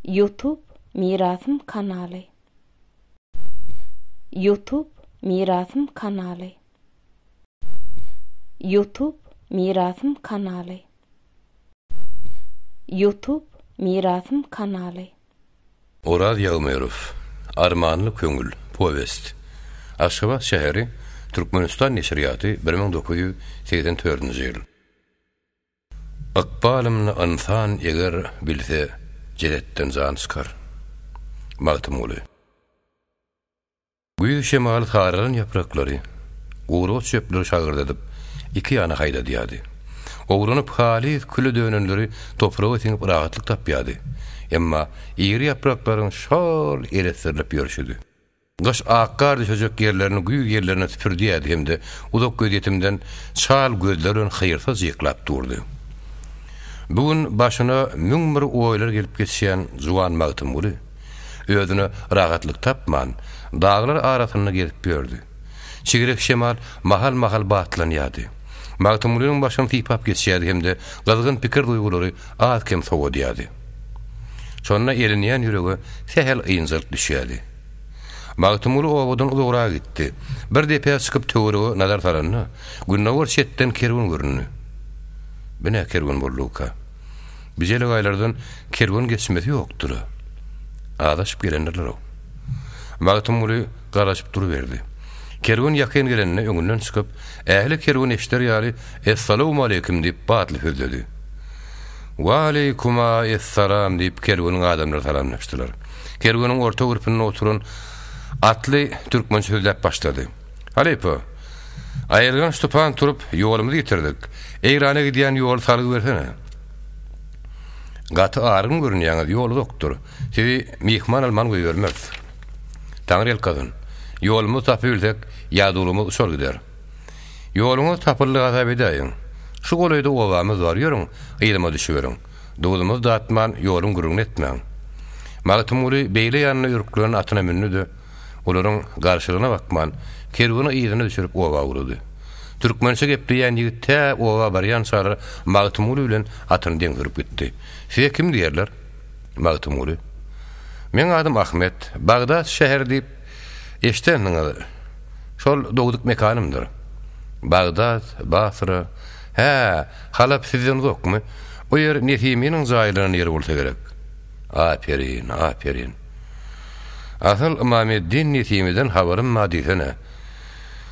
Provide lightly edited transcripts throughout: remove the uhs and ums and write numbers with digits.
Youtube Mirasym kanaly. Youtube Mirasym kanaly. Youtube Mirasym kanaly. Youtube Mirasym kanaly. Oraz Ýagmyrow. Armanly köňül. Powest. Aşgabat şäheri, Türkmenistan neşirýaty, 1984-nji ýyl. Ykbalymny ynsan eger bilse, jesetden jan çykar. Magtymguly. Güýz şemaly saralan ýapraklary, gury ot-çöpleri şagyrdadyp, iki ýana haýdadýardy. Owranyp halys küle dönenleri topraga siňip rahatlyk tapýardy. Emma iri ýapraklaryň şol elesdirilip ýörşüdi. Gyş ak gar düşejek ýerlerini güýz ýellerine süpürdýärdi hem-de uzak gözýetimden çal gözleri bilen hyýrsyz jyklap durdy. Bu gün başyna 1001 oýlar gelip geçýän juwan Magtymguly özüne rahatlyk tapman, daglar arasynda gezip ýördi. Çigrek şemal mahal-mahal batlanýardy. Magtymgulynyň başyny sypap geçýärdi hem-de gyzgyn pikir-duýgulary az-kem sowadýardy. Şonda elinýän ýürege sähel ynjalyk düşýärdi. Magtymguly obadan uzagraga gitdi. Bir depä çykyp töwerege nazar salanda, gündogar çetden kerwen göründi. Bu nä kerwen boldugyka? Bu jelegaýlardan kerwen geçmesi ýokdur-a. Azaşyp gelendirler-ow. Magtymguly garaşyp duruberdi. Kerwen ýakyn gelende öňünden çykyp, ähli kerwen eşider ýaly Essalawmaleýkim diýip batly sözledi. Waleýkuma essalam diýip kerweniň adamlary salamlaşdylar. Kerweniň orta gürpünde oturan atly türkmençe sözläp başlady. Halypa, aýylganç tupan turup, ýolumyzy ýitirdik. Eýrana gidýän ýoly salgy bersene. Gaty argyn görünýäňiz, ýol uzakdyr. Sizi myhman alman goýbermeris. Taňryýalkasyn. Ýolumyzy tapybilsek, ýadawlygymyz uçar gider. Ýoluňyz tapyldy hasap edäýiň. Şu golaýda obamyz bar, ýörüň, yzyma düşüberiň. Duzumyzy datman, ýoluň gürrüňini etmäň. Magtymguly beýle ýanyna ürkülen atyna mündi-de, olaryň garşylygyna bakman, kerweni yzyna düşürip oba ugrady. Türkmençe gepleýän ýigit tä oba barýançalar Magtymguly bilen atyny deň sürüp gitdi. Size kim diýerler? Magtymguly. Meň adym Ahmet. Bagdat şäheri diýip eşidensiňiz. Şol dogduk mekanymdyr. Bagdat, Basra. Hä, Halap sizden uzakmy? O ýer Nesiminiň jaýlanan ýeri bolsa gerek. Aperin, aperin. Asyl Ymameddin Nesimiden habarym bar diýsene.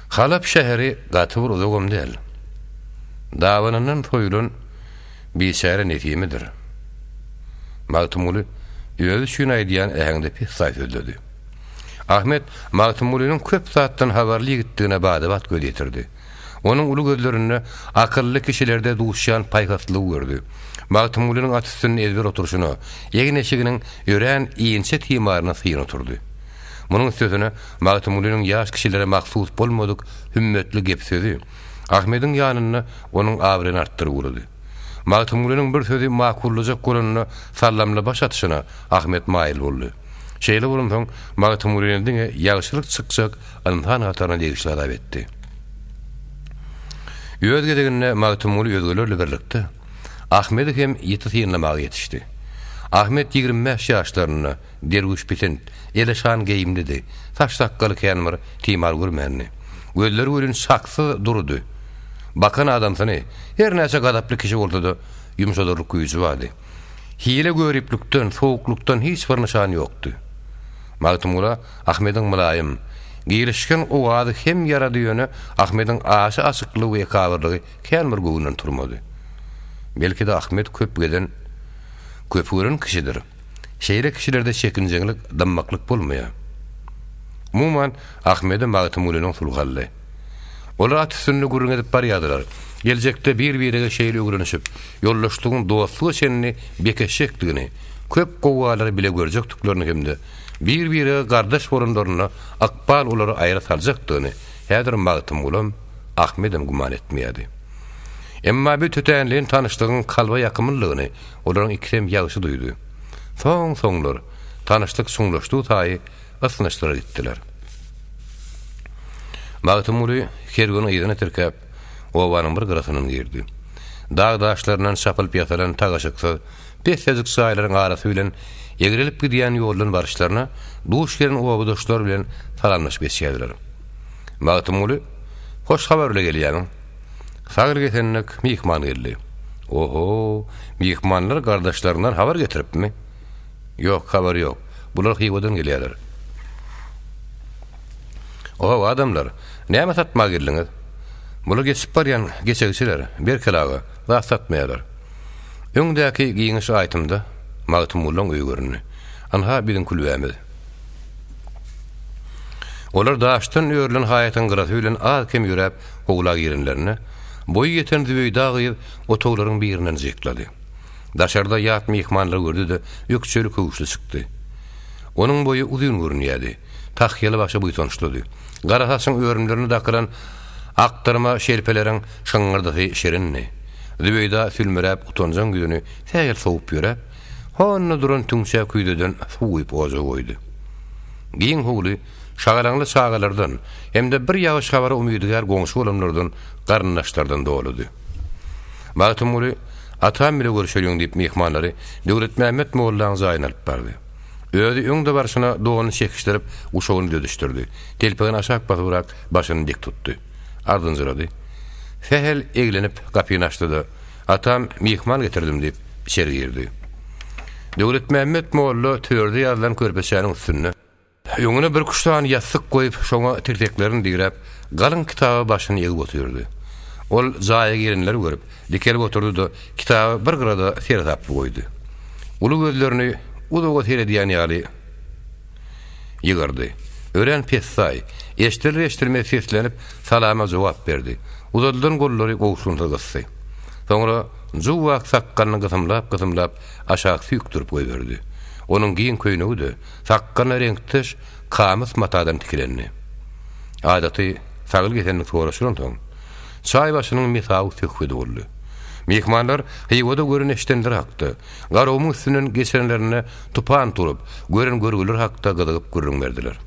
Halap şäheri gaty bir uzagam däl. Dabanyndan soýulan biçäre Nesimidir. Magtymguly özi üçin aýdýan äheňde pessaý sözledi. Ahmet Magtymgulynyň köp zatdan habarly ýigitdigine bada-bat göz ýetirdi. Onuň uly gözlerinde akylly kişilerde duşýan paýhaslylygy gördi. Magtymgulynyň at üstünde ezber oturyşyna, egin-eşiginiň örän inçe timaryna syn oturdy. Munuň üstesine, Magtymgulynyň ýaş kişilere mahsus bolmadyk hümmetli gep-sözi Ahmediň ýanynda onuň abraýyny artdyryp ugrady. Magtymgulynyň bir sözi makullajak bolanda sallamly baş atyşyna Ahmet maýyl boldy. Şeýle bolansoň, Magtymgulyny diňe ýagşylyk çykjak ynsan hataryna degişli hasap etdi. Öz gezeginde Magtymguly özgelerle birlikde Ahmedi hem ýiti synlamaga ýetişdi. Ahmet 25 ýaşlarynda, derwüşpisint, eleşan geýimlidi, saç-sakgaly kän bir timar görmändi. Gözleri welin çaksyz durudy. Bakan adamsyny, her näçe gazaply kişi bolsa-da, ýumşadarlyk güýji bardy. Hile-göriplikden, sowuklykdan hiç bir nyşan ýokdy. Magtymgula Ahmediň mylaýym, girişgin owazy hem ýarady ýöne Ahmediň aşa açyklygy we ekabyrlygy kän bir göwnünden turmady. Belki-de Ahmet köp gezen, köpi gören kişidir. Şeýle kişilerde çekinjeňlik, dymmaklyk bolmaýar. Umuman, Ahmede Magtymgulynyň sulhy aldy. Olar at üstünde gürrüň edip barýardylar. Geljekde bir-birege şeýle öwrenişip, ýoldaşlygyň dostluga çenli bekeşjekdigini, köp gowgalary bile görjekdiklerini hem-de bir-birege gardaş bolanlarynda ykbal olary aýra saljakdygyny häzir Magtymgulam, Ahmedem güman etmeýärdi. Emma bu tötänleýin tanyşlygyň kalba ýakymlydygyny olaryň ikisem ýagşy duýdy. Soň-soňlar, tanyşlyk çuňlaşdygy saýy ysnyşdylar gitdiler. Magtymguly kerweni yzyna tirkäp, obanyň bir gyrasyndan girdi. Dag daşlaryndan çapylyp ýasalan tagaşyksyz. Pessejik jaýlaryň arasy bilen egrelip gidýän ýoldan baryşlaryna duş gelen obadaşlar bilen salamlaşyp geçýärdiler. Magtymguly, hoş habar bile gelýämiň? Sagyr-gesenlik myhman geldi. Oho, myhmanlar gardaşlaryndan habar getiripmi? Ýok, habar ýok. Bular Hywadan gelýärler. Oho, adamlar, näme satmaga geldiňiz? Bular geçip barýan geçegçiler, Berkel aga, zat satmaýarlar. Öňdäki giňiş aýtymda Magtymgulyň öýi göründi. Ynha, biziň külbämiz. Olar daşdan örülen haýatyň gyrasy bilen az-kem ýöräp howla girenlerinde, boýy ýeten Zübeýda gyz otaglaryň birinden jyklady. Daşarda ýat myhmanlary gördi-de, ökjeli köwüşli çykdy. Onuň boýy uzyn görünýärdi. Tahýaly başy buýsançlydy. Gara saçyň örümlerine dakylan akdyrma şelpeleriň şyňňyrdysy şirindi. Zübeýda sülmüräp utanjaň ýüzüni sähel sowup ýöräp, honda duran tüňçä küýzeden suw guýup ojaga goýdy. Giň howly şagalaňly çagalardan hem-de bir ýagyş habara umydygär goňşy bolanlardan, garyndaşlardan doludy. Magtymguly, Atam bile görüşeliň diýip myhmanlary Döwletmämmet mollaň jaýyna alyp bardy. Özi öňde barşyna donuny çekişdirip, guşagyny düzedişdirdi. Telpegini aşak basybrak, başyny dik tutdy. Ardynjyrady. Sähel eglenip, gapyny açdy-da, Atam, myhman getirdim diýip, içeri girdi. Döwletmämmet molla törde ýazylan körpeçäniň üstünde, öňüne birküç sany ýassyk goýup, şoňa tirseklerini diräp, galyň kitaba başyny egip otyrdy. Ol jaýa girenleri görüp, dikelip oturdy-da, kitaby bir gyrada seresaply goýdy. Uly gözlerini uzaga seredýän ýaly ýygyrdy. Örän pessaý, eşdiler-eşdilmez seslenip, salama jogap berdi. Uzadylan gollary gowşunsyz gysdy. Soňra juwwak sakgalyny gysymlap-gysymlap aşak süýkdürip goýberdi. Onuň giň köýnegi-de sakgalyna reňkdeş kamys matadan tikilendi. Adaty sagyl-kesenlik soraşylansoň, çaý başynyň mesawy söhbedi boldy. Myhmanlar Hywada gören-eşidenleri hakda, Garagumuň üstünden geçenlerinde tupan turup, gören görgüleri hakda gyzygyp gürrüň berdiler.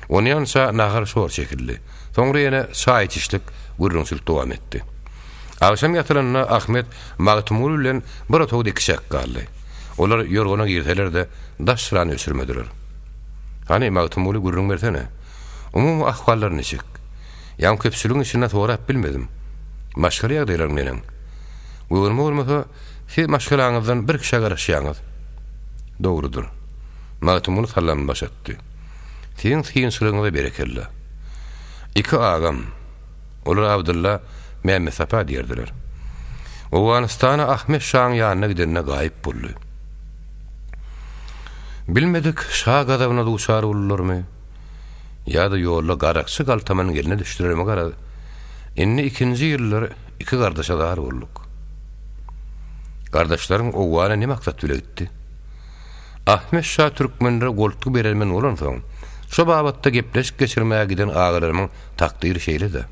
Onýança nahar-şor çekildi. Soňra ýene çaý içişlik, gürrüňçilik dowam etdi. Agşam ýatylanda Ahmet Magtymguly bilen bir otagda ikiçäk galdy. Olar ýorgana girseler-de, daş çyrany öçürmediler. Hany, Magtymguly, gürrüň bersene. Umumy ahwallar niçik? Ýaňy köpçüligiň içinde sorap bilmedim. Maşgala ýagdaýlaryň neneň? Göwnüme bolmasa, siz maşgalaňyzdan bir kişä garaşýaňyz. Dogrudyr. Magtymguly sallamyny baş atdy. Siziň synçylygyňyza berekella. Iki agam, olar Abdylla, Mämmetsapa diýerdiler. Owganystana Ahmet şaň ýanyna gidende gaýyp boldy. Bilmedik şa gazabyna duçar boldularmy? Ýa-da ýolda garakçy galtamanyň eline düşdülermi garaz, indi ikinji ýyldyr iki gardaşa zar bolduk. Gardaşlaryň Owgana ne maksat bile gitdi? Ahmet şa türkmenlere goltgy berermen bolansoň, şo babatda gepleşik geçirmäge giden agalarymyň takdyry şeýle-dä.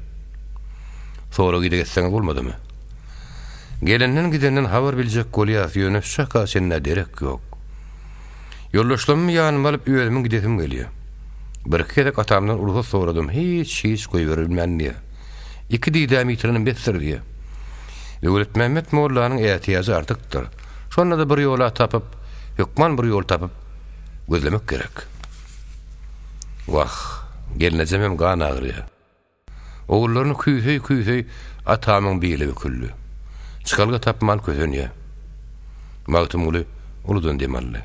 Sorag-ideg etseňiz bolmadymy? Gelenden-gidenden habar biljek bolýas, ýöne şu çaka çenli-ä derek ýok. Ýoldaşlammy ýanyma alyp özümiň gidesim gelýär. Birki gezek atamdan rugsat soradym, hiç, hiç goýberilmän diýýär. Iki didämi ýitirenim besdir diýýär. Döwletmämmet mollanyň ätiýajy artykdyr. Şonda-da bir ýola tapyp, hökman bir ýol tapyp gözlemek gerek. Wah, gelnejemem gan agyrýar. Ogullaryny küýseý-küýseý atamyň bili büküldi. Çykalga tapman kösenýär. Magtymguly uludan dem aldy.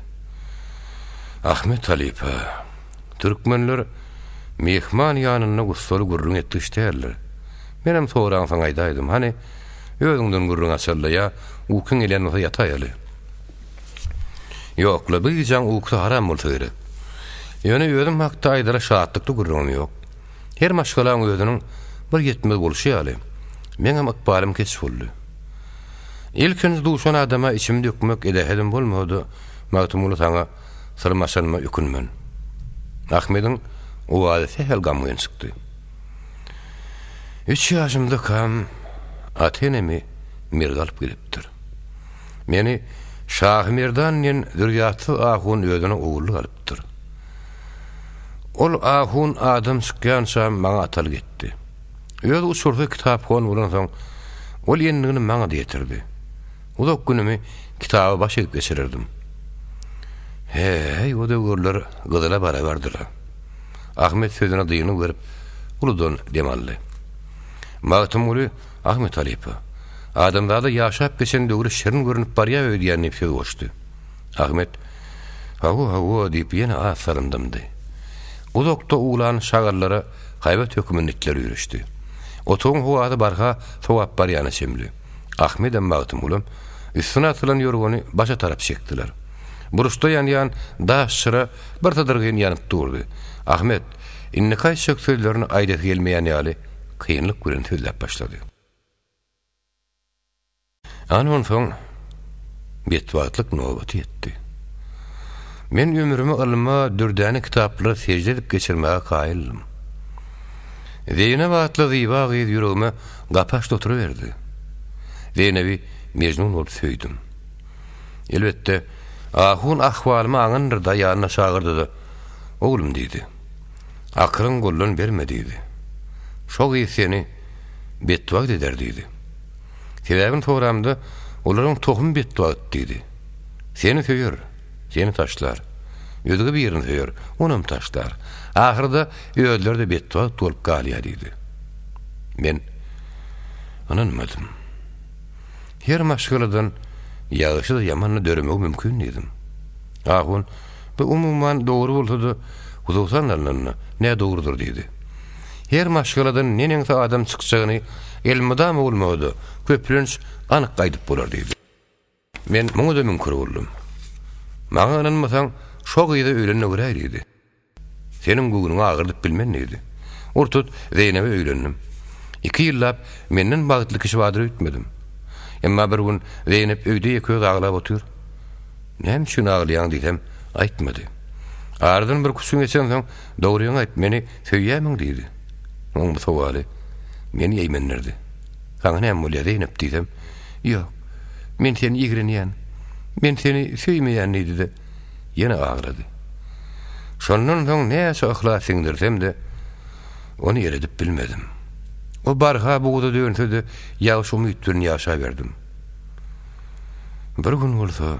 Ahmet halypa, türkmenler myhman ýanynda gussaly gürrüň etgiç däldir. Menem soraňsoň aýdaýdym. Hany, özüňden gürrüň açaly-da ýa ukyň gelýän bolsa ýataýaly. Ýok-la, bu gijäň ukusy haram bolsa gerek. Ýöne özüm hakda aýdara şatlykly gürrüňim ýok. Her maşgalaň özüniň bir ýetmez bolşy ýaly, meňem ykbalym keç boldy. Ilkinji duşan adama içimi dökmek edähedim bolmasa-da, Magtymguly saňa syrym açanyma ökünmen. Ahmediň owazy sähel gamgyn çykdy. Üç ýaşymdakam ata-enemi mergi alyp gidipdir. Meni Şahymerdan diýen zürýatsyz ahun özüne ogullyk alypdyr. Ol ahun adam çykýança maňa atalyk etdi. Öz uçursyz kitaphon bolansoň, ol endigini maňa-da ýetirdi. Uzak günümi. kitaba baş egip geçirerdim. He-heý, o döwürler gyzyla barabardy-la. Ahmet sözüne dyngy berip, uludan dem aldy. Magtymguly Ahmet halypa, Adamzada ýaşap geçen döwri şirin görnüp barýar öýdýän diýip söz goşdy. Ahmet, Hawa, hawa diýip ýene az salym dymdy. Uzakda uwlan şagallara haýbat höküminde itler üýrüşdi. Otagyň howasy barha sowap barýana çemli. Ahmedem Magtymgulam üstüne atylan ýorgany başa tarap çekdiler. Burçda ýanýan daş çyra bir sydyrgyn ýanyp durdy. Ahmet, indiki aýtjak sözlerini aýdasy gelmeýän ýaly, kynlyk bilen sözläp başlady. Ana onsoň betbagtlyk nobaty ýetdi. Men ömrümi ylma, dürdäne kitaplara sežde edip geçirmäge kaýyldym. Zeýnep atly zyba gyz ýüregime gapy açdy oturyberdi. Zeýnebi Mejnun bolup söýdüm. Elbetde, ahun ahwalymy aňandyr-da, ýanyna çagyrdy-da, Oglum diýdi. Akylyň goldan berme diýdi. Şo gyz seni betbagt eder diýdi. Sebäbini soramda, olaryň tohumy betbagt diýdi. Seni söýer, seni taşlar. Özge birini söýer, onam taşlar. Ahyrda özleri-de betbagt bolup galýar diýdi. Men ynanmadym. Her maşgaladan ýagşy-da ýaman-da döremegi mümkin diýdim. Ahun, Bu umuman dogry bolsa-da, hususan alnanda, nädogrudyr diýdi. Her maşgaladan neneňsi adam çykjagyny elmydama bolmasa-da, köplenç anyk aýdyp bolar diýdi. Men muňa-da müňkür boldum. Maňa ynanmasaň, şo gyza öýlen-de göräý diýdi. Seniň göwnüňi agyrdyp bilmen diýdi. Ur-tut Zeýnebe öýlendim. Iki ýyllap menden bagtly kişi bardyr öýtmedim. Emma bir gün Zeýnep öýde ýeke özi aglap otyr. Näme üçin aglaýaň diýsem, aýtmady. Aradan birküç gün geçensoň, Dogryňy aýt, meni söýýärmiň diýdi. Oň bu sowaly meni eýmendirdi. Saňa näme bolýar, Zeýnep diýsem, Ýok, men seni ýigrenýän. Men seni söýmeýän diýdi-de, ýene aglady. Şondan soň näçe yhlas siňdirsem-de, ony eredip bilmedim. O barha buza dönse-de, ýagşy umyt bilen ýaşaberdim. Bir gün bolsa,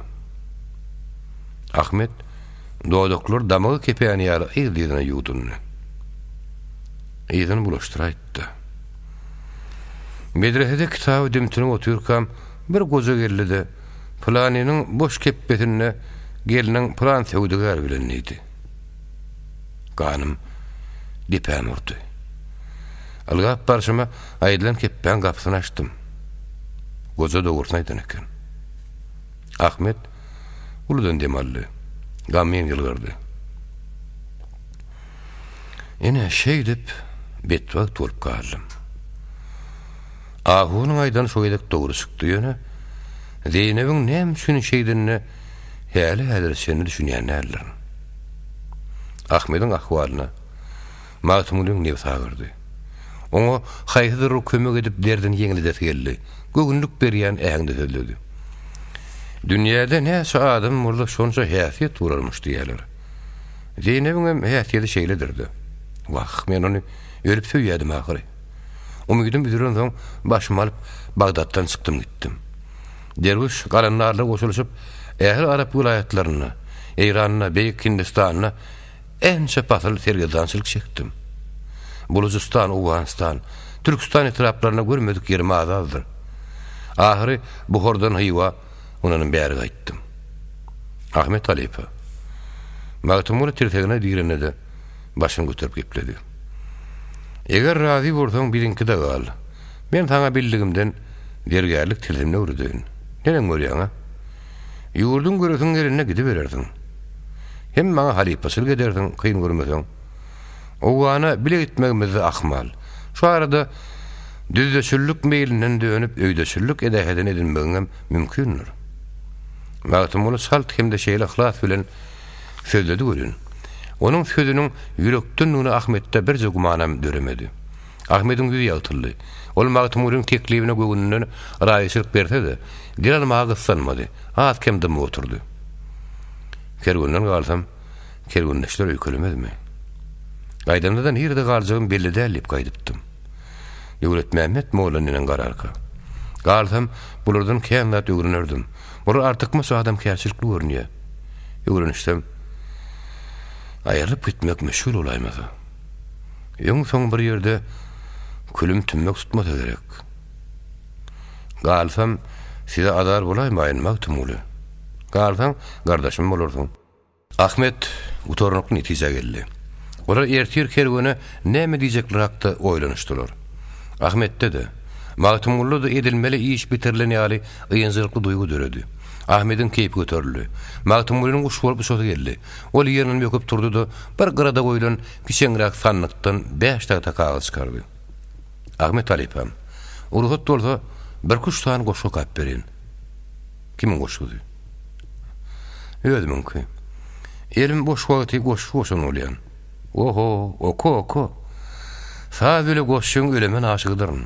Ahmet dodaklary damagy kepän ýaly yzly-yzyna ýuwdundy. Yzyny bulaşdyraýtdy. Medresede kitaby dümtünip otyrkam, bir goja geldi-de, Pylanynyň boş kepbesinde gelniň pylan söwdagär bilen diýdi. Ganym depäme urdy. Ylgap barşyma aýdylan kepbäň gapysyny açdym. Goja dogrusyny aýdan eken. Ahmet uludan dem aldy. Gamgyn ýylgyrdy. Ine, şeýdip, betbagt bolup galdym. Ahunyň aýdany şo gezek dogry çykdy, ýöne Zeýnebiň näme üçin şeýdenine häli-häzire çenli düşünýän däldirin. Ahmediň ahwalyna Magtymgulyň nebsi agyrdy. Oňa haýsydyr bir kömek edip derdini ýeňledesi geldi, göwünlik berýän äheňde sözledi. Dünýäde näçe adam bolsa şonça häsiýet bolarmyş diýýärler. Zeýnebiňem häsiýeti şeýledir-dä. Wah, men ony ölüp söýýärdim ahyry. Umydym üzülensoň, başymy alyp, Bagdatdan çykdym gitdim. Derwüş galandarlar goşulyşyp, ähli arap welaýatlarynda, Eýranda, Beýik Hindistanda ençe pasyl sergezdançylyk çekdim. Bulujystan, Owganystan, Türküstan etraplarynda görmedik ýerim az-azdyr. Ahyry Buhardan Hywa, ondanam bäri gaýtdym. Ahmet halypa Magtymguly tirsegine dirende-de, başyny göterip gepledi. Eger razy bolsaň, biziňkide gal. Men saňa bildigimden zergärlik tilsimini öwredeýin. Neneň görýäň-a? Ýurduň göresiň gelende gidiberersiň. Hem maňa halypaçylyk edersiň, kyn görmeseň. Owgana bile gitmegimiz-de ahmal. Şu arada düzdeçillik meýlinden dönüp, öýdeçillik edähedini edinmegiňem mümkindir. Magtymguly çalt hem-de şeýle yhlas bilen Sözledi welin, onuň sözüniň ýürekdendigine Ahmetde birje gümanam döremedi. Ahmediň ýüzi ýagtyldy. Ol Magtymgulyň teklibine göwnünden razyçylyk berse-de, dil almaga gyssanmady, az-kem dymyp oturdy. Kerwenden galsam, kerwendeşler öýkelemezmi? Gaýdamda-da nirede galjagym belli däl diýip gaýdypdym. Döwletmämmet molla neneň gararka? Galsam, bulardan kän zat öwrenerdim. Bular artykmaç adamkärçilikli görünýär. Öwrenişsem, aýrylyp gitmek müşgil bolaýmasa. Öň-soň bir ýerde külüm tümmek tutmasa gerek. Galsam, size azar bolaýmaýyn, Magtymguly. Galsaň, gardaşym bolarsyň. Ahmet gutarnykly netijä geldi. Olar ertir kerwene näme diýjekleri hakda oýlanyşdylar. Ahmetde-de, Magtymgulyda-da edilmeli iş bitirilen ýaly ynjalykly duýgy döredi. Ahmediň keýpi göterildi. Magtymgulynyň guş bolup uçasy geldi. Ol ýerinden böküp turdy-da, bir gyrada goýlan kiçeňräk sandykdan bäş tagta kagyz çykardy. Ahmet halypam, rugsat bolsa, birküç sany goşgy okap bereýin. Kimiň goşgusy? Özümiňki. Elim boş wagty goşgy goşan bolýan. Oho, oka, oka. Saz bile goşgyň ölemen aşygydyryn.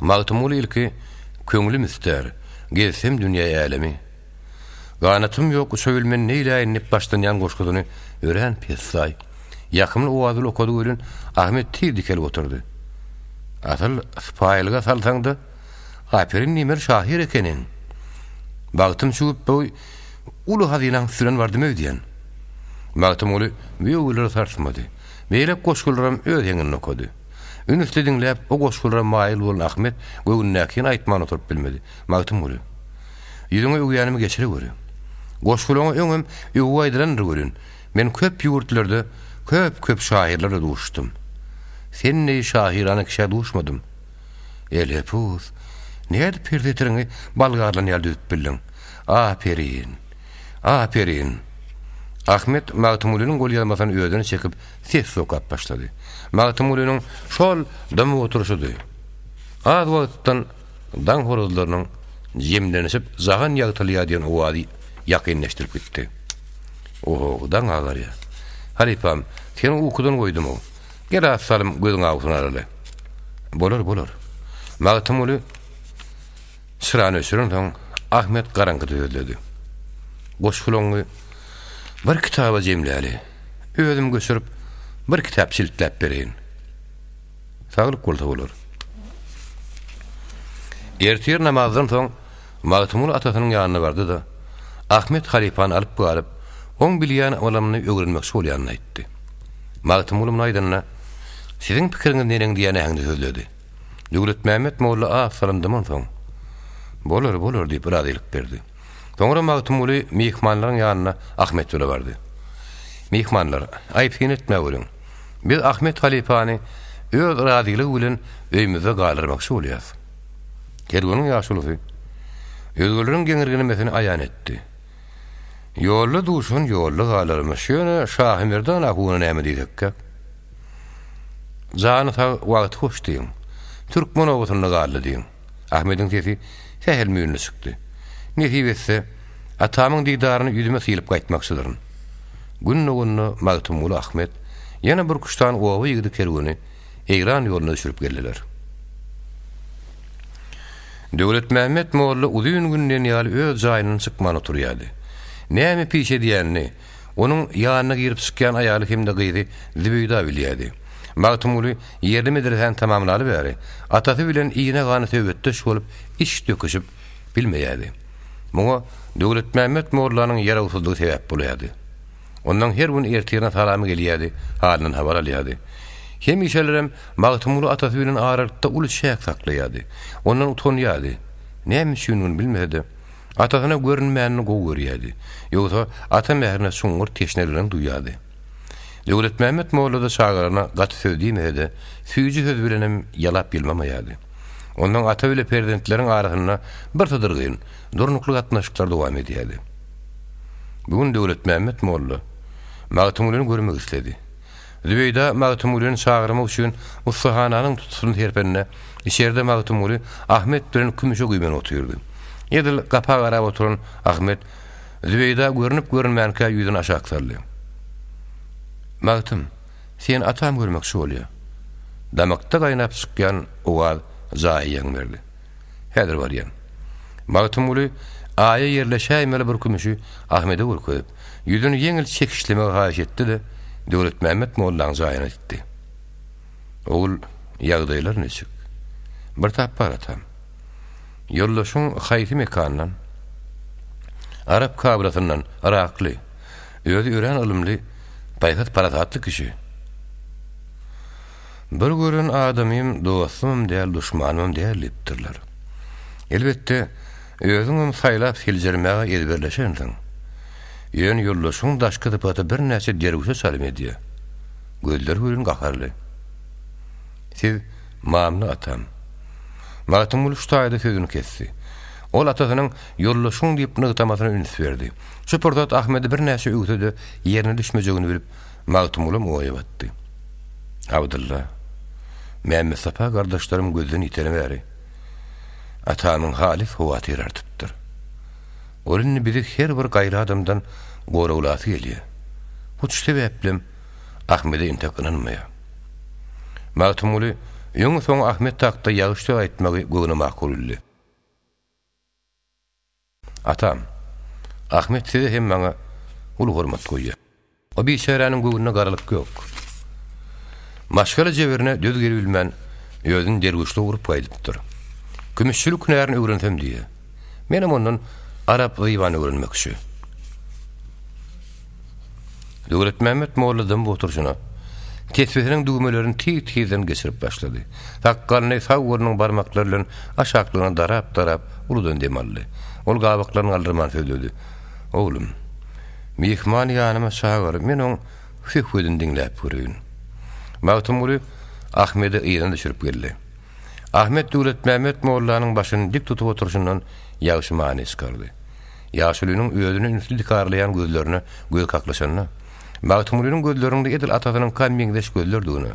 Magtymguly ilki Köňlüm istär, gezsem dünýä-älemi. Ganatym ýok, uçabilmen neýläýin diýip başlanýan goşgusyny örän pessaý, ýakymly owaz bilen okady welin, Ahmet tiz dikelip oturdy. Asyl sypaýylyga salsaň-da, Aperin diýmeli şahyr ekeniň. Bagtym çüwüp bu uly hazynaň üstünden bardym öýdýän. Magtymguly bu öwgülere sarsmady. Beýleki goşgularam öz heňinde okady. Ünsli diňläp, o goşgulara maýyl bolan Ahmet göwnündäkini aýtman oturyp bilmedi. Magtymguly, ýüzüňe öwýänimi geçireweri. Goşgulaňa öňem öwgi aýdylandyr welin, men köp ýurtlarda köp-köp şahyrlara duşdum. Sen deý şahyrana kişä duşmadym. Elepus, nädip her setiriňi bal garylan ýaly düzüp bildiň? Aperin! Aperin! Ahmet Magtymgulynyň golýazmasyny özüne çekip, sessiz okap başlady. Magtymgulynyň şol dymyp oturyşydy. Az wagtdan daň horazlarynyň jemlenişip jahan ýagtylýar diýen owazy ýakynlaşdyryp gitdi. Oho, daň agarýar. Halypam, seni ukudan goýdum-ow. Gel az salym gözüň awusyny alaly. Bolar, bolar. Magtymguly çyrany öçürensoň, Ahmet garaňkyda sözledi. Goşgulaňy bir kitaba jemläli. Özüm göçürip, bir kitap jiltläp bereýin. Saglyk bolsa bolar. Ertir namazdan soň Magtymguly atasynyň ýanyna bardy-da, Ahmet halypany alyp galyp, oň bilýän ylymyny öwrenmekçi bolýanyny aýtdy. Magtymguly muny aýdanda, Siziň pikiriňiz neneň diýen äheňde sözledi. Döwletmämmet molla az salym dymansoň, Bolar, bolar diýip razylyk berdi. Soňra Magtymguly myhmanlaryň ýanyna Ahmet bile bardy. Myhmanlar, aýyp-syn etmäweriň. Biz Ahmet halypany öz razylygy bilen öýümizde galdyrmakçy bolýas. Kerweniň ýaşulusy özgeleriň geňirgenmesini aýan etdi. Ýolda duşan ýolda galarmyş, ýöne Şahymerdan ahuna näme diýsekkäk? Jany sag, wagty hoş diýiň. Türkmen obasynda galdy diýiň. Ahmediň sesi sähel müýnli çykdy. Nesip etse, atamyň didaryny ýüzüme sylyp gaýtmakçydyryn. Gün doganda Magtymguly Ahmet, ýene birküç sany oba ýigidi kerweni Eýran ýoluna düşürip geldiler. Döwletmämmet molla uzyn gün diýen ýaly öz jaýyndan çykman oturýardy. Näme piş edýänini onuň ýanyna girip çykýan aýaly hem-de gyzy Zübeýda bilýärdi. Magtymguly ýerli medresäni tamamlaly bäri atasy bilen ine-gana söhbetdeş bolup iç döküşip bilmeýärdi. Muňa Döwletmämmet mollanyň ýarawsyzlygy sebäp bolýardy. Ondan her gün ertirine salamy gelýärdi, halyndan habar alýardy. Hemişelerem Magtymguly atasy bilen aralykda uly çäk saklaýardy. Ondan utanýardy. Näme üçindigini bilmese-de, atasyna görünmänini gowy görýärdi. Ýogsa ata mährine çuňňur teşneligini duýýardy. Döwletmämmet molla-da çagalaryna gaty söz diýmese-de, süýji söz bilenem ýalap-ýylmamaýardy. Ondan ata bile perzentleriň arasynda birsydyrgyn, durnukly gatnaşyklar dowam edýärdi. Bu gün Döwletmämmet molla Magtymgulyny görmek isledi. Zübeýda Magtymgulyny çagyrmak üçin ussahananyň tutusyny serpende, içeride Magtymguly Ahmet bilen kümüşe güýmenip otyrdy. Edil gapa garap oturan Ahmet Zübeýda görnüp-görünmänkä ýüzüni aşak saldy. Magtym, seni atam görmekçi bolýar. Damakda gaýnap çykýan owaz jaýa ýaň berdi. Häzir barýan. Magtymguly Aýa ýerleşäýmeli bir kümüşi Ahmede görkezip, ýüzüni ýeňil çekişlemegi haýyş etdi-de, Döwletmämmet mollaň jaýyna gitdi. Ogul, ýagdaýlar niçik? Bir tap bar, atam. Ýoldaşyň haýsy mekandan? Arap kabylasyndan, yrakly. Özi örän ylymly, paýhas-parasatly kişi. Bir gören adamym dostumam däl, duşmanymam däl diýipdirler. Elbetde, özüňem saýlap-seljermäge ezberleşensiň. Ýöne ýoldaşyň daşky sypaty birnäçe derwüşe çalym edýär. Gözleri welin gaharly. Siz mamla atam. Magtymguly şu taýda sözüni kesdi. Ol atasynyň ýoldaşyň diýip nygtamasyna üns berdi. Şu pursat Ahmedi birnäçe öwse-de ýerine düşmejegini bilip, Magtymgulam oýa batdy. Abdylla, Mämmetsapa gardaşlarym gözden ýiteni bäri, atamyň halys howatyry artypdyr. Ol indi bizi her bir gaýry adamdan goraglasy gelýär. Hut şu sebäplem Ahmede entek ynanmaýar. Magtymguly öňi-soňy Ahmet hakda ýagyş söz aýtmagy göwne makul bildi. Atam, Ahmet size hem maňa uly hormat goýýar. O biçäräniň göwnünde garalyk ýok. Maşgala jebirine döz gelibilmän, özüni derwüşlige urup gaýdypdyr. Kümüşçilik hünärini öwrensem diýýär. Menem ondan arap zybany öwrenmekçi. Döwletmämmet molla dymyp oturyşyna, tesbisiniň düwmelerini tiz-tizden geçirip başlady. Sakgalyny sag golunyň barmaklary bilen aşaklygyna darap-darap, uludan dem aldy. Ol gabaklaryny galdyrman sözledi, Oglum, myhmany ýanyma çagyr, men oň söhbedini diňläp göreýin. Magtymguly Ahmedi yzyna düşürip geldi. Ahmet Döwletmämmet mollanyň başyny dik tutup oturyşyndan ýagşy many çykardy. Ýaşulynyň özüni ünsli dikarlaýan gözlerine göz kaklyşanda, Magtymgulynyň gözleriniň-de edil atasynyňka meňzeş gözlerdigine,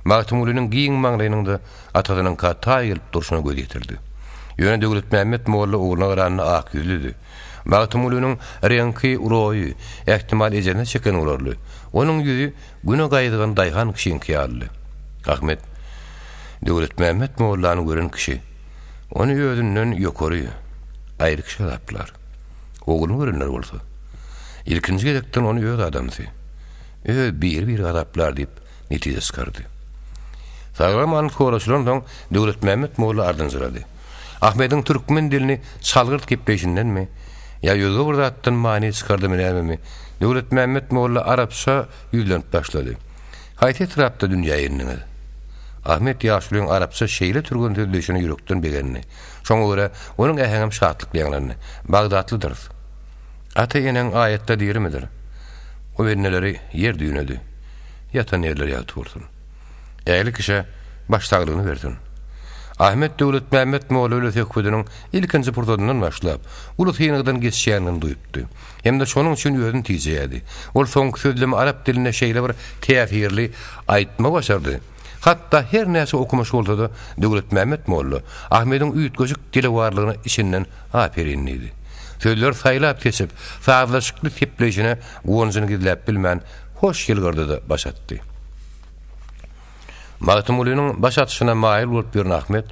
Magtymgulynyň giň maňlaýynyň-da atasynyňka taý gelip durşuna göz ýetirdi. Ýöne Döwletmämmet molla ogluna garanda ak ýüzlüdi. Magtymgulynyň reňki, roýy, ähtimal ejesine çeken bolarly. Onuň ýüzi güne gaýzygan daýhan kişiňki ýalydy. Ahmet Döwletmämmet mollany gören kişi, Ony özünden ýokary, aýry kişi hasaplar. Ogluny görenler bolsa, ilkinji gezekden ony öz adamsy, öz biri-biri hasaplar diýip netije çykardy. Sag-aman soraşylansoň, Döwletmämmet molla ardynjyrady. Ahmediň türkmen dilini çalgyrt gepleýşindenmi, ýa özge bir zatdan many çykardymy nämemi, Döwletmämmet molla arapça ýüzlenip başlady. Haýsy etrapda dünýä indiňiz? Ahmet ýaşulyň arapça şeýle türgen sözleýşine ýürekden begendi. Şoňa görä, onuň äheňem şatlykly ýaňlandy. Bagdatlydyrys. Ata-eneň aýatda dirimidir? O bendeleri ýer düýnedi. Ýatan ýerleri ýagty bolsun. Ähli kişä baş saglygyny bersin. Ahmet Döwletmämmet molla bilen söhbediniň ilkinji pursadyndan başlap, uly synagdan geçýändigini duýupdy. Hem-de şonuň üçin özüni tijeýärdi. Ol soňky sözlemi arap dilinde şeýle bir täsirli aýtmagy başardy. Hatda her näçe okumyş bolsa-da, Döwletmämmet molla Ahmediň üýtgeşik dilewarlygyna içinden aperin diýdi. Sözleri saýlap-seçip, sazlaşykly sepleýşine guwanjyny gizläp bilmän, hoş ýylgyrdy-da baş atdy. Magtymgulynyň baş atyşyna maýyl bolup ýören Ahmet,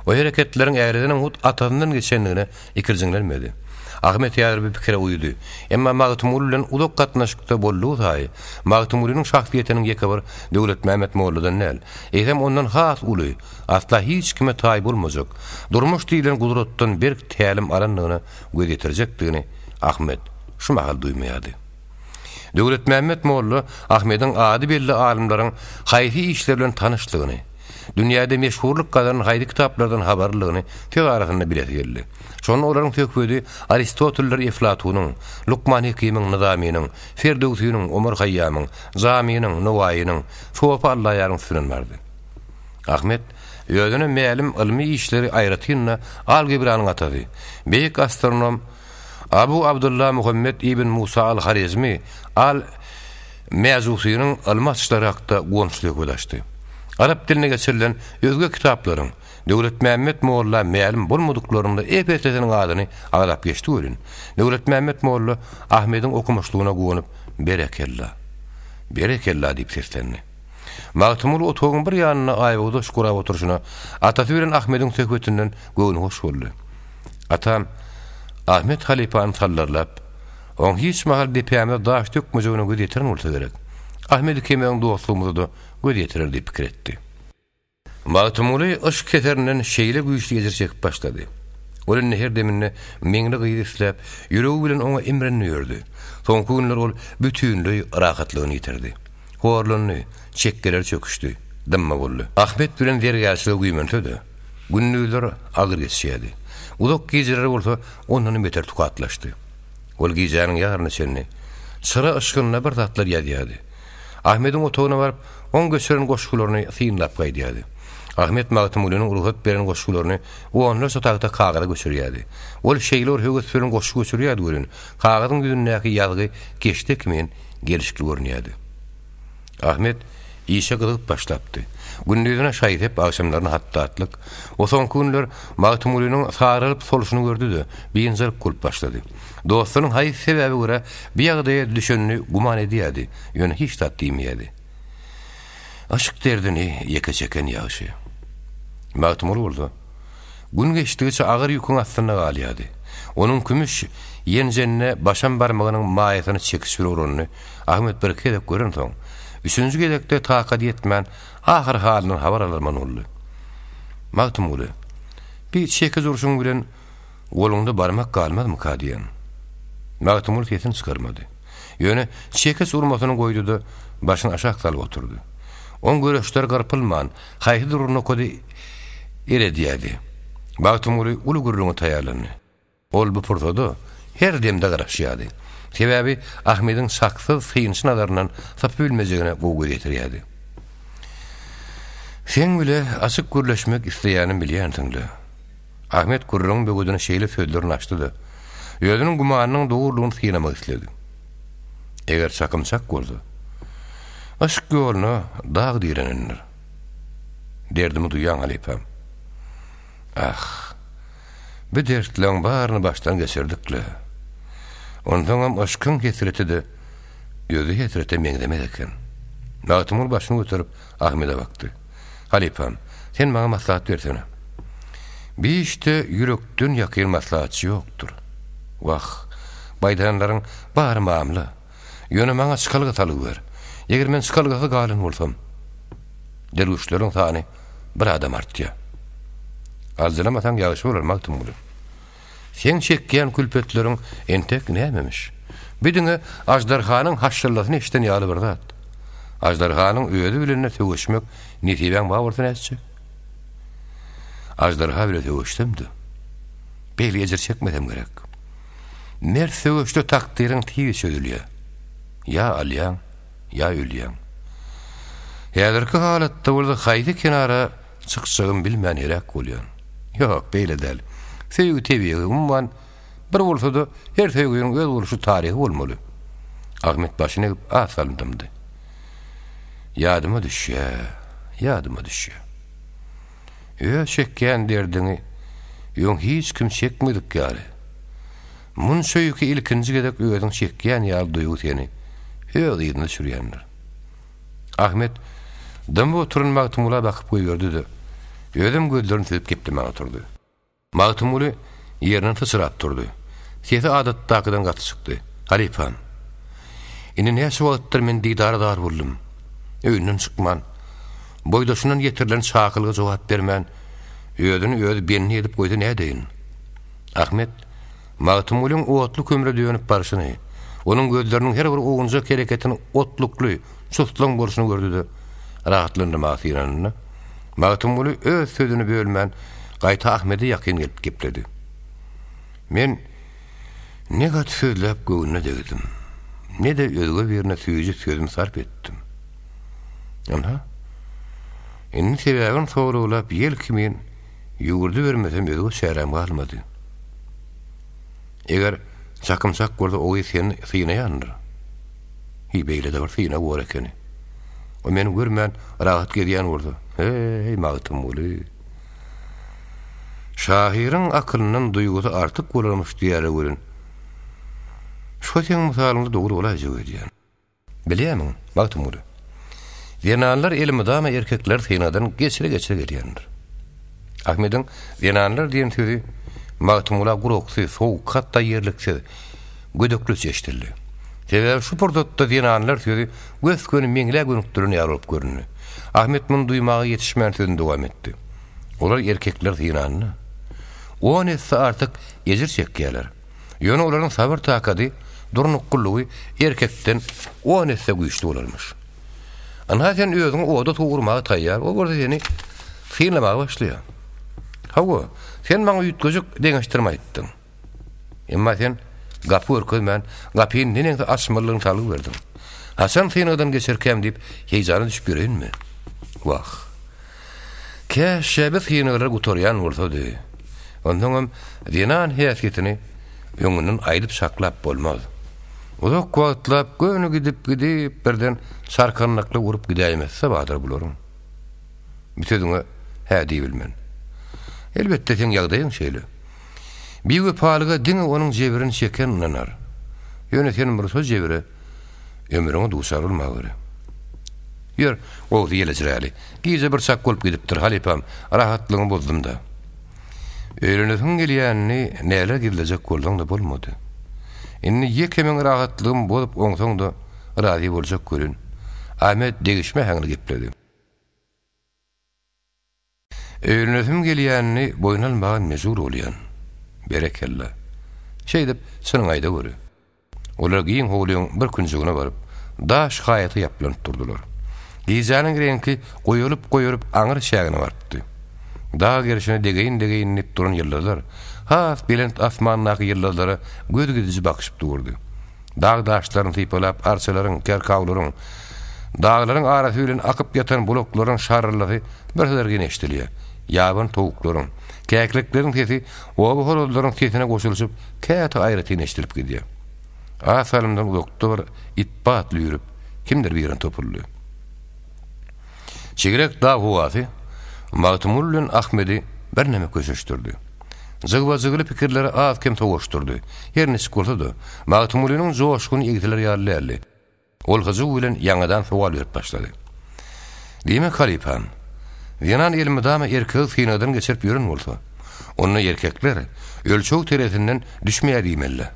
o hereketleriň äriziniň hut atasyndan geçendigine ikirjiňlenmedi. Ahmet häzir bu pikire uýdy. Emma Magtymguly bilen uzak gatnaşykda boldugy saýy, Magtymgulynyň şahsyýetiniň ýeke bir Döwletmämmet molladan däl, eýsem ondan has uly, asla hiç kime taý bolmajak, durmuş diýlen gudratdan berk tälim alandygyna göz ýetirjekdigini Ahmet şu mahal duýmaýardy. Döwletmämmet molla Ahmediň ady belli alymlaryň haýsy işleri bilen tanyşdygyny, dünýäde meşhurlyk gazanan haýsy kitaplardan habarlydygyny söz arasynda bilesi geldi. Şonda olaryň söhbedi Aristoteldir Eflatunyň, Lukman Hekimiň, Nyzamynyň, Ferdöwsiniň, Omar Haýýamyň, Jamynyň, Nowaýynyň, Sopy Allaýaryň üstünden bardy. Ahmet özüne mälim ylmy işleri aýratyn-da algebranyň atasy, beýik astronom Abu Abdylla Muhammet ibn Musa al-Horezmi al-Mäjusynyň ylmy açyşlary hakda guwançly söhbet açdy. Arap diline geçirilen özge kitaplaryň Döwletmämmet molla mälim bolmadyklarynyň-da ep-eslisiniň adyny agzap geçdi welin, Döwletmämmet molla Ahmediň okumyşlygyna guwanyp, Berekella! Berekella! diýip seslendi. Magtymguly otagyň bir ýanynda aýbogdaş gurap oturyşyna atasy bilen Ahmediň söhbetinden göwni hoş boldy. Atam Ahmet halypany sallarlap, oň hiç mahal depämize daş dökmejegine göz ýetiren bolsa gerek. Ahmet ikimiziň dostlugymyza-da göz ýetirer diýip pikir etdi. Magtymguly yşk keserinden şeýle güýçli ejir çekip başlady. Ol indi her deminde Meňli gyzy isläp, ýüregi bilen oňa imrindi ýördi. Soňky günler ol bütinleý rahatlygyny ýitirdi. Horlandy, çekgeleri çöküşdi, dymma boldy. Ahmet bilen zergärçilige güýmense-de, gündizler agyr geçýärdi. Uzak gijeler bolsa ondanam beter tukatlaşdy. Ol gijäniň ýaryna çenli çyra yşgynda bir zatlar ýazýardy. Ahmediň otagyna baryp, oň göçüren goşgularyny synlap gaýdýardy. Ahmet Magtymgulynyň rugsat beren goşgularyny onlarça tagta kagyza göçürýärdi. Ol şeýle bir höwes bilen goşgy göçürýärdi welin, kagyzyň ýüzündäki ýazgy keşde kimin gelşikli görünýärdi. Ahmet işe gyzygyp başlapdy. Gündizine şaý-sep, agşamlaryna hatdatlyk. O soňky günler Magtymgulynyň saralyp solşuny gördi-de, biynjalyk bolup başlady. Dostunyň haýsy sebäbe görä bi ýagdaýa düşenini güman edýärdi, ýöne hiç zat diýmeýärdi. Yşk derdini ýeke çeken ýagşy. Magtymguly bolsa, gün geçdigiçe agyr ýüküň astynda galýardy. Onuň kümüş ýenjenine başam barmagynyň maýasyny çekiç bilen uranyny Ahmet birki gezek görensoň, üçünji gezekde takady ýetmän, ahyr halyndan habar alarman boldy. Magtymguly, bi çekiç urşuň bilen goluňda barmak galmazmyka diýen. Magtymguly sesini çykarmady. Ýöne çekiç urmasyny goýdy-da, başyny aşak salyp oturdy. Oň göreçleri gyrpylman, haýsydyr bir nokady eredýärdi. Magtymguly uly gürrüňe taýýarlandy. Ol bu pursada her demde garaşýardy. Sebäbi Ahmediň çaksyz synçy nazaryndan sypyp bilmejegine gowy göz ýetirýärdi. Seň bile açyk gürleşmek isleýänim bilýänsiň-le. Ahmet gürrüňiň böwedini şeýle sözlerini açdy-da, özüniň gümanynyň dogrulygyny synamak isledi. Eger çakym çak bolsa, yşk ýoluna dag direnindir. Derdimi duýýaň, halypam. Ah, bi dertleň baryny başdan geçirdik-le. Onsoňam yşkyň hesreti-de özge hesrete meňzemez eken. Magtymguly başyny göterip, Ahmede bakdy. Halypam, sen maňa maslahat bersene. Bi işde ýürekden ýakyn maslahatçy ýokdur. Wah, baýdanlaryň bary mamla. Ýöne maňa çykalga salgy ber. Eger men çykalgasyz galan bolsam, derwüşleriň sany bir adam artýar. Aljyramasaň ýagşy bolar, Magtymguly. Seň çekýän külpetleriň entek nämemiş? Bi diňe aždarhanyň haşşyllasyny eşiden ýaly bir zat. Aždarhanyň özi bilen-de söweşmek nesibäň bar bolsa nätjek? Aždarha bile söweşsem-de, beýle ejir çekmesem gerek. Mert söweşde takdyryň tiz çözülýär. Ýa alýaň, ýa ölýäň. Häzirki halatda bolsa haýsy kenara çykjagymy bilmän heläk bolýan. Ýok, beýle däl. Söýgi tebigy, umuman, bir bolsa-da her söýginiň özboluşly taryhy bolmaly. Ahmet başyny egip az salym dymdy. Ýadyma düşýä, ýadyma düşýä. Öz çekýän derdiňi öň hiç kim çekmedik ýaly. Munça ýüki ilkinji gezek özüň çekýän ýaly duýgy seni öz yzyna düşürýändir. Ahmet dymyp oturan Magtymgula bakyp goýberdi-de, özem gözlerini süzüp geplemän oturdy. Magtymguly ýerinden syçrap turdy. Sesi adatdakydan gaty çykdy. Halypam, indi näçe wagtdyr men didara zar boldum. Öýünden çykman, boýdaşyndan getirilen çakylyga jogap bermän, özüni özi bendi edip goýsa nädeýin? Ahmet Magtymgulyň otly kömre dönüp barşyny, onuň gözleriniň her bir owunjak hereketini otlukly, çuslan bolşuny gördi-de, rahatlandyrmaga synanynda, Magtymguly öz sözüni bölmän, gaýta Ahmede ýakyn gelip gepledi. Men ne gaty sözläp göwnüne degdim, ne-de özge birine süýji sözüm sarp etdim. Ynha, indi sebäbini soraglap ýel kimin ýüwürdibermesem özge çäräm galmady. Eger çakym çak bolsa o gyz seni synaýandyr. Hiý, beýle-de bir synag bor ekeni. O meni görmän rahat gezýän bolsa, heý, Magtymguly. Şahyryň akylyndan duýgusy artyk bolarmyş diýýärler welin, şo seň mysalyňda dogry bolaýjak öýdýän. Bilýärmiň, Magtymguly, zenanlar elmydama erkekleri synagdan geçire-geçire gelýändir. Ahmediň zenanlar diýen sözi Magtymgula guraksy, sowuk, hatda ýerliksiz, gödekliç eşidildi. Sebäbi şu pursatda zenanlar sözi gös-göni Meňlä gönükdirilen ýaly bolup göründi. Ahmet muny duýmaga ýetişmän sözüni dowam etdi. Olar erkekleri synanda. on esse artyk ejir çekýärler. Ýöne olaryň sabyr-takady, durnuklylygy erkekden on esse güýçli bolarmyş. Ynha sen özüňi oda sowurmaga taýýar, ol bolsa seni synlamaga başlaýar. Hawa, sen maňa üýtgeşik deňeşdirme aýtdyň. Emma sen gapy görkezmän, gapyny neneňsi açmalydygyny salgy berdiň. Haçan synagdan geçerkäm diýip heýjana düşüp ýöreýinmi? Wah! Käşgä bi synaglar gutarýan bolsady. Onsoňam zenan häsiýetini öňünden aýdyp çaklap bolmaz. Uzak wagtlap göni gidip-gidip birden çarkandakly urup gidäýmezse bardyr bularyň. Bu sözüňe hä diýibilmen. Elbetde seň ýagdaýyň şeýle. Biwepalyga diňe onuň jebrini çeken ynanar. Ýöne sen bir şo jebire ömrüňe duçar bolmaweri. Ýör, gowusy ýelejiräli. Gije bir çak bolup gidipdir, halypam, rahatlygyňy bozdum-da. Öýlenesiň gelýänini näler gizlejek bolsaň-da bolmady. Indi ýeke meň rahatlygymy bozup oňsaň-da razy boljak welin, Ahmet degişme äheňli gepledi. Öýlenesim gelýänini boýun almaga mejbur bolýan. Berekella. Şeýdip, çynyňy aýdaweri. Olar giň howlyň bir künjegine baryp, daş haýata ýaplanyp durdular. Gijäniň reňki goýalyp-goýalyp aňry çägine barypdy. Dag gerşine degeýin-degeýin diýip duran ýyldyzlar has belent asmandaky ýyldyzlara göz gidiji bakyşyp durdy. Dag daşlaryny sypalap arçalaryň, kerkawlaryň, daglaryň arasy bilen akyp ýatan bulaklaryň şarryldysy birsyzargyn eşidilýär. Ýaban towuklaryň, käkilikleriň sesi oba horazlaryň sesine goşulyşyp käte aýratyn eşidilip gidýär. Az salymdan uzakda bir it batly üýrüp, kimdir birine topuldy. Çigrek dag howasy Magtymguly bilen Ahmedi birneme köşeşdirdi. Jygba-jygly pikirleri az-kem sowaşdyrdy. Her niçik bolsa-da, Magtymgulynyň joşguny egsiler ýaly däldi. Ol hyjuw bilen ýaňadan sowal berip başlady. Diýmek, halypam, zenan elmydama erkegi synagdan geçirip ýören bolsa, onda erkekler ölçeg teresinden düşmeýär diýmeli-dä?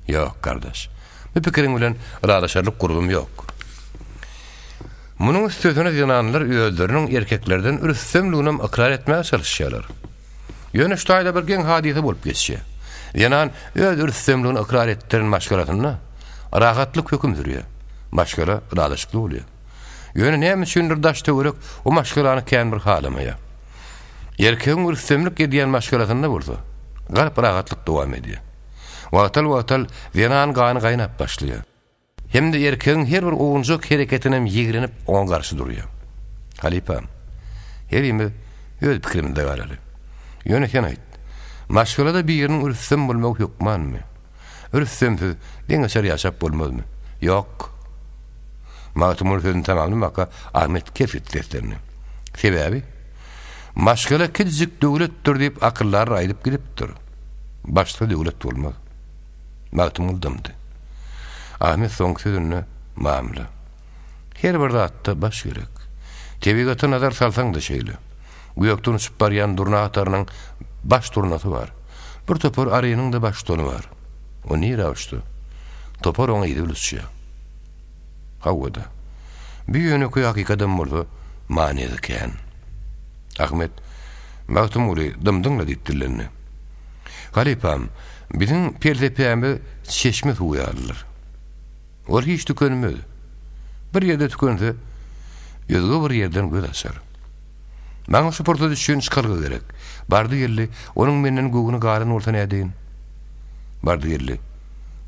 Ýok, gardaş, bu pikiriň bilen ylalaşarlyk gurbum ýok. Munuň üstesine zenanlar özleriniň erkeklerden rüstemliginem ykrar etmäge çalyşýarlar. Ýöne şu taýda bir geň hadysa bolup geçýär. Zenan öz rüstemligini ykrar etdiren maşgalasynda rahatlyk höküm sürýär. Maşgala ylalaşykly bolýar. Ýöne näme üçindir daş-töwerek o maşgalany kän bir halamaýar. Erkegiň rüstemlik edýän maşgalasynda bolsa galp rahatlyk dowam edýär. Wagtal-wagtal zenan gany gaýnap başlaýar. Hem-de erkegiň her bir owunjak hereketinem ýigrenip oňa garşy durýar. Halypam, herimiz öz pikirimizde galaly. Ýöne sen aýt, maşgalada biriniň rüstem bolmagy hökmanmy? Rüstemsiz deňeçer ýaşap bolmazmy? Ýok. Magtymguly sözüni tamamlamaka Ahmet kesgit seslendi. Sebäbi, maşgala kiçijik döwletdir diýip akyldarlar aýdyp gidipdir. Başda döwlet bolmaz. Magtymguly dymdy. Ahmet soňky sözünde mamla. Her bir zatda baş gerek. Tebigata nazar salsaň-da şeýle. Gökden uçup barýan durna hatarynyň baş durnasy bar. Bir topar arynyň-da baştutany bar. O nirä uçsa, topar oň yzy bilen uçýar. Hawa-da. Bu ýönekeý hakykadam bolsa, manysy kän. Ahmet, Magtymguly, dymdyň-la diýip dillendi. Halypam, biziň pelsepämiz çeşme suwy ýalydyr. Ol hiç tükenmez. Bir ýerde tükense, özge bir ýerden göz açar. Maňa şu pursat üçin çykalga gerek. Bardy-geldi, onuň menden göwni galan bolsa nädeýin? Bardy-geldi,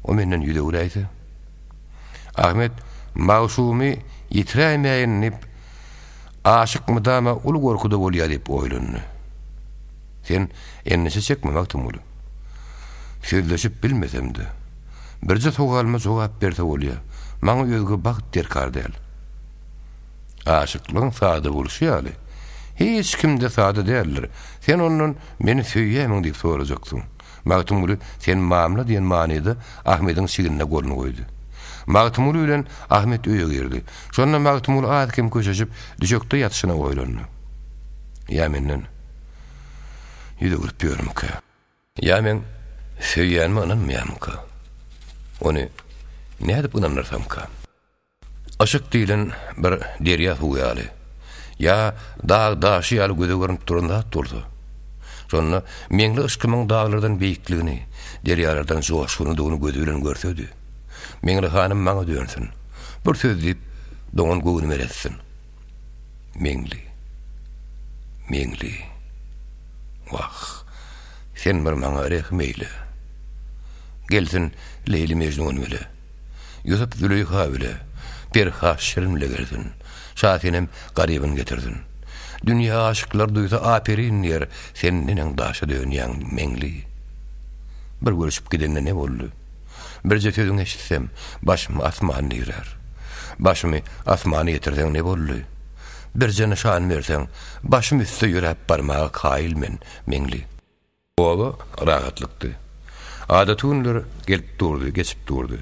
o menden ýüz öwräýse? Ahmet, magşugymy ýitiräýmäýin diýip, aşyk mydama uly gorkuda bolýar diýip oýlandy. Sen endişe çekme, Magtymguly. Sözleşip bilmesem-de, birje sowalyma jogap berse bolýa, maňa özge bagt derkar däl. Aşyklygyň sada bolşy ýaly, hiç kim-de sada däldir. Sen ondan meni söýýämiň diýip sorajaksyň. Magtymguly sen mamla diýen manyda Ahmediň çignine goluny goýdy. Magtymguly bilen Ahmet öýe girdi. Şonda Magtymguly az-kem köşeşip, düşekde ýatyşyna oýlandy. Ýa menden ýüz öwrüp ýörmükä? Ýa meň söýýänime ynanmaýarmyka? Ony nädip ynandyrsamka? Yşk diýlen bir derýa suwy ýaly, ýa dag daşy ýaly göze görnüp duran zat bolsa. Şonda Meňli yşkymyň daglardan beýikligini, derýalardan joşgunlydygyny gözi bilen görsedi. Meňli hanym maňa dönsün. Bir söz diýip, doňan göwnümi eretsin. Meňli. Meňli. Wah, sen bir maňa rehm eýle. Gelsin Leýli-Mejnun bile. Ýusup Züleýha bile, Perhat Şirin bile gelsin. Şasenem Garybyn getirsin. Dünýä aşyklar duýsa aperin diýer, sen neneň daşa dönýäň, Meňli? Bir görüşip gidende ne boldy? Birje sözüňi eşitsem, başym asman dirär. Başymy asmana ýetirseň ne boldy? Birje nyşan berseň, başym üste ýöräp barmaga kaýyl men, Meňli. Oba rahatlykdy. Adaty günler gelip durdy, geçip durdy.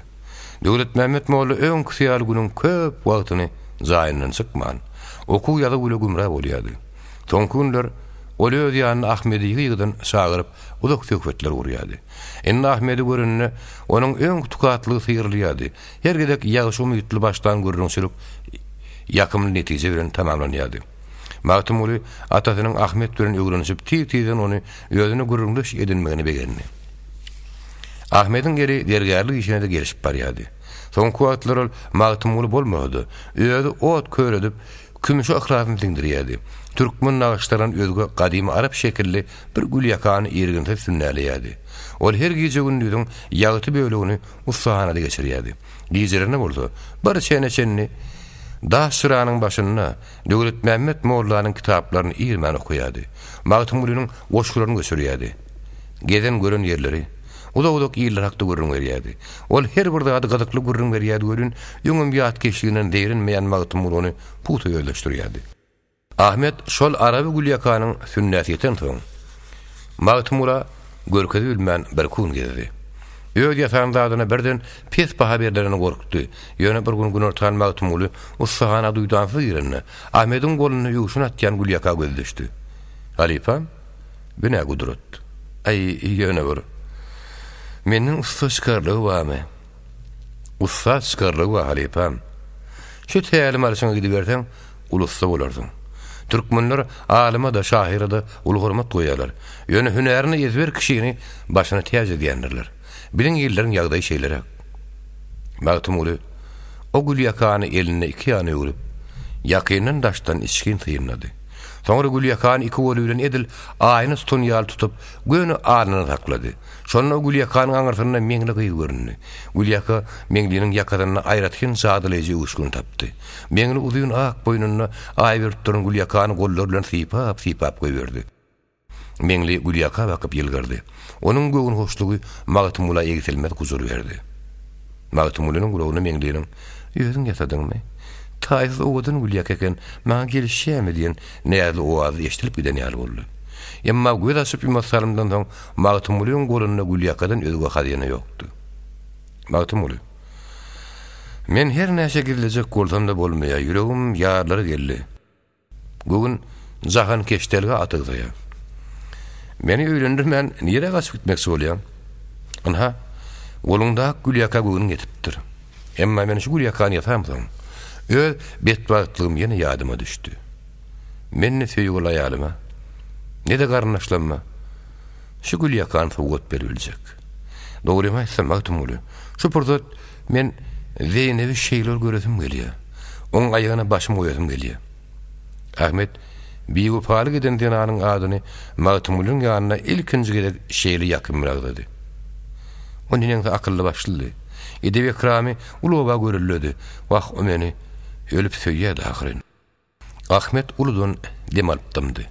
Döwletmämmet molla öňküsi ýaly günüň köp wagtyny jaýyndan çykman, okuw-ýazuw bile gümra bolýardy. Soňky günler ol öz ýanyna Ahmedi ýygy-ýygydan çagyryp, uzak söhbetler gurýardy. Indi Ahmedi görende, onuň öňki tukatlygy syrylýardy. Her gezek ýagşy umytly başlan gürrüňçilik ýakymly netije bilen tamamlanýardy. Magtymguly atasynyň Ahmet bilen öwrenişip, tiz-tizden ony özüne gürrüňdeş edinmegine begendi. Ahmediň eli zergärlik işine-de gelişip barýardy. Soňky wagtlar ol Magtymguly bolmasa-da, özi ot köredip, kümüşe yhlasyny siňdirýärdi. Türkmen nagyşlanan özge gadymy arap şekilli bir gülýakany irginsiz sünnäleýärdi. Ol her gije-gündiziň ýagty bölegini ussahanada geçirýärdi. Gijelerine bolsa, bir çene çenli daş çyranyň başynda Döwletmämmet mollanyň kitaplaryny irmän okaýardy. Magtymgulynyň goşgularyny göçürýärdi. Gezen-gören ýerleri, uzak-uzak iller hakda gürrüň berýärdi. Ol her bir zady gyzykly gürrüň berýärdi welin, öňem ýatkeşliginden zeýrenmeýän Magtymguly ony pugta özleşdirýärdi. Ahmet şol araby gülýakanyň sünnäsi ýetensoň, Magtymgula görkezibilmän birki gün gezdi. Öz ýasan zadyna birden pes baha berlerine gorkdy. Ýöne bir gün günortan Magtymguly ussahana duýdansyz girende, Ahmediň golunda öwşün atýan gülýaka gözi düşdi. Halypam, bu nä gudrat? Aý, ýöne bir. Menden ussa çykarlygy barmy? Ussat çykarlygy bar, halypam. Şu tälim alşyňa gidiberseň, uly ussa bolarsyň. Türkmenler alyma-da, şahyra-da uly hormat goýýarlar. Ýöne hünärine ezber kişini başyna täç edýändirler. Biziň illeriň ýagdaýy şeýleräk. Magtymguly o gülýakany elinde iki ýana öwrüp, ýakyndan-daşdan içgin synlady. Soňra gülýakany iki goly bilen edil aýna tutan ýaly tutup, göni alnynda saklady. Şonda gülýakanyň aňyrsynda Meňli gyz göründi. Gülýaka Meňliniň ýakasynda aýratyn jadylaýjy öwüşgin tapdy. Meňli uzyn ak boýnunda aý berip duran gülýakany gollary bilen sypap-sypap goýberdi. Meňli gülýaka bakyp ýylgyrdy. Onuň göwünhoşlugy Magtymgula egsilmez gujur berdi. Magtymgulynyň gulagyna Meňliniň, Özüň ýasadyňmy? Taýsyz owadan gülýaka eken, maňa gelişýärmi? diýen näzli owazy eşidilip giden ýaly boldy. Emma göz açyp-ýumas salymdan soň Magtymgulyň golunda gülýakadan özge hazyna ýokdy. Magtymguly. Men her näçe gizlejek bolsam-da bolmaýar, ýüregim ýarylara geldi. Göwün jahankeşdelige at ygzaýar. Meni öýlendirmän nirä gaçyp gitmekçi bolýaň? Ynha, goluňdaky gülýaka göwnüň ýetipdir. Emma men şu gülýakany ýasamsoň, öz betbagtlygym ýene ýadyma düşdi. Men ne söýgüli aýalyma, ne-de garyndaşlaryma şu gülýakany sowgat beribiljek. Dogrymy aýtsam, Magtymguly, şu pursat men Zeýnebi şeýle bir göresim gelýär. Oň aýagyna başymy goýasym gelýär. Ahmet biwepalyk eden zenanyň adyny Magtymgulynyň ýanynda ilkinji gezek şeýle ýakymly agzady. O neneňsi akylly-başlydy. Edep-ekramy uly oba görüldedi. Wah, o meni ölüp söýýärdi ahyryn. Ahmet uludan dem alyp dymdy.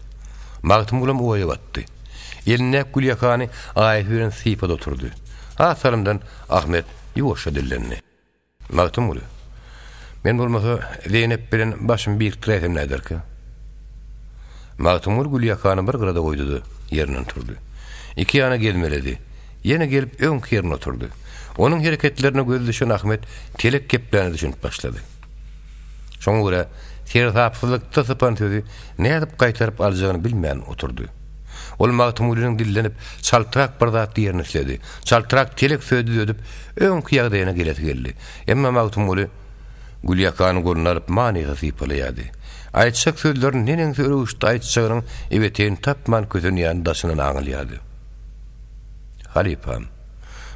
Magtymgulam oýa batdy. Elindäki gülýakany aýasy bilen sypady oturdy. Az salymdan Ahmet ýuwaşja dillendi. Magtymguly, men bolmasa Zeýnep bilen başymy birikdiräýsem näderkä? Magtymguly gülýakany bir gyrada goýdy-da, ýerinden turdy. Iki ýana gezmeledi. Ýene gelip öňki ýerinde oturdy. Onuň hereketlerine gözi düşen Ahmet telek gepläne düşünip başlady. Şoňa görä, seresapsyzlykda sypan sözi nädip gaýtaryp aljagyny bilmän oturdy. Ol Magtymgulynyň dillenip, çaltrak bir zat diýerini isledi. Çaltrak telek sözi düzedip, öňki ýagdaýyna gelesi geldi. Emma Magtymguly. Gülýakany goluna alyp manysyz sypalaýardy. Aýtjak sözlerini neneňsi röwüşde aýtjagynyň ebeteýini tapman kösenýäni daşyndan aňylýardy. Halypam.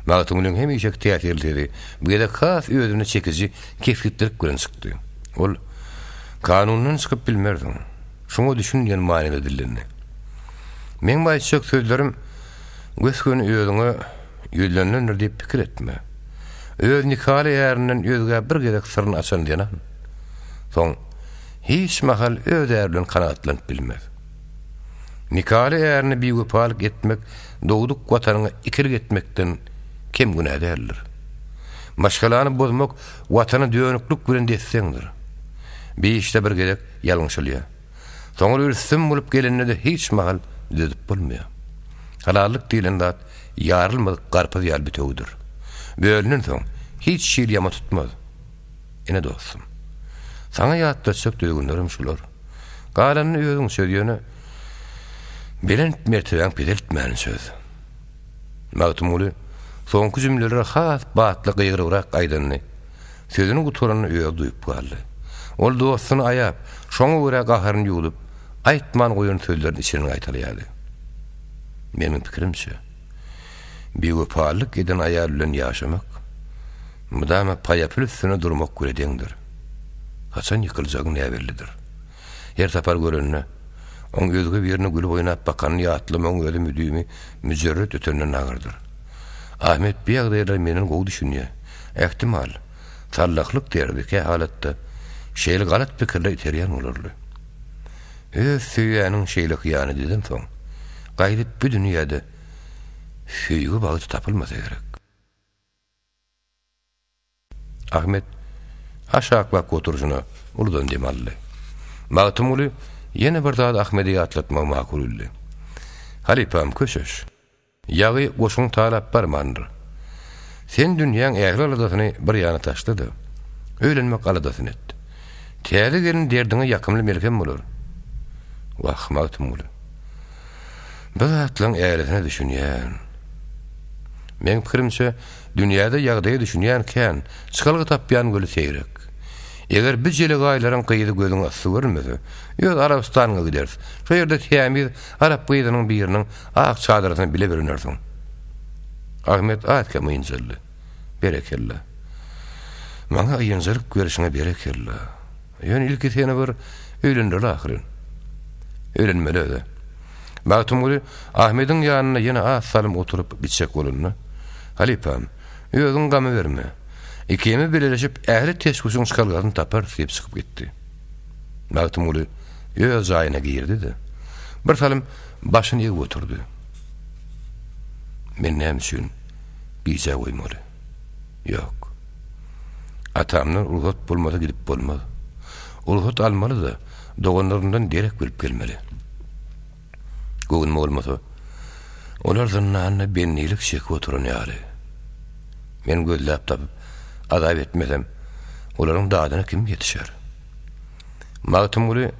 Magtymgulyň hemişeki täsirli sözi bu gezek has özüne çekiji kesgitlilik bilen çykdy. Ol, Kanundan çykyp bilmersiň. Şuňa düşün diýen manyda dillendi. Meň bu aýtjak sözlerim gös-göni özüňe ýüzlenilendir diýip pikir etme. Öz nikaly ärinden özgä bir gezek syryny açan zenan, soň hiç mahal öz äri bilen kanagatlanyp bilmez. Nikaly ärine biwepalyk etmek dogduk watanyňa ikilik etmekden kem günä däldir. Maşgalany bozmak watana dönüklik bilen desseňdir. Bir işde bir gezek ýalňyşylýar. Soňra rüstem bolup gelende-de hiç mahal düzedip bolmaýar. Halallyk diýlen zat ýarylmadyk garpyz ýaly bitewüdir. Bölünensoň hiç hili ýama tutmaz. Ine dostum. Saňa ýatlatjak düzgünlerim şular. Galanyny özüň çöz ýöne belent mertebäňi peseltmäni çöz. Magtymguly soňky jümleleri has batly gygyrybrak aýdanyny, sözüni gutaranyny özi duýup galdy. Ol dostuny aýap, şoňa görä gaharyny ýuwdup, aýtman goýan sözlerini içinden gaýtalaýardy. Meniň pikirimçe, biwepalyk eden aýal bilen ýaşamak, mydama paýapyl üstünde durmak bile deňdir. Haçan ýykyljagyň näbellidir. Her sapar görende, oň özge birine gülüp-oýnap bakanyny ýatlamagyň özi müdimi müjerret ötenden agyrdyr. Ahmet bu ýagdaýlara menden gowy düşünýär. Ähtimal, sallahlyk derdi kähalatda şeýle galat pikirlere iterýän bolarly. Öz söýýäniň şeýle hyýanat edensoň, gaýdyp bu dünýäde söýgi bagty tapylmasa gerek. Ahmet aşaklap oturyşyna uludan dem aldy. Magtymguly ýene bir zady Ahmede ýatlatmagy makul bildi. Halypam, köşeş. Ýagy goşuň talap barmandyr. Sen dünýäň ähli aladasyny bir ýana taşla-da, öýlenmek aladasyny et. Täze gelin derdiňe ýakymly melhem bolar. Wah, Magtymguly. Bu zatlaň älisine düşünýän. Meň pikirimçe, dünýäde ýagdaýa düşünýän kän, çykalga tapýan weli seýrek. Eger bi jelegaýlaryň gyzy gözüňe yssy görünmese, öz Arabystanyňa gideris. Şo ýerde tämiz arap gyzynyň biriniň ak çadyrasyna bile bürenersiň. Ahmet az-kem ynjaldy. Berekella. Maňa ynjalyk berişiňe berekella. Ýöne ilki seni bir öýlendireli ahyryn. Öýlenmeli özi. Magtymguly Ahmediň ýanynda ýene az salym oturyp gitjek bolanda, Halypam, özüň gama berme. Ikimiz bileleşip ähli teşwüşiň çykalgasyny taparys diýip çykyp gitdi. Magtymguly öz jaýyna girdi-de, bir salym başyny egip oturdy. Men näme üçin gijä goýmaly? Ýok. Atamdan rugsat bolmasa gidip bolmaz. Rugsat almaly-da, doganlarymdan derek bilip gelmeli. Göwnüme bolmasa, olar zyndanda bendilik çekip oturan ýaly. Men gözläp tapyp, azap etmesem, olaryň dadyna kim ýetişer? Magtymguly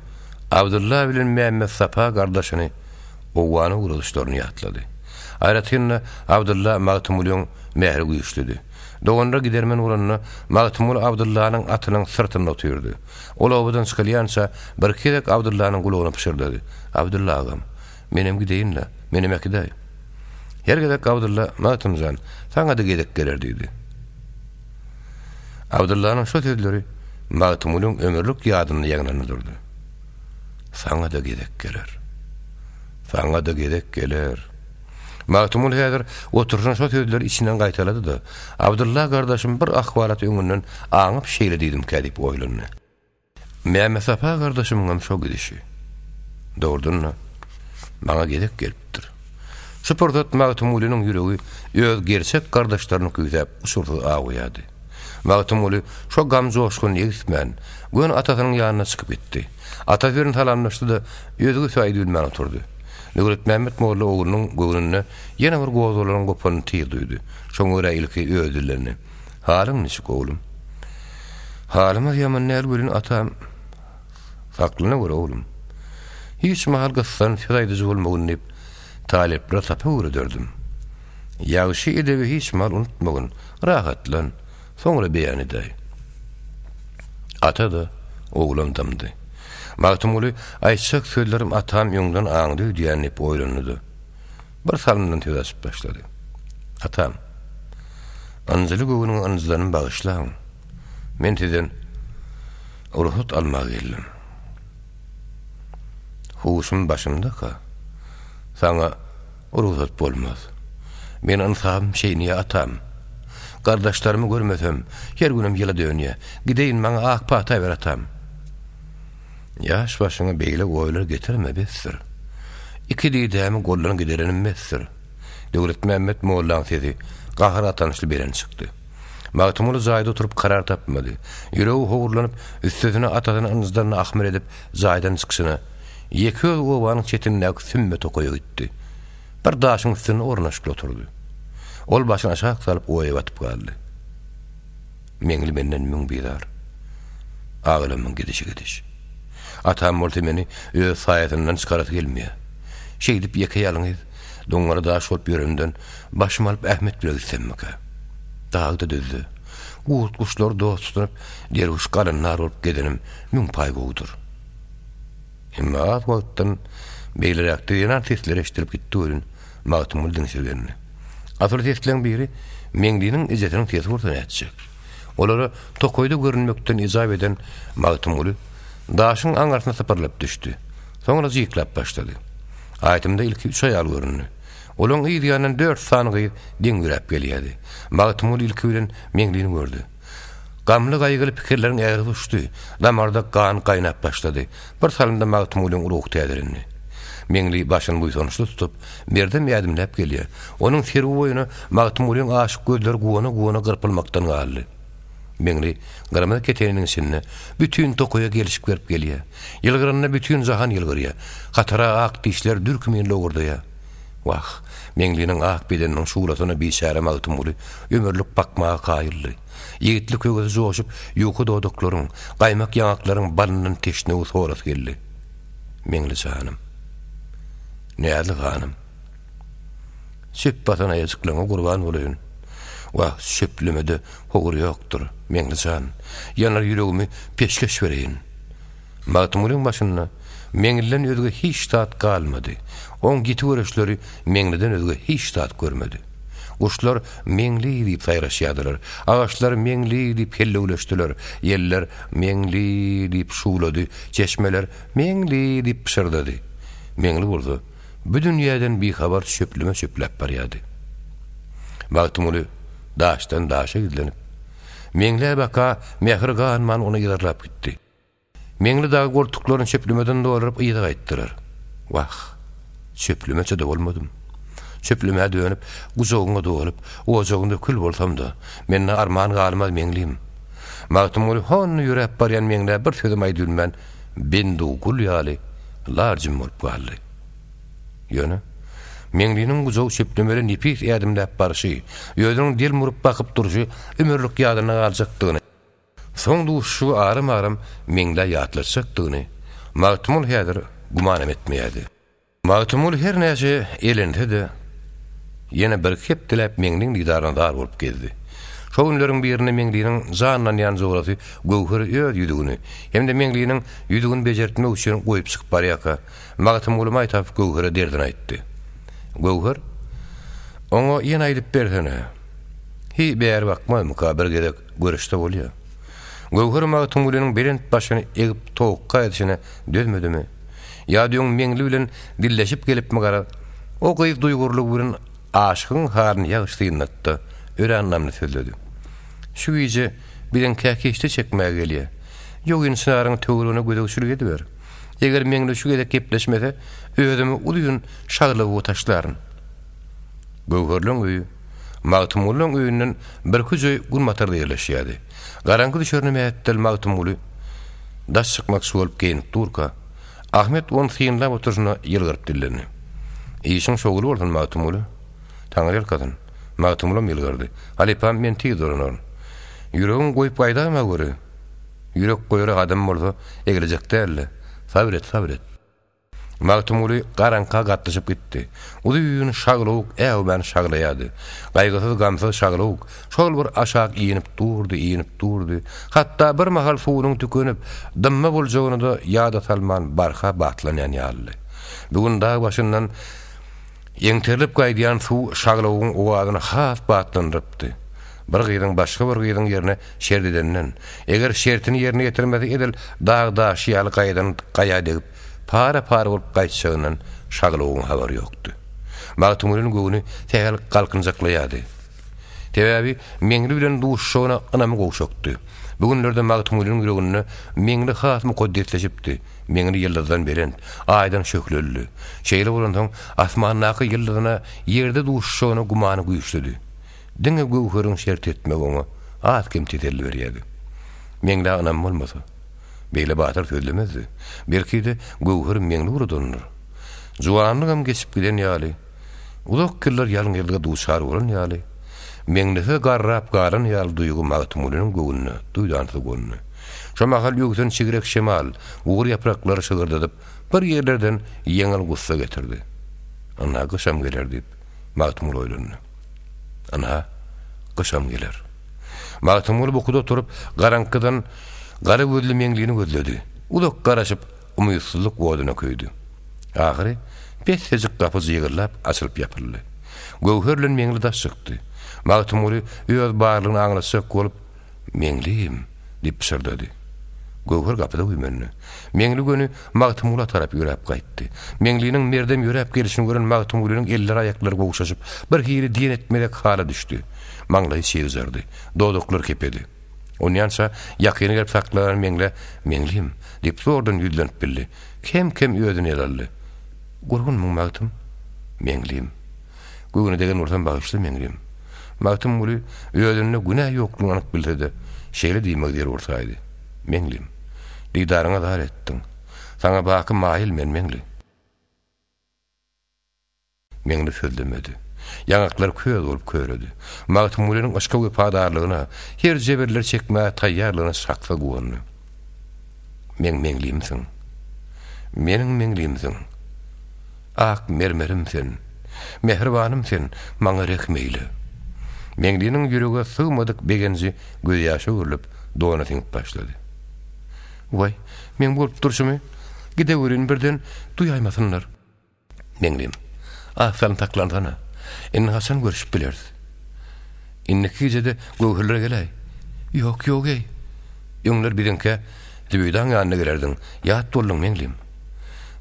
Abdylla bilen Mämmetsapa gardaşyny Owgana ugradyşlaryny ýatlady. Aýratyn-da, Abdylla Magtymgulyň mähri güýçlüdi. Doganlar gidermen bolanda, Magtymguly Abdyllanyň atynyň syrtynda otyrdy. Ol obadan çykylýança, birki gezek Abdyllanyň gulagyna pyşyrdady, Abdylla agam, menem gideýin-le, menem äkidäý. Her gezek Abdylla, Magtym jan, saňa-da gezek geler diýdi. Abdyllanyň şo sözleri Magtymgulyň ömürlik ýadynda ýaňlandy durdy. Saňa-da gezek geler. Saňa-da gezek geler. Magtymguly häzir oturyşyna şo sözleri içinden gaýtalady-da, Abdylla gardaşym bir ahwalaty öňünden aňyp şeýle diýdimkä diýip oýlandy. Mämmetsapa gardaşymyňam şo gidişi. Dogrudan-da, maňa gezek gelipdir. Şu pursat Magtymgulynyň ýüregi öz gerçek gardaşlaryny küýsäp uçursyz awuýardy. Magtymguly şo gam joşgunyny egismän, göni atasynyň ýanyna çykyp gitdi. Atasy bilen salamlaşdy-da, özge söz aýdybilmän oturdy. Döwletmämmet molla oglunyň göwnünde ýene bir gozgalaňyň gopanyny tiz duýdy. Şoňa görä ilki özi dillendi. Halyň niçik, oglum? Halymyz ýaman däl welin, atam, saklana gör, oglum. Hiç mahal gyssanyp söz aýdyjy bolmagyn diýip, talyplara sapak öwrederdim. Ýagşy edebi hiç mahal unutmagyn, rahatlan, soňra beýan edäý. Ata-da, oglam dymdy. Magtymguly, Aýtjak sözlerim atam öňden aňdy öýdýän diýip oýlandy-da, bir salymdan söz açyp başlady. Atam, ynjyly göwnüňi ynjydanym bagyşlaň. Men sizden rugsat almaga geldim. Huşum başymdaka, saňa rugsat bolmaz. Men ynsabym şeýniýä atam. Gardaşlarymy görmesem, her günüm ýyla dönýä. Gideýin, maňa ak pata ber atam. Ýaş başyňa beýle oýlar getirme, besdir. Iki didämi goldan giderenim besdir. Döwletmämmet mollaň sesi gahar-gatançly belent çykdy. Magtymguly jaýda oturyp karar tapmady. Ýüregi howurlanyp, üstesine atasyny ynjydanyna ahmyr edip, jaýdan çykyşyna, ýeke özi obanyň çetindäki sümme tokaýa gitdi. Bir daşyň üstünde ornaşyply oturdy. Ol başyny aşak salyp oýa batyp galdy. Meňli menden müň bizar. Aglamyň gidişi gidiş. Atam bolsa meni öz saýasyndan çykarasy gelmeýär. Şeýdip ýeke-ýalňyz, doňňara daş bolup ýöremden, başymy alyp Ahmet bile gitsemmikä? Dagda-düzde, gurt-guşlary dost tutunyp, derwüş galandar bolup gezenim müň paý gowudyr. Emma az wagtdan beýleräkde zenan sesleri eşidilip gitdi welin, Magtymguly diňşirgendi. Asyl sesleň biri Meňliniň ejesiniň sesi bolsa nätjek? Olara tokaýda görünmekden ejap eden Magtymguly daşyň aňyrsyna sypyrylyp düşdi. Soňra jyklap başlady. Aýtymda ilki üç aýal göründi. Olaň yz ýanyndan dört sany gyz deň ýöräp gelýärdi. Magtymguly ilki bilen Meňlini gördi. Gamly-gaýgyly pikirleriň ägrisi uçdy. Damarda gan gaýnap başlady. Bir salymda Magtymgulyň ruhy täzelendi. Meňli başyny buýsançly tutup, merdem ädimläp gelýär. Onuň serwi boýuna Magtymgulyň aşyk gözleri guwana-guwana gyrpylmakdan galdy. Meňli gyrmyzy keteniniň içinde bütin tokaýa gelşik berip gelýär. Ýylgyranda bütin jahan ýylgyrýar. Hatara ak dişler dür kimin lowurdaýar. Wah, Meňliniň ak bedeniniň şuglasyna biçäre Magtymguly ömürlik bakmaga kaýyldy. Ýigitlik höwesi joşup, ýuka dodaklaryň, gaýmak ýaňaklaryň balyndan teşnewi sorasy geldi. Meňli janym. Näzli hanym. Çöp basan aýajyklaryňa gurban bolaýyn. Wah, çöplemede howur ýokdur, Meňli jan. Ýanar ýüregimi peşgeş bereýin. Magtymgulyň başynda Meňliden özge hiç zat galmady. Oň ýiti göreçleri Meňliden özge hiç zat görmedi. Guşlar Meňli diýip saýraşýardylar. Agaçlar Meňli diýip hellewleşdiler. Ýeller Meňli diýip şuwlady. Çeşmeler Meňli diýip pyşyrdady. Meňli bolsa bu dünýäden bihabar çöpleme çöpläp barýardy. Magtymguly daşdan daşa gizlenip, Meňlä baka mähir ganman ony yzarlap gitdi. Meňli dagy goltuklaryny çöplemeden dolduryp yza gaýtdylar. Wah, çöplemeçe-de bolmadym. Çöplemä dönüp, gujagyňa dolup, ojagyňda kül bolsam-da, mende arman galmaz Meňlim. Magtymguly honda ýöräp barýan Meňlä bir sözem aýdybilmän, bendu gul ýaly lar-jim bolup galdy. Ýöne, Meňliniň gujagy çöplemeli nepis ädimläp barşy, özüniň delmuryp bakyp durşy ömürlik ýadynda galjakdygyny, soň duşuşygy aram-aram Meňlä ýatlatjakdygyny Magtymguly häzir gümanam etmeýärdi. Magtymguly her näçe elense-de, ýene birki hepdeläp Meňliň didaryna zar bolup gezdi. Şo günleriň birinde Meňliniň janlanýan jorasy Göwher öz ýüzügini hem-de Meňliniň ýüzügini bejertmek üçin goýup çykyp barýarka, Magtymguly maý tapyp Göwhere derdini aýtdy. Göwher, Oňa ýene aýdyp bersene. Hi, bäri bakmazmyka, bir gezek görüşse bolýa. Göwher Magtymgulynyň belent başyny egip towakga edişine dözmedimi, ýa-da öň Meňli bilen dilleşip gelipmi garaz, o gyz duýgurlygy bilen aşygyň halyny ýagyş synlatdy, örän ynamly sözledi. Şu gije biziňkä keşde çekmäge gelýä. Ýogyn çynaryň töweregine gözegçilik ediber. Eger Meňli şu gezek gepleşmese, özümi uzyn şaglawyga taşlaryn. Göwherleň öýi Magtymgulynyň öýünden birki jöý günbatarda ýerleşýärdi. Garaňky düşerine mähetdel Magtymguly daş çykmakçy bolup geýnip durka, Ahmet ony synlap oturyşyna ýylgyryp dillendi. Işiň şowly bolsun, Magtymguly. Taňryýalkasyn. Magtymgulam ýylgyrdy. Halypam, men tiz dolanaryn. Ýüregiň goýup gaýdaýma göri. Ýürek goýara adam bolsa, eglejek däl-le. Sabyr et, sabyr et. Magtymguly garaňka gatlyşyp gitdi. Uzyn şaglawuk äwmän şaglaýardy. Gaýgysyz-gamsyz şaglawuk şol bir aşak inip durdy, inip durdy. Hatda bir mahal suwunyň tükenip, dymma boljagyny-da ýada salman barha batlanýan ýalydy. Bu gün dag başyndan Eňterilip gaýdýan suw şaglawugyň owazyny has batlandyrypdy. Bir gyzyň başga bir gyzyň ýerine şert edenden, eger şertini ýerine ýetirmese edil dag daşy ýaly gaýadan gaýa degip, para-para bolup gaýtjagyndan şaglawugyň habary ýokdy. Magtymgulynyň göwni sähel galkynjaklaýardy. Sebäbi Meňli bilen duşuşjagyna ynamy gowşakdy. Bu günlerde Magtymgulynyň ýüreginde Meňli has mukaddesleşipdi. Meňli ýyldyzdan belent, Aýdan şöhlelidi. Şeýle bolansoň, asmandaky ýyldyzyna ýerde duşuşjagyna gümany güýçlüdi. Diňe Göwheriň şert etmegi oňa az-kem teselli berýärdi. Meňlä ynam bolmasa, beýle batyr sözlemezdi. Belki-de, Göwher Meňli ugradandyr. Juwanlygam geçip giden ýaly, Uzak ýyllar ýalňyzlyga duçar bolan ýaly, Meňlisiz garrap galan ýaly duýgy Magtymgulynyň göwnüne duýdansyz gondy. Şo mahal öwsen çigrek şemal, gury ýapraklary şygyrdadyp, bir ýerlerden ýeňil gussa getirdi. Ynha, gyşam geler diýip, Magtymguly oýlandy. Ynha, gyşam geler. Magtymguly bukuda oturyp, garaňkydan gara gözli Meňlini gözledi. Uzak garaşyp, umytsyzlyk oduna köýdi. Ahyry, pessejik gapy jygyrlap açylyp ýapyldy. Göwher bilen Meňli daş çykdy. Magtymguly öz barlygyny aňlatjak bolup, Meňlim! diýip pyşyrdady. Göwher gapyda güýmendi. Meňli göni Magtymgula tarap ýöräp gaýtdy. Meňliniň merdem ýöräp gelşini gören Magtymgulynyň elleri-aýaklary gowşaşyp, bir hili diýen etmezek hala düşdi. Maňlaýy çygjardy. Dodaklary kepedi. Onýança ýakyna gelip saklanan Meňlä, Meňlim! diýip zordan ýüzlenip bildi. Kem-kem özüni ele aldy. Gurgunmyň, Magtym? Meňlim. Göwne degen bolsam bagyşla, Meňlim. Magtymguly özünde günä ýoklugyny anyk bilse-de, şeýle diýmegi zerur saýdy. Meňlim. Didaryňa zar etdiň. Saňa baky maýyl men, Meňli. Meňli sözlemedi. Ýaňaklary köz bolup köredi. Magtymgulynyň yşka wepadarlygyna, her jebirleri çekmäge taýýarlygyna şahsy guwandy. Meň Meňlimsiň. Meniň Meňlimsiň. Ak mermerim sen. Mähribanym sen, maňa rehm eýle. Meňliniň ýürege sygmadyk begenji gözýaşa öwrülip, dona siňip başlady. Waý, meň bolup durşumy gidewerin birden duýaýmasynlar. Meňlim, az salym saklansana. Indi haçan görüşip bileris? Indiki gije-de göwherlere geläý. Ýok, ýok-eý. Öňler biziňkä Zübeýdaň ýanyna gelerdiň. Ýat bolduň, Meňlim.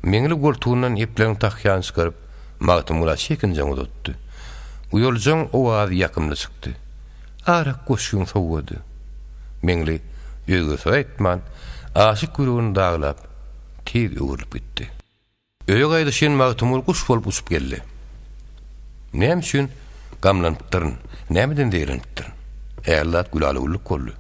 Meňli goltugyndan ýepleriň tahýany çykaryp, Magtymgula çekinjeň uzatdy. Uýaljaň owazy ýakymly çykdy. Arak goşgyň sowgady. Meňli özge söz aýtman, aşyk ýüregini daglap, tiz öwrülip gitdi. Öýe gaýdyşyn Magtymguly guş bolup uçup geldi. Näme üçin gamlanypdyryn, nämeden zeýrenipdirin? Ähli zat gülala-güllük boldy.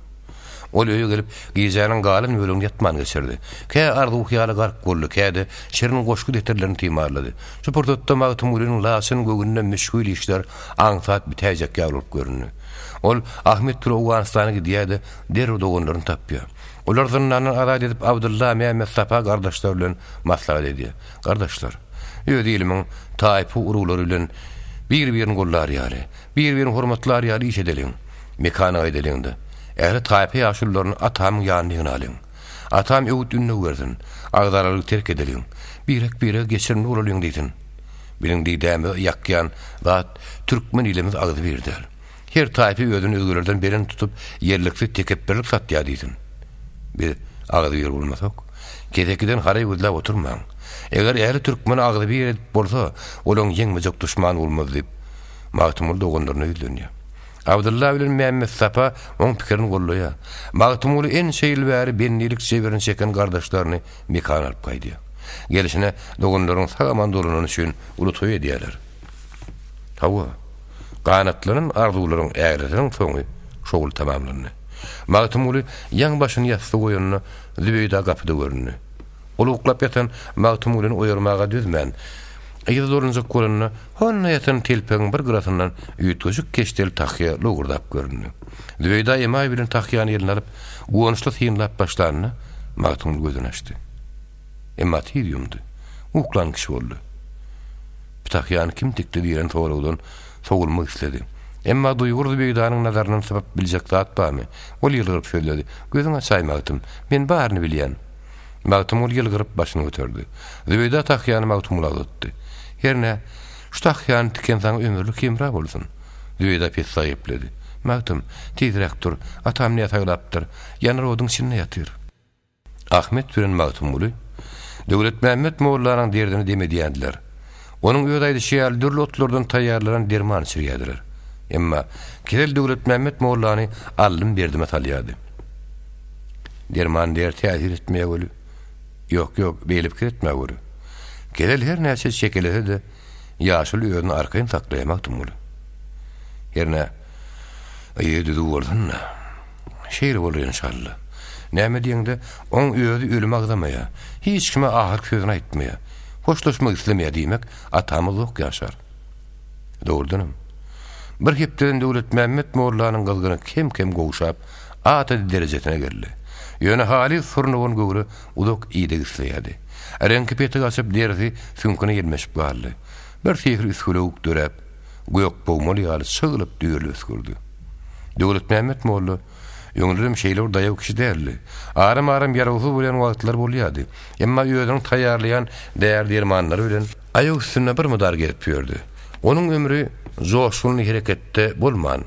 Ol öýe gelip, gijäniň galan bölegini ýatman geçirdi. Kä arzuw-hyýala gark boldy, kä-de şirin goşgy setirlerini timarlady. Şu pursatda Magtymgulynyň laçyn göwnüne müşgil işler aňsat bitäýjek ýaly bolup göründi. Ol Ahmet bilen Owganystana gidýär-de, derrew doganlaryny tapýar. Olar zyndandan azat edip Abdylla, Mehmet Sapa gardaşlar bilen maslahat edýär. Gardaşlar, öz ilimiň taýpa-uruglary bilen bir-birini gollar ýaly, bir-birini hormatlar ýaly iş edeliň. Mekana gaýdalyň-da, ähli taýpa ýaşulularyny atamyň ýanyna ýygnalyň. Atam öwüt-ündew bersin, agzalalygy terk edeliň, birek-birege geçirimli bolalyň diýsin. Biziň didämizi ýakýan zat türkmen ilimiz agzybir däl. Her taýpa özüni özgelerden belent tutup, ýerliksiz tekepbirlik satýar diýsin. Biz agzybir bolmasak, kesekiden haraý gözläp oturmaň. Eger ähli türkmeni agzybir edip bolsa, olaň ýeňmejek duşmany bolmaz diýip, Magtymguly doganlaryna ýüzlenýär. Abdylla bilen Mämmetsapa oň pikirini gollaýar. Magtymguly ençe ýyl bäri bendilik jebirini çeken gardaşlaryny mekana alyp gaýdýar. Gelşine doganlaryň sag-aman dolanany üçin uly toý edýärler. Hawa, ganatlanan arzuwlaryň ählisiniň soňy şowly tamamlandy. Magtymguly ýaňy başyny ýassyga goýanda, Zübeýda gapyda göründi. Ol uklap ýatan Magtymgulyny oýarmaga dözmän, yza dolanjak bolanda, honda ýatan telpegiň bir gyrasyndan üýtgeşik keşdeli tahýa lowurdap göründi. Zübeýda emaý bilen tahýany eline alyp, guwançly synlap başlanda, Magtymguly gözüni açdy. Emma tiz ýumdy. Uklan kişi boldy. Ptahýany kim tikdi diýlen soragdan sowulmak isledi. Emma duýgur Zübeýdanyň nazaryndan sypyp biljek zat barmy? Ol ýylgyryp sözledi, Gözüňi açaý, Magtym. Men baryny bilýän. Magtymguly ýylgyryp başyny göterdi. Zübeýda tahýany Magtymgula uzatdy. Hernä, şu tahýany tiken saňa ömürlik hemra bolsun. Zübeýda pessaý gepledi. Magtym, tizräk tur, atam näsaglapdyr, ýanar oduň içinde ýatyr. Ahmet bilen Magtymguly Döwletmämmet mollanyň derdini dem edýärdiler. Onuň öz aýdyşy ýaly dürli otlardan taýýarlanan derman içirýärdiler. Emma kesel Döwletmämmet mollany aldym-berdime salýardy. Derman der täsir etmeýär weli. Ýok, ýok, beýle pikir etme weli. Kesel her näçe çekelese-de, ýaşuly özüni arkaýyn saklaýar Magtymguly. Hernä, yzy düzüw bolsun-da. Şeýle bolar enşalla. Näme diýeňde, oň özi ölümi agzamaýar. Hiç kime ahyrky sözüni aýtmaýar. Hoşlaşmak islemeýär, diýmek, atamyz uzak ýaşar. Dogrudanam, bir hepdeden Döwletmämmet mollanyň gyzgyny kem-kem gowşap, atady derejesine geldi. Ýöne halys surnugan göwre uzak ideg isleýärdi. Reňki peti gaçyp, derisi süňküne ýelmeşip galdy. Bir sihir üsgülewük döräp, gök bogmaly ýaly çygylyp düýrlüp üsgürdi. Döwletmämmet molla öňlerem şeýle bir daýaw kişi däldi. Aram-aram ýarawsyz bolýan wagtlary bolýardy. Emma özüniň taýýarlaýan däri-dermanlary bilen aýak üstünde bir mydar gezip ýördi. Onuň ömri joşgunly hereketde bolman,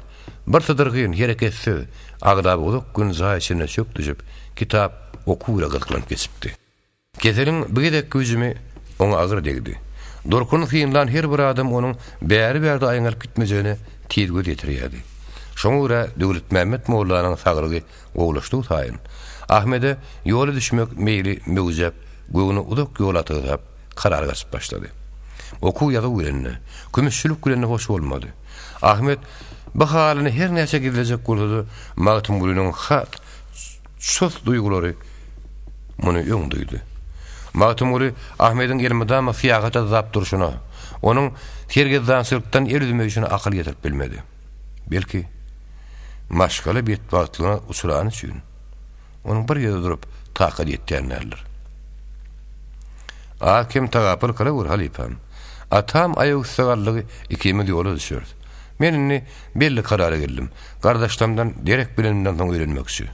bir sydyrgyn, hereketsiz, aglaba uzak gün jaý içinde çök düşüp, kitap, okuw bilen gyzyklanyp geçipdi. Keseliň bu gezekki hüjümi oňa agyr degdi. Durkuny synlan her bir adam onuň bäri-bärde aýňalyp gitmejegine tiz göz ýetirýärdi. Şoňa görä Döwletmämmet mollanyň saglygy gowulaşdygy saýyn, Ahmede ýola düşmek meýli möwjäp, göwni uzak ýola atygzap, karary gaçyp başlady. Okuw-ýazuw gelende, kümüşçilik gelende hoş bolmady. Ahmet bu halyny her näçe gizlejek bolsa-da, Magtymgulynyň has Ços duýgulary muny öň duýdy. Magtymguly Ahmediň elmydama syýahata dyzap durşuna, onuň sergezdançylykdan el üzmeýşine akyl ýetirip bilmedi. Belki, maşgala betbagtlygyna uçrany üçin, onuň bir ýerde durup takady ýetýän däldir. Az-kem tagapyl kylawür, halypam. Atam aýak üste galdygy ikimiz ýola düşeris. Men indi belli karara geldim. Gardaşlamdan derek bilenimden soň öýlenmekçi.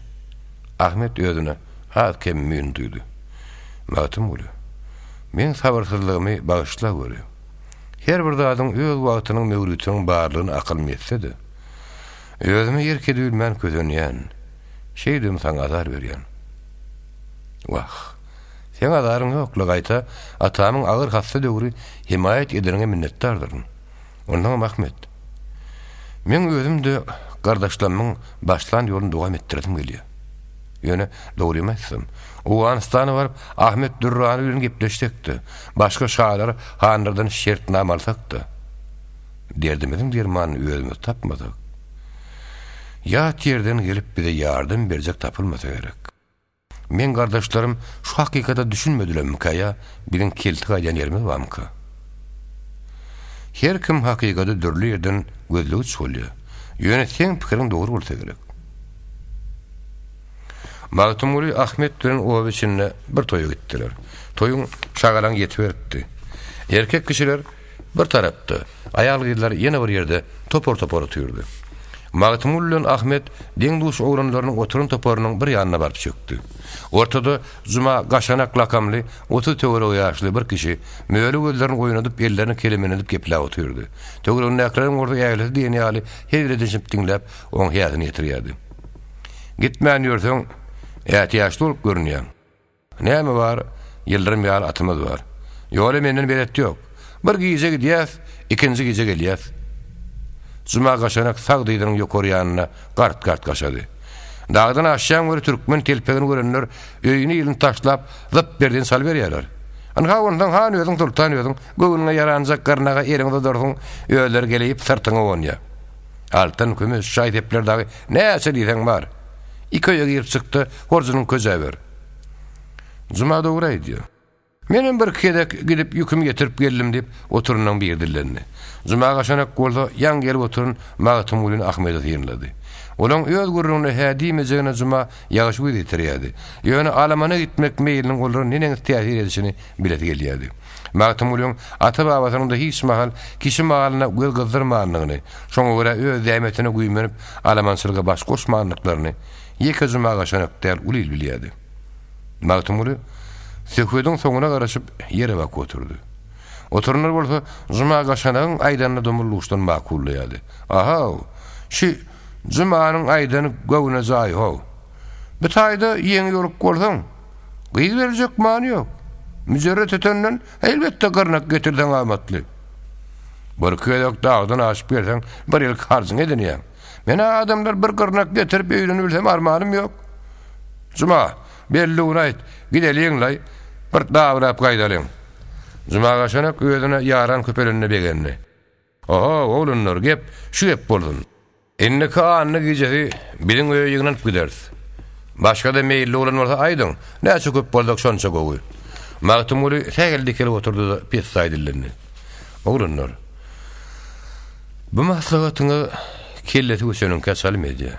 Ahmet özüne az-kem müýn duýdy. Magtymguly, meň sabyrsyzlygymy bagyşlaweri. Her bir zadyň öz wagtynyň, möwritiniň barlygyna akylym ýetse-de, özüme erk edibilmän kösenýän. Şeýdibem saňa azar berýän. Wah, seň azaryň ýok-la, gaýta atamyň agyr hassa döwri hemaýat edeniňe minnetdardyryn. Onsoňam Ahmet, meň özüm-de gardaşlarymyň başlan ýoluny dowam etdiresim gelýär. Ýöne, dogrymy aýtsam, Owganystana baryp, Ahmet Dürrany bilen gepleşsek-de, başga şalar, hanlardan şertnama alsak-da, derdimiziň dermanyny özümiz tapmasak, ýat ýerden gelip bize ýardam berjek tapylmasa gerek. Meň gardaşlarym şu hakykata düşünmedilermikä ýa biziň kelte gaýdýan ýerimiz barmyka? Her kim hakykady dürli ýerden gözlegiç bolýar. Ýöne seň pikiriň dogry bolsa gerek. Magtymguly Ahmet bilen oba içinde bir toýa gitdiler. Toýuň şagalaňy ýetiberipdi. Erkek kişiler Bir tarapda, aýal-gyzlar ýene bir ýerde topar-topar otyrdy. Magtymguly bilen Ahmet deň-duş oglanlarynyň oturan toparynyň bir ýanyna baryp çökdi. Ortada Juma Gaşanak lakamly 30 töweregi ýaşly bir kişi möle gözlerini oýnadyp, ellerini kelemenledip gepläp otyrdy. Töweregindäkileriň bolsa ählisi diýen ýaly hezil edinişip diňläp, oň häzini ýetirýärdi. Gitmän ýörseň, ätiýaçly bolup görünýäň. Näme bar, ýyldyrym ýaly atymyz bar. Ýola menden belet ýok. Bir gije gidýäs, ikinji gije gelýäs. Juma gaşanak sag dyzynyň ýokary ýanyna gart-gart gaşady. Dagdan aşýan weli türkmen telpegini görenler öýüni-ilini taşlap, zyp berden çalyberýärler. Ynha onsoň han özüň, soltan özüň, göwnüňe ýaranjak gyrnaga eliňi uzadarsyň, özleri geleýip syrtyňa gonýar. Altyn, kümüş, şaý-sepler dagy näçe diýseň bar. Iki öýe girip çyk-da, horjunyňy köjäber. Juma dogry aýdýar. Menem birki gezek gidip ýükümi ýetirip geldim diýip, oturanyň biri dillendi. Juma Gaşanak bolsa ýaňy gelip oturan Magtymgulyny Ahmede synlady. Olaň öz gürrüňine hä diýmejegine Juma ýagşy göz ýetirýärdi. Ýöne alamana gitmek meýliniň olara neneňsi täsir edişini bilesi gelýärdi. Magtymgulyň ata-babasynyň-da hiç mahal kişi malyna göz gyzdyrmandygyny, şoňa görä öz zähmetine güýmenip alamançylyga baş goşmandyklaryny ýeke Juma Gaşanak däl uly il bilýärdi. Magtymguly söhbediň soňuna garaşyp ýere bakyp oturdy. Oturanlar bolsa Juma Gaşanagyň aýdanyny dumly-duşdan makullaýardy. Ahaw, şü Jumanyň aýdany göwne jaý-how. Bu taýda ýeňi ýoruk bolsaň, gyz berjek many ýok. Müjerret ötenden, elbetde, gyrnak getirseň amatly. Birki gezek dagdan aşyp gelseň, bir ýylky harjyňy edinýäň. Men-ä adamlar bir gyrnak getirip öýlenibilsem armanym ýok. Juma, belligini aýt, gideliň-laý, bir dabyrap gaýdalyň. Juma Gaşanak özüne ýaran köpelenine begendi. Oho, oglanlar, gep şu gep bolsun. Indiki anna gijesi biziň öýe ýygnanyp gideris. Başga-da meýilli bolan bolsa aýdyň, näçe köp bolsak şonça gowy. Magtymguly sähel dikelip oturdy-da pessaý dillendi. Oglanlar, bu maslahatyňyz kellesi göçeniňkä çalym edýär.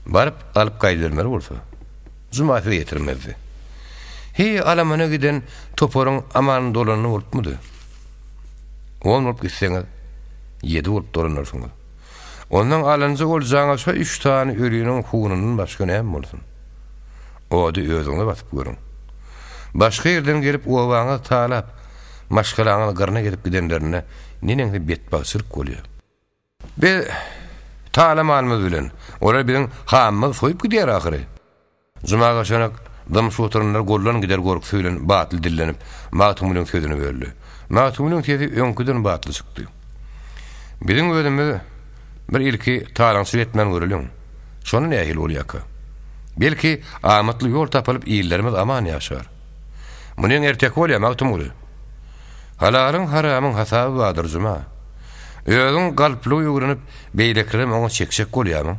Baryp alyp gaýdybermeli bolsa, Juma size ýetirmezdi. Heý, alamana giden toparyň aman dolany bolupmydy? On bolup gitseňiz, ýedi bolup dolanarsyňyz. Ondan alynjy oljaňyz şo üç sany öliniň hunundan başga näme bolsun? Ody özüňize basyp görüň. Başga ýerden gelip obaňyzy talap, maşgalaňyzy gyrnak edip gidenlerinde neneňsi betbagtçylyk bolýar. Biz talamanymyz bilen, olar biziň hamymyzy soýup gidýär ahyry. Juma Gaşanak dymşyp oturanlar goldan gider gorkusy bilen batly dillenip, Magtymgulyň sözüni böldi. Magtymgulyň sesi öňküden batly çykdy. Biziň özümiz bir ilki talaňçylyk etmän göreliň. Şonda nähili bolýarka? Belki, amatly ýol tapylyp illerimiz aman ýaşar. Munyň erteki bolýar, Magtymguly. Halalyň-haramyň hasaby bardyr, Juma. Özüň galplygy öwrenip, beýlekilerem oňa çekjek bolýarmyň?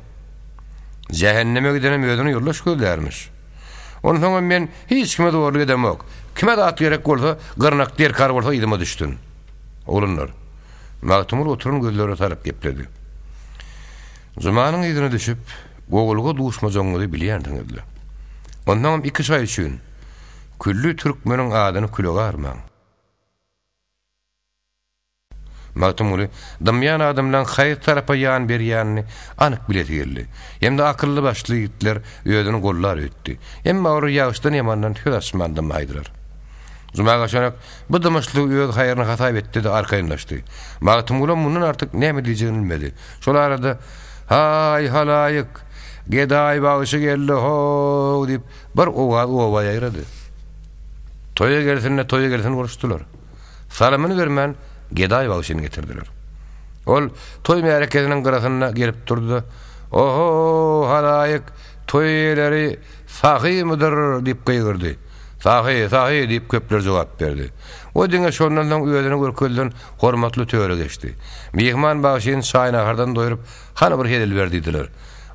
Jähenneme gidenem özüne ýoldaş gözlärmiş. Onsoňam men hiç kime zorluk edemok. Kime zat gerek bolsa, gyrnak derkar bolsa yzyma düşsün. Oglanlar. Magtymguly oturan gözlerine tarap gepledi. Jumanyň yzyna düşüp, gowulyga duşmajagyňyzy bilýänsiňiz-le. Onsoňam iki şaý üçin, külli türkmeniň adyny küle garmaň. Magtymguly dymýan adamlaň haýsy tarapa ýan berýänini anyk bilesi geldi. Hem-de akylly-başly ýigitler özüni gollar öýtdi. Emma olar ýagşydan-ýamandan söz açman dymmaýdylar. Juma Gaşanak bu dymyşlygy öz haýryna hasap etdi-de arkaýynlaşdy. Magtymgulam mundan artyk näme diýjegini bilmedi. Şol arada, Haý, halaýyk! Gedaý bagşy geldi-how! diýip, bir owaz oba ýaýrady. Toýa gelsin-de, toýa gelsin boluşdylar. Salamyny bermän, gedaý bagşyny getirdiler. Ol toý märekesiniň gyrasynda gelip durdy-da, Oho, halaýyk, toý eýeleri sahymydyr? diýip gygyrdy. Sahy, sahy! diýip, köpler jogap berdi. O diňe şondan soň özüne görkezilen hormatly töre geçdi. Myhman bagşyny çaý-nahardan doýrup, Hany bir hezil ber diýdiler.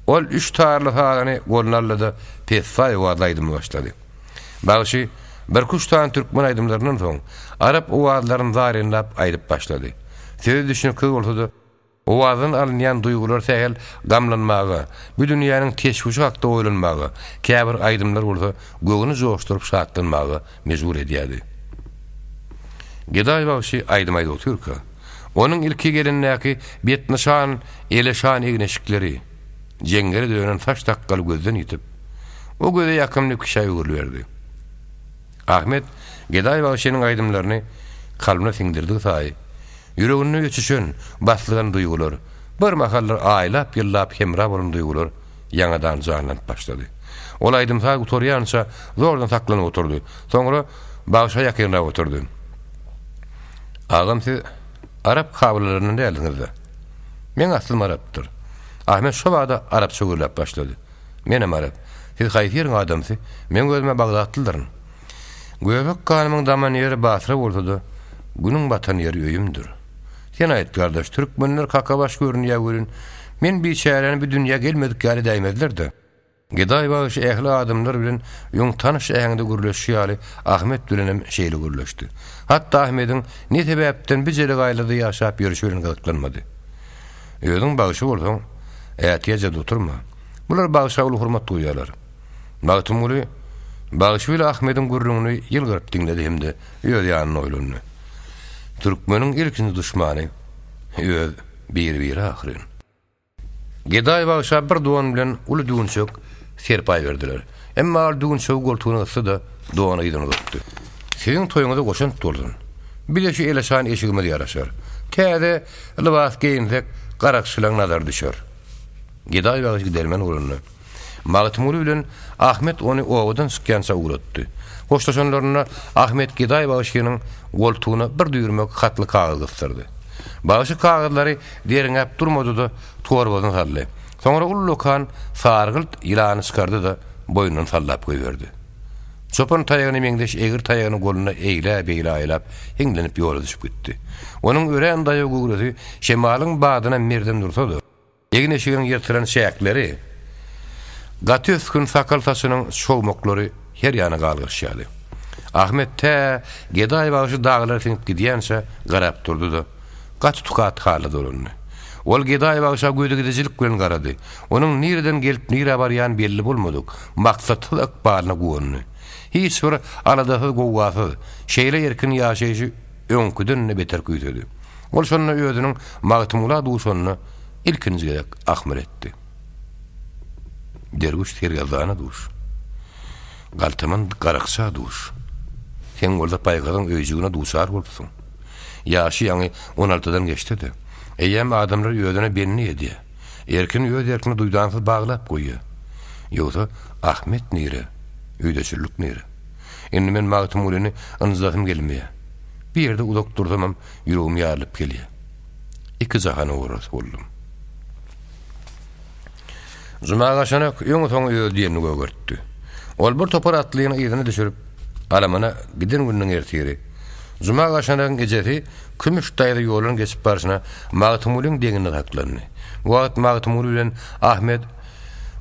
Ol üç tarly sazyny goluna aldy-da, pessaý owazly aýdyma başlady. Bagşy birküç sany türkmen aýdymlaryndan soň, arap owazlaryny zarynlap aýdyp başlady. Sözi düşnüksiz bolsa-da, owazdan alynýan duýgular sähel gamlanmaga, bu dünýäniň teşwüşi hakda oýlanmaga, käbir aýdymlar bolsa göwni joşduryp şatlanmaga mejbur edýärdi. Gedaý bagşy aýdym aýdyp otyrka, onuň ilki gelendäki betnyşan, eleşan egin-eşikleri, jeňňele dönen saç-sakgaly gözden ýitip, o göze ýakymly kişä öwrüliberdi. Ahmet Gedaý bagşynyň aýdymlaryny kalbyna siňdirdigi saýy, ýüreginde öçüşen, baslygan duýgular, bir mahallar aýlap-ýyllap hemra bolan duýgular ýaňadan janlanyp başlady. Ol aýdym-saz gutarýança zordan saklanyp oturdy. Soňra bagşa ýakynrak oturdy. Agam siz arap kabylalaryndan däldiňiz-dä? Meň aslym arapdyr. Ahmet şo bada arapça gürläp başlady. Menem arap. Siz haýsy ýeriň adamsy? Meň özüm-ä bagdatlydyryn. Göbek ganymyň daman ýeri Basra bolsa-da, günüň batan ýeri öýümdir. Sen aýt, gardaş, türkmenler kakabaş görünýär welin, men biçäräni bu dünýä gelmedik ýaly edäýmezler-dä. Gedaý bagşy ähli adamlar bilen öň tanyş äheňde gürleşişi ýaly Ahmet bilenem şeýle gürleşdi. Hatda Ahmediň ne sebäpden bu jelegaýlarda ýaşap ýörşi bilen gyzyklanmady. Özüň bagşy bolsaň, Ätiýaç edip oturma. Bular bagşa uly hormat goýýarlar. Magtymguly bagşy bile Ahmediň gürrüňini ýylgyryp diňledi hem-de öz ýanynda oýlandy. Türkmeniň ilkinji duşmany öz biri-biri ahyryn. Gedaý bagşa bir don bilen uly düwünçek serpaý berdiler. Emma ol düwünçegi goltugyna gysdy-da, dony yzyna uzatdy. Siziň toýuňyza goşant bolsun. Bize şu eleşan eşigimiz ýaraşar. Täze lybas geýinsek, garakçylaň nazary düşer. Gedaý bagşy gidermen bolanda, Magtymguly bilen Ahmet ony obadan çykýança ugratdy. Hoşlaşanlarynda Ahmet Gedaý bagşynyň goltugyna bir düýrmek hatly kagyz gysdyrdy. Bagşy kagyzlary derňäp durmady-da, torbasyna saldy. Soňra ullakan sargylt ýylany çykardy-da, boýnundan sallap goýberdi. Çopan taýagyna meňzeş egri taýagyny golunda eýlä-beýlä aýlap, hiňlenip ýola düşüp gitdi. Onuň örän daýaw göwresi şemalyň badyna merdem dursa-da, Egin-eşiginiň ýyrtylan çäkleri, gaty ösgün sakal-saçynyň çogmaklary her ýana galgaşýardy. Ahmet tä Gedaý bagşy daglara siňip gidýänçä garap durdy-da, gaty tukat halda dolandy. Ol Gedaý bagşa gözügidijilik bilen garady. Onuň nireden gelip nirä barýany belli bolmadyk, maksatsyz ykbalyna guwandy. Hiç bir aladasyz-gowgasyz, şeýle erkin ýaşaýşy öňküden-de beter küýsedi. Ol şonda özüniň Magtymgula duşanyna ilkinji gezek ahmyr etdi. Derwüş sergezdana duş. Galtaman garakça duş. Sen bolsa paýhasyň öýjügine duçar bolupsyň. Ýaşy ýaňy on altydan geçse-de, eýýäm adamlary özüne bendi edýär. Erkini öz erkine duýdansyz baglap goýýar. Ýogsa Ahmet nire, öýdeçillik nire? Indi men Magtymgulyny ynjydasym gelmeýär. Bir ýerde uzak dursamam ýüregim ýarylyp gelýär. Iki jahan owarrasy boldum. Juma Gaşanak öňi-soňy öz diýenini gögertdi. Ol bir topar atlyny yzyna düşürip, alamana giden gününiň ertiri, Juma Gaşanagyň ejesi Kümüş daýza ýoldan geçip barşyna Magtymgulyň deňinde saklandy. Bu wagt Magtymguly bilen Ahmet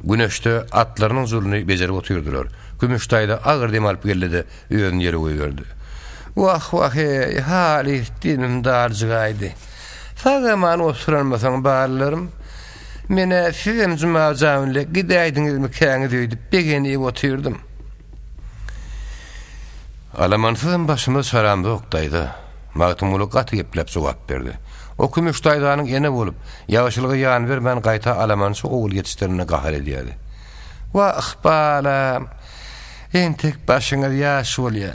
güneşde atlarynyň juluny bejerip otyrdylar. Kümüş daýza agyr dem alyp geldi-de, özüni ýere goýberdi. Wah-wah-eý, halys demim darjygaýdy. Sag-aman oturanmysyň, balalarym? Men-ä sizem Juma jan bile gidäýdiňizmikäňiz öýdüp begenip otyrdym. Alamansyzam başymyz çaramzok, daýza. Magtymguly gaty gepläp jogap berdi. O Kümüş daýzanyň ene bolup, ýagşylyga ýan bermän gaýta alamançy ogul ýetişdirenine gahar edýärdi. Wah, balam! Entek başyňyz ýaş bolýa.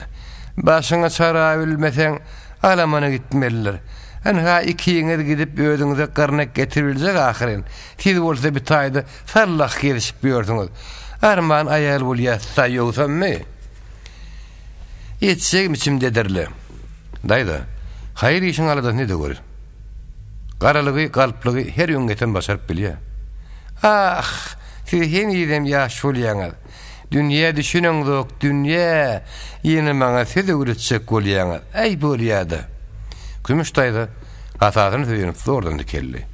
Başyňy çarabilmeseň, alamana gitmelidir. Ynha, ikiňiz gidip özüňize gyrnak getiribiljek ahyryn. Siz bolsa bir taýda sallah gezişip ýörsüňiz. Arman aýal bolýas-da ýogsammy? Etjegim içimdedir-le. Daýza, haýyr işiň aladasyny edeweri. Garalygy, galplygy her öňňeten başaryp bilýä. Ah, siz henizem ýaş bolýaňyz. Dünýä düşüneňzok, dünýä! Ýene maňa söz öwretjek bolýaňyz. Äý, bolýa-da. Kümüş daýza hasasyny söýenip zordan dikeldi.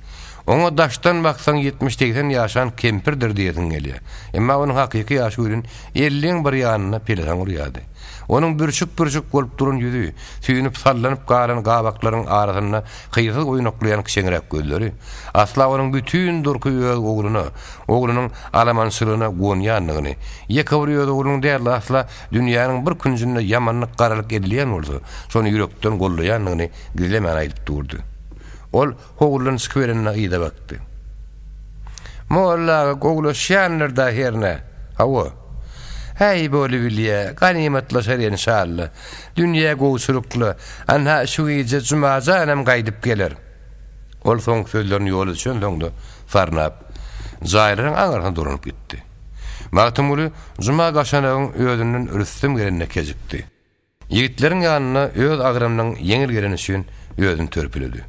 Oňa daşdan baksaň ýetmiş-segsen ýaşan kempirdir diýesiň gelýär. Emma onuň hakyky ýaşy welin elliň bir ýanynda pelesaň urýardy. Onuň bürşük-bürşük bolup duran ýüzi, süýnüp sallanyp galan gabaklaryň arasynda hyýrsyz oýnaklaýan kiçeňräk gözleri, asla onuň bütin durky öz ogluna, oglunyň alamançylygyna guwanýandygyny, ýeke bir öz oglunyň däl-de, asla dünýäniň bir künjünde ýamanlyk-garalyk edilýän bolsa, şony ýürekden gollaýandygyny gizlemän aýdyp durdy. Ol howludan çykyberende yza bakdy. Molla aga gowulaşýandyr-da hernä? Hawa. Häý, bolubilýä, ganymatlaşar enşalla. Dünýä gowçulykly. Anha, şu gije Juma janam gaýdyp geler. Ol soňky sözlerini ýola düşensoň-da sarnap, jaýlaryň aňyrsyna dolanyp gitdi. Magtymguly Juma Gaşanagyň özünden rüstem gelenine kejikdi. Ýigitleriň ýanynda öz agramynyň ýeňil geleni üçin özüni törpüledi.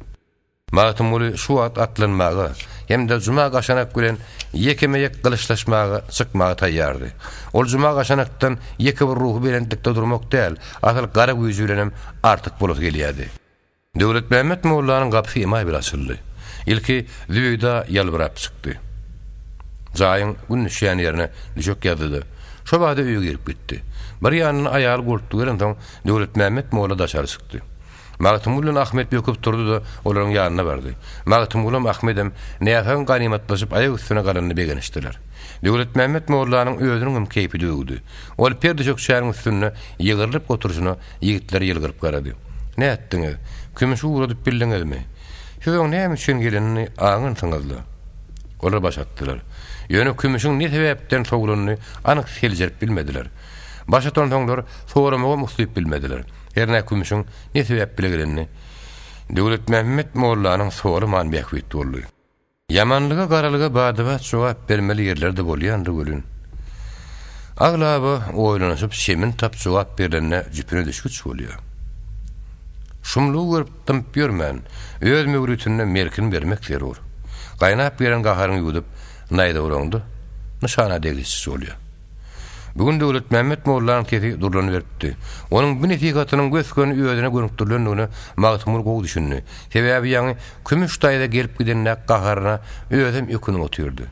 Magtymguly şu wagt atlanmaga hem-de Juma Gaşanak bilen ýekeme-ýek gylyçlaşmaga çykmaga taýýardy. Ol Juma Gaşanakdan ýeke bir ruhubelentlikde durmak däl, asyl gara güýji bilenem artyk bolasy gelýärdi. Döwletmämmet mollanyň gapysy emaý bilen açyldy. Ilki Zübeýda ýalbyrap çykdy. Jaýyň gün düşýän ýerine düşek ýazdy-da, şo bada öýe girip gitdi. Bir ýanynda aýaly goltgy berensoň, Döwletmämmet molla daşary çykdy. Magtymguly bilen Ahmet böküp turdy-da, olaryň ýanyna bardy. Magtymgulam, Ahmedem näsagyň ganymatlaşyp aýak üstüne galanyna begenişdiler. Döwletmämmet mollanyň özüniňem keýpi düzüwdi. Ol per düşekçäniň üstünde ýygrylyp oturyşyna ýigitlere ýylgyryp garady. Nätdiňiz? Kümüşi ugradyp bildiňizmi? Siz oň näme üçin gelenini aňansyňyz-la. Olar baş atdylar. Ýöne kümüşiň ne sebäpden sowlanyny anyk seljerip bilmediler. Baş atansoňlar soramagam uslyp bilmediler. Hernä kümüşiň ne sebäp bile gelenini Döwletmämmet mollanyň soraman bähbit boldy. Ýamanlyga garalyga bada-bat jogap bermeli ýerler-de bolýandyr welin, aglaba oýlanyşyp çemini tapyp jogap berlende jüpüne düşgüç bolýar. Şumlugy görüp dymyp ýörmän, öz möwritinde merkini bermek zerur. Gaýnap gelen gaharyňy ýuwdup, naýza uraňda, nyşana degişsiz bolýar. Bu gün Döwletmämmet mollanyň sesi durlanyberipdi. Onuň bu nesihatynyň gös-göni özüne gönükdirilendigine Magtymguly gowy düşündi. Sebäbi ýaňy Kümüş daýza gelip gidende gaharyna özem ökünip otyrdy.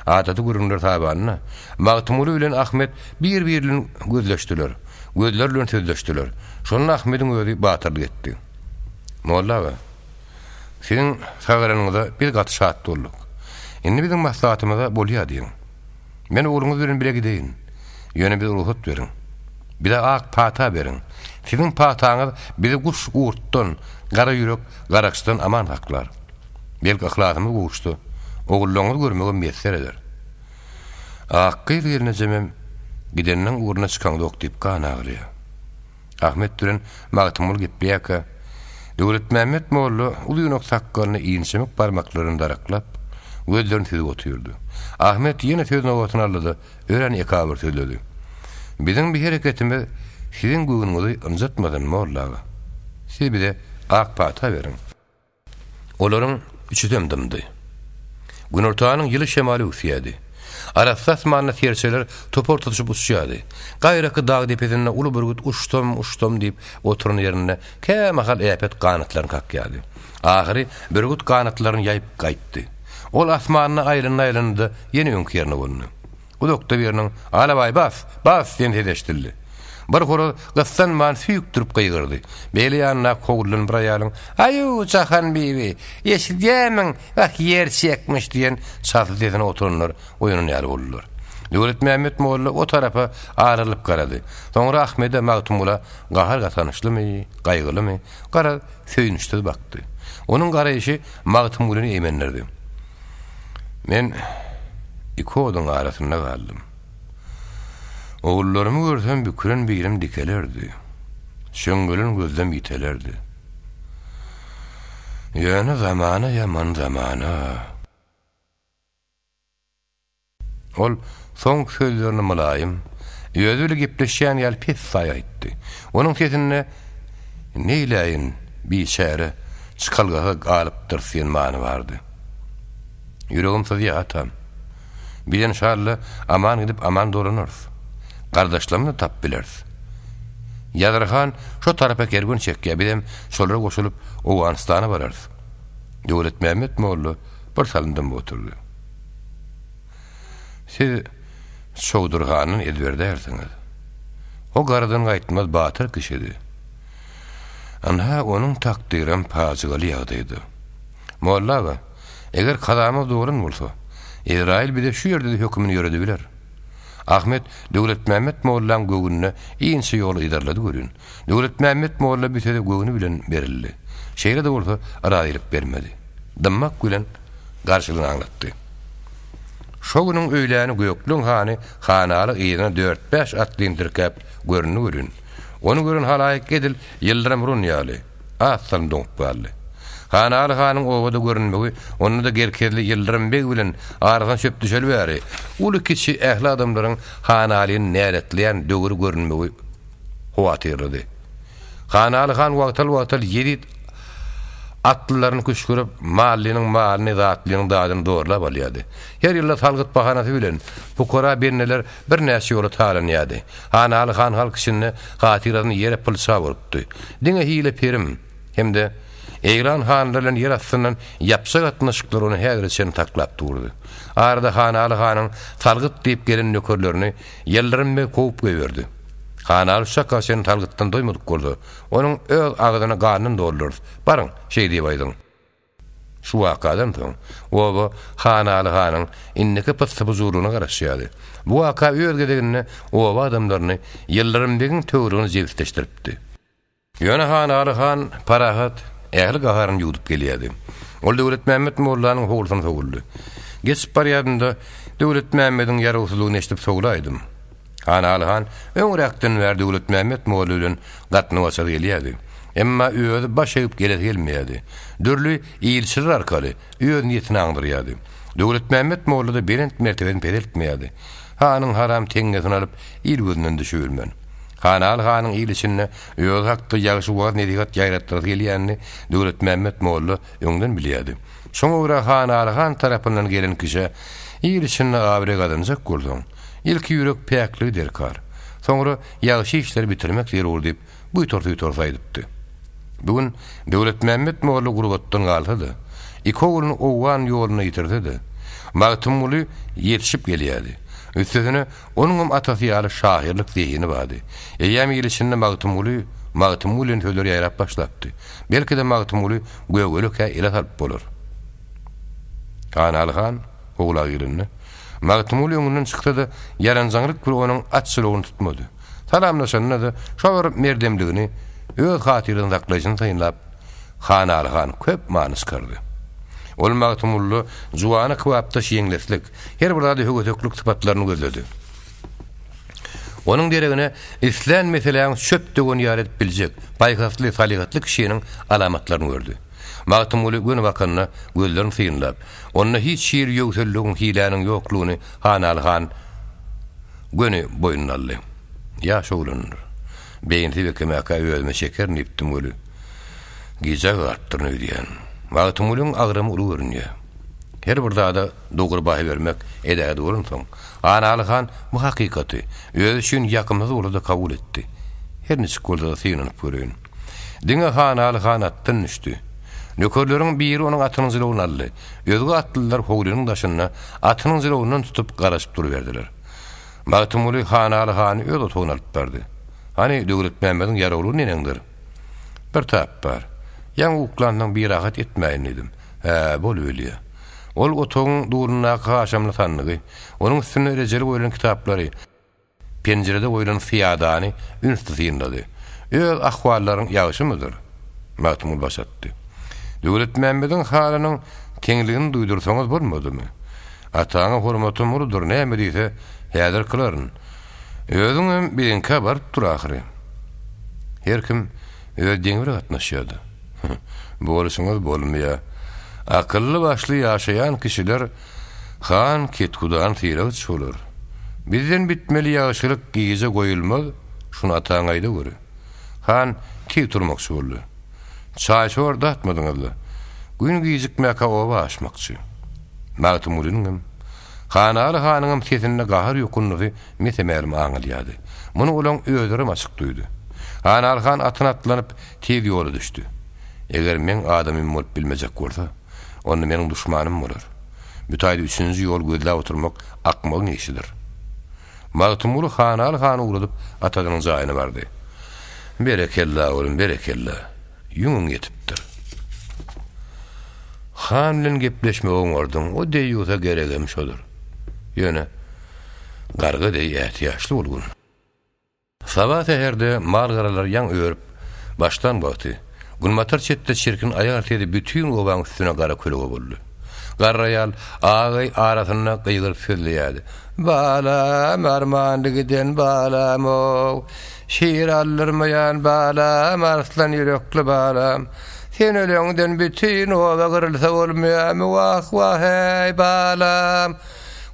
Adaty gürrüňler tabanda, Magtymguly bilen Ahmet bir-biri bilen gözleşdiler. Gözleri bilen sözleşdiler. Şonda Ahmediň özi batyrlyk etdi. Molla aga, siziň sagalanyňyza biz gaty şat bolduk. Indi biziň maslahatymyza bolýa diýiň. Men ogluňyz bilen bile gideýin. Ýöne bize rugsat beriň. Bize ak pata beriň. Siziň pataňyz bizi guş-gurtdan, gara ýürek garakçydan aman saklar. Belki yhlasymyz gowuşsa, ogullaryňyzy görmegem miýesser eder. Akgyz gelnejemem gideniniň ugruna çykaňzok diýip gan agyrýar. Ahmet bilen Magtymguly gepleýärkä, Döwletmämmet molla uzynak sakgalyny inçemik barmaklary bilen daraklap, gözlerini süzüp otyrdy. Ahmet ýene söz nobatyny aldy-da, örän ekabyr sözledi. Biziň bi hereketimiz siziň göwnüňizi ynjatmasyn, molla aga. Siz bize ak pata beriň. Olaryň üçüsem dymdy. Günortanyň ýyly şemaly öwüsýärdi. Arassa asmanda serçeler topar tutuşyp uçýardy. Gaýraky dag depesinde uly bürgüt uçsam, uçsam diýip oturan ýerinde kämahal äpet ganatlaryny kakýardy. Ahyry bürgüt ganatlaryny ýaýyp gaýtdy. Ol asmanda aýlandy-aýlandy-da ýene öňki ýerine gondy. Uzakda biriniň, Alabaý, bas! Bas! diýen sesi eşidildi. Bir horaz gyssanman süýkdürip gygyrdy. Beýle ýanyndaky howludan bir aýalyň, Aýu, Jahanbibi, eşidýärmiň, wah, ýer çekmiş diýen çasly sesine oturanlar oýanan ýaly boldular. Döwletmämmet molla o tarapa aralyp garady. Soňra Ahmede, Magtymgula gahar-gatançlymy, gaýgylymy, garaz, söýünçsiz bakdy. Onuň garaýşy Magtymgulyny eýmendirdi. Men iki oduň arasynda galdym. Ogullarymy görsem bükülen bilim dikelerdi. Çöňňelen gözlem ýitelerdi. Ýöne zamana ýaman zamana. Ol soňky sözlerini mylaýym, özi bile gepleşýän ýaly pessaý aýtdy. Onuň sesinde Neýläýin, biçäre, çykalgasyz galypdyrys diýen many bardy. Ýüregim syzýar, atam. Biz enşalla aman gidip, aman dolanarys. Gardaşlarymyzy tapyp bileris. Ýazyr han şo tarapa kerwen çekýär, bizem şolara goşulyp, Owganystana bararys. Döwletmämmet molla bir salym dymyp oturdy. Siz Çowdur handan ezber dälsiňiz. O garadan gaýtmaz batyr kişidi. Ynha, onuň takdyram pajygaly ýagdaýda. Molla aga, eger kazamyz dolan bolsa, Ezraýyl bize şu ýerde-de hökümini ýöredibiler. Ahmet Döwletmämmet mollaň göwnüne inçe ýol yzarlady welin, Döwletmämmet molla bu söze göwni bilen berildi. Şeýle-de bolsa, razylyk bermedi. Dymmak bilen garşylygyny aňlatdy. Şo günüň öýläni Gökleň hany Hanaly yzyna dört-bäş atlyny tirkäp göründi welin, ony gören halaýyk edil ýyldyrym uran ýaly, az salym doňup galdy. Hanaly hanyň obada görünmegi, onda-da gerkezli Ýyldyrym beg bilen arasyna çöp düşeli bäri, uly-kiçi ähli adamlaryň Hanalyny näletleýän döwür görünmegi howatyrlydy. Hanaly han wagtal-wagtal ýezit atlylaryny küşgürip, mallynyň malyny, zatlynyň zadyny zorlap alýardy. Her ýylda salgyt bahanasy bilen pukara bendeler birnäçe ýola talanýardy. Hanaly han halk içinde hatyrasyny ýere pylça urupdy. Diňe hile-pirim hem-de Eýran hanlary bilen ýer astyndan ýapja gatnaşyklar ony häzire çenli saklap durdy. Arada Hanaly hanyň salgyt diýip gelen nökerlerini Ýyldyrym beg kowup goýberdi. Hanaly şu çaka çenli salgytdan doýmadyk bolsa, onuň öz agzyny gandan doldurarys. Baryň, şeý diýip aýdyň. Şu wakadan soň, oba Hanaly hanyň indiki pyssy-pyjurlygyna garaşýardy. Bu waka öz gezeginde oba adamlaryny Ýyldyrym begiň töweregine jebisleşdiripdi. Ýöne Hanaly han parahat, ähli gaharyny ýuwdup gelýärdi. Ol Döwletmämmet mollanyň howlusyna sowuldy. Geçip barýardym-da, Döwletmämmediň ýarawsyzlygyny eşidip sowulaýdym. Hanaly han öňräkden bäri Döwletmämmet molla bilen gatnaw-açar gelýärdi. Emma özi baş egip gelesi gelmeýärdi. Dürli ilçiler arkaly öz niýetini aňdyrýardy. Döwletmämmet molla-da belent mertebesini peseltmeýärdi. Hanyň haram teňňesini alyp, il gözünden düşübilmen. Hanaly hanyň il içinde özi hakda ýagşy wagyz-nesihat ýaýratdyrasy gelýänini Döwletmämmet molla öňden bilýärdi. Şoňa görä Hanaly han tarapyndan gelen kişä il içinde abraý gazanjak bolsaň, ilki ýürek päkligi derkar, soňra ýagşy işleri bitirmek zerur diýip, buýtar-suýtarsyz aýdypdy. Bu gün Döwletmämmet molla gurbatdan galsa-da, iki ogluny owgan ýolunda ýitirse-de, Magtymguly ýetişip gelýärdi. Üstesine, onuňam atasy ýaly şahyrlyk zehini bardy. Eýýäm il içinde Magtymguly, Magtymguly diýen sözler ýaýrap başlapdy. Belki-de Magtymguly gögelekä ele salyp bolar. Hanaly han howla girende, Magtymguly öňünden çyksa-da, ýaranjaňlyk bilen onuň at jylawyny tutmady. Salamlaşanda-da şo bir merdemligini, öz hatyrasyny saklaýşyny synlap, Hanaly han köp many çykardy. Ol Magtymgulyda juwana kybapdaş ýeňleslik, her bir zada höweseklik sypatlaryny gözledi. Onuň deregine islän meseläňi çöp döwen ýaly edip biljek, paýhasly, salyhatly kişiniň alamatlaryny gördi. Magtymguly göni bakanda gözlerini synlap, onda hiç hili ýöwselligiň, hiläniň ýoklugyny Hanaly han göni boýnuna aldy. Ýaş oglandyr. Beýnisi bekemäkä özüme çekerin diýipdim weli, gijä galypdyryn öýdýän. Magtymgulyň agramy uly görünýär. Her bir zada dogry baha bermek edähedi bolansoň, Hanaly han bu hakykaty, özi üçin ýakymsyz bolsa-da kabul etdi. Her niçik bolsa-da synanyp göreýin. Diňe Hanaly han atdan düşdi. Nökerleriň biri onuň atynyň jylawyny aldy. Özge atlylar howlynyň daşynda atynyň jylawyndan tutup garaşyp duruberdiler. Magtymguly Hanaly hany öz otagyna alyp bardy. Hany, Döwletmämmediň ýarawlygy neneňdir? Bir tap bar. Ýaňy uklansoň birahat etmäýin diýdim. Hä, bolubilýä. Ol otagyň duwrundaky haşamly sandygy, onuň üstünde rejeli goýlan kitaplary, penjirede goýlan syýadany ünsli synlady. Öz ahwallaryň ýagşymydyr? Magtymguly baş atdy. Döwletmämmediň halynyň teňligini duýdursaňyz bolmadymy? Ataňa hormatym uludyr, näme diýse, häzir kylaryn. Özüňem biziňkä baryp dur ahyry. Her kim öz deňi bile gatnaşýar-da. Boluşyňyz bolmaýar. Akylly-başly ýaşaýan kişiler han kethudan sylagyç bolar. Bizden bitmeli ýagşylyk gije goýulmaz, şuny ataňa aýdaweri. Han tiz turmakçy boldy. Çaý-şor datmadyňyz-la. Gün gijikmäkä oba aşmakçy. Magtymgulynyňam, Hanaly hanyňam sesinde gahar ýokundysy mese-mälim aňylýardy. Muny olaň özlerem açyk duýdy. Hanaly han atyna atlanyp, tiz ýola düşdi. Eger meň adamym bolup bilmejek bolsa, onda meniň duşmanym bolar. Bu taýda üçünji ýol gözläp oturmak akmagyň işidir. Magtymguly Hanaly hany ugradyp, atasynyň jaýyna bardy. Berekella, oglum, berekella. Ýüňüň ýetipdir. Han bilen gepleşmegi oňardyň, o deýýusa geregem şodur. Ýöne, garga deý ätiýaçly bolgun. Saba säherde mal-garalar ýaň örüp başlan wagty, günbatar çetde çirkin aýal sesi bütin obaň üstüne gara kölege boldy. Garry aýal agy arasynda gygyryp sözleýärdi, Balam, armanly giden balam-ow! Şir aldyrmaýan balam, arslan ýürekli balam! Sen öleňden bütin oba gyrylsa bolmaýarmy, wah-wah-eý, balam!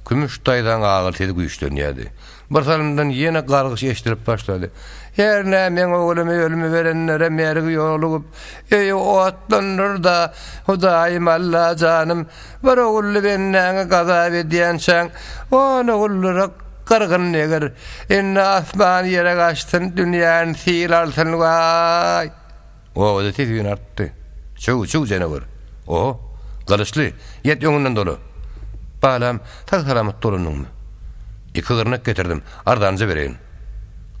Kümüş daýzaň agyly sesi güýçlenýärdi. Bir salymdan ýene gargyş eşidilip başlady. Hernä meň oglumy ölüme berenlere mergi ýolugyp, öýi otlandyr-da, Hudaýym Alla janym, bir ogully bendäňi gazap edýänçäň, on ogullyra gyrgyn degir. Indi asman ýere gaçsyn, dünýäni sil alsyn, waý! Obada ses-üýn artdy. Çüw, çüw janawer! Oho, Gylyçly, ýet öňünden dola! Balam, sag-salamat dolandyňmy? Iki gyrnak getirdim, arzanja bereýin.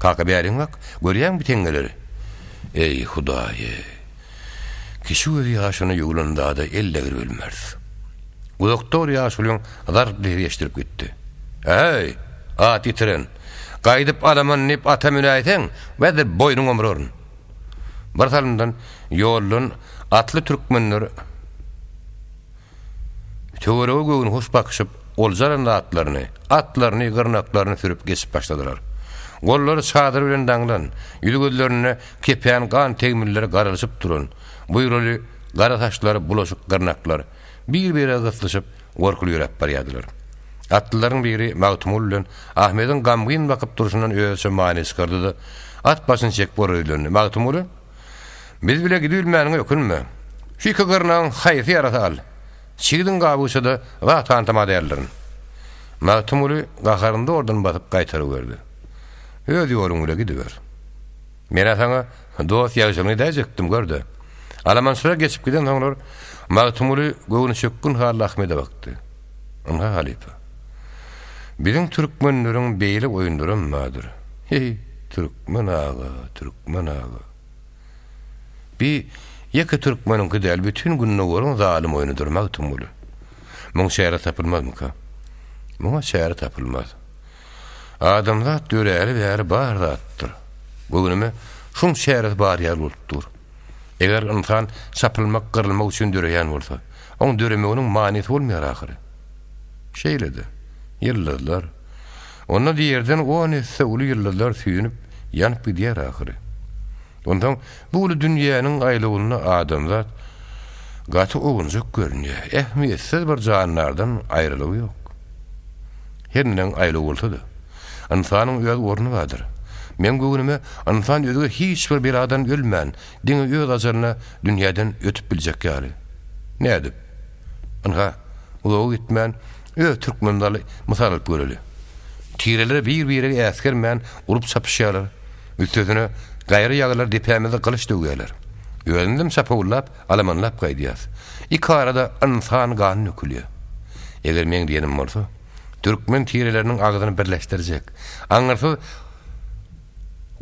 Kaka bäriň bak, görýäňmi bu teňňeleri? Eý, Hudaý-eý! Kişi gözi ýaşyna ýuwlan zada el degiribilmeris. Uzakda bir ýaşulyň zarply sesi eşidilip gitdi. Äý, at ýitiren! Gaýdyp alaman diýip ata münäýseň, wezir boýnuňy omraryn. Bir salymdan ýoldan atly türkmenler Töwerege göwnühoş bakyşyp, olja alan zatlaryny, atlaryny, gyrnaklaryny sürüp geçip başladylar. Gollary çadyr bilen daňlan, ýüzi-gözlerinde kepän gan tegmilleri garalyşyp duran, buýraly gara saçlary bulaşyk gyrnaklar bir-birege gyslyşyp, gorkuly ýöräp barýardylar. Atlylaryň biri Magtymguly bilen Ahmediň gamgyn bakyp durşundan özüçe many çykardy-da, at başyny çekip olara ýüzlendi, Magtymguly! Biz bile gidibilmäniňe ökünme. Şu iki gyrnagyň haýsy ýarasa al. Çigdiň gabyça-da zat hantama däldirin. Magtymguly gaharyny zordan basyp gaýtaryberdi. Öz ýoluň bile gidiber. Men-ä saňa dost ýagşylygyny edäýjekdim, gör-de. Alamançylar geçip gidensoňlar, Magtymguly göwnüçökgün halda Ahmede bakdy. Ynha, halypa. Biziň türkmenleriň beýle oýunlaram bardyr. Heý, türkmen aga, türkmen aga. Bi ýeke türkmeniňki däl, bütin gündogaryň zalym oýnudyr, Magtymguly. Muň çäre tapylmazmyka? Muňa çäre tapylmaz. Adamzat döräli bäri bar zatdyr. Göwnüme, şuň çäresi bar ýaly bolup dur. Eger ynsan çapylmak, gyrylmak üçin döreýän bolsa, oň döremeginiň manysy bolmaýar ahyry. Şeýle-de, ýyldyzlar. Onda Ýerden on esse uly ýyldyzlar süýnüp, ýanyp gidýär ahyry. Onsoň bu uly dünýäniň aýlawynda adamzat gaty owunjak görünýär, ähmiýetsiz bir jandardan aýralygy ýok. Her neneň aýlaw bolsa-da, ynsanyň öz orny bardyr. Meň göwnüme, ynsan özge hiç bir beladan ölmän, diňe öz ajalyna dünýäden ötüp biljek ýaly. Nädip? Ynha, uzaga gitmän, öz türkmenzaly mysal alyp göreli. Tireler bir-biregi äsgermän urup çapyşýarlar. Üstesine, gaýry ýagylar depämizde gylyç döwýärler. Özümizem çapawullap, alamanlap gaýdýas. Iki arada ynsan gany dökülýär. Eger meň diýenim bolsa, türkmen tireleriniň agzyny birleşdirjek, aňyrsyz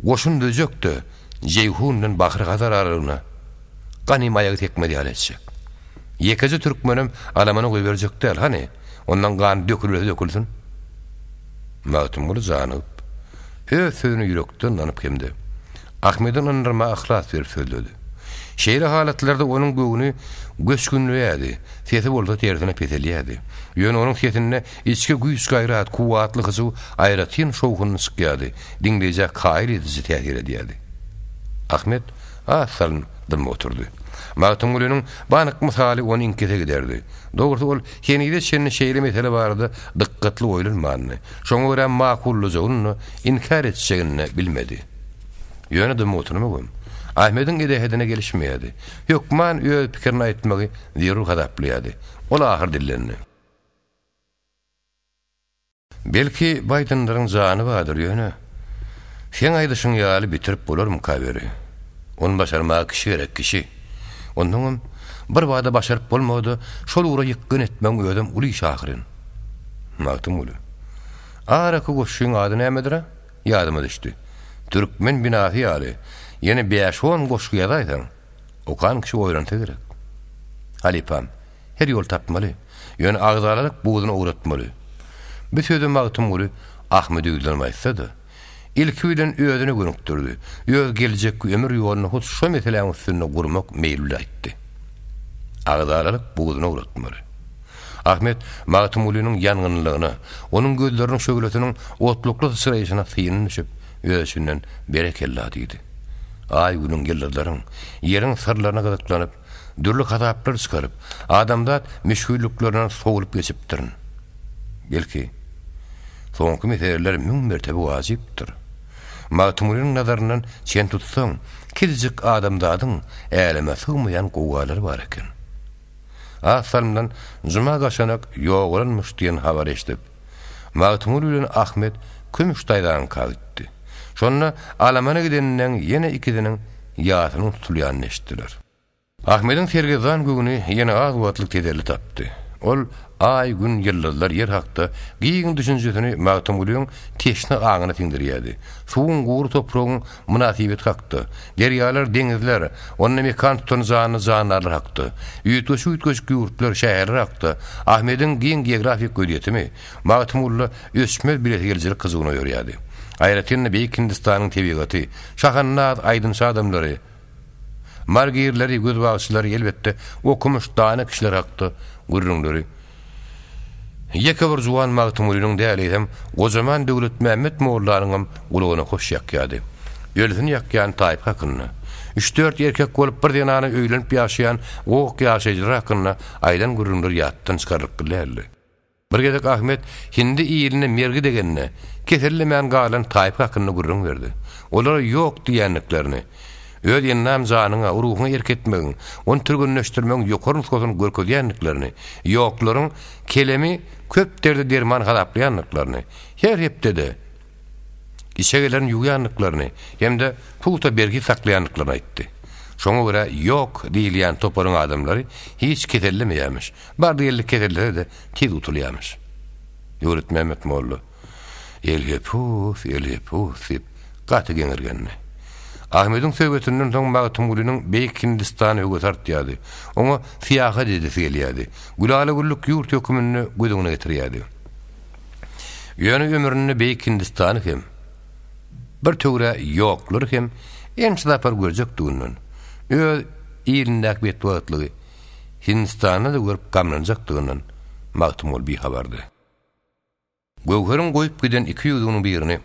goşun düzjek-de, Jeýhun bilen Bahry-Hazar aralygyna ganym aýagy sekmez ýaly etjek. Ýekeje türkmenem alamana goýberjek däl, hany, ondan gan dökülmese dökülsin. Magtymguly janygyp, öz sözüne ýürekden ynanyp hem-de Ahmedi ynandyrmaga yhlas berip sözledi. Şeýle halatlarda onuň göwni göçgünleýärdi, sesi bolsa tersine peselýärdi. Ýöne onuň sesinde içki güýç-gaýrat, kuwwatly hyjuw aýratyn şowhunly çykýardy, diňleýjä kaýyl ediji täsir edýärdi. Ahmet az salym dymyp oturdy. Magtymgulynyň bu anyk mysaly ony iňkise giderdi. Dogrusy ol henize çenli şeýle mesele barada dykgatly oýlanmandy. Şoňa görä makullajagyny-da, inkär etjegini-de bilmedi. Ýöne dymyp oturmagam Ahmediň edähedine gelişmeýärdi. Hökman öz pikirini aýtmagy zerur hasaplaýardy. Ol ahyr dillendi. Belki baýdynlaryň jany bardyr, ýöne seň aýdyşyň ýaly bitirip bolarmyka beri? Ony başarmaga kişi gerek, kişi. Onsoňam bir bada başaryp bolmagada şol ugra ýykgyn etmegiň özem uly iş ahyryn. Magtymguly. Araky goşgyň ady nämedir-a? Ýadyma düşdi. Türkmen binasy ýaly ýene bäş-on goşgy ýazaýsaň, okan kişi oýlansa gerek. Halypam, Her ýol tapmaly. Ýöne agzalalyk buzuny owratmaly. Bu sözi Magtymguly Ahmede ýüzlenip aýtsa-da, ilki bilen özüne gönükdirdi. Öz geljekki ömür ýoluny hut şo meseläň üstünde gurmak meýli bilen aýtdy. Agzalalyk buzuny owratmaly. Ahmet Magtymgulynyň ýangynlygyna, onuň gözleriniň şöhlesiniň otlukly syçraýşyna syny düşüp, öz içinden Berekella diýdi. Aý-günüň, ýyldyzlaryň, ýeriň syrlaryna gyzyklanyp, Dürli hasaplar çykaryp, adamzat müşgilliklerinden sowulyp geçipdirin. Belki, soňky meseleler müň mertebe wajypdyr. Magtymgulynyň nazaryndan çen tutsaň, kiçijik adamzadyň äleme sygmaýan gowgalary bar eken. Az salymdan Juma Gaşanak ýogalanmyş diýen habary eşidip, Magtymguly bilen Ahmet Kümüş daýzaňka gitdi. Şonda alamana gideninden ýene ikisiniň ýasynyň tutulýanyny eşitdiler. Ahmediň sergezdan göwni ýene az wagtlyk teselli tapdy. Ol Aý, Gün, ýyldyzlar, Ýer hakda giň düşünjesini Magtymgulyň teşne aňyna siňdirýärdi. Suwuň, gury topragyň mynasybeti hakda, derýalar, deňizler, onda mekan tutan janly-jandarlar hakda, üýtgeşik-üýtgeşik ýurtlar, şäherler hakda Ahmediň giň geografik gözýetimi Magtymgulyda öçmez bilesigelijilik hyjuwyny oýarýardy. Aýratyn-da Beýik Hindistanyň tebigaty, şahandaz aýdymçy adamlary, Margirleri, gözbagçylary, elbetde, okumyş, dana kişiler hakda gürrüňleri ýeke bir juwan Magtymgulynyň däl, eýsem, gojaman Döwletmämmet mollanyňam gulagyna hoş ýakýardy. Ölüsini ýakýan taýpa hakynda, üç-dört erkek bolup bir zenana öýlenip ýaşaýan gowak ýaşaýjylar hakynda aýdan gürrüňleri ýatdan çykarlykly däldi. Bir gezek Ahmet hindi iline mergi degende, kesellemän galan taýpa hakynda gürrüň berdi. Olara ýok diýýändiklerini, öz endam-janyňa, ruhuňa erk etmegiň, ony türgenleşdirmegiň ýokary nusgasyny görkezýändiklerini, ýoklaryň kelemi köp derde derman hasaplaýandyklaryny, her hepdede içegelerini ýuwýandyklaryny hem-de pugta berhiz saklaýandyklaryny aýtdy. Şoňa görä ýok diýilýän toparyň adamlary hiç kesellemeýärmiş. Bardy-geldi kesellese-de tiz gutulýarmyş. Döwletmämmet molla, Elhepus, elhepus diýip, gaty geňirgendi. Ahmediň söhbetinden soň Magtymgulynyň Beýik Hindistana höwesi artýardy. Oňa syýahat edesi gelýärdi. Gülala-güllük ýurt höküminde göz öňüne getirýärdi. Ýöne ömründe Beýik Hindistany hem, bir töwra ýoklary hem ençe sapar görjekdiginden, öz ilindäki betbagtlygy Hindistanda-da görüp gamlanjakdygyndan Magtymguly bihabardy. Göwheriň goýup giden iki ýüzüginiň birini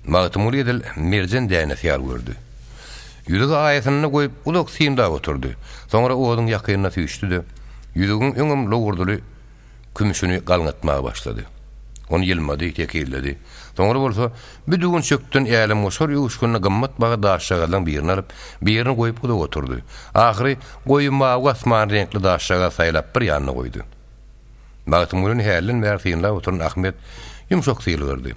Magtymguly edil merjen dänesi ýaly gördi. Ýüzügi aýasynda goýup uzak synlap oturdy. Soňra oduň ýakynyna süýşdi-de, ýüzügiň öňem lowurdyly kümüşini galňatmaga başlady. Ony ýylmady, tekizledi. Soňra bolsa bu düwünçekden älemgoşar öwüşginli gymmat baha daşjagazlaryň birini alyp, birini goýup uzak oturdy. Ahyry goýy mawy asman reňkli daşjagaz saýlap bir ýanyna goýdy. Magtymgulyny hälden bäri synlap oturan Ahmet ýumşak sylgyrdy.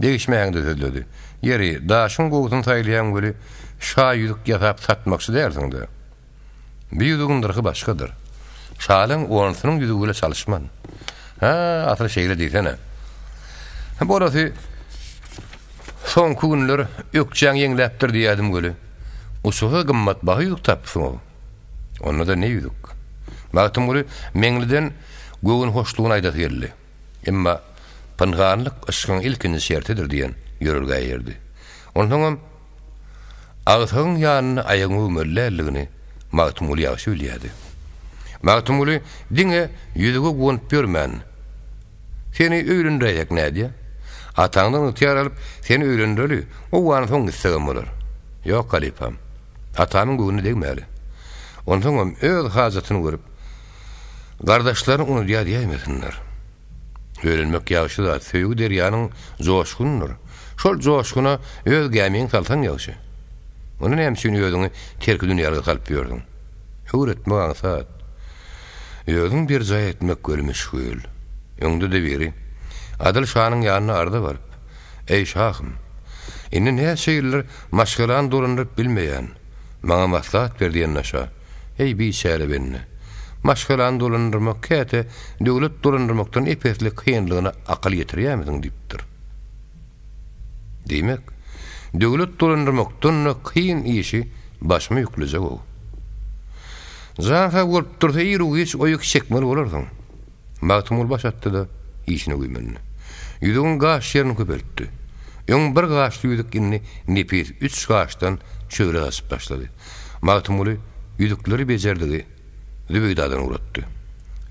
Degişmäňde sözledi. Ýeri, daşyň gowusyny saýlaýaň weli, şa ýüzük ýasap satmakçy dälsiň-dä. Bu ýüzügiň nyrhy başgadyr. Şalyň onusynyň ýüzügi bile çalyşman. Hä, asyl şeýle diýsene. Bolasy soňky günler ökjäň ýeňläpdir diýýärdim weli, uçuga gymmatbaha ýüzük tapypsyň-ow. Onda-da ne ýüzük? Magtymguly Meňliden göwün hoşlugyny aýdasy geldi. Emma pynhanlyk yşkyň ilkinji şertidir diýen ýörelgä eýerdi. Onsoňam Agsagyň ýanynda aýagyňy öwmeli däldigini Magtymguly ýagşy bilýärdi. Magtymguly diňe ýüzüge guwanyp ýörmän, Seni öýlendiräýsek nädýä? Ataňdan ygtyýar alyp, seni öýlendireli, Owgana soň gitsegem bolar. Ýok, halypam. Atamyň göwnüne degmäli. Onsoňam öz hajatyny görüp, gardaşlaryny unudýar diýäýmesinler. Öýlenmek ýagşy zat, söýgi derýanyň joşgunydyr. Şol joşguna öz gämiňi salsaň ýagşy. Onda näme üçin özüňi terkidünýälige salyp ýörsüň? Öwretmek aňsat. Özüň berjaý etmek weli müşgil. Öňde-de biri Adyl şanyň ýanyna arza baryp, Eý, şahym! Indi näçe ýyldyr maşgalany dolandyryp bilmeýän. Maňa maslahat ber diýende şa, Eý, biçäre bende! Maşgalany dolandyrmak käte döwlet dolandyrmakdan ep-esli kynlygyna akyl ýetirýärmisiň diýipdir. Diýmek, döwlet dolandyrmakdan-da kyn işi başyma ýüklejek-ow. Jan sag bolup dursa iru-giç oýa çekmeli bolarsyň. Magtymguly baş atdy-da, işine güýmendi. Ýüzügiň gaş ýerini köpeltdi. Öň bir gaşly ýüzük indi nepis üç gaşdan şöhle saçyp başlady. Magtymguly ýüzükleri bejerdigi Zübeýdadan ugratdy.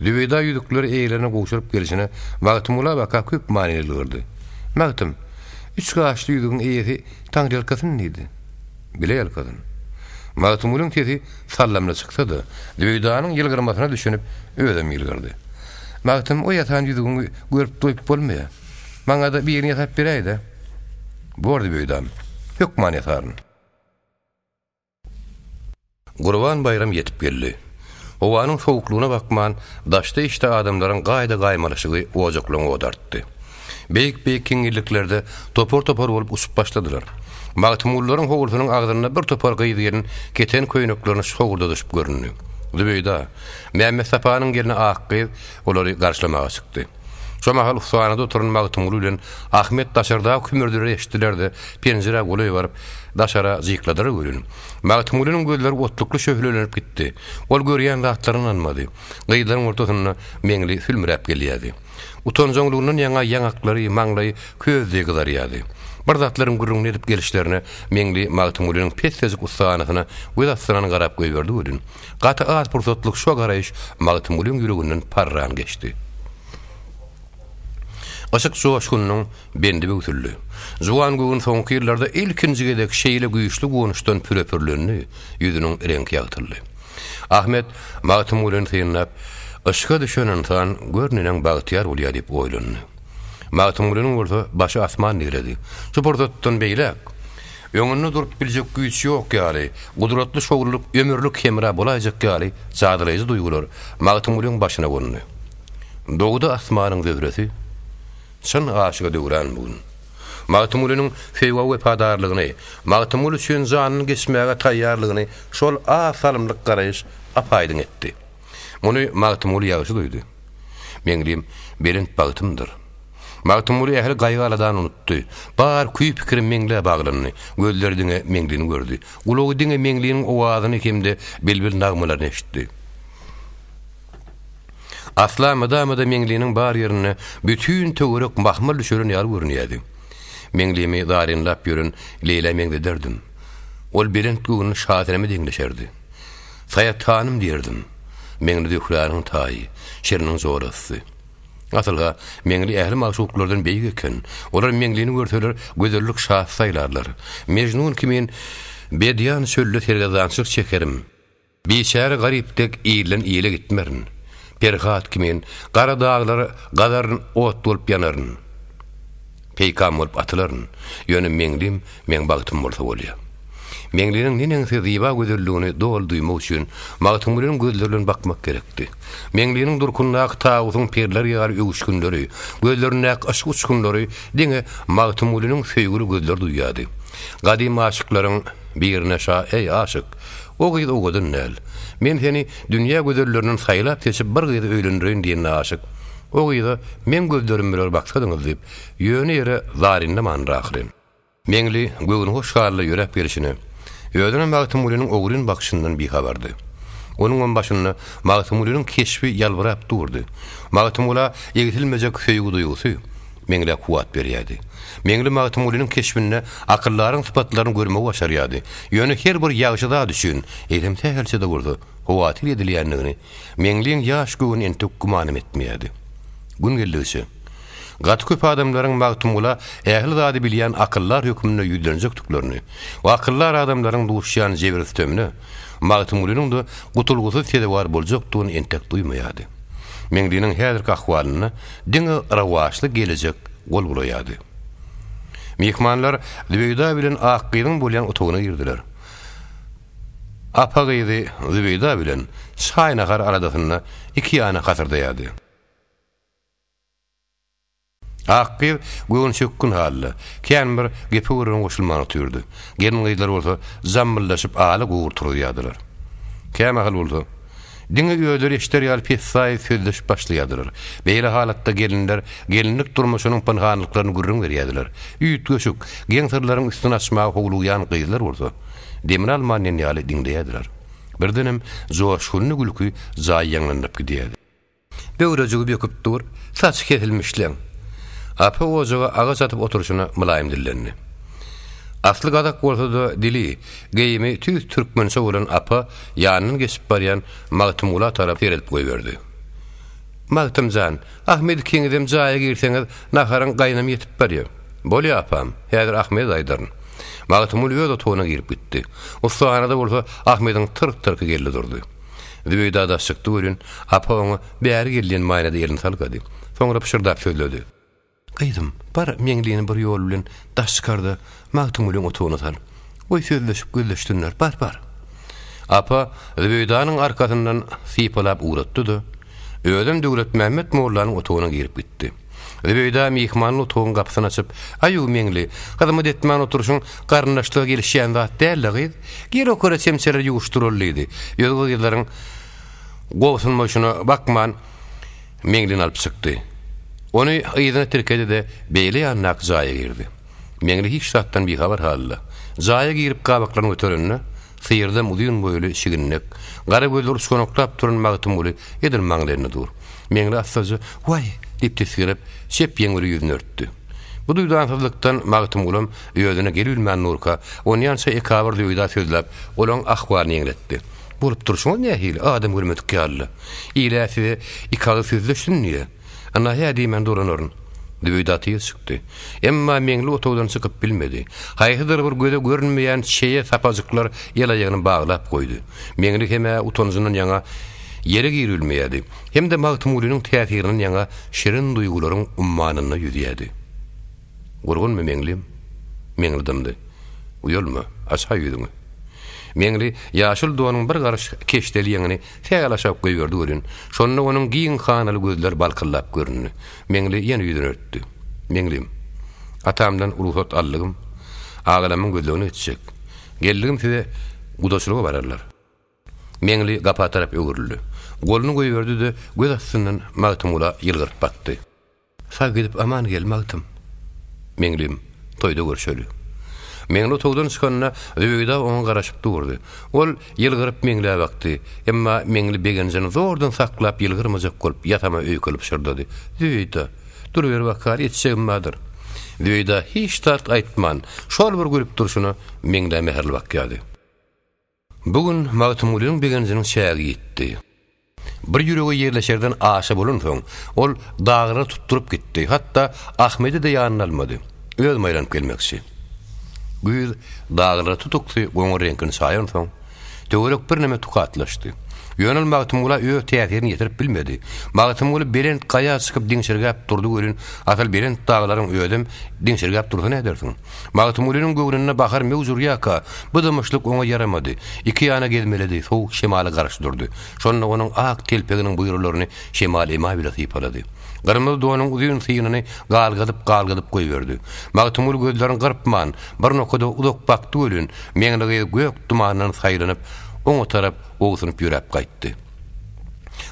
Zübeýda ýüzükleri eýelerine gowşuryp gelşine Magtymgula baka köp manyly ýylgyrdy. Magtym, üç gaşly ýüzügiň eýesi Taňryýalkasyn diýdi. Bile ýalkasyn. Magtymgulyň sesi sallamly çyksa-da, Zübeýdanyň ýylgyrmasyna düşünip, özem ýylgyrdy. Magtym, o ýasan ýüzügiňi görüp doýup bolmaýar. Maňa-da birini ýasap beräý-dä. Bor Zübeýdam, hökman ýasaryn. Gurban baýram ýetip geldi. Howanyň sowuklygyna bakman, daşda-içde adamlaryň gaýda-gaýmalaşygy ojaklaryň ody artdy. Beýik-beýik hiňňilliklerde topar-topar bolup uçup başladylar. Magtymgulylaryň howlusynyň agzynda bir topar gyz-gelin keten köýneklerini şowurdadyşyp göründi. Zübeýda, Mämmetsapanyň gelni Akgyz olary garşylamaga çykdy. Şo mahal ussahanada oturan Magtymguly bilen Ahmet daşardaky hümürdileri eşitdiler-de, penjirä golaý baryp, daşara jykladylar welin, Magtymgulynyň gözleri otlukly şöhlelenip gitdi. Ol görýän zatlaryna ynanmady. Gyzlaryň ortasynda Meňli sülmüräp gelýärdi. Utanjaňlygyndan ýaňa ýaňaklary, maňlaýy köz deý gyzarýardy. Bir zatlaryň gürrüňini edip gelişlerine Meňli Magtymgulynyň pessejik ussahanasyna göz astyndan garap goýberdi welin, gaty az pursatlyk şo garaýyş Magtymgulyň ýüreginden parran geçdi. Yşk joşgunynyň bendi böwsüldi. Juwan göwün soňky ýyllarda ilkinji gezek şeýle güýçli guwançdan püre-pürlendi, ýüzüniň reňki ýagtyldy. Ahmet Magtymgulyny synlap, Yşka düşen ynsan gör neneň bagtyýar bolýar diýip oýlandy. Magtymgulynyň bolsa başy asman diredi. Şu pursatdan beýläk, öňünde durup biljek güýç ýok ýaly, gudratly şowlulyk ömürlik hemra bolaýjak ýaly jadylaýjy duýgular Magtymgulyň başyna gondy. Dogdy asmanyň zöhresi, Çyn aşyga döwran bu gün. Magtymgulynyň söýgä wepadarlygyny, Magtymguly üçin janyny geçmäge taýýarlygyny şol az salymlyk garaýyş ap-aýdyň etdi. Muny Magtymguly ýagşy duýdy. Meňlim belent bagtymdyr. Magtymguly ähli gaýgy-aladany unutdy. Bar küý-pikiri Meňlä baglandy. Gözleri diňe Meňlini gördi. Gulagy diňe Meňliniň owazyny hem-de bilbil nagmalaryny eşitdi. Asla mydama-da Meňliniň bar ýerinde bütin töwerek mahmal düşelen ýaly görünýärdi. Meňlimi zarynlap ýören Leýlä meňzederdim. Ol belent göwünli Şaseneme deňleşerdi. Saýat hanym diýerdim. Meňli Zöhräniň taýy, Şiriniň jorasy. Asyl-ha, Meňli ähli magşuklardan beýik eken. Olar Meňlini görseler, gözellik şasy saýlarlar. Mejnun kimin bedýan çölde sergezdançylyk çekerim. Biçäre garyp dek ilden ile gitmerin. Perhat kimin gara daglary gazaryn ot bolup ýanaryn. Peýkam bolup atylaryn. Ýöne Meňlim meň bagtym bolsa bolýa. Meňliniň neneňsi zyba gözelligini doly duýmak üçin Magtymgulynyň gözleri bilen bakmak gerekdi. Meňliniň durkundaky tawusyň perler ýaly öwüşginleri, gözlerindäki yşk uçgunlary diňe Magtymgulynyň söýgüli gözleri duýýardy. Gadym aşyklaryň birine şa Eý, aşyk! O gyz owadan däl. Men seni dünýä gözellerinden saýlap-seçip bir gyza öýlendireýin diýende aşyk, O gyza meň gözlerim biler baksadyňyz diýip, ýöne ýere zarynlamandyr ahyryn. Meňli göwnühoş halda ýöräp gelşine, özünem Magtymgulynyň ogryn bakyşyndan bihabardy. Onuňam başynda Magtymgulynyň keşbi ýalbyrap durdy. Magtymgula egsilmejek söýgi duýgusy Meňlä kuwwat berýärdi. Meňli Magtymgulynyň keşbinde akyldaryň sypatlaryny görmegi başarýardy. Ýöne her bir ýagşy zat üçin, eýsem sähelçe-de bolsa, howatyr edilýändigini Meňliň ýaş göwni entek gümanam etmeýärdi. Gün geldigiçe, gaty köp adamlaryň Magtymgula ähli zady bilýän akyldar hökmünde ýüzlenjekdiklerini we akyldar adamlaryň duşýan jebir-sütemine Magtymgulynyň-da gutulgysyz sezewar boljakdygyny entek duýmaýardy. Meňliniň häzirki ahwalynda diňe rowaçly gelejek gol bulaýardy. Myhmanlar Zübeýda bilen Akgyzyň bolýan otagyna girdiler. Apa gyzy Zübeýda bilen çaý-nahar aladasynda iki ýana hasyrdaýardy. Akgyz göwnüçökgün halda, kän bir gepe-gürrüňe goşulman otyrdy. Gelin-gyzlar bolsa zammyldaşyp ala gowur turuzýardylar. Kämahal bolsa, diňe özleri eşider ýaly pessaý sözleşip başlaýardylar. Beýle halatda gelinler gelinlik durmuşynyň pynhanlyklaryny gürrüň berýärdiler. Üýtgeşik, geň syrlaryň üstüni açmaga howlugýan gyzlar bolsa, demini alman diýen ýaly diňleýärdiler. Birdenem joşgunly gülki jaýy ýaňlandyryp gidýärdi. Böwrejigi böküp dur, saçy kesilmişleň. Apa ojaga agaç atyp oturyşyna mylaýym dillendi. Asly gazak bolsa-da, dili, geýimi tüýs türkmençe bolan apa ýanyndan geçip barýan Magtymgula tarap seredip goýberdi. Magtym jan, Ahmet ikiňizem jaýa girseňiz, naharyň gaýnam ýetip barýa. Bolýa, apam, häzir Ahmede aýdaryn. Magtymguly öz otagyna girip gitdi. Ussahanada bolsa Ahmediň tyrk-tyrky geldi durdy. Zübeýda daş çykdy welin, apa oňa bäri gel diýen manyda elini salgady. Soňra pyşyrdap sözledi. Gyzym, bar, Meňlini bir ýol bilen daş çykar-da, Magtymgulyň otagyna sal. Goý, sözleşip gözleşsinler. Bar, bar. Apa Zübeýdanyň arkasyndan sypalap ugratdy-da, özem Döwletmämmet mollanyň otagyna girip gitdi. Zübeýda myhmanly otagyň gapysyny açyp, Aýu, Meňli, hyzmat etmän oturyşyň garyndaşlyga gelişýän zat däl-le, gyz. Gel okara çemçeleri ýuwuşdyraly diýdi. Özge gyzlaryň. Gobsunmaýşyna bakman, Meňlini alyp çykdy. Ony yzyna tirkedi-de, beýle ýanyndaky jaýa girdi. Meňli hiç zatdan bihabar halda, jaýa girip gabaklaryny göterende, syrdam uzyn boýly, şiginnek, gara gözleri uçganaklap duran Magtymguly edil maňlaýynda dur. Meňli assaja, Waý! diýip tisginip, çep ýeňi bilen ýüzüni örtdi. Bu duýdansyzlykdan Magtymgulam özüne gelibilmän durka, onýança ekabyr Zöwda sözläp, olaň ahwalyny ýeňletdi. Bolup durşuňyz nähili, adam görmedik ýaly-la. Il-ä size iki agyz sözleşsin diýýä. Ynha, hä diýmän dolanaryn. Zübeýda tiz çykdy. Emma Meňli otagdan çykyp bilmedi. Haýsydyr bir göze görünmeýän çeýe sapajyklar el-aýagyny baglap goýdy. Meňli hem-ä utanjyndan ýaňa ýere giribilmeýärdi, hem-de Magtymgulynyň täsirinden ýaňa şirin duýgularyň ummanynda ýüzýärdi. Gurgunmy, Meňlim? Meňli dymdy. Uýalma, aç-ha ýüzüňi. Meňli ýaşyl donuň bir garyş keşdeli ýeňini sähel aşak goýberdi welin, şonda onuň giň hanaly gözleri balkyldap göründi. Meňli ýene ýüzüni örtdi. Meňlim, atamdan rugsat aldygym, agalamyň gözlegine gitjek. Geldigim size gudaçylyga bararlar. Meňli gapa tarap öwrüldi. Goluny goýberdi-de, göz astyndan Magtymgula ýylgyryp bakdy. Sag gidip aman gel, Magtym. Meňlim, toýda görşeli. Meňli otagdan çykanda, Zübeýda oňa garaşyp durdy. Ol ýylgyryp Meňlä bakdy. Emma Meňli begenjini zordan saklap ýylgyrmajak bolup ýasama öýkeli pyşyrdady. Zübeýda, duruber bakaly, etjegim bardyr. Zübeýda hiç zat aýtman, şol bir gülüp durşuna Meňlä mähirli bakýardy. Bu gün Magtymgulynyň begenjiniň çägi ýitdi. Bir ýürege ýerleşerden aşa bolansoň, ol daglara tutduryp gitdi, hatda Ahmedi-de ýanyna almady. Özüm aýlanyp gelmekçi. Güýz daglara tutuksy goňur reňkini çaýansoň, töwerek birneme tukatlaşdy. Ýöne ol Magtymgula öz täsirini ýetirip bilmedi. Magtymguly belent gaýa çykyp diňşirgäp durdy welin, asyl belent daglaryň özem diňşirgäp dursa nädersiň? Magtymgulynyň göwnünde bahar möwç urýarka, bu dymyşlyk oňa ýaramady. Iki ýana gezmeledi, sowuk şemala garşy durdy. Şonda onuň ak telpeginiň buýralaryny şemal emaý bile sypalady. Gyrmyzy donuň uzyn synyny galgadyp-galgadyp goýberdi. Magtymguly gözlerini gyrpman, bir nokada uzak bakdy welin, Meňli gyz gök dumandan saýlanyp, oňa tarap owsunyp ýöräp gaýtdy.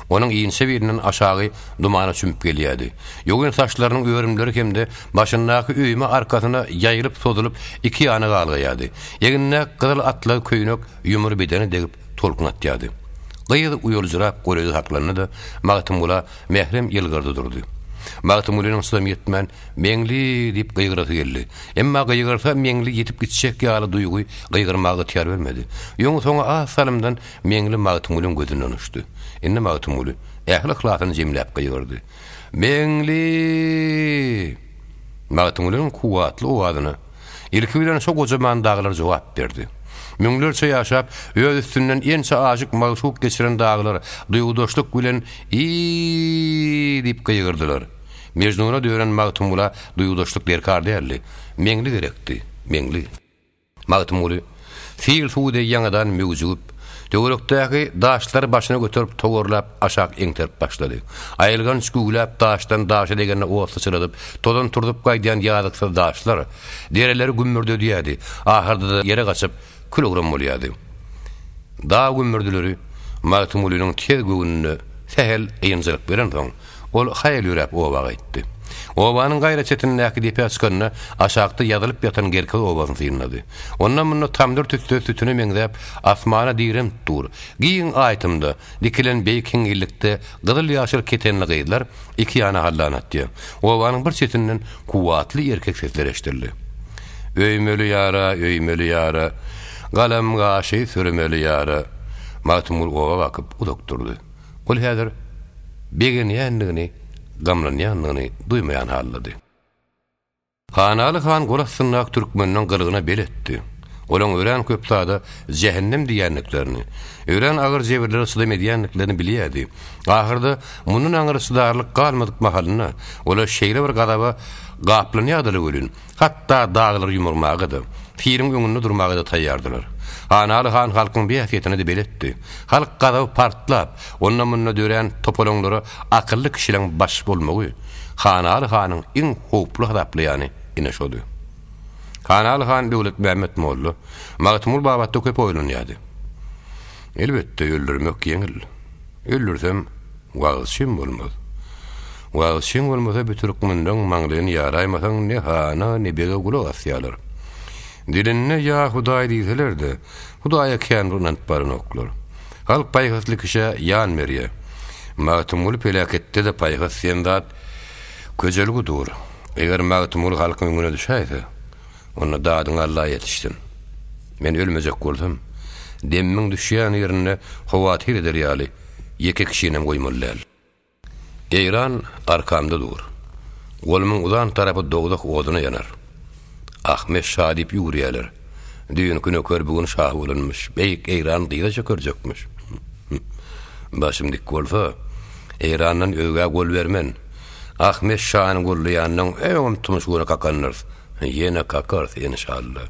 Onuň inçe bilinden aşagy dumana çümüp gelýärdi. Ýogyn saçlarynyň örümleri hem-de başyndaky öýme arkasyna ýaýylyp-sozulyp iki ýana galgaýardy. Egnindäki gyzyl atlag köýnek ýumry bedene degip tolkun atýardy. Gyz uýaljyrap golaýda saklandy-da, Magtymgula mährem ýylgyrdy durdy. Magtymgulynyň çydamy ýetmän, Meňli! diýip gygyrasy geldi. Emma gygyrsa Meňli ýitip gitjek ýaly duýgy gygyrmaga ygtyýar bermedi. Öňi-soňy az salymdan Meňli Magtymgulyň gözünden uçdy. Indi Magtymguly ähli yhlasyny jemläp gygyrdy. Meňli! Magtymgulynyň kuwwatly owazyna ilki bilen şo gojaman daglar jogap berdi. Müňlerçe ýaşap, öz üstünden ençe aşyk-magşuk geçiren daglar duýgudaşlyk bilen I-i-i diýip gygyrdylar. Mejnuna dönen Magtymgula duýgudaşlyk derkar däldi. Meňli gerekdi, Meňli. Magtymguly, sil suwy deý ýaňadan möwjügip, töwerekdäki daşlary başyna göterip togarlap aşak eňterip başlady. Aýylganç güwläp daşdan daşa degende ot syçradyp, tozan turzup gaýdýan ýazyksyz daşlar dereleri gümmürdedýärdi, ahyrda-da ýere gaçyp, kül-owram bolýardy. Dag gümmürdileri Magtymgulynyň tez göwnüne sähel ynjalyk berensoň, Ol haýal ýöräp oba gaýtdy. Obanyň gaýra çetindäki depä çykanda, aşakda ýazylyp ýatan Gerkez obasyny synlady. Onda-munda tamdyr tüsse sütüne meňzäp, asmana direnip dur. Giň aýtymda, dikilen beýik hiňňillikde gyzyl-ýaşyl ketenli gyzlar iki ýana hallan atýar. Obanyň bir çetinden kuwwatly erkek sesleri eşidildi. Öýmeli ýara, öýmeli ýara, Galam-gaşy sürmeli ýara. Magtymguly oba bakyp uzak durdy. Ol häzir begenýändigini, gamlanýandygyny duýmaýan haldady. Hanaly han gol astyndaky türkmeniň gylygyna beletdi. Olaň örän köp zada jähennem diýýändiklerini, örän agyr jebirlere çydam edýändiklerini bilýärdi. Ahyrda mundan aňry çydarlyk galmadyk mahalynda olar şeýle bir gazaba gaplanýardylar welin, Hatda daglary ýumurmaga-da, piriň öňünde durmaga-da taýýardylar. Hanaly han halkyň bähbitine-de beletdi. Halk gazaby partlap, onda-munda dörän topalaňlara akylly kişileň baş bolmagy Hanaly hanyň iň howply hasaplaýany ine şody. Hanaly han Döwletmämmet molla Magtymguly babatda köp oýlanýardy. Elbetde, öldürmek ýeňil. Öldürsem, wagyzçym bolmaz. Wagyzçyň bolmasa bu türkmenleň maňlaýyny ýaraýmasaň ne hana, ne bege gulak asýarlar. Dilinde ýa Hudaý diýseler-de, Hudaýa kän bir ynanyp baranoklar. Halk paýhasly kişä ýan berýär. Magtymguly peläketde-de paýhas diýen zat köjelgi dur. Eger Magtymguly halkyň öňüne düşäýse, onda dadyňy Alla ýetişsin. Men ölmejek bolsam, demimiň düşýän ýerinde howatyr eder ýaly ýeke kişinem goýmaly däl. Eýran arkamda dur. Golumyň uzan tarapy dowzah oduna ýanar. Ahmet şa diýip ýüwürýärler. Düýnki nöker bu gün şa bolanmyş, beýik Eýrany dyza çökerjekmiş. Başym dik bolsa, Eýrandan özgä gol bermen. Ahmet şany gollaýandan öňem tumşugyna kakandyrys. Ýene kakarys, enşalla.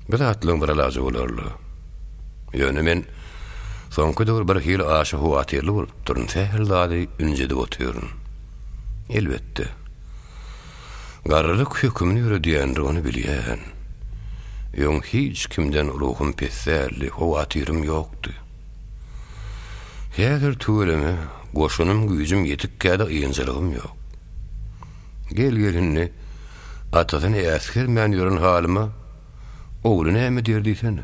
Bu zatlaryň bir alajy bolarly. Ýöne men soňky döwür bir hili aşa howatyrly bolupdyryn, sähel zady ünjedip otyryn. Elbetde, garrylyk hökümini ýöredýändir, ony bilýän. Öň hiç kimden ruhum pes däldi, howatyrym ýokdy. Häzir tüweleme, goşunym, güýjüm ýetikkä-de ynjalygym ýok. Gel-gel indi, atasyny äsgermän ýören halyma ogly näme diýer diýsene.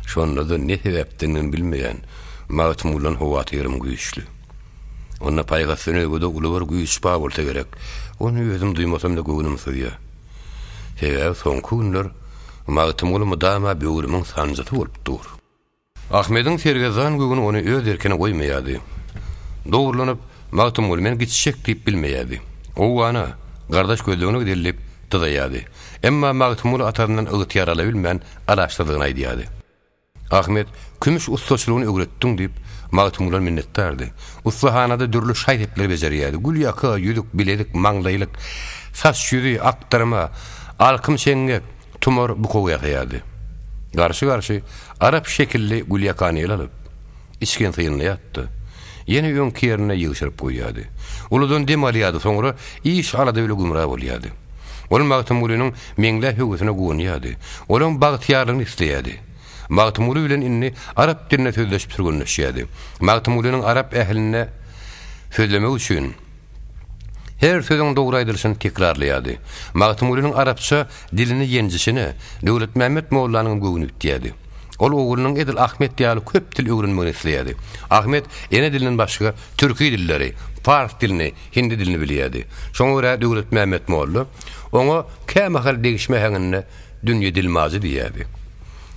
Şonda-da ne sebäpdendigini bilmeýän Magtymgulydan howatyrym güýçli. Onda paýhasdan özge-de uly bir güýç bar bolsa gerek, ony özüm duýmasam-da göwnüm syzýar. Sebäbi soňky günler Magtymguly mydama böwrümiň sanjysy bolup dur. Ahmediň sergezdan göwni ony öz erkine goýmaýardy. Dogurlanyp, Magtymguly men gitjek diýip bilmeýärdi. Owgana, gardaş gözlegine gideli diýip, dyzaýardy. Emma Magtymguly atasyndan ygtyýar alabilmän alaçsyzlygyny aýdýardy. Ahmet, kümüş ussaçylygyny öwretdiň diýip, Magtymgulydan minnetdardy. Ussahanada dürli şaý-sepleri bejerýärdi. Gülýaka, ýüzük, bilezik, maňlaýlyk, saç ýüzi, akdyrma, alkym çeňňek, Tumar bukow ýasaýardy. Garşy-garşy arap şekilli gülýakany ele alyp, içgin synlaýardy. Ýene öňki ýerinde ýygşyryp goýýardy. Uludan dem alýardy, soňra iş-alada bile gümra bolýardy. Ol Magtymgulynyň Meňlä höwesine guwanýardy. Olaň bagtyýarlygyny isleýärdi. Magtymguly bilen indi arap dilinde sözleşip türgenleşýärdi. Magtymgulynyň arap ählinde sözlemegi üçin, Her sözüň dogry aýdylyşyny tekrarlaýardy. Magtymgulynyň arapça dilini ýenjişine Döwletmämmet mollanyňam göwni bitýärdi. Ol oglunyň edil Ahmet ýaly köp dil öwrenmegini isleýärdi. Ahmet ene dilinden başga türki dilleri, pars dilini, hindi dilini bilýärdi. Şoňa görä Döwletmämmet molla oňa kämahal degişme äheňinde dünýe dilmajy diýýärdi.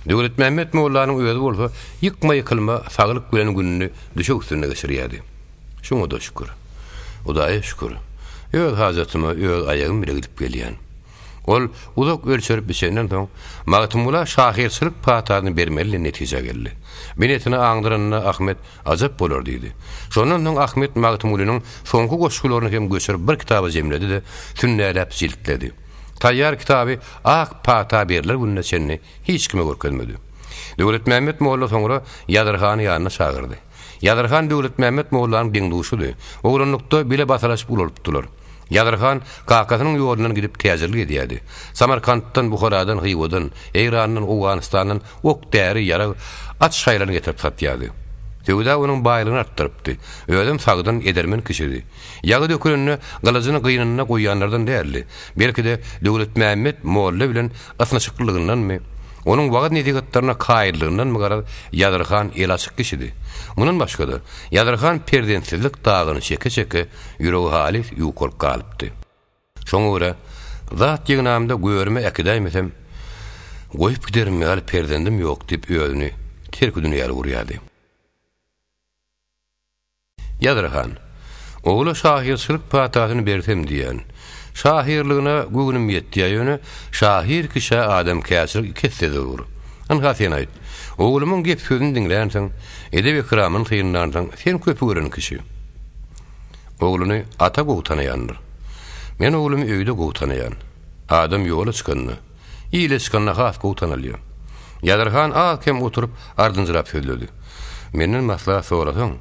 Döwletmämmet mollanyň özi bolsa ýykma-ýykylma saglyk bilen gününi düşek üstünde geçirýärdi. Şuňa-da şükür. Hudaýa şükür. Öz hajatyma öz aýagym bile gidip gelýän. Ol uzak ölçerip biçenden soň, Magtymgula şahyrçylyk patasyny bermeli diýen netijä geldi. Binetini aňdyranda Ahmet Ajap bolar diýdi. Şondan soň Ahmet Magtymgulynyň soňky goşgularyny hem göçürip bir kitaba jemledi-de, sünnäläp jiltledi. Taýýar kitaby ak pata berler gününe çenli hiç kime görkezmedi. Döwletmämmet molla soňra Ýazyr hany ýanyna çagyrdy. Ýazyr han Döwletmämmet mollanyň deň-duşudy. Oglanlykda bile basalaşyp ulalypdylar. Ýazyr han kakasynyň ýolundan gidip täjirlik edýärdi. Samarkantdan, Buharadan, Hywadan, Eýrandan, Owganystandan ok-däri, ýarag, at şaýlaryny getirip satýardy. Söwda onuň baýlygyny artdyrypdy. Özem sagdyn, edermen kişidi. Ýagy dökülende gylyjyny gynynda goýýanlardan däldi. Belki-de, Döwletmämmet molla bilen ysnyşyklylygyndanmy, onuň wagyz-nesihatlaryna kaýyllygyndanmy garaz, Ýazyr han eli açyk kişidi. Mundan başga-da, Ýazyr han perzentsizlik dagyny çeke-çeke ýüregi halys ýukalyp galypdy. Şoňa görä, zat ýygnamda görüme äkidäýmesem, goýup giderim ýaly perzendim ýok diýip özüni terkidünýäli urýardy. Ýazyr han, ogla şahyrçylyk patasyny bersem diýýän. Şahyrlygyna göwnüm ýetýär, ýöne şahyr kişä adamkärçilik iki esse zerur. Ynha sen aýt. Oglumyň gep-sözüni diňlänsiň, edep-ekramyny synlansyň, sen köpi gören kişi. Ogluny ata gowy tanaýandyr. Men oglumy öýde gowy tanaýan. Adam ýola çykanda, ile çykanda has gowy tanalýar. Ýazyr han az-kem oturyp, ardynjyrap sözledi. Menden maslahat sorasaň,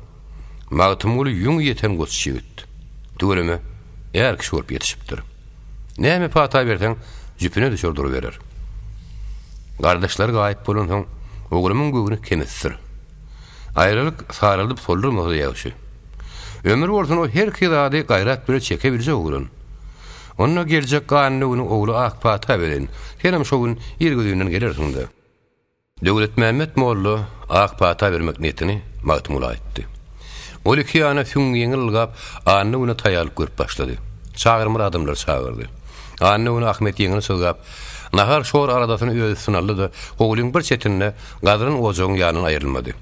Magtymguly ýüňi ýeten goç ýigit. Tüweleme, är kişi bolup ýetişipdir. Näme pata berseň, jüpüne düşer duruberer. Gardaşlary gaýyp bolansoň, oglumyň göwni kemisdir. Aýralyk saraldyp soldurmasa-da ýagşy. Ömür bolsun o herki zady gaýrat bile çeke biljek oglan. Onda geljek ganly günüň ogly ak pata bereýin. Senem şo gün irgözinden gelersiň-dä. Döwletmämmet molla ak pata bermek niýetini Magtymgula aýtdy. Ol iki ýana süňňi ýeňil ylgap, anna güne taýýarlyk görüp başlady. Çagyrmaly adamlary çagyrdy. Anna güni Ahmet ýeňil çyzgap, nahar-şor aladasyny öz üstüne aldy-da, howlyň bir çetinde gazylan ojagyň ýanyndan aýrylmady.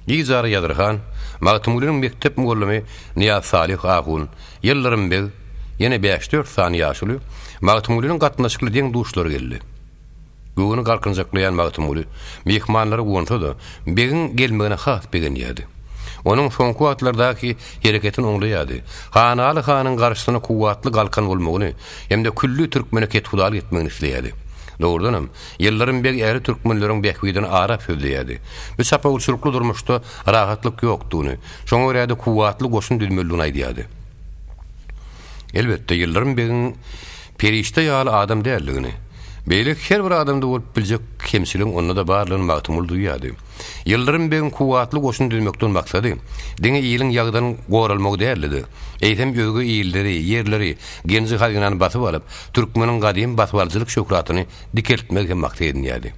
Gijara Ýazyr han, Magtymgulynyň mekdep mugallymy Nyýazsalyh ahun, Ýyldyrym beg, ýene bäş-dört sany ýaşuly, Magtymgulynyň gatnaşykly deň-duşlary geldi. Göwni galkynjaklaýan Magtymguly myhmanlara guwansa-da, begiň gelmegine has begenýärdi. Onuň soňky wagtlardaky hereketini oňlaýardy. Hanaly hanyň garşysyna kuwwatly galkan bolmagyny hem-de külli türkmene kethudalyk etmegini isleýärdi. Dogrudanam, Ýyldyrym beg ähli türkmenleriň bähbidini arap sözleýärdi. Bu çapawulçylykly durmuşda rahatlyk ýokdugyny, şoňa görä-de kuwwatly goşun düzmelidigini aýdýardy. Elbetde, Ýyldyrym begiň perişde ýaly adam däldigini, beýleki her bir adamda bolup biljek kemçiligiň onda-da barlygyny Magtymguly duýýardy. Ýyldyrym begiň kuwwatly goşun düzmekden maksady, diňe iliň ýagydan goralmagy däldi-de, eýsem özge illeri, ýerleri, genji-hazynany basyp alyp, türkmeniň gadym basybalyjylyk şöhratyny dikeltmegi hem maksat edinýärdi.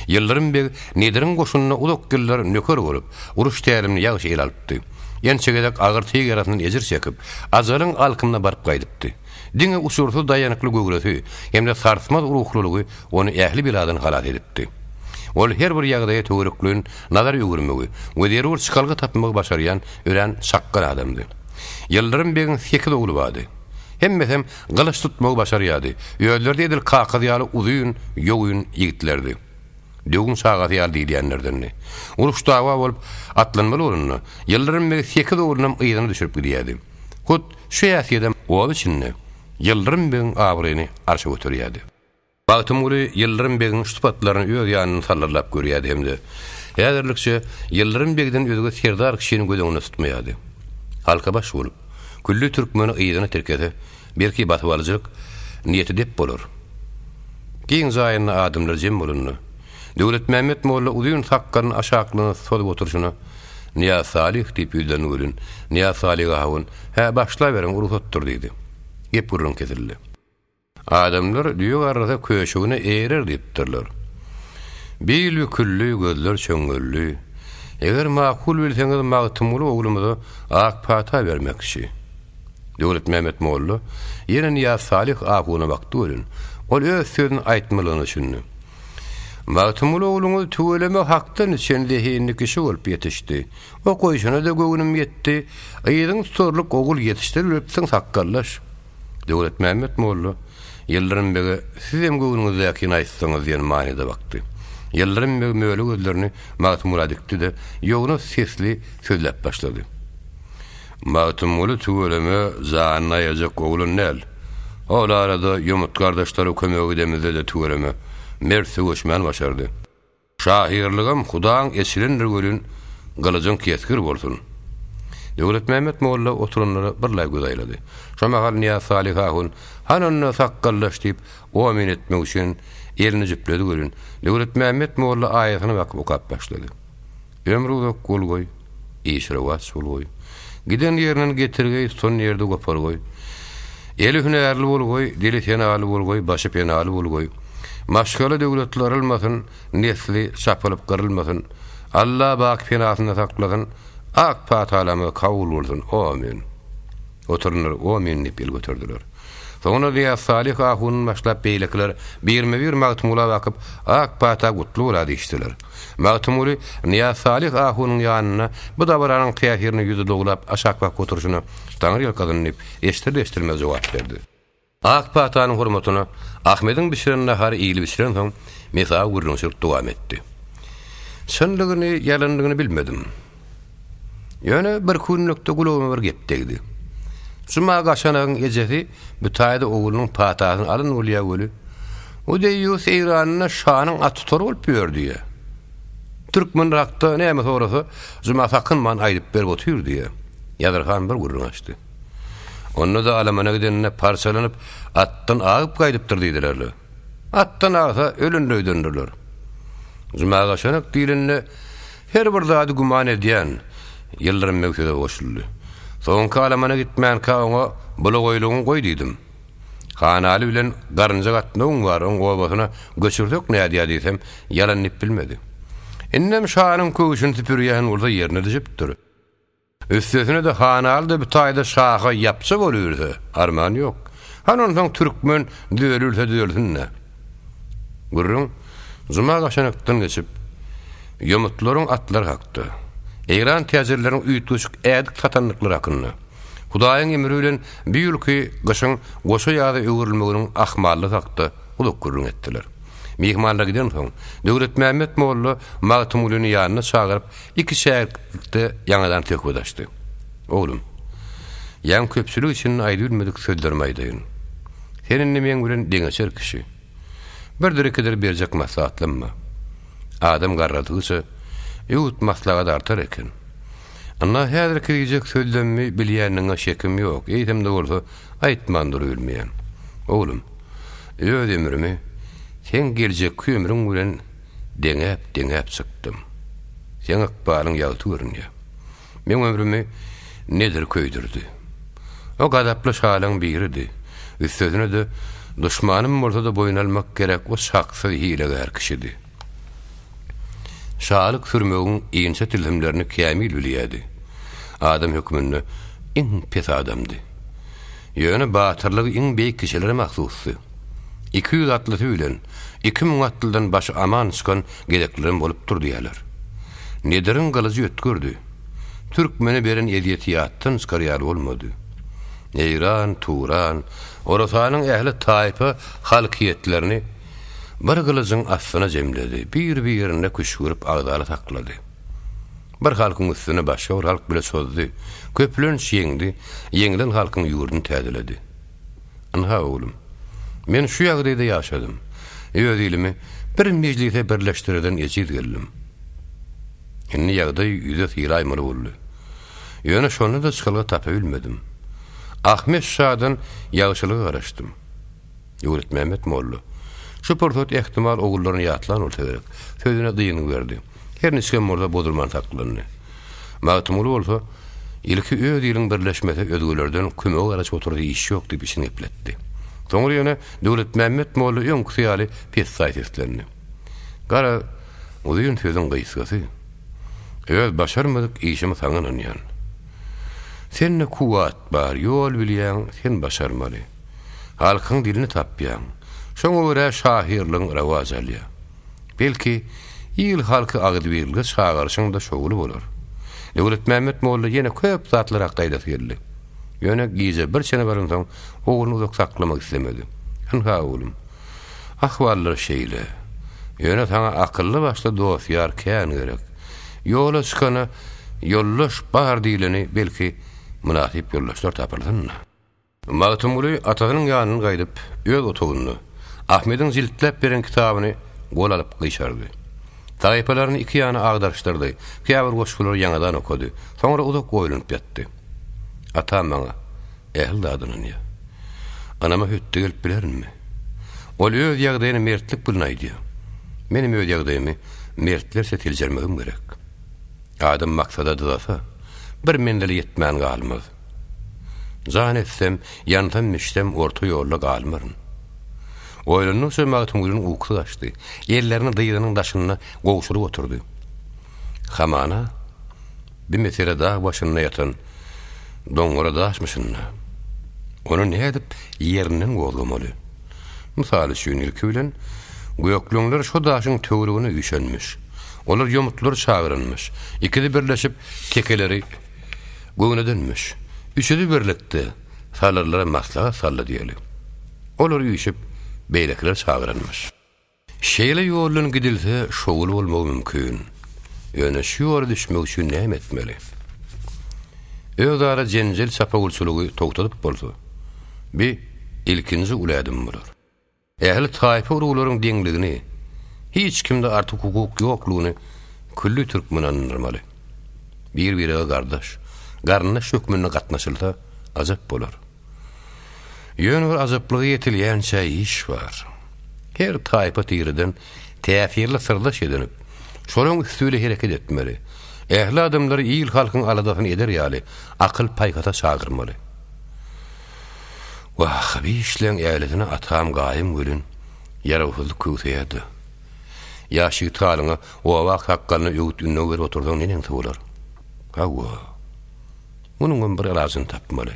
Ýyldyrym beg Nediriň goşunynda uzak ýyllar nöker bolup, uruş tälimini ýagşy ele alypdy. Ençe gezek agyr tyg ýarasyndan ejir çekip, ajalyň alkymyna baryp gaýdypdy. Diňe uçursyz daýanykly göwresi hem-de sarsmaz ruhlulygy ony ähli beladan halas edipdi. Ol her bir ýagdaýa töwerekleýin nazar öwürmegi we zerur çykalga tapmagy başarýan örän çakgan adamdy. Ýyldyrym begiň sekiz ogly bardy. Hemmesem gylyç tutmagy başarýardy. Özleri-de edil kakasy ýaly uzyn, ýogyn ýigitlerdi. Döwüň çagasy ýaly diýilýänlerdendi. Uruş-dawa bolup, atlanmaly bolanda, Ýyldyrym beg sekiz oglunam yzyna düşürip gidýärdi. Hut şu häsiýedem oba içinde Ýyldyrym begiň abraýyny arşa göterýärdi. Magtymguly Ýyldyrym begiň şu sypatlaryny öz ýanyndan salyrlap görýärdi hem-de häzirlikçe Ýyldyrym begden özge serdar kişini göz öňünde tutmaýardy. Halka baş bolup, külli türkmeni yzyna tirkese, belki basybalyjylyk niýeti dep bolar. Giň jaýynda adamlar jem bolanda, Döwletmämmet molla uzyn sakgalyny aşaklygyna sozup oturyşyna, Nyýazsalyh diýip ýüzlendi welin, Nyýazsalyh ahun, Hä, başlaberiň, rugsatdyr diýdi. Gep-gürrüň kesildi. Adamlar düýe garrasa köşegine erer diýipdirler. Bil büküldi, gözler çöňňeldi. Eger makul bilseňiz Magtymguly oglumyza ak pata bermekçi. Döwletmämmet molla ýene Nyýazsalyh ahuna bakdy welin, ol öz sözüni aýtmalygyna düşündi. Magtymguly ogluňyz tüweleme hakdan içen zehinli kişi bolup ýetişdi. Okaýşyna-da göwnüm ýetdi. Yzyň tutarlyk ogul ýetişdiribilipsiň sakgallaş. Döwletmämmet molla Ýyldyrym bege sizem göwnüňizdäkini aýtsaňyz diýen manyda bakdy. Ýyldyrym beg möle gözlerini Magtymgula dikdi-de, ýognas sesli sözläp başlady. Magtymguly tüweleme janyny aýajak oglan däl. Ol arada ýomut gardaşlara kömege gidemizde-de tüweleme mert söweşmäni başardy. Şahyrlygam Hudaň eçilendir welin, gylyjyň kesgir bolsun. Döwletmämmet molla oturanlara birlaý göz aýlady. Şo mahal Nyýazsalyh ahun, Hany onda sakgallaş diýip, omyn etmek üçin elini jüpledi welin, Döwletmämmet molla aýasyna bakyp okap başlady. Ömri uzak bolgaý, işi rowaç bolgaý. Giden ýerinden getirgeý, tutan ýerde gopargaý. Eli hünärli bolgaý, dili senaly bolgaý, başy penaly bolgaý. Maşgala döwletli yrylmasyn, nesli çapylyp gyrylmasyn. Alla baky penasynda saklasyn, ak patalamyz kabul bolsun, omyn. Oturanlar omyn diýip el göterdiler. Soňra Nyýazsalyh ahundan başlap beýlekiler birme-bir Magtymgula bakyp, ak pata gutly bola diýişdiler. Magtymguly Nyýazsalyh ahunyň ýanynda bu dabaranyň täsirini ýüzi dolap aşak bakyp oturyşyna Taňry ýalkasyn diýip, eşdirer-eşdirmez jogap berdi. Ak patanyň hormatyna Ahmediň bişiren nahary iýlip-içilensoň, mesawy gürrüňçilik dowam etdi. Çynlygyny, ýalanlygyny bilmedim. Ýöne birki günlükde gulagyma bir gep degdi. Juma Gaşanagyň ejesi bu taýda oglunyň patasyny alan bolýar weli, o deýýus Eýranda şanyň atutary bolup ýör diýýär. Türkmen hakda näme sorasa, Juma sakynman aýdyp berip otyr diýýär. Ýazyr han bir gürrüň açdy. Onda-da alamana gideninde parçalanyp, atdan agyp gaýdypdyr diýdiler-le. Atdan agsa, ölendir öýdendirler. Juma Gaşanak diýlende. Her bir zady güman edýän, Ýyldyrym beg söze goşuldy. Soňky alamana gitmänkä oňa bulagaýlygyňy goý diýdim. Hanaly bilen garynja gatnawyň bar, oň obasyna göçürsek nädýä diýsem, ýalan diýip bilmedi. Indem şanyň köwşüni süpürýän bolsa ýerine düşüpdir. Üstesine-de Hanaly-da bu taýda şaha ýapja boluberse, arman ýok. Hany onsoň türkmen düzelilse düzelsin-dä. Gürrüň Juma gaşanakdan geçip, ýomutlaryň atlary hakda, eýran täjirleriniň üýtgeşik ädik satandyklary hakynda, Hudaýyň emri bilen bu ýylky gyşyň goşa ýaza öwrülmeginiň ahmallygy hakda uzak gürrüň etdiler. Myhmanlar gidensoň, Döwletmämmet molla Magtymgulyny ýanyna çagyryp, iki şägirtlikde ýaňadan söhbet açdy. Oglum, ýaňy köpçülik içinde aýdybilmedik sözlerimi aýdaýyn. Sen indi meň bilen deňeçer kişi. Birdir-ikidir berjek maslahatlam bar. Adam garradygyça, öwüt-maslahat artar eken. Ynha, häzirki diýjek sözlemimi bilýändigiňe şekim ýok, eýsem-de bolsa, aýtman durubilmeýän. Oglum, öz ömrümi seň geljekki ömrüň bilen deňäp-deňäp çykdym. Seň ykbalyň ýagty görünýär. Meň ömrümi Nedir köýdürdi. O gazaply şalaň biridi. Üstesine-de, duşmanym bolsa-da boýun almak gerek, o çaksyz hilegär kişidi. Şalyk sürmegiň inçe tilsimlerini kämil bilýärdi. Adam hökmünde iň pes adamdy. Ýöne batyrlygy iň beýik kişilere mahsusdy. 200 atlysy bilen 2000 atlydan başy aman çykan gezeklerem bolupdyr diýýärler. Nediriň gylyjy ötgürdi. Türkmene beren ezýeti ýatdan çykar ýaly bolmady. Eýran, Turan, Horasanyň ähli taýpa halkyýetlerini bir gylyjyň astyna jemledi, bir-birine küşgürip agzala saklady. Bir halkyň üstüne başga bir halk bile çozdy, köplenç ýeňdi, ýeňlen halkyň ýurduny täzeledi. Ynha, oglum, men şu ýagdaýda ýaşadym. Öz ilimi bir mejlise birleşdirerden ejiz geldim. Indi ýagdaý ýüze sylaýmaly boldy. Ýöne şonda-da çykalga tapybilmedim. Ahmet şadan ýagşylyga garaşdym. Döwletmämmet molla şu pursat ähtimal ogullaryny ýatlan bolsa gerek, sözüne dyngy berdi. Her niçigem bolsa bozulman saklandy. Magtymguly bolsa, Ilki öz iliň birleşmese özgelerden kömege garaşyp oturasy iş ýok diýip içini gepletdi. Soňra ýöne Döwletmämmet molla öňküsi ýaly pessaý seslendi. Garaz, uzyn sözüň gysgasy, öz başarmadyk işimi saňa ynanýan. Sende kuwwat bar, ýol bilýäň, sen başarmaly. Halkyň dilini tapýaň. Şoňa görä şahyrlygyň rowaç alýar. Belki, il-halky agzybirlige çagyryşyň-da şowly bolar. Döwletmämmet molla ýene köp zatlar hakda aýdasy geldi. Ýöne gije bir çene baransoň, ogluny uzak saklamak islemedi. Ynha, oglum, ahwallar şeýle. Ýöne saňa akylly-başly dost-ýar kän gerek. Ýola çykana ýoldaş bar diýleni, belki, mynasyp ýoldaşlar tapylsyn-da. Magtymguly atasynyň ýanyndan gaýdyp, öz otagynda Ahmediň jiltläp beren kitabyny gol alyp gyşardy. Sahypalaryny iki ýana agdaryşdyrdy, käbir goşgulary ýaňadan okady, soňra uzak oýlanyp ýatdy. Atam maňa ähli zady ynanýar. Ynama hötde gelip bilerinmi? Ol öz ýagdaýyny mertlik bilen aýdýar. Menem öz ýagdaýymy mertlerçe seljermegim gerek. Adam maksada dyzasa, bir menzile ýetmän galmaz. Jan etsem, ýansam-bişsem orta ýolda galmaryn. Oýlandygyça Magtymgulynyň ukusy gaçdy. Ellerini dyzynyň daşynda gowşuryp oturdy. Hamana, bi mesele dag başynda ýatan doňňara daşmyşyn-da. Ony nädip ýerinden gozgamaly? Mysal üçin, ilki bilen, gökleňler şo daşyň töweregine üýşenmiş. Olar ýomutlary çagyranmyş. Ikisi birleşip, tekeleri Göwnedenmiş. Üçüsi birlikde salyrlara maslahat saldy diýeli. Olar üýşüp, beýlekileri çagyranmyş. Şeýle ýoldan gidilse şowly bolmagy mümkin. Ýöne şu ýola düşmek üçin näme etmeli? Özara jenjel-çapawulçylygy togtadyp bolsa, bi ilkinji uly ädim bolar. Ähli taýpa-uruglaryň deňligini, hiç kimde artyk hukuk ýoklugyny külli türkmene ynandyrmaly. Bir-birege gardaş, garyndaş hökmünde gatnaşylsa ajap bolar. Ýöne bir ajaplyga ýetilýänçä iş bar. Her taýpa-tireden täsirli syrdaş edinip, Şolaň üsti bile hereket etmeli. Ähli adamlary il-halkyň aladasyny eder ýaly akyl-paýhasa çagyrmaly. Wah, bi işleň älisine atam gaýym welin, ýarawsyzlyk köwseýär-dä. Ýaş ýigit halyňa oba aksakgalyna öwüt-ündew berip otursaň neneňsi bolar? Hawa. Munuňam bir alajyny tapmaly.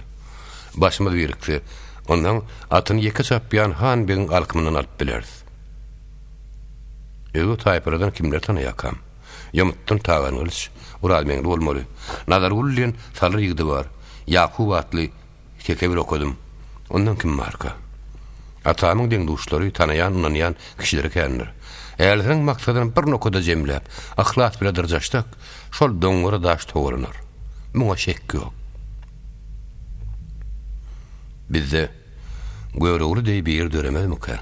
Başymyz birikse, onsoň atyny ýeke çapýan han-begiň alkymyndan alyp bileris. Özge taýpalardan kimleri tanaýarkam? Ýomutdan Tagangylyç, Orazmeňli bolmaly. Nazarguly diýen salyr ýigidi bar. Ýakup atly teke bir okadym. Ondan kim barka? Atamyň deň-duşlary, tanaýan, ynanýan kişileri kändir. Älisiniň maksadyny bir nokada jemläp, yhlas bile dyrjaşsak, şol doňňara daş towalanar. Muňa şek ýok. Bizde Görogly deý biri döremezmikä?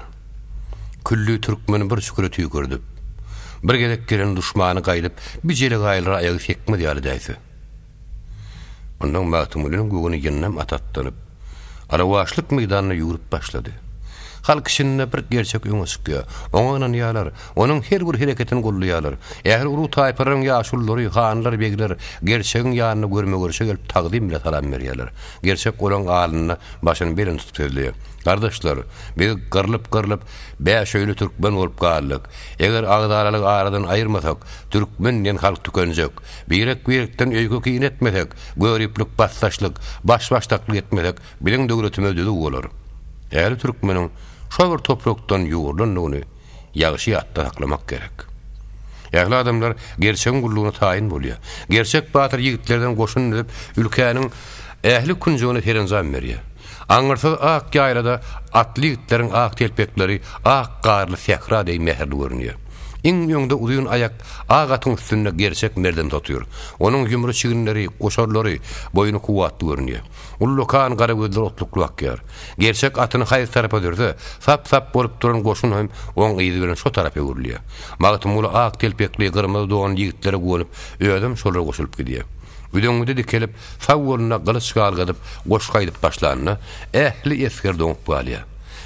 Külli türkmeni bir çüküre tüýkürdip, bir gezek gelen duşmany gaýdyp bir jelegaýlara aýagy sekmez ýaly däýse. Ondan Magtymgulynyň göwni ýyndam at atlanyp, alabaşlyk meýdanyna ýüwrüp başlady. Halk içinde bir gerçek öňe çykýar. Oňa ynanýarlar. Onuň her bir hereketini goldaýarlar. Ähli urug-taýpalaryň ýaşululary, hanlar, begler gerçegiň ýanyna görme-görşe gelip tagzym bile salam berýärler. Gerçek olaň alnynda başyny belent tutup sözleýär. Gardaşlar, biz gyrlyp-gyrlyp bäş öýli türkmen bolup galdyk. Eger agzalalygy aradan aýyrmasak, türkmen diýen halk tükenjek. Birek-birekden öýke-kine etmesek, göriplik, basdaşlyk, baş-başdaklyk etmesek, biziň döwletimiz düzüw bolar. Ähli türkmeniň şo bir toprakdan ýugrulandygyny ýagşy ýatda saklamak gerek. Ähli adamlar gerçegiň gullugyna taýyn bolýar. Gerçek batyr ýigitlerden goşun düzüp, ülkäniň ähli künjegine serenjam berýär. Aňyrsyz ak ýaýlada atly ýigitleriň ak telpekleri ak garly sähra deý mähirli görünýär. Iň öňde uzyn aýak ak atyň üstünde gerçek merdemsi otyr. Onuň ýumry çiginleri, goşarlary, boýny kuwwatly görünýär. Ullakan gara gözleri otlukly bakýar. Gerçek atyny haýsy tarapa sürse, sap-sap bolup duran goşun hem oň yzy bilen şo tarapa öwrülýär. Magtymguly ak telpekli, gyrmyzy donly ýigitlere guwanyp, özem şolara goşulyp gidýär. Üzeňňide dikelip, sag goluna gylyç galgadyp, goşgy aýdyp başlanda, ähli esger doňup galýar.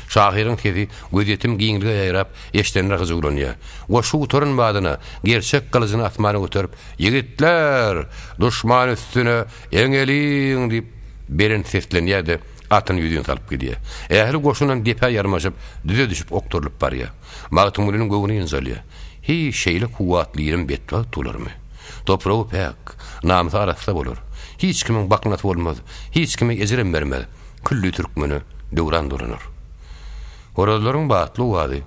Şahyryň sesi gözýetim giňlige ýaýrap, eşidenler hyjuwlanýar. Goşgy gutaran badyna, Gerçek gylyjyny asmana göterip, Ýigitler! Duşman üstüne eňeliň! diýip, belent seslenýär-de, atyny ýüzin salyp gidýär. Ähli goşunam depä ýarmaşyp, düze düşüp okdurylyp barýar. Magtymgulynyň göwni ynjalýar. Hiý, şeýle kuwwatly ýerim betbagt bolarmy? Topragy päk, namysy arassa bolar. Hiç kimiň baknasy bolmaz, hiç kime ejirem bermez. Külli türkmene döwran dolanar. Horazlaryň batly owazy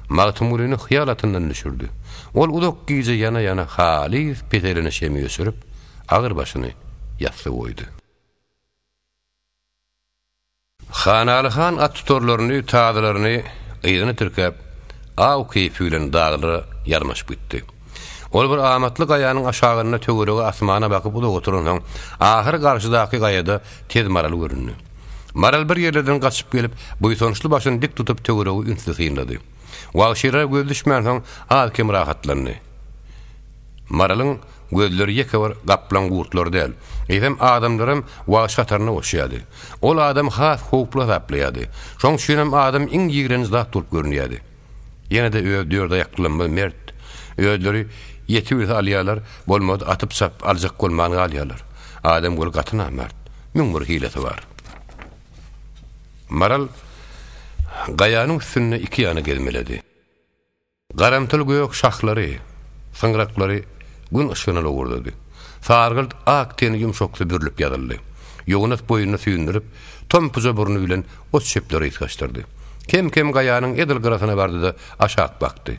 Magtymgulyny hyýal atyndan düşürdi. Ol uzak gije ýana-ýana halys peselene şemi öçürip, agyr başyny ýassyga goýdy. Hanaly han at tutarlaryny, tazylaryny yzyna tirkäp, aw keýpi bilen daglara ýarmaşyp gitdi. Ol bir amatly gaýanyň aşagynda töwerege asmana bakyp uzak oturansoň, ahyry garşydaky gaýada tez maral göründi. Maral bir ýerlerden gaçyp gelip, buýsançly başyny dik tutup töweregi ünsli synlady. Wagşylara gözi düşmänsoň, az-kem rahatlandy. Maralyň gözleri ýeke bir gaplaň-gurtlary däl, eýsem adamlaram wagşy hataryna goşýardy. Ol adamy has howply hasaplaýardy. Şoň üçinem adam iň ýigrenji zat bolup görünýärdi. Ýene-de öz dördaýaklymyz mert. Özleri ýetibilse alýarlar, bolmady atyp-çapyp aljak bolman galýarlar. Adam weli gaty namart. 1001 hilesi bar. Maral gaýanyň üstünde iki ýana gezmeledi. Garamtyl gök şahlary, syňraklary Gün yşygyna lowurdady. Sargylt ak teni ýumşaksy bürlüp ýazyldy. Ýognas boýnuny süýndürip, tompuja burny bilen ot-çöpleri ysgaşdyrdy. Kem-kem gaýanyň edil gyrasyna bardy-da, aşak bakdy.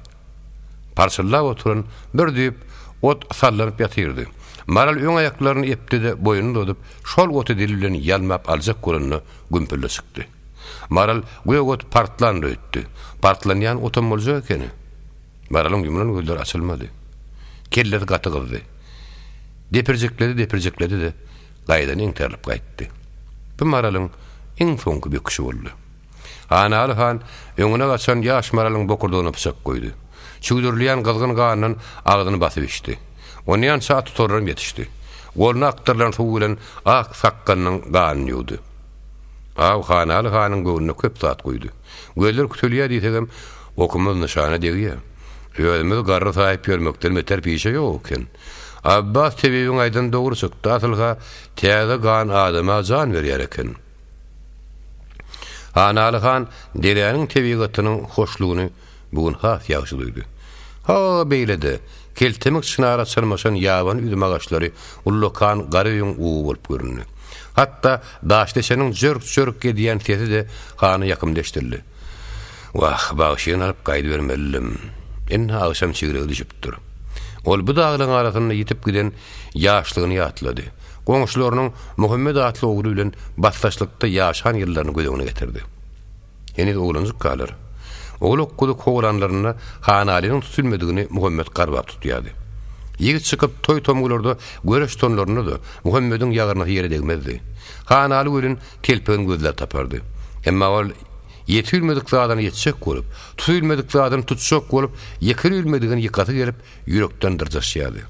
Parçyldap oturan bir düýp ot sallanyp ýatyrdy. Maral öň aýaklaryny epdi-de, boýnuny uzadyp, şol oty dili bilen ýalmap aljak bolanda gümpüldi çykdy. Maral gök ot partlandy öýtdi. Partlanýan otam boljak ekeni. Maralyň ýumlan gözleri açylmady. Kellesi gaty gyzdy. Depirjikledi-depirjikledi-de, gaýadan eňterilip gaýtdy. Bu Maralyň iň soňky böküşi boldy. Hanaly han öňüne gaçan ýaş maralyň bokurdagyna pyçak goýdy. Çüwdürilýän gyzgyn gandan agzyny basyp içdi. Onýança at tutarlaram ýetişdi. Goluna akdyrylan suw bilen ak sakgalynyň ganyny ýuwdy. Aw Hanaly hanyň göwnüne köp zat guýdy. Gözler kütelýär diýsegem, okumyz nyşana degýär. Özümizi garry saýyp ýörmekden beter pişe ýok eken. Abbas tebibiň aýdany dogry çykdy, asyl-ha täze gan adama jan berýär eken. Hanaly han deräniň tebigatynyň hoşlugyny bu gün has ýagşy duýdy. Ha, beýlede, keltemik çynara çyrmaşan ýabany üzüm agaçlary ullakan gara öýüň ugy bolup göründi. Hatda daşdeşeniň jörk-jörk edýän sesi-de hana ýakymly eşidildi. Wah, bagşyny alyp gaýdybermelidim. Indi agşam çigregi düşüpdir. Ol bu daglaryň arasynda ýitip giden ýaşlygyny ýatlady. Goňşularynyň Muhammet atly ogly bilen basdaşlykda ýaşan ýyllaryny göz öňüne getirdi. Heniz oglanjyk galar. Owlak-guzy kowalanlarynda Hanalynyň tutulmadygyny Muhammet garbap tutýardy. Ýigit çykyp toý-tomgularda göreş tutanlarynda-da Muhammediň ýagyrnysy ýere degmezdi. Hanaly welin telpegini gözläp tapardy. Emma ol ýetibilmedik zadyna ýetjek bolup, tutubilmedik zadyny tutjak bolup, ýekerilmedigini ýykasy gelip, ýürekden dyrjaşýardy.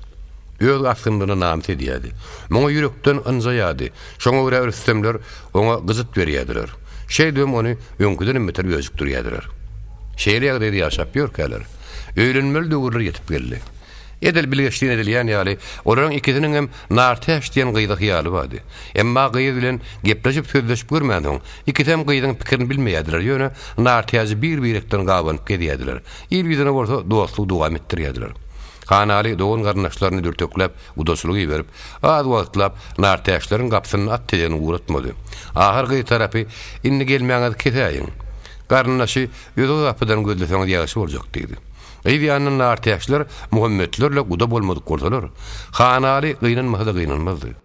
Öz asgynlygyna namys edýärdi. Muňa ýürekden ynjaýardy. Şoňa görä rüstemler oňa gyjyt berýärdiler. Şeýdibem ony öňküdenem beter öjükdirýärdiler. Şeýle ýagdaýda ýaşap ýörkäler, öýlenmeli döwürler ýetip geldi. Edil bilgeşlin edilýän ýaly, olaryň ikisiniňem Nartäç diýen gyza hyýaly bardy. Emma gyz bilen gepleşip-sözleşip görmänsoň, ikisem gyzyň pikirini bilmeýärdiler, ýöne Nartäji bir-birekden gabanyp gezýärdiler. Il ýüzüne bolsa dostlugy dowam etdirýärdiler. Hanaly dogan-garyndaşlaryny dürtekläp gudaçylyga iberip, az wagtlap Nartäçleriň gapysynda at tezegini guratmady. Ahyr gyz tarapy, Indi gelmäňizi kesäýiň. Garyndaşy özge gapydan gözleseňiz ýagşy boljak diýdi. Yz ýanyndan Nartäçler Muhammetlerle guda bolmadyk bolsalar, Hanaly gynanmasa-da gynanmazdy.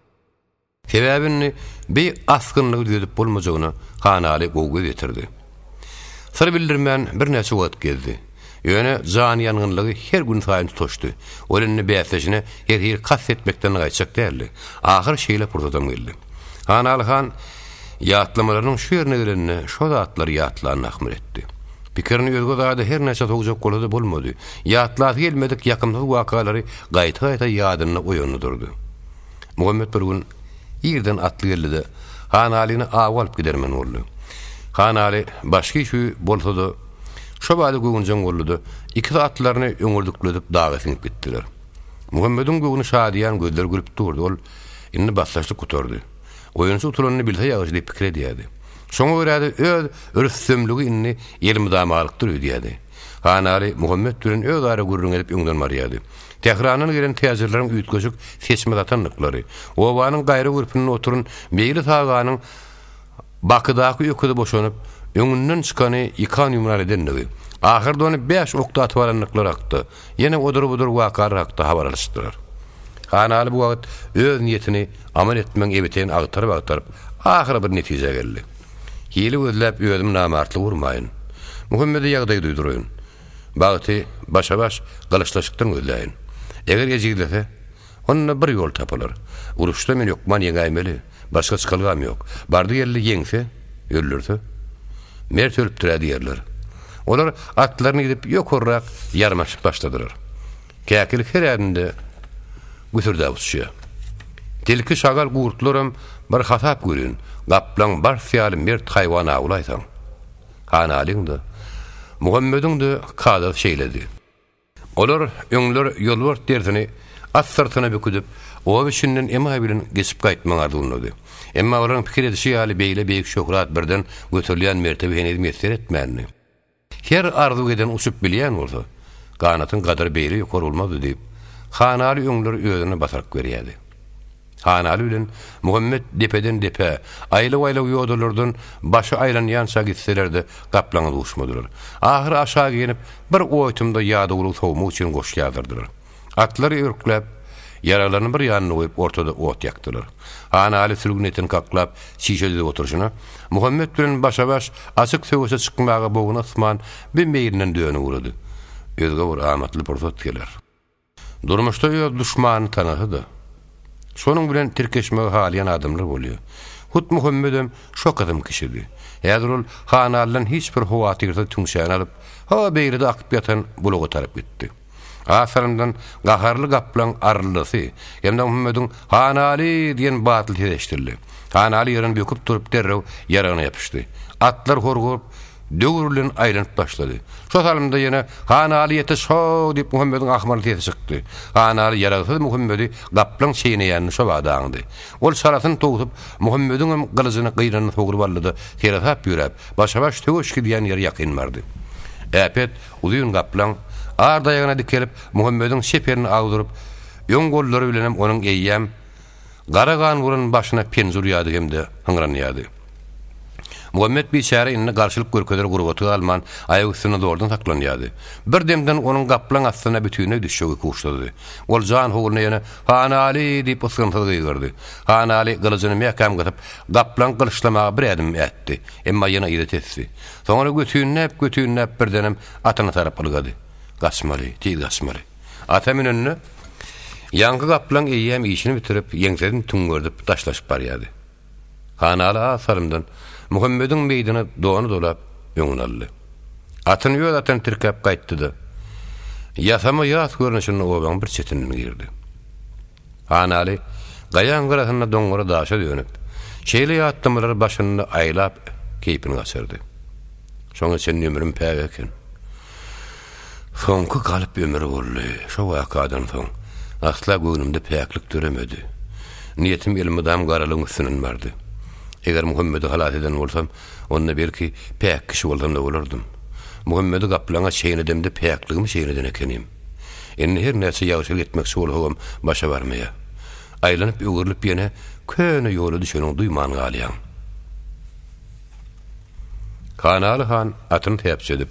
Sebäbi indi bi asgynlygy düzedip bolmajagyna Hanaly gowy göz ýetirdi. Syr bildirmän birnäçe wagt gezdi. Ýöne janyýangynlygy her günsaýyn tutaşdy. Ol indi bäsdeşine her hili kast etmekden gaýtjak däldi. Ahyr şeýle pursatam geldi. Hanaly han ýatlamalarynyň şu ýerine gelende şo zatlary ýatlanyny ahmyr etdi. Pikirini özge zada her näçe sowjak bolsa-da bolmady. Ýatlasy gelmedik ýakymsyz wakalary gaýta-gaýta ýadynda oýandy durdy. Muhammet bir gün irden atly geldi-de, Hanalyny awa alyp gidermen boldy. Hanaly başga işi bolsa-da, şo bada göwünjeň boldy-da, ikisi atlaryny öňürdikledip daga siňip gitdiler. Muhammediň göwni şadyýan, gözleri gülüp durdy. Ol, Indi basdaşlyk gutardy. Oýunçy utulanyny bilse ýagşy diýip pikir edýärdi. Şoňa görä-de öz rüstemligi indi elmydamalykdyr öýdýärdi. Hanaly Muhammet bilen özara gürrüň edip öňden barýardy. Tährandan gelen täjirleriň üýtgeşik seçme satandyklary, obanyň gaýra gürpünde oturan Meýlis aganyň Bakydaky öküzi boşanyp, öňünden çykany ýykan-ýumran edendigi, ahyrda ony bäş okda atyp alandyklary hakda, ýene odur-budur wakalar hakda habar alyşdylar. Hanaly bu wagt öz niýetini amal etmegiň ebeteýini agtaryp-agtaryp, ahyry bir netijä geldi. Hile gözläp özüm namartlyk urmaýyn. Muhammede ýagdaýy duýduraýyn. Bagty başa-baş gylyçlaşykdan gözläýin. Eger ejizlese, onda bir ýol tapylar. Uruşda men hökman ýeňäýmeli. Başga çykalgam ýok. Bardy-geldi ýeňse, öldürse. Mert ölüpdir-ä diýerler. Olar atlaryny gidip ýokarrak ýarmaşyp başladylar. Käkilik her ädimde güsürdäp uçýar. Tilki, şagal, gurtlaram bir hasap welin, gaplaň, bars ýaly mert haýwan awlaýsaň. Hanalyň-da, Muhammediň-de kadasy şeýledi. Olar öňler ýolbars derisini at syrtyna büküdip, oba içinden emaý bilen geçip gaýtmagyň arzuwyndady. Emma olaryň pikir edişi ýaly beýle beýik şöhrat birden göterilýän mertebe heniz miýesser etmändi. Her arzuw eden uçup bilýän bolsa, ganatyň gadyry beýle ýokary bolmazdy diýip, Hanaly öňler özüne basaryk berýärdi. Hanaly bilen Muhammet depeden depä, aýlaw-aýlaw ýodalardan başy aýlanýança gitseler-de, gaplaňa duşmadylar. Ahyry aşak inip, bir oýtumda ýadawlygy sowmak üçin goş ýazdyrdylar. Atlary örkläp, ýaraglaryny bir ýanynda goýup, ortada ot ýakdylar. Hanaly sülgün etini kaklap, çişe düzüp oturyşyna, Muhammet bilen başa-baş açyk söweşe çykmaga bogny ysman, bir meýlinden dönüp ugrady. Özge bir amatly pursat geler. Durmuşda öz duşmanyny tanasa-da, şonuň bilen tirkeşmegi halaýan adamlar bolýar. Hut Muhammedem şo kysym kişidi. Häzir ol Hanalydan hiç bir howatyrsyz tüňçäni alyp, ha beýlede akyp ýatan bulaga tarap gitdi. Az salymdan gaharly gaplaň arryldysy hem-de Muhammediň Hanaly! diýen batly sesi eşidildi. Hanaly ýerinden böküp turup derrew ýaragyna ýapyşdy. Atlar horguryp. Döwür bilen aýlanyp başlady. Şo salymda ýene, Hanaly ýetiş how! diýip Muhammediň ahmyrly sesi çykdy. Hanaly ýaragsyz Muhammedi gaplaň çeýneýänini şo bada aňdy. Ol çalasyny towsup, Muhammediňem gylyjyny gynandan sogrup aldy-da, seresap ýöräp, başa-baş söweş gidýän ýere ýakyn bardy. Äpet, uzyn gaplaň, ar daýagyna dikelip, Muhammediň çep elini agdyryp, öň gollary bilenem onuň eýýäm gara gan bolan başyna penji urýardy hem-de hyňranýardy. Muhammet biçäre indi garşylyk görkezer gurbaty galman, aýak üstünde zordan saklanýardy. Bir demden onuň gaplaň astyna bütinleý düşjegi ikuçsuzdy. Ol jan howluna ýene, Hanaly! diýip ysgynsyz gygyrdy. Hanaly gylyjyny mäkäm gysyp, gaplaňy gylyçlamaga bir ädim ätdi. Emma ýene yza tesdi. Soňra götünläp-götünläp birdenem atyna tarap ylgady. Gaçmaly, tiz gaçmaly. Ata münende, ýaňky gaplaň eýýäm işini bitirip, ýeňsesini tüňňerdip daşlaşyp barýardy. Hanaly az salymdan Muhammediň meýdine dony dolap, öňüni aldy. Atyny öz atyna tirkäp gaýtdy-da, ýasama ýas görnüşinde obaň bir çetinden girdi. Hanaly gaýaň gyrasynda doňňara daşa dönüp, şeýle ýatlamalary başynda aýlap keýpini gaçyrdy. Şoňa çenli ömrüm päk eken. Soňky galyp ömür boldy. Şo wakadan soň, asla göwnümde päklik döremedi. Niýetim elmydam garalygyň üstünden bardy. Eger Muhammedi halas eden bolsam, onda belki, päk kişi bolsam-da bolardym. Muhammedi gaplaňa çeýnedemde päkligimi çeýneden ekenim. Indi her näçe ýagşylyk etmekçi bolsagam başa barmaýar. Aýlanyp-öwrülip ýene köne ýola düşeniňi duýman galýaň. Hanaly han atyny täpjedip,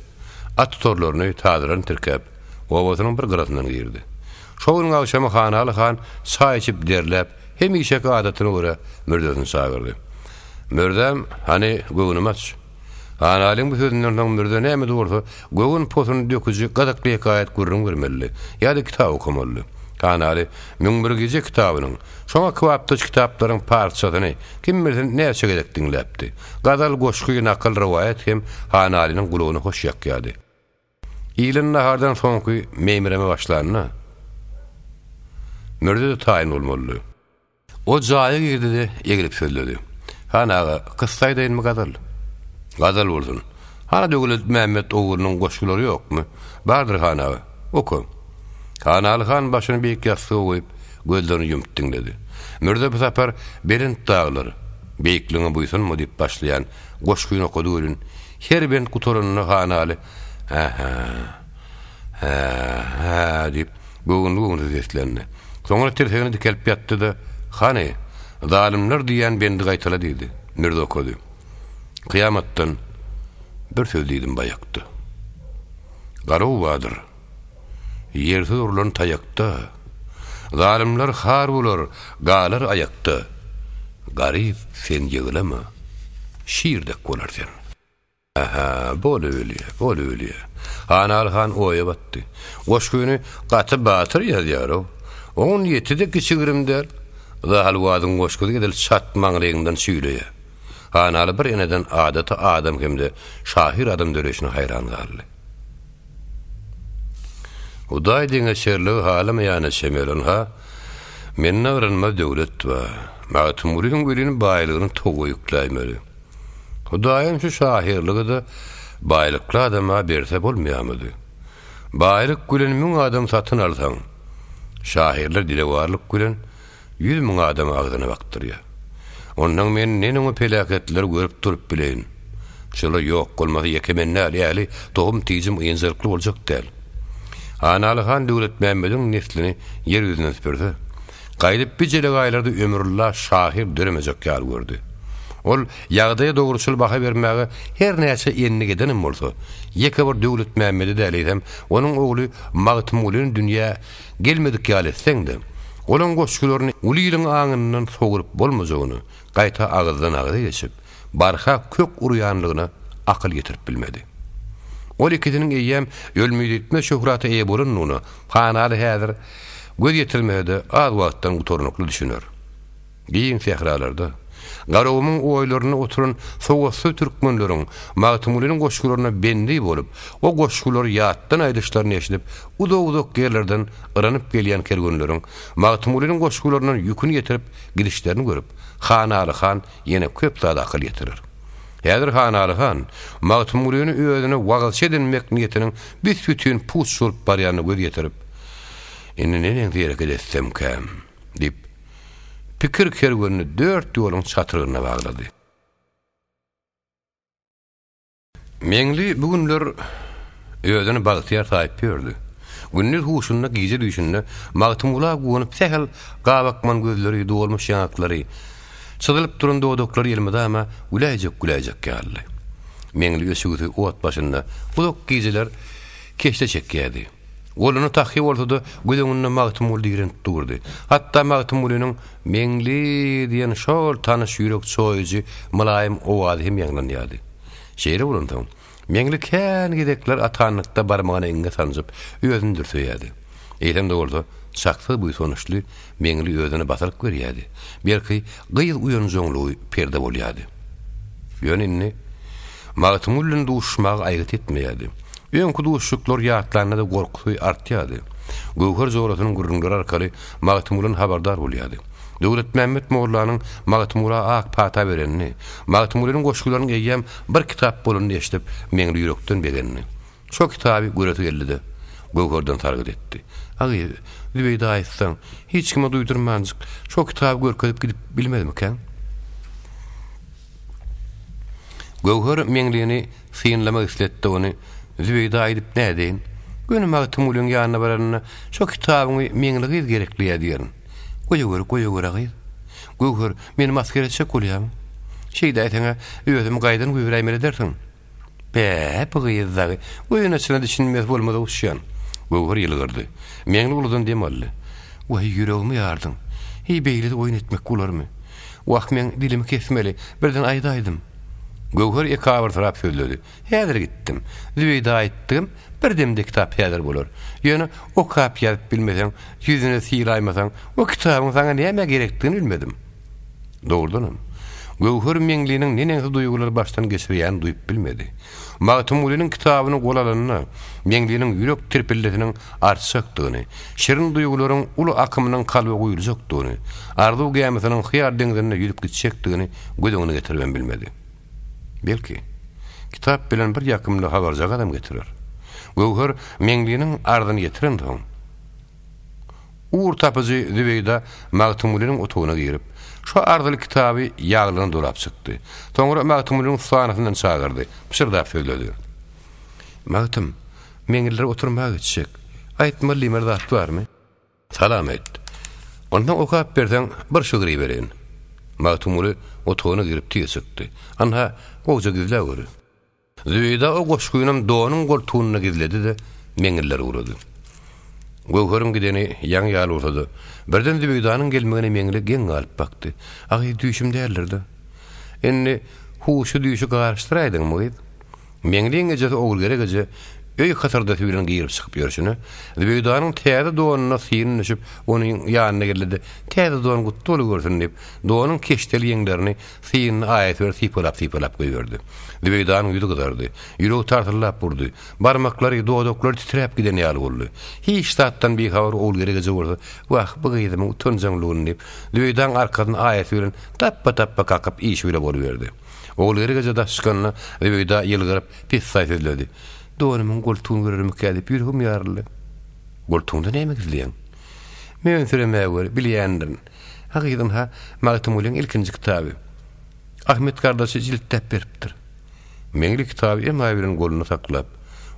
at tutarlaryny, tazylaryny tirkäp, obasynyň bir gyrasyndan girdi. Şo günüň agşamy Hanaly han çaý içip derläp, hemişeki adatyna görä, mürzesini çagyrdy. Mürzäm, hany, göwnümi aç. Hanalyň bu sözünden soň mürze näme-de bolsa, göwün posuny döküji gyzykly hekaýat gürrüň bermelidi ýa-da kitap okamalydy. Hanaly 1001 gije kitabynyň, şoňa kybapdaş kitaplaryň parçasyny, kim bilsin, näçe gezek diňläpdi. Gazal, goşgy, nakyl, rowaýat hem Hanalynyň gulagyna hoş ýakýardy. Iýlen nahardan soňky meýmireme başlanda, Mürze-de taýyn bolmalydy. O jaýa girdi-de, eglip sözledi. Han aga, kyssa aýdaýynmy, gazal? Gazal bolsun. Hany Döwletmämmet oglunyň goşgulary ýokmy? Bardyr, han aga. Oka. Hanaly han başyny beýik ýassyga goýup, gözlerini ýumup diňledi. Mürze bu sapar Belent daglar, beýikligiňe buýsanma diýip başlaýan goşgyny okady welin, her bent gutaranda Hanaly Hä-hä, hä-hä diýip, göwünli-göwünsiz seslendi. Soňra tirsegini dikelip ýatdy-da, Hany, zalymlar diýýän bendi gaýtala diýdi. Mürze okady. Kyýamatdan bir söz diýdim baýakda. Garaw bardyr. Ýersiz urlan taýakda. Zalymlar har bolar, galar aýakda. Garyp, sen ýyglama, şir dek bolar sen. Hä, bolubilýä, bolubilýä. Hanaly han oýa batdy. Goşgyny gaty batyr ýazýar-ow. Oň niýeti-de kiçi-girim däl. Zahalwazyň goşgusy edil çat maňlaýyňdan çüýleýär. Hanaly bir eneden adaty adam hem-de şahyr adam döreýşine haýran galdy. Hudaý deňeçerligi halamaýana çemeli, ynha, mende yrynmaz döwlet bar. Magtymgulynyň welin baýlygyny towa ýükläýmeli. Hudaýam şu şahyrlygy-da baýlykly adama berse bolmaýarmydy? Baýlyk bilen müň adam satyn alsaň, şahyrlar dilewarlyk bilen 100 mün adamy agzyna bakdyrýar. Ondan men neneň o peläketleri görüp durup bileýin? Şolar ýok bolmasa ýeke men däl, äli tohum-tijim ynjalykly boljak däl. Hanaly han Döwletmämmediň neslini ýer ýüzünden süpürse, gaýdyp bir jelegaýlarda ömürlla şahyr döremejek ýaly gördi. Ol ýagdaýa dogruçyl baha bermäge her näçe endik edenem bolsa, ýeke bir Döwletmämmedi däl, eýsem, onuň ogly Magtymgulyny dünýä gelmedik ýaly etseň-de, olaň goşgularyny uly iliň aňyndan sogrup bolmajagyny, gaýta agyzdan-agyza geçip, barha kök urýanlygyna akyl ýetirip bilmedi. Ol ikisiniň eýýäm ölmez-ýitmez şöhrata eýe bolandygyna Hanaly häzir göz ýetirmese-de, az wagtdan gutarnykly düşüner. Giň sähralarda, Garagumuň oýlarynda oturan sowatsyz türkmenleriň Magtymgulynyň goşgularyna bendi bolup, o goşgulary ýatdan aýdyşlaryny eşidip, uzak-uzak ýerlerden yranyp gelýän kerwenleriň Magtymgulynyň goşgularyndan ýüküni ýetirip gidişlerini görüp, Hanaly han ýene köp zada akyl ýetirer. Häzir Hanaly han Magtymgulyny özüne wagyzçy edinmek niýetiniň büs-bütin puç bolup barýanyna göz ýetirip, Indi neneňsi hereket etsemkäm? diýip, pikir kerwenini dört ýoluň çatrygyna baglady. Meňli bu günler özüni bagtyýar saýyp ýördi. Gündiz huşunda, gije düýşünde Magtymgula guwanyp sähel gabakman gözleri, dolmuş ýaňaklary, çyzylyp duran dodaklary elmydama güläýjek-güläýjek ýalydy. Meňli öçügsi ot başynda uzak gijeler keşde çekýärdi. Goluny tahýa bolsa-da, göz öňünde Magtymguly direnip durdy. Hatda Magtymgulynyň Meňli diýen şol tanyş ýürek çoýujy mylaýym owazy hem ýaňlanýardy. Şeýle bolansoň, Meňli kän gezekler atanlykda barmagyna iňňe sanjyp, özüni dürseýärdi. Eýsem-de bolsa, çaksyz buýsançly Meňli özüne basalyk berýärdi. Belki, gyz uýanjaňlygy perde bolýardy. Ýöne indi Magtymguly bilen duşuşmaga aýgyt etmeýärdi. Öňki duşuşyklary ýatlanda-da gorkusy artýardy. Göwher jorasynyň gürrüňleri arkaly Magtymgulydan habardar bolýardy. Döwletmämmet mollanyň Magtymgula ak pata berenini, Magtymgulynyň goşgularynyň eýýäm bir kitap bolanyny eşidip, Meňli ýürekden begendi. Şo kitaby göresi geldi-de, Göwherden sargyt etdi. A gyz, Zübeýda aýtsaň, hiç kime duýdurmanjyk, şo kitaby görkezip gidip bilmezmikäň? Göwher Meňlini synlamak isletdi ony Zübeýda aýdyp nädeýin? Göni Magtymgulyň ýanyna baranynda şo kitabyňy Meňli gyz gerekliýä diýerin. Goýaweri, goýaweri gyz. Göwher, meni masgara etjek bolýaň. Şeýdäýseň-ä özümi gaýdan goýberäýmeli edersiň. Bä, bu gyz dagy oýun-çyna düşünmez bolmaz oguşýan. Göwher ýylgyrdy. Meňli uludan dem aldy. Waý, ýüregimi ýardyň. Heý, beýle-de oýun etmek bolarmy? Wah, meň dilimi kesmeli, birden aýdaýdym. Göwher ekabyrtyrap sözledi. Häzir gitdim. Zübeýda aýtdygym, bir demde kitap häzir bolar. Ýöne okap-ýazyp bilmeseň, ýüzüne sylaýmasaň, o kitabyň saňa nämä gerekdigini bilmedim. Dogrudanam, Göwher Meňliniň neneňsi duýgulary başdan geçirýänini duýup bilmedi. Magtymgulynyň kitabyny gola alanda, Meňliniň ýürek tirpildisiniň artjakdygyny, şirin duýgularyň uly akymynyň kalba guýuljakdygyny, arzuw gämisiniň hyýal deňzinde ýüzüp gitjekdigini göz öňüne getiribem bilmedi. Belki, kitap bilen bir ýakymly habarjagazam getirer. Göwher Meňliniň arzyny ýetirensoň, Ugur tapyjy Zübeýda Magtymgulynyň otagyna girip, şo arzyly kitaby ýaglygyna dolap çykdy. Soňra Magtymgulynyň sanasyndan çagyrdy, pyşyrdap sözledi. Magtym, meňiller oturmaga gitjek. Aýtmaly diýmeli zat barmy? Salam aýt. Onsoň okap berseň, bir şygry bereýin. Magtymguly otagyna girip tiz çykdy. Anha, gowja gizläweri. Zübeýda o goşgynam donuň goltugynda gizledi-de, meňiller ugrady. Göwheriň gideni ýaňy ýaly bolsa-da, birden Zübeýdanyň gelmegine Meňli geň galyp bakdy. A gyz düýşüm däldir-dä. Indi huşy-düýşi garyşdyraýdyňmy gyz? Meňliň ejesi Ogulgerek eje öý hasyrdasy bilen girip-çykyp ýörşüne, Zübeýdanyň täze donuna syny düşüp, onuň ýanyna geldi-de, Täze don gutly bolubersin diýip, donuň keşdeli ýeňlerini Synyny aýasy bir sypalap-sypalap goýberdi. Zübeýdanyň ýüzi gyzardy. Ýüregi tarsyldap urdy. Barmaklary, dodaklary titräp giden ýaly boldy. Hiç zatdan bihabar Ogulgerek eje bolsa, Wah, bu gyzymyň utanjaňlygyny diýip, Zübeýdaň arkasyny aýasy bilen tapba-tapba kakyp işi bile boluberdi. Ogulgerek eje daş çykanda, Zübeýda ýylgyryp, pessaý sözledi. Donumyň goltugyny görermikä diýip ýüregim ýaryldy. Goltugyňda näme gizleýäň? Mönsüremäweri, bilýändirin. Ha gyzym ha, Magtymgulyň ilkinji kitaby. Ahmet gardaşy jiltläp beripdir. Meňli kitaby emaý bilen golunda saklap,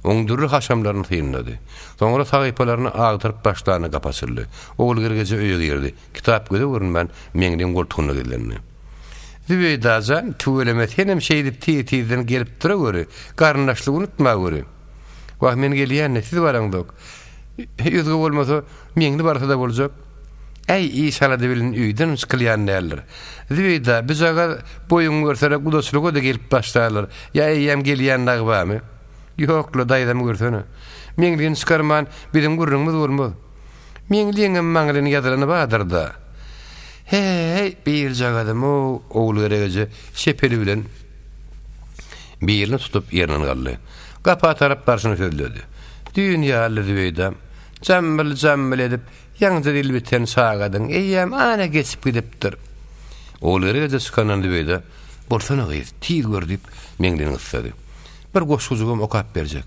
oň dürli haşamlaryny synlady. Soňra sahypalaryny agdaryp başlanda gapy açyldy. Ogulgerek eje öýe girdi. Kitap göze görünmän Meňliň goltugynda gizlendi. Zübeýda jan, tüweleme senem şeýdip tiz-tizden gelip duraweri, garyndaşlygy unutmaweri. Wah, men gelýän-de, siz baraňzok. Özge bolmasa, Meňli barsa-da boljak. Äý, iş-alada bilen öýdenem çykylýan däldir. Zübeýda, bijagaz boýuňy görseler, gudaçylyga-da gelip başlarlar. Ýa eýýäm gelýän dagy barmy? Ýok-la, daýzamy görsene. Meňlini çykarman, biziň gürrüňimiz bolmaz. Meňliňem maňa bilen ýazylany bardyr-da. He-heý, birjagazym-ow, Ogulgerek eje çep eli bilen birini tutup ýerinden galdy. Gapa tarap barşyna sözledi. Düýn ýaly Zübeýdam, Jammyl-jammyl edip, ýaňja dil biten çagadyň, eýýäm ana geçip gidipdir. Ogulgerek eje çykandan Zübeýda. Bolsana gyz, tiz gör diýip, Meňlini gyssady. Bir goşgujygam okap berjek.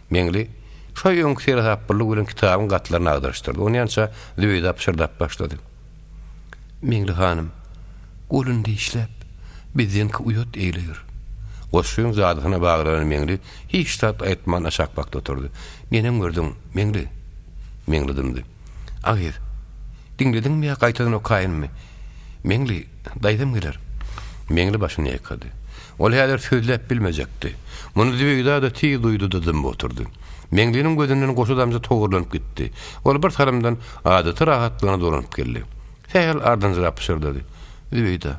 Meňli şo öňki seresaplylyk bilen kitabyň gatlaryny agdaryşdyrdy. Onýança Zübeýda pyşyrdap başlady. Meňli hanym, goluny dişläp, bizdenki uýat eýleýir. Goşgyň jadysyna baglanan Meňli hiç zat aýtman aşak bakdy oturdy. Neneň gördüň, Meňli? Meňli dymdy. A gyz, diňlediňmi ýa gaýtadan okaýynmy? Meňli, daýzam geler. Meňli başyny ýaýkady. Ol häzir sözläp bilmejekdi. Muny Zübeýda-da tiz duýdy-da dymyp oturdy. Meňliniň gözünden goşa damja togarlanyp gitdi. Ol bir salymdan adaty rahatlygyna dolanyp geldi. Sähel ardynjyrap pyşyrdady. Zübeýda,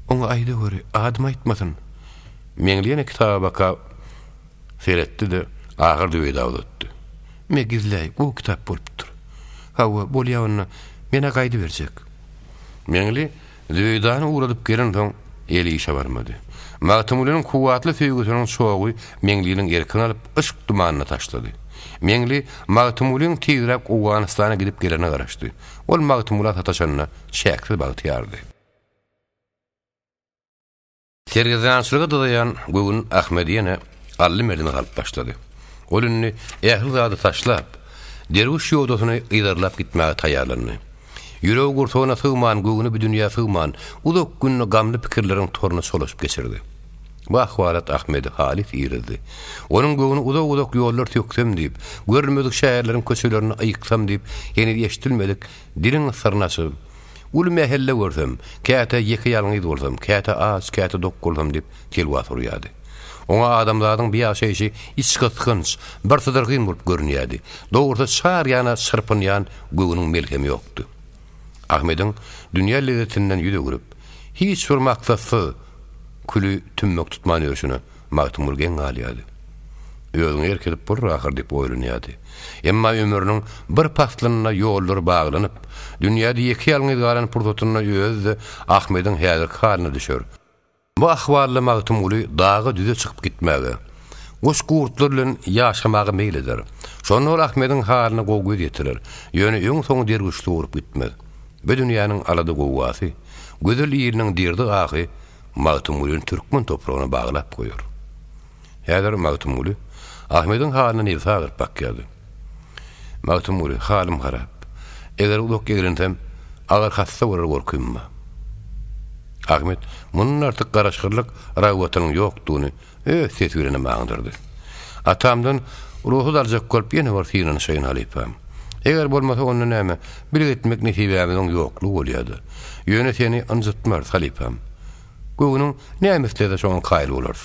oňa aýdaweri, adymy aýtmasyn. Meňli ýene kitaba baka seretdi-de, ahyr Zübeýda uzatdy. Me, gizläý, gowy kitap bolupdyr. Hawa, bolýa onda, men-ä gaýdyberjek. Meňli Zübeýdany ugradyp gelensoň, eli işe barmady. Magtymgulynyň kuwwatly söýgüsiniň çogy Meňliniň erkini alyp, yşk dumanyna taşlady. Meňli Magtymgulyň tizräk Owganystana gidip gelerine garaşdy. Ol Magtymgula sataşanyna çäksiz bagtyýardy. Sergezdançylyga dyzaýan göwün Ahmedi ýene Ally merdene salyp başlady. Ol indi ähli zady taşlap, derwüş ýodasyny yzarlap gitmäge taýýarlandy. Ýüregi gursagyna sygman, göwni bu dünýä sygman, uzak gününi gamly pikirleriň toruna çolaşyp geçirdi. Bu ahwalat Ahmedi halys irizdi. Onuň göwni uzak-uzak ýollar söksem diýip, görülmedik şäherleriň köçelerini ýyksam diýip, heniz eşidilmedik diliň syryny açyp, Uly mähelle görsem, käte ýeke-ýalňyz bolsam, käte aç, käte dok bolsam diýip telwas urýardy. Oňa adamzadyň bu ýaşaýşy içgysgynç, birsydyrgyn bolup görünýärdi. Dogrusy çar ýana çyrpynýan göwnüň melhemi ýokdy. Ahmediň dünýä lezzetinden ýüz öwrüp, hiç bir maksatsyz küli tümmek tutman ýörşüne Magtymguly geň galýardy. Özüňe erk edip bolar ahyr diýip oýlanýardy. Emma ömrüniň bir paslynda ýollary baglanyp, dünýäde ýeke-ýalňyz galan pursatynda özi-de Ahmediň häzirki halyna düşer. Bu ahwalda Magtymguly daga-düze çykyp gitmäge, guş-gurtlar bilen ýaşamaga meýil eder. Şonda ol Ahmediň halyna gowy göz ýetirer. Ýöne öň-soňy derwüşlige urup gitmez. Bu dünýäniň alada-gowgasy, gözel iliniň derdi-ahy Magtymgulyny türkmen topragyna baglap goýar. Häzir Magtymguly Ahmediň halyna nebsi agyryp bakýardy. Magtymguly, halym harap. Eger uzak eglensem, agyr hassa bolar gorkym bar. Ahmet mundan artyk garaşyrlyk ragbatynyň ýokdugyny Öz sesi bilenem aňdyrdy. Atamdan rugsat aljak bolup ýene bir synanyşaýyn halypam. Eger bolmasa onda näme, bile gitmek nesibämiziň ýoklugy bolýada. Ýöne seni ynjytmarys halypam. Göwnüň näme islese şoňa kaýyl bolarys.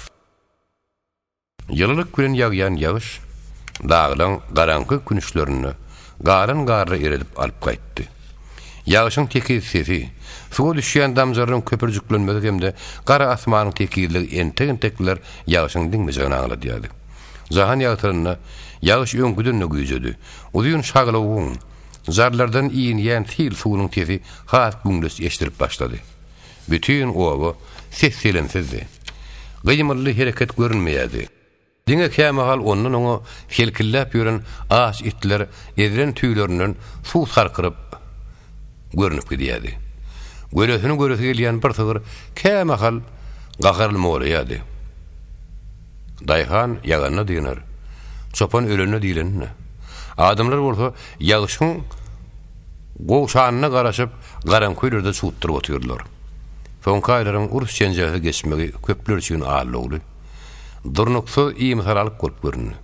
Ýylylyk bilen ýagýan ýagyş daglaň garaňky künçlerinde galan garlary eredip alyp gaýtdy. Ýagşyň tekiz sesi, suwa düşýän damjalaryň köpürjiklenmesi hem-de gara asmanyň tekizligi entek-entekler ýagşyň diňmejegini aňladýardy. Jahan ýagtylanda, ýagyş öňküden-de güýjedi. Uzyn şaglawugyň, jarlardan inýän sil suwunyň sesi has güňleç eşidilip başlady. Bütin oba ses-selemsizdi. Gymyldy hereket görünmeýärdi. Diňe kämahal ondan-oňa selkilläp ýören aç itler ezilen tüýlerinden suw sarkyryp görnüp gidýärdi. Gölesini göresi gelýän bir sygyr kämahal gaharly molaýardy. Daýhan ýaganda dynar, çopan ölende diýleninde. Adamlar bolsa ýagyşyň gowşanyna garaşyp garaňky öýlerde çugtdyryp otyrdylar. Soňky aýlaryň uruş-jenjelsiz geçmegi köpler üçin allowly. Durnuksyz imisalalyk bolup göründi.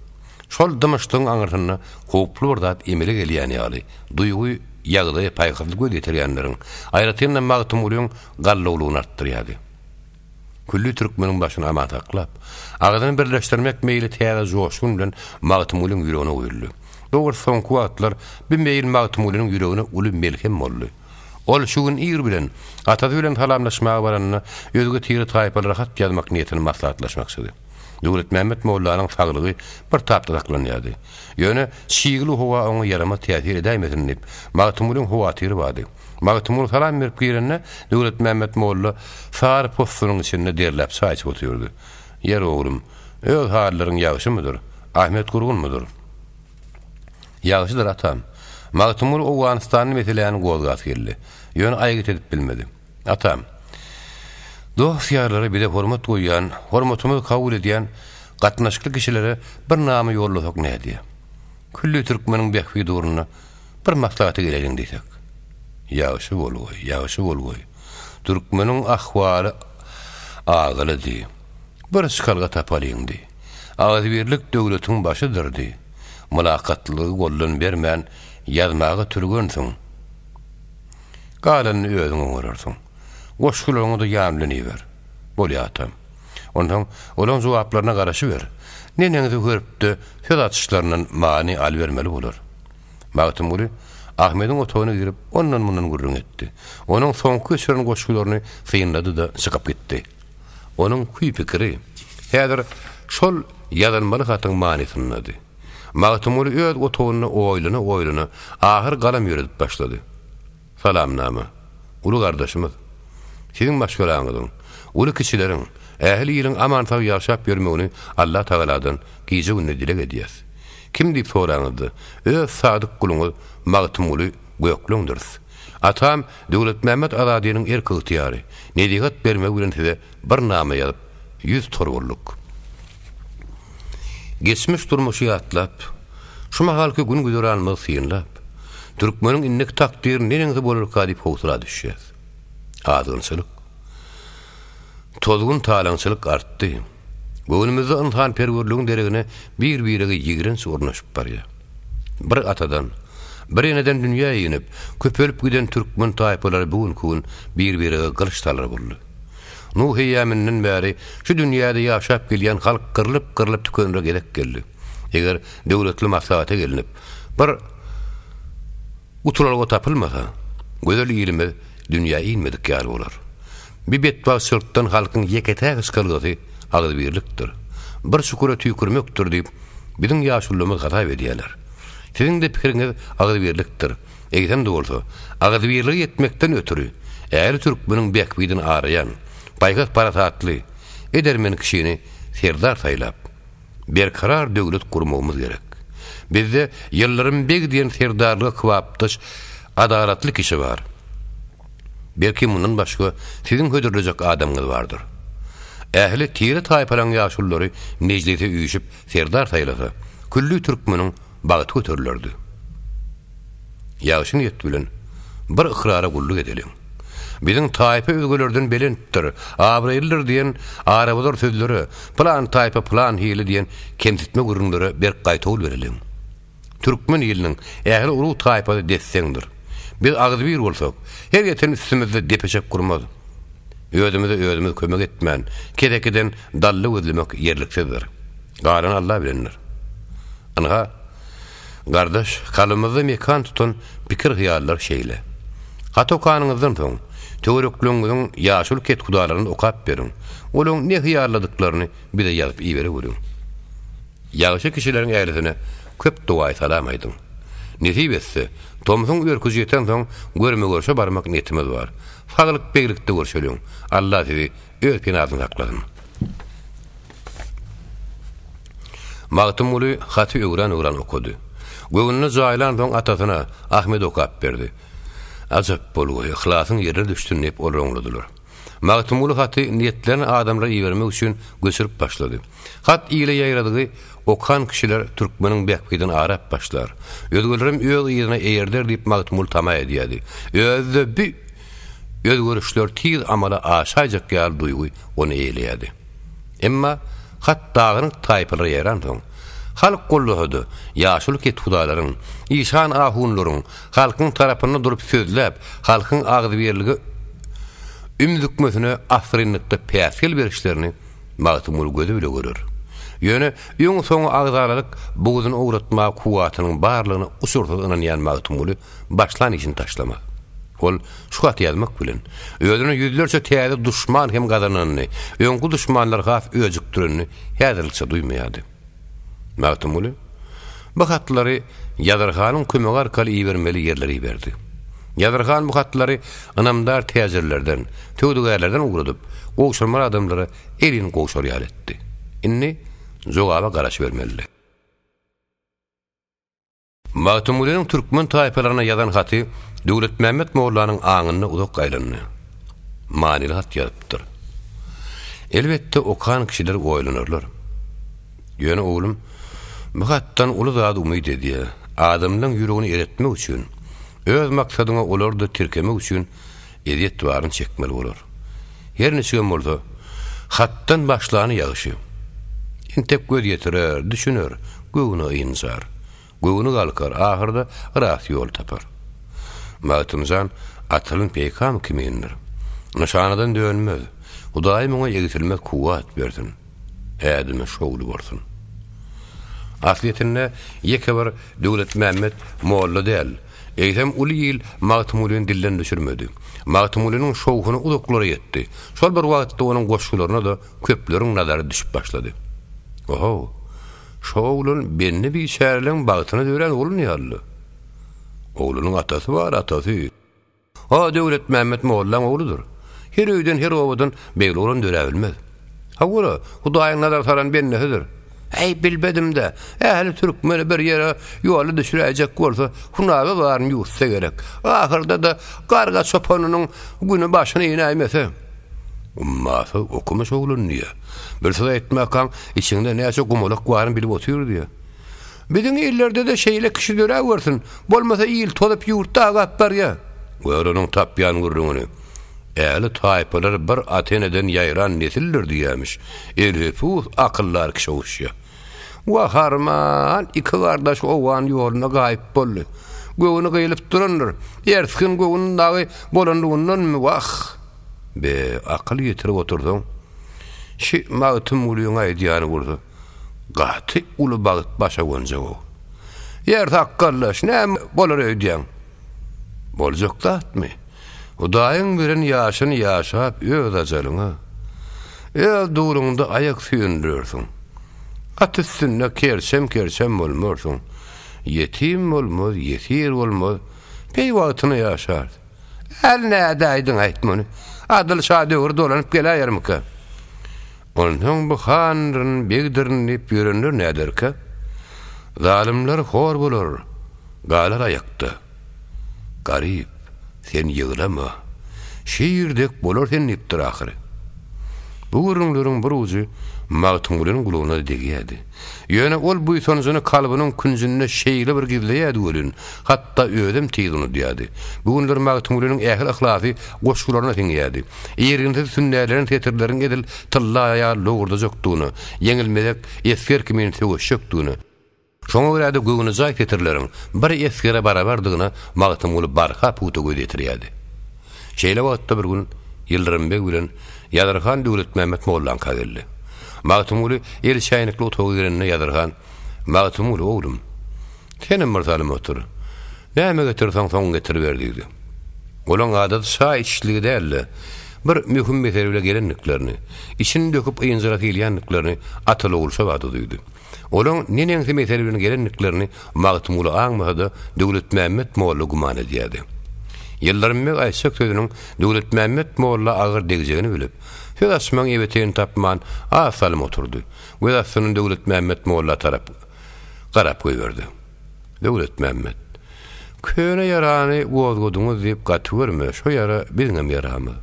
Şol dymyşlygyň aňyrsynda howply bir zat emele gelýän ýaly duýgy ýagdaýa paýhasly göz ýetirýänleriň, aýratyn-da Magtymgulyň gallawlygyny artdyrýardy. Külli türkmeniň başyny aman saklap, agzyny birleşdirmek meýli täze joşgun bilen Magtymgulyň ýüregine guýuldy. Dogrusy soňky wagtlar bu meýil Magtymgulynyň ýüregine uly melhem boldy. Ol şu gün ir bilen atasy bilen salamlaşmaga baranda, özge tire-taýpalara hat ýazmak niýetini maslahatlaşmakçydy. Döwletmämmet mollanyň saglygy bir tapda saklanýardy. Ýöne çygly howa oňa ýaramaz täsir edäýmesin diýip, Magtymgulyň howatyry bardy. Magtymguly salam berip girende, Döwletmämmet molla sary possunyň içinde derläp çaý içip otyrdy. Ýer oglum, öz hallaryň ýagşymydyr, Ahmet gurgunmydyr? Ýagşydyr, atam. Magtymguly Owganystanly meseläni gozgasy geldi. Ýöne aýgyt edip bilmedi. Atam. Dost-ýarlara bize hormat goýýan, hormatymyzy kabul edýän gatnaşykly kişilere bir nama ýollasak nädýä? Külli türkmeniň bähbidi ugrunda bir maslahata geleliň diýsek. Ýagşy bolgaý, ýagşy bolgaý. Türkmeniň ahwaly agylydy. Bir çykalga tapalyň diý. Agzybirlik döwletiň başydyr diý. Mylakatlylygy goldan bermän ýazmaga türgensiň. Galanyny özüň oňararsyň. Goşgularyňy-da ýan bilen iber. Bolýa atam. Onsoň olaň jogaplaryna garaşyber. Neneňsi hörpde söz açyşlaryndan many alybermeli bolar. Magtymguly Ahmediň otagyna girip, ondan-mundan gürrüň etdi. Onuň soňky geçiren goşgularyny synlady-da çykyp gitdi. Onuň küý-pikiri häzir şol ýazylmaly hatyň manysyndady. Magtymguly öz otagynda oýlana-oýlana ahyr galam ýöredip başlady. Salamnama. Uly gardaşymyz. Siziň maşgalaňyzyň, uly-kiçileriň, ähli iliň aman-sag ýaşap ýörmegini Allah Tagaladan gije-gündiz dileg edýäs. Kim diýip soraňyzda, öz sadyk guluňyz Magtymguly Gökleňdiris. Atam Döwletmämmet Azadynyň erk-ygtyýary, nesihat bermegi bilen size bir nama ýazyp, 100 torbalyk. Geçmiş durmuşy ýatlap, şu mahalky gün-güzeranymyzy synlap, türkmeniň indiki takdyry neneňsi bolarka diýip howsala düşýäs. Azgynçylyk, tozgun talaňçylyk artdy. Göwnümizde ynsanperwerligiň deregine bir-birege ýigrenç ornaşyp barýar. Bir atadan, bir eneden dünýä inip, köpelip giden türkmen taýpalary bu günki gün bir-birege gylyç salar boldy. Nuh eýýäminden bäri şu dünýäde ýaşap gelýän halk gyrlyp-gyrlyp tükenere gezek geldi. Eger döwletli maslahata gelnip, bir gutulalga tapylmasa, gözel ilimiz dünýä inmedik ýaly bolar. Bi betbagtçylykdan halkyň ýeke-täk çykalgasy agzybirlikdir. Bir çukura tüýkürmekdir diýip, biziň ýaşulularymyz hasap edýärler. Siziň-de pikiriňiz agzybirlikdir. Eýsem-de bolsa, agzybirlige ýetmekden ötri, ähli türkmeniň bähbidini araýan, paýhas-parasatly, edermen kişini serdar saýlap, berkarar döwlet gurmagymyz gerek. Bizde Ýyldyrym beg diýen serdarlyga kybapdaş adalatly kişi bar. Belki mundan başga siziň hödürlejek adamyňyz bardyr. Ähli tire-taýpalaň ýaşululary mejlise üýşüp serdar saýlasa, külli türkmeniň bagty göterilerdi. Ýagşy niýet bilen bir ykrara gulluk edeliň. Biziň taýpa özgelerden belentdir, abraýlydyr diýen arabozar sözlere, pylan taýpa pylan hili diýen kemsitme gürrüňlere berk gaýtawul bereliň. Türkmen iliniň ähli urug-taýpasy des-deňdir. Biz agzybir bolsak, her ýeten üstümizde depeçek gurmaz. Özümize özümiz kömek etmän, kesekiden dally gözlemek ýerliksizdir. Galany Alla bilendir. Ynha, gardaş, kalbymyzda mekan tutan pikir-hyýallar şeýle. Hat okanyňyzdan soň, töwerekleňiziň ýaşuly kethudalaryny okap beriň. Olaň ne hyýalladyklaryny bize ýazyp ibereweriň. Ýagşy kişileriň ählisine köp dogaýy salam aýdyň. Nesip etse, tomsuň örküji ýetensoň görme-görşe barmak niýetimiz bar. Saglyk-beglikde görşeliň. Alla sizi öz penasynda saklasyn. Magtymguly haty öwran-öwran okady. Göwnüne jaýlansoň atasyna, Ahmede okap berdi. Ajap bolgaý, yhlasyň ýerine düşsün diýip olar oňladylar. Magtymguly haty niýetlenen adamlara ibermek üçin göçürip başlady. Hat ile ýaýradygy okan kişiler türkmeniň bähbidini arap başlar. Özgelerem öz yzyna eýerder diýip Magtymguly tama edýärdi. Özi-de bi özgerişler tiz amala aşaýjak ýaly duýgy ony eýeleýärdi. Emma hat dagynyk taýpalara ýaýransoň, halk goldasa-da, ýaşuly kethudalaryň, işan-ahunlaryň halkyň tarapynda durup sözläp, halkyň agzybirlige ümzükmesine assyrynlykda päsgel berişlerini Magtymguly gözi bile görer. Ýöne öňi-soňy agzalalyk buguzyny owratmaga kuwwatynyň barlygyna uçursyz ynanýan Magtymguly başlan işini taşlamaz. Ol şu haty ýazmak bilen, özüne ýüzlerçe täze duşman hem gazananyny, öňki duşmanlary has öjükdirenini häzirlikçe duýmaýardy. Magtymguly bu hatlary Ýazyr hanyň kömegi arkaly ibermeli ýerlere iberdi. Ýazyr han bu hatlary ynamdar täjirlerden, söwdagärlerden ugradyp, gowşurmaly adamlara elin gowşar ýaly etdi. Indi jogaba garaşybermelidi. Magtymgulynyň türkmen taýpalaryna ýazan haty Döwletmämmet mollanyň aňynda uzak aýlandy. Manyly hat ýazypdyr. Elbetde, okan kişiler oýlanarlar. Ýöne oglum, bu hatdan uly zat umyt edýär. Adamlaň ýüregini eretmek üçin, öz maksadyňa olary-da tirkemek üçin ezýet baryny çekmeli bolar. Her niçigem bolsa, hatdan başlany ýagşy. Entek göz ýetirer, düşüner, göwni ynjar. Göwni galkar, ahyrda ras ýol tapar. Magtymjan atylyn peýkam kimindir. Nyşanadan dönmez. Hudaý muňa egsilmez kuwwat bersin. Ädimi şowly bolsun. Aslyýetinde ýeke bir Döwletmämmet molla däl, eýsem uly il Magtymgulyny dilden düşürmedi. Magtymgulynyň şowhuny uzaklara ýetdi. Şol bir wagtda onuň goşgularyna-da köpleriň nazary düşüp başlady. Ohow! Şo oglan bende biçäreleň bagtyna dörän oglan ýaly-la. Oglanyň atasy bar, atasy. O Döwletmämmet mollaň ogludyr. Her öýden, her obadan beýle oglan döräbilmez. Hawa-la, Hudaýyň nazar salan bendesidir. Äý, bilmedim-dä. Ähli türkmeni bir ýere ýola düşüräýjek bolsa, hunaby baryny ýuwutsa gerek. Ahyrda-da garga çopanynyň güni başyna inäýmese. Ummasyz okumyş oglan diýýä. Bir söz aýtmakaň içiňde näçe gumalak baryny bilip otyr diýýä. Biziň illerde-de şeýle kişi döräwersin, bolmasa il tozup ýurt dagap barýa. Gör onuň tapýan gürrüňini. Ähli taýpalar bir ata-eneden ýaýran nesildir diýýämiş. Elhepus akyldar kişi oguşýa. Wah arman, iki gardaş owgan ýolunda gaýyp boldy. Göwni gyýlyp durandyr. Ersgin göwün dagy bolanlygyndanmy, wah! Be, akyl ýetirip otursaň, şi Magtymgulyň aýdýany bolsa, gaty uly bagt başa gonjag-ow. Ýer sakgallaş, näme bolar öýdýäň? Boljak zatmy? Hudaýyň beren ýaşyny ýaşap öz ajalyňa, öz duluňda aýak süýndürersiň. At üstünde kerçem-kerçem bolmarsyň. Ýetim bolmaz, ýesir bolmaz, peýwagtyna ýaşarys. Äl nädäýdiň aýt muny. Adyl şa döwri dolanyp geläýermikä? Onsoň bu handyryn, begdirin diýip ýörenler näderkä? Zalymlar hor bolar, galar aýakda. Garyp, sen ýyglama. Şir dek bolar sen diýipdir ahyry. Bu gürrüňleriň bir ujy Magtymgulynyň gulagyna-da degýärdi. Ýöne ol buýsanjyny kalbynyň künjünde şeýle bir gizleýärdi welin, hatda özem tiz unudýardy. Bu günler Magtymgulynyň ähli yhlasy goşgularyna siňýärdi. Irginsiz sünnälenen setirleriň edil tylla ýaly lowurdajakdygyna, ýeňilmezek esger kimin söweşjekdigine, şoňa görä-de göwnejaý setirleriň bir esgere barabardygyna Magtymguly barha pugta göz ýetirýärdi. Şeýle wagtda bir gün Ýyldyrym beg bilen Ýazyr han Döwletmämmet mollaňka geldi. Magtymguly eli çäýnekli otaga girende Ýazyr han, Magtymguly, oglum, senem bir salym otur. Näme getirseň soň getiriber diýdi. Olaň adaty çaý içişligi däl-de, bir möhüm mesele bile gelendiklerini, içini döküp ynjyra gelýändiklerini Ataly-ogul şo bada duýdy. Olaň neneňsi mesele bilen gelendiklerini Magtymguly aňmasa-da, Döwletmämmet molla güman edýärdi. Ýyldyrym beg aýtjak sözüniň Döwletmämmet molla agyr degjegini bilip, söz açmagyň ebeteýini tapman, az salym oturdy. Göz astyndan Döwletmämmet molla tarap garap goýberdi. Döwletmämmet, Köne ýarany gozgadyňyz diýip gaty görme, şo ýara biziňem ýaramyz.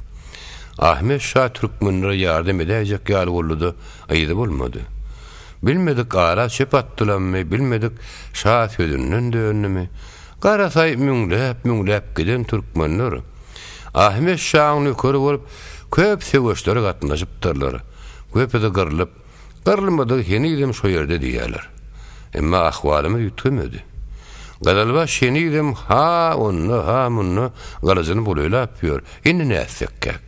Ahmet şa türkmenlere ýardam edäýjek ýaly boldy-da, yzy bolmady. Bilmedik ara çöp atdylammy, bilmedik şa sözünden döndümi, garasaý müňläp-müňläp giden türkmenler Ahmet şaň nökeri bolup, köp söweşlere gatnaşypdyrlar. Köpüsi gyrlyp, Gyrylmadygy henizem şo ýerde diýýärler. Emma ahwalymyz üýtgemedi. Gyzylbaş henizem ha onda, ha munda gylyjyny bulaýlap ýör. Indi nätsekkäk?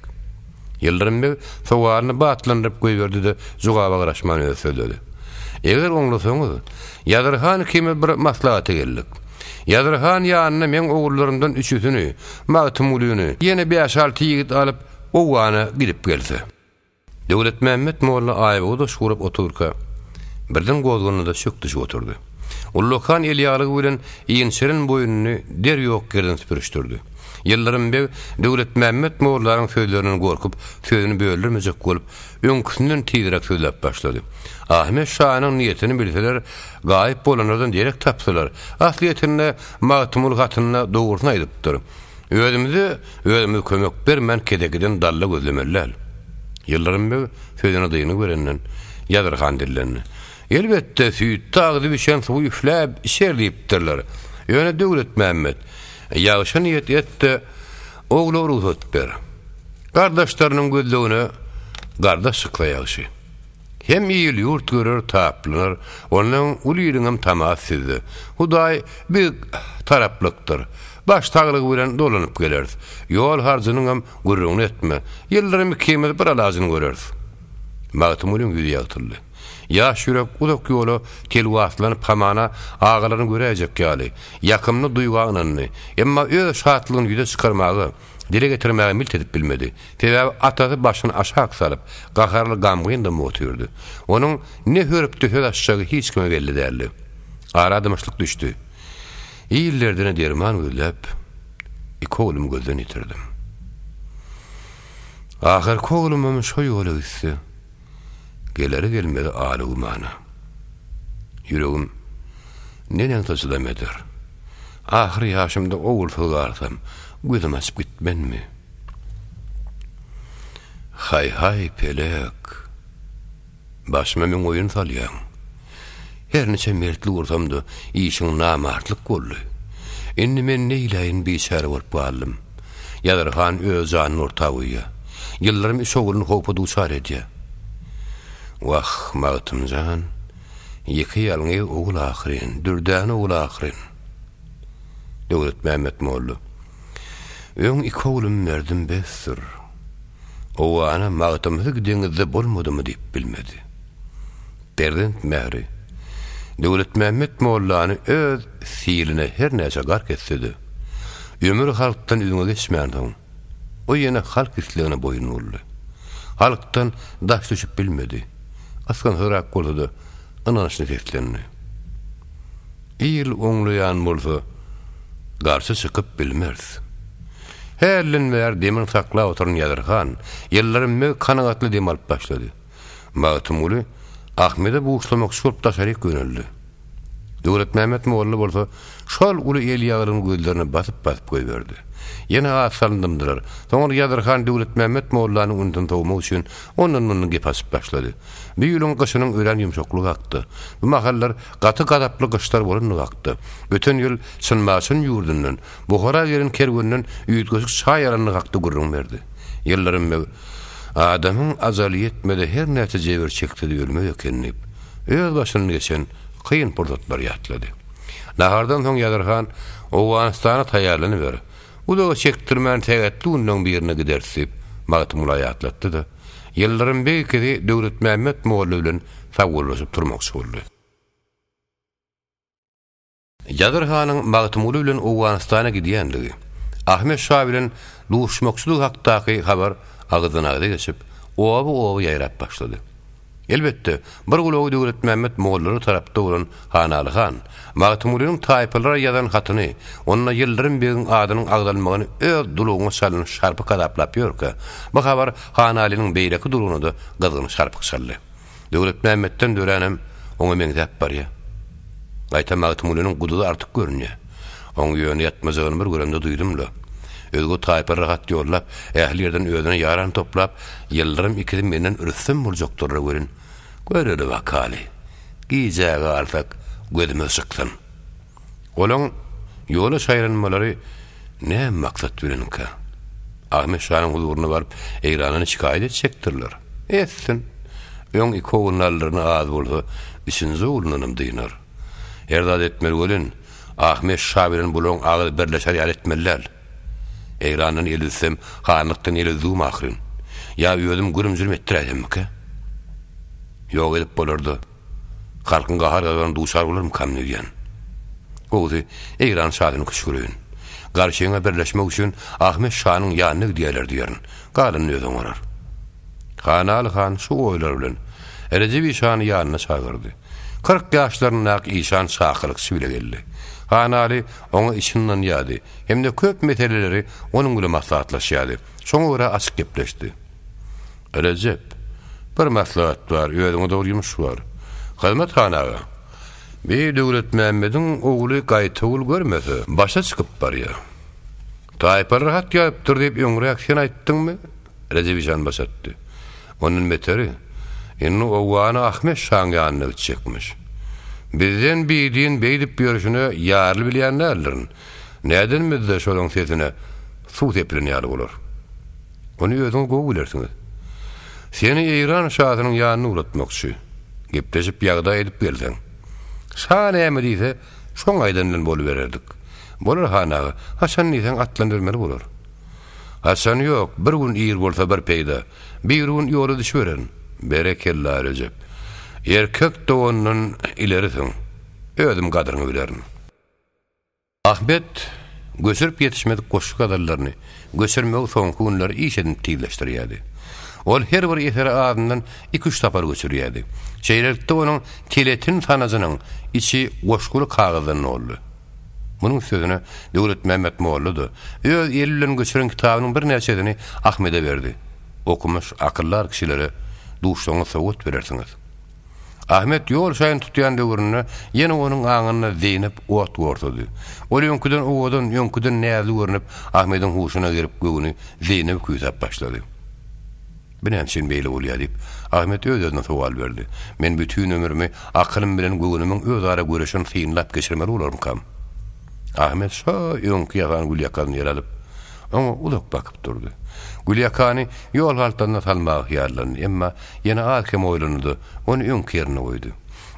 Ýyldyrym beg sowalyny batlandyryp goýberdi-de, jogaba garaşman özi sözledi. Eger oňlasaňyz, Ýazyr han ikimiz bir maslahata geldik. Ýazyr han ýanyna meň ogullarymdan üçüsini, Magtymgulyny, ýene bäş-alty ýigit alyp, Owgana gidip gelse. Döwletmämmet molla aýbygy daş gurap otyrka, birden gozgandy-da çök düşüp oturdy. Ullakan elýaglygy bilen inçelen boýnuny der ýok ýerden süpürişdirdi. Ýyldyrym beg Döwletmämmet mollanyň sözlerinden gorkup, sözüni böldürmejek bolup, öňküsinden tizräk sözläp başlady. Ahmet şanyň niýetini bilseler, gaýyp bolanlardan derek tapsalar, aslyýetinde Magtymguly hatynda dogrusyny aýdypdyr. Özümize özümiz kömek bermän kesekiden dalla gözlemeli däl. Ýyldyrym beg sözüne dyngy berenden, Ýazyr han dillendi. Elbetde, süýtde agzy bişen suwy üfläp içer diýipdirler. Ýöne Döwletmämmet, ýagşy niýet et-de, ogla rugsat ber. Gardaşlarynyň gözlegine gardaş çyksa ýagşy. Hem il-ýurt görer, taplanar, ondan uly iliňem tamasy sizde. Hudaý biz taraplykdyr. Baş saglygy bilen dolanyp geleris. Ýol harjynyňam gürrüňini etme. Ýyldyrym ikimiz bir alajyny göreris. Magtymgulyň ýüzi ýagtyldy. Ýaş ýürek uzak ýola telwaslanyp hamana agalaryny göräýjek ýaly, ýakymly duýga ynandy. Emma öz şatlygyny ýüze çykarmaga, dile getirmäge milt edip bilmedi. Sebäbi atasy başyny aşak salyp, gaharly gamgyn dymyp otyrdy. Onuň ne hörpde söz açjagy hiç kime belli däldi. Ara dymyşlyk düşdi. Il derdine derman gözläp, iki oglumy gözden ýitirdim. Ahyrky oglumam şo ýola gitse, geleri-gelmezi aly gümana. Ýüregim neneňse çydam eder. Ahyr ýaşymda ogulsyz galsam, gözüm açyp gitmenmi? Haý-haý, pelek! Başyma müň oýun salýaň. Her niçe mertlik ursam-da, işiň namartlyk boldy. Indi men neýläýin biçäre bolup galdym. Ýazyr han öz janyny orta goýýar. Ýyldyrym üç ogluny howpa duçar edýär. Wah, Magtym jan, ýeke ýalňyz ogul ahyryn, dürdäne ogul ahyryn. Döwletmämmet molla. Öň iki oglumy berdim besdir. Owgana Magtymsy gideňizde bolmadymy diýip bilmedi. Perzent mähri Döwletmämmet mollany öz siline her näçe gark etse-de, ömri halkdan üzňe geçmänsoň, o ýene halk islegine boýun boldy. Halkdan daş düşüp bilmedi. Ysgynsyzrak bolsa-da, ynançly seslendi. Il oňlaýan bolsa, garşy çykyp bilmeris. Hälden bäri demini saklap oturan Ýazyr han, Ýyldyrym beg kanagatly dem alyp başlady. Magtymguly Ahmede buşlamakçy bolup daşaryk ýöneldi. Döwletmämmet molla bolsa şol uly elýaglygyny gözlerine basyp-basyp goýberdi. Ýene az salym dymdylar. Soňra Ýazyr han Döwletmämmet mollanyň ünsüni sowmak üçin ondan-mundan gep açyp başlady. Bu ýylyň gyşynyň örän ýumşaklygy hakda, bu mahallar gaty gazaply gyşlar bolandygy hakda, öten ýyl Çynbaşyn ýurdundan Buhara gelen kerwenden üýtgeşik çaý alandygy hakda gürrüň berdi. Ýyldyrym beg, Adamyň ajaly ýetmese her näçe jebir çekse-de ölmez eken diýip, öz başyndan geçen kyn pursatlary ýatlady. Nahardan soň Ýazyr han, Owganystana taýýarlanyber. Uzaga çekdirmän sähetli günleň birinde gideris diýip, Magtymgula ýatlatdy-da, Ýyldyrym beg ikisi Döwletmämmet molla bilen sagbollaşyp turmakçy boldy. Ýazyr hanyň Magtymguly bilen Owganystana gidýändigi, Ahmet şa bilen duşmakçydygy hakdaky habar agyzdan-agyza geçip, oba-oba ýaýrap başlady. Elbetde, bir gulagy Döwletmämmet mollalar tarapda bolan Hanaly han, Magtymgulynyň taýpalara ýazan hatyny, onda Ýyldyrym begiň adynyň agzalmagyny öz dulugyňa çalyny şarpyk hasaplap ýörkä, bu habar Hanalynyň beýleki dulugyna-da gyzgyn şarpyk çaldy. Döwletmämmetden döränem oňa meňzäp barýa. Gaýta Magtymgulynyň guduzy artyk görünýä. Oň ýöne ýatmajagyny bir göremde duýdum-la. Özge taýpalara hat ýollap, ähli ýerden özüne ýaran toplap, Ýyldyrym ikisi menden rüstem boljakdyrlar welin, göreli bakaly. Gijä galsak, gözümiz çyksyn. Olaň ýola çaýranmalary näme maksat bilenkä? Ahmet şanyň huzuryna baryp, Eýrandan şikaýat etjekdirler. Etsin. Öň iki ogluny aldyryny az bolsa, üçünji oglundanam dynar. Her zat etmeli welin, Ahmet şa bilen bulaň agyz birleşer ýaly etmeli däl. Eýrandan el üzsem, hanlykdan el üzdügim ahyryn. Ýa özüm gürüm-jürüm etdiräýsemmikä? Ýok edip bolar-da. Halkyň gahar-gazabyna duçar bolarmykam öýdýän. Gowusy, Eýran şasyny küşgüreýin. Garşyňa birleşmek üçin Ahmet şanyň ýanyna gidýärler diýerin. Galanyny özi oňarar. Hanaly han şu oýlar bilen Rejep işany ýanyna çagyrdy. 40 ýaşlaryndaky işan çakylykçy bile geldi. Hanaly oňa içini ynanýardy hem-de köp meseleleri onuň bilen maslahatlaşýardy. Şoňa görä açyk gepleşdi. Rejep, bir maslahat bar, özüňe dogry ýumuş bar. Hyzmat han aga, bi Döwletmämmediň ogly gaýtawul görmese, başa çykyp barýar. Taýpalar hat ýazypdyr diýip öňräk sen aýtdyňmy? Rejep işan baş atdy. Ondan beteri, indi Owgana Ahmet şaň ýanyna gitjekmiş. Bizden bidin beýdip ýörşüne ýarly bilýän däldirin. Nädenimizde şolaň sesine suw sepilen ýaly bolar. Ony özüňiz gowy bilersiňiz. Seni Eýran şasynyň ýanyna ugratmakçy. Gepleşip ýagdaý edip gelseň. Şa näme diýse, şoň aýdany bilen bolubererdik. Bolar han aga, haçan diýseň atlanybermeli bolar. Haçany ýok, bir gün ir bolsa bir peýda. Bir gün ýola düşübererin. Berekella, Rejep. Erkek dogandan ilerisiň. Özüm gadryňy bilerin. Ahmet göçürip ýetişmedik goşgy-gazallaryny göçürmegi soňky günler iş edinip tizleşdirýärdi. Ol her bir eseri azyndan iki-üç sapar göçürýärdi. Şeýlelikde onuň teletin sanajynyň içi goşguly kagyzdan doldy. Munuň üstesine Döwletmämmet molla-da öz eli bilen göçüren kitabynyň birnäçesini Ahmede berdi. Okumyş, akyldar kişilere duşsaňyz sowgat berersiňiz. Ahmet ýol şaýyny tutýan döwründe ýene onuň aňynda Zeýnep ot gorsady. Ol öňküden owadan, öňküden näzli görnüp, Ahmediň huşuna girip göwni Zeýnebi küýsäp başlady. Bu näme üçin beýle bolýar diýip, Ahmet öz-özüne sowal berdi. Men bütin ömrümi akylym bilen göwnümiň özara göreşini synlap geçirmeli bolarmykam? Ahmet şo öňki ýasan gülýakasyny ele alyp, oňa uzak bakyp durdy. Gülýakany ýol haltasyna salmaga hyýallandy, emma ýene az-kem oýlandy-da, ony öňki ýerinde goýdy.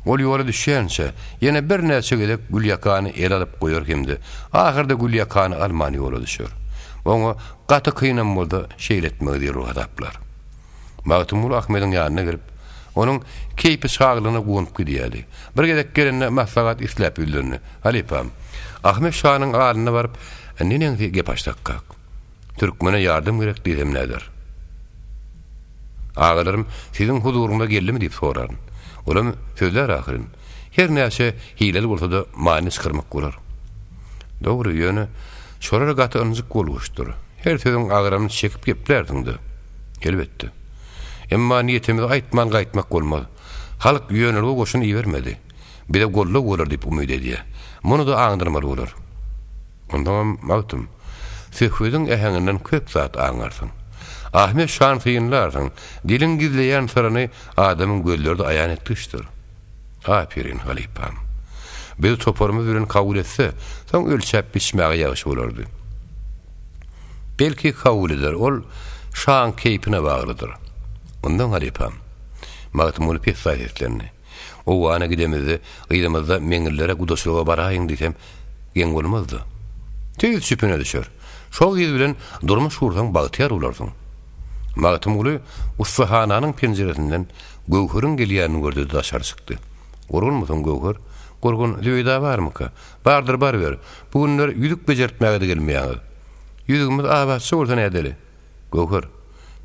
Ol ýola düşýänçä, ýene birnäçe gezek gülýakany ele alyp goýar hem-de ahyrda gülýakany alman ýola düşer. Oňa gaty kynam bolsa, şeýle etmegi zerur hasaplar. Magtymguly Ahmediň ýanyna gelip, onuň keýpi çaglygyna guwanyp gidýärdi. Bir gezek gelende maslahat isläp ýüzlendi, Halypam, Ahmet şanyň alyna baryp, neneňsi gep açsakkak? Türkmene ýardam gerek diýsem näder? Agalarym siziň huzuryňyza geldimi diýip soraryn. Olam sözlär ahyryn. Her näçe hileli bolsa-da manyny çykarmak bolar. Dogry, ýöne şolar gaty ynjyk bolguşdyr. Her sözüň agramyny çekip geplärsiň-dä. Elbetde. Emma niýetimizi aýtman gaýtmak bolmaz. Halk ýönelige goşun ibermedi. Bize goldaw bolar diýip umyt edýär. Muny-da aňdyrmaly bolar. Onsoňam, Magtym, söhbediň äheňinden köp zat aňarsyň. Ahmet şany synlarsyň, diliň gizleýän syryny adamyň gözleri-de aýan etgiçdir. Aperin, halypam. Bizi toparymyz bilen kabul etse, soň ölçäp-biçmäge ýagşy bolardy. Belki kabul eder, ol şaň keýpine baglydyr. Ondan halypam. Magtymguly pessaý seslendi. Owgana gidemizde, yzymyzda meňlilere gudaçylyga baraýyň diýsem, geň bolmaz-da. Tüýs jüpüne düşer. Şo gyz bilen durmuş gursaň bagtyýar bolarsyň. Magtymguly ussahananyň penjiresinden Göwheriň gelýänini gördi-de daşary çykdy. Gurgunmysyň, Göwher? Gurgun, Zübeýda barmyka? Bardyr, baryber. Bu günler ýüzük bejertmäge-de gelmeýäňiz. Ýüzügimiz abatja bolsa nädeli? Göwher,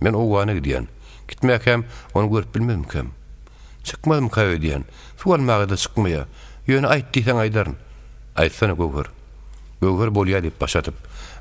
men Owgana gidýän. Gitmäkäm, ony görüp bilmezmikäm? Çykmazmyka öýdýän. Suw almaga-da çykmaýa. Ýöne aýt diýseň aýdaryn. Aýtsana, Göwher. Göwher bolýa diýip baş atyp,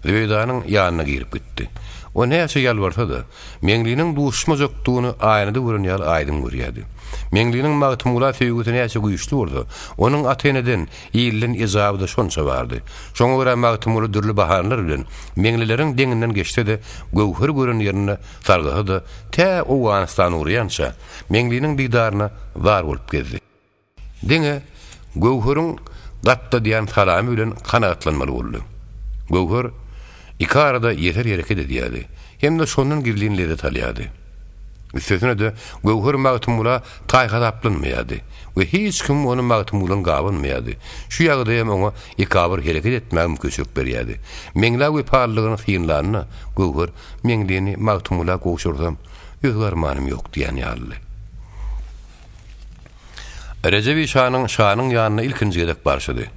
Zübeýdanyň ýanyna girip gitdi. O näçe ýalbarsa-da, Meňliniň duşmajakdygyny aýnada gören ýaly aýdyň görýärdi. Meňliniň Magtymgula söýgüsi näçe güýçli bolsa, onuň ata-eneden, ilden ejaby-da şonça bardy. Şoňa görä Magtymguly dürli bahanalar bilen Meňlileriň deňinden geçse-de, Göwheri gören ýerinde sargasa-da, tä Owganystana ugraýança, Meňliniň didaryna zar bolup gezdi. Diňe Göwheriň gatladýan salamy bilen kanagatlanmaly boldy. Göwher iki arada ýeser hereket edýärdi hem-de şondan gizlin lezzet alýardy. Üstesine-de Göwher Magtymgula taý hasaplanmaýardy we hiç kim ony Magtymgulydan gabanmaýardy. Şu ýagdaýam oňa ekabyr hereket etmäge mümkinçilik berýärdi. Meňlä wepalylygyny synlanda, Göwher, Meňlini Magtymgula gowşursam, özge armanym ýok diýen ýalydy. Rejep işanyň şanyň ýanyna ilkinji gezek barşydy.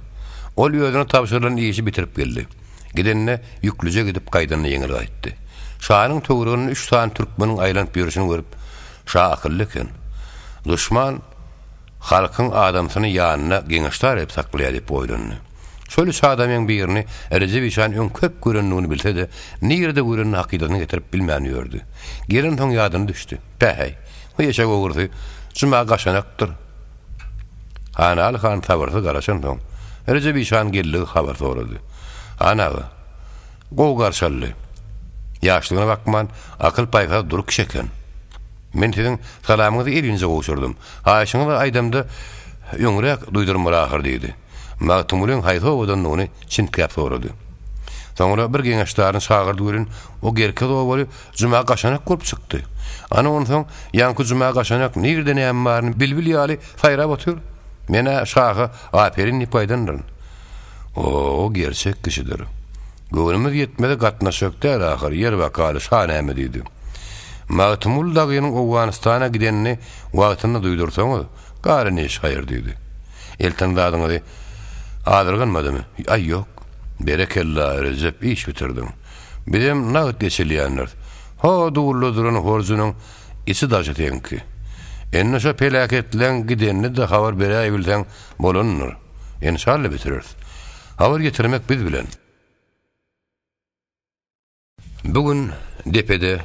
Ol özüne tabşyrylan işi bitirip geldi. Gidende ýüklüje gidip, gaýdanda ýeňil gaýtdy. Şanyň töwereginde üç sany türkmeniň aýlanyp ýörşüni görüp, Şa akylly eken. Duşman halkyň adamsyny ýanynda geňeşdar edip saklaýar diýip oýlandy. Şol üç adamyň birini Rejep işan öň köp görendigini bilse-de, nirede görenini hakydasyna getirip bilmän ýördi. Gelensoň ýadyna düşdi. Päheý, bu eşek ogrusy Juma gaşanakdyr. Hanaly han sabyrsyz garaşansoň, Rejep işan geldigi habar sorady. Han aga, gowy garşy aldy. Ýaşlygyna bakman, akyl-paýhas dury kişi eken. Men siziň salamyňyzy elinje gowşurdym. Haýyşyňyzy aýdamda öňräk duýdurmaly ahyr diýdi. Magtymgulyň haýsy obadandygyny çintgäp sorady. Soňra bir geňeşdaryny çagyrdy welin, o gerkez obaly Juma gaşanak bolup çykdy. Ana onsoň ýaňky Juma gaşanak nirde näme baryny bilbil ýaly saýrap otyr. Men-ä şaha aperin diýip gaýdandyryn. O gerçek kişidir. Göwnümiz ýetmese gatnaşjak däl ahyr, ýer bakaly, şa näme diýdi. Magtymguly dagynyň Owganystana gidenini wagtynda duýdursaňyz, galy ne iş haýyr diýdi. Elten zadyňyzy azyrganmadymy? Aý, ýok. Berekella, Rejep, iş bitirdiň. Bizem nagt eçilýändiris. Ho, dulda duran horjunyň içi-daşy seňki. Indi şo peläketleň gidenini-de habar beräýbilseň bolandyr. Enşalla bitireris. Habar getirmek biz bilen. Bu gün depede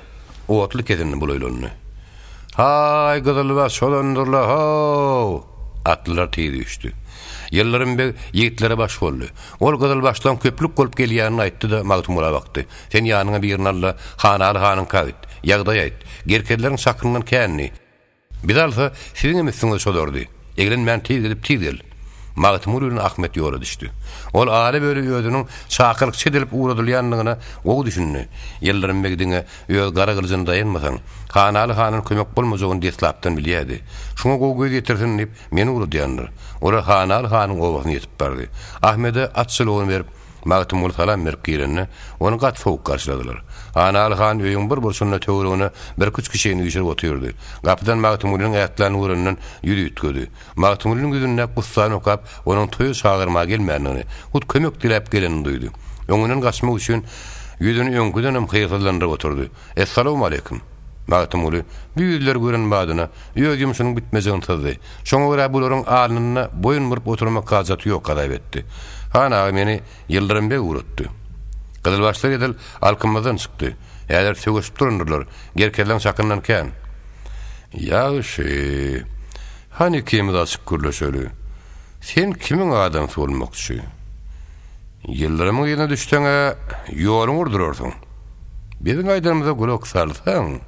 otly kesindi bulaýlandy. Haý, gyzylbaş çolandyrla, how! Atlylar tiz üýşdi. Ýyldyrym beg ýigitlere baş boldy. Ol gyzylbaşlaryň köplük bolup gelýänini aýtdy-da, Magtymgula bakdy. Sen ýanyňa birini al-da, Hanaly hanyňka git. Ýagdaý aýt. Gerkezleriň çakyndan kändi. Bizi alsa, siziňem üstüňize çozardy. Eglenmän tiz gidip, tiz gel. Magtymguly bilen Ahmet ýola düşdi. Ol ala-böle özüniň çakylykçy edilip ugradylýandygyna gowy düşündi. Ýyldyrym beg diňe öz gara gylyjyna daýanmasaň, Hanaly handan kömek bolmajagyny deslapdan bilýärdi. Şuňa gowy göz ýetirsin diýip, meni ugradýandyr. Olar Hanaly hanyň obasyna ýetip bardy. Ahmede at jylawyny berip, Magtymguly salam berip girende, ony gaty sowuk garşyladylar. Hanaly han öýüň bir burçunda töweregine birküç kişini üýşürip otyrdy. Gapydan Magtymgulynyň ätlänini görenden ýüzi üýtgedi. Magtymgulynyň ýüzündäki gussany okap, onuň toýa çagyrmaga gelmändigini, hut kömek diläp gelenini duýdy. Öňünden gaçmak üçin ýüzüni öňküdenem hyýrsyzlandyryp oturdy. Essalawmaleýkim! Magtymguly bu ýüzleri gören badyna, öz ýumşunyň bitmejegini syzdy. Şoňa görä bularyň alnynda boýun burup oturmak hajaty ýok hasap etdi. Han aga meni Ýyldyrym beg ugratdy. Gyzylbaşlar edil alkymyzdan çykdy. Häzir söweşip durandyrlar. Gerkezleň çakyndan kän. Ýagşy. Hany ikimiz açyk gürleşeli. Sen kimiň adamsy bolmakçy? Ýyldyrymyň yzyna düşseň-ä, ýoluňy urdurarsyň. Biziň aýdanymyza gulak salsaň,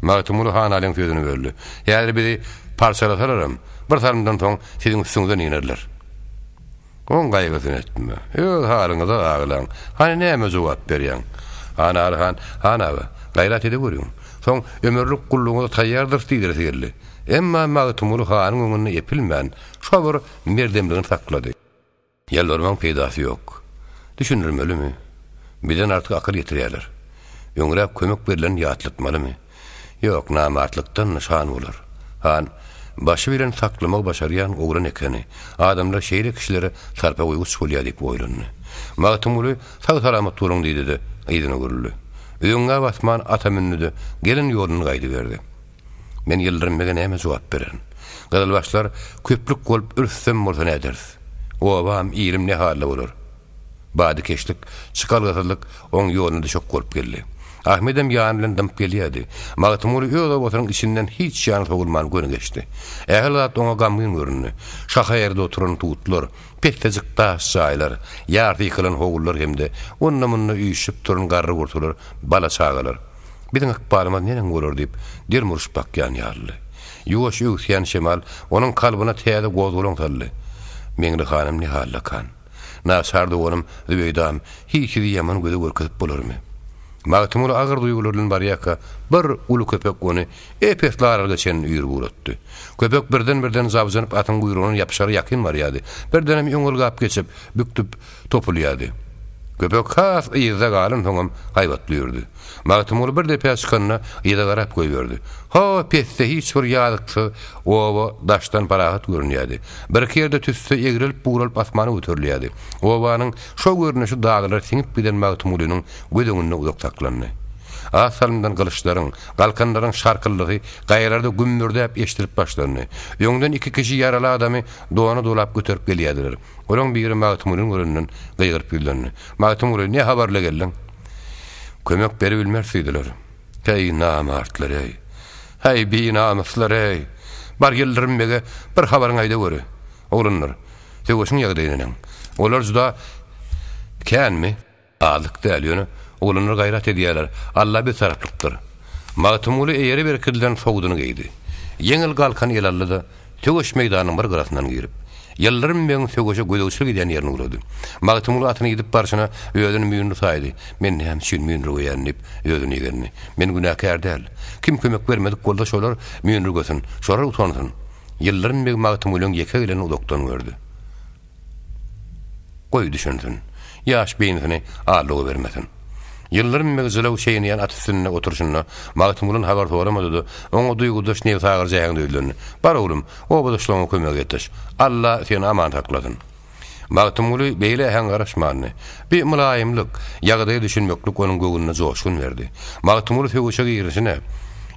Magtymguly Hanalyň sözüni böldi. Häzir bizi parçalasalaram, bir salymdan soň siziň üstüňizden inerler. Oň gaýgysyny etme. Öz halyňyza aglaň. Hany näme jogap berýäň? Hanaly han, Han aga, gaýrat edeweriň. Soň ömürlik gullugyňyza taýýardyrys diýdiresi geldi. Emma Magtymguly hanyň öňünde epilmän, şo bir merdemligini saklady. Ýalbarmaň peýdasy ýok. Düşündirmelimi? Bizden artyk akyl ýetirýärler. Öňräk kömek berlenini ýatlatmalymy? Ýok, namartlykdan nyşan bolar. Han, başy bilen saklamagy başarýan oglan ekeni. Adamlar şeýle kişilere sarpa goýguç bolýar diýip oýlandy. Magtymguly sag-salamat boluň diýdi-de, yzyna öwrüldi. Öňňä basman ata mündi-de, gelen ýolundan gaýdyberdi. Men Ýyldyrym bege näme jogap bererin? Gyzylbaşlar köplük bolup ürüsem bolsa näderis? Obam, ilim ne halda bolar? Badykeşlik, çykalgasyzlyk oň ýoluna düşek bolup geldi. Ahmedem ýany bilen dymyp gelýärdi. Magtymguly öz obasynyň içinden hiç ýana sowulman göni geçdi. Ähli zat oňa gamgyn göründi. Şaha ýerde oturan tutlar, pessejik daş jaýlar, ýarty ýykylan howlular hem-de onda-munda üýşüp duran garry-gurtular, bala-çagalar. Biziň ykbalymyz neneň bolar diýip, delmuryşyp bakýan ýalydy. Ýuwaş öwüsýän şemal onuň kalbyna täze gozgalaň saldy. Meňli hanym ne haldakan? Naçar doganym Zübeýdam hiç ýüzi ýaman göze görkezip bolarmy? Magtymguly agyr duýgular bilen barýarka, bir uly köpek ony ep-esli aralyga çenli üýrüp ugratdy. Köpek birden-birden jabjynyp atyň guýrugyndan ýapyşara ýakyn barýardy. Birdenem öňe ylgap geçip, bükdüp topulýardy. Köpek has yzda galansoňam haýbatly ýördi. Magtymguly bir depä çykanda yza garap goýberdi. Ho, pesde hiç bir ýazyksyz oba daşdan parahat görünýärdi. Birki ýerde tüsse egrelip-bugralyp asmana göterilýärdi. Obanyň şo görnüşi daglara siňip giden Magtymgulynyň göz öňünde uzak saklandy. Az salymdan gylyçlaryň, galkanlaryň şarkyldysy gaýalarda gümmürdäp eşidilip başlandy. Öňden iki kişi ýaraly adamy dona dolap göterip gelýärdiler. Olaň biri Magtymgulyny görenden gygyryp ýüzlendi. Magtymguly, ne habarly geldiň? Kömek beribilmeris diýdiler. Heý, namartlar-eý! Häý, binamyslar-eý! Bar Ýyldyrym bege bir habaryňy aýdaweri. Oglanlar, söweşiň ýagdaýy neneň? Olar juda känmi? Azlyk däl, ýöne oglanlar gaýrat edýärler. Alla biz taraplykdyr. Magtymguly eýeri berkidilen sowduny geýdi. Ýeňil galkan ele aldy-da, söweş meýdanynyň bir gyrasyndan girip, Ýyldyrym begiň söweşe gözegçilik edýän ýerine ugrady. Magtymguly atyny idip barşyna özüni müýnli saýdy. Men näme üçin müýnürgeýän diýip, özüni igendi. Men günäkär däl. Kim kömek bermedik bolsa şolar müýnürgesin, şolar utansyn. Ýyldyrym beg Magtymgulyň ýeke gelenini uzakdan gördi. Goý, düşünsin. Ýaş beýnisini aldawa bermesin. Ýyldyrym beg jylaw çeýneýän at üstünde oturyşyna Magtymgulydan habar soramady-da, oňa duýgudaş nebsagyryjy äheňde ýüzlendi, Bar oglum, obadaşlaryňa kömege ýetiş. Alla seni aman saklasyn. Magtymguly beýle äheňe garaşmandy. Bi mylaýymlyk, ýagdaýa düşünmeklik onuň göwnüne joşgun berdi. Magtymguly söweşe girişine,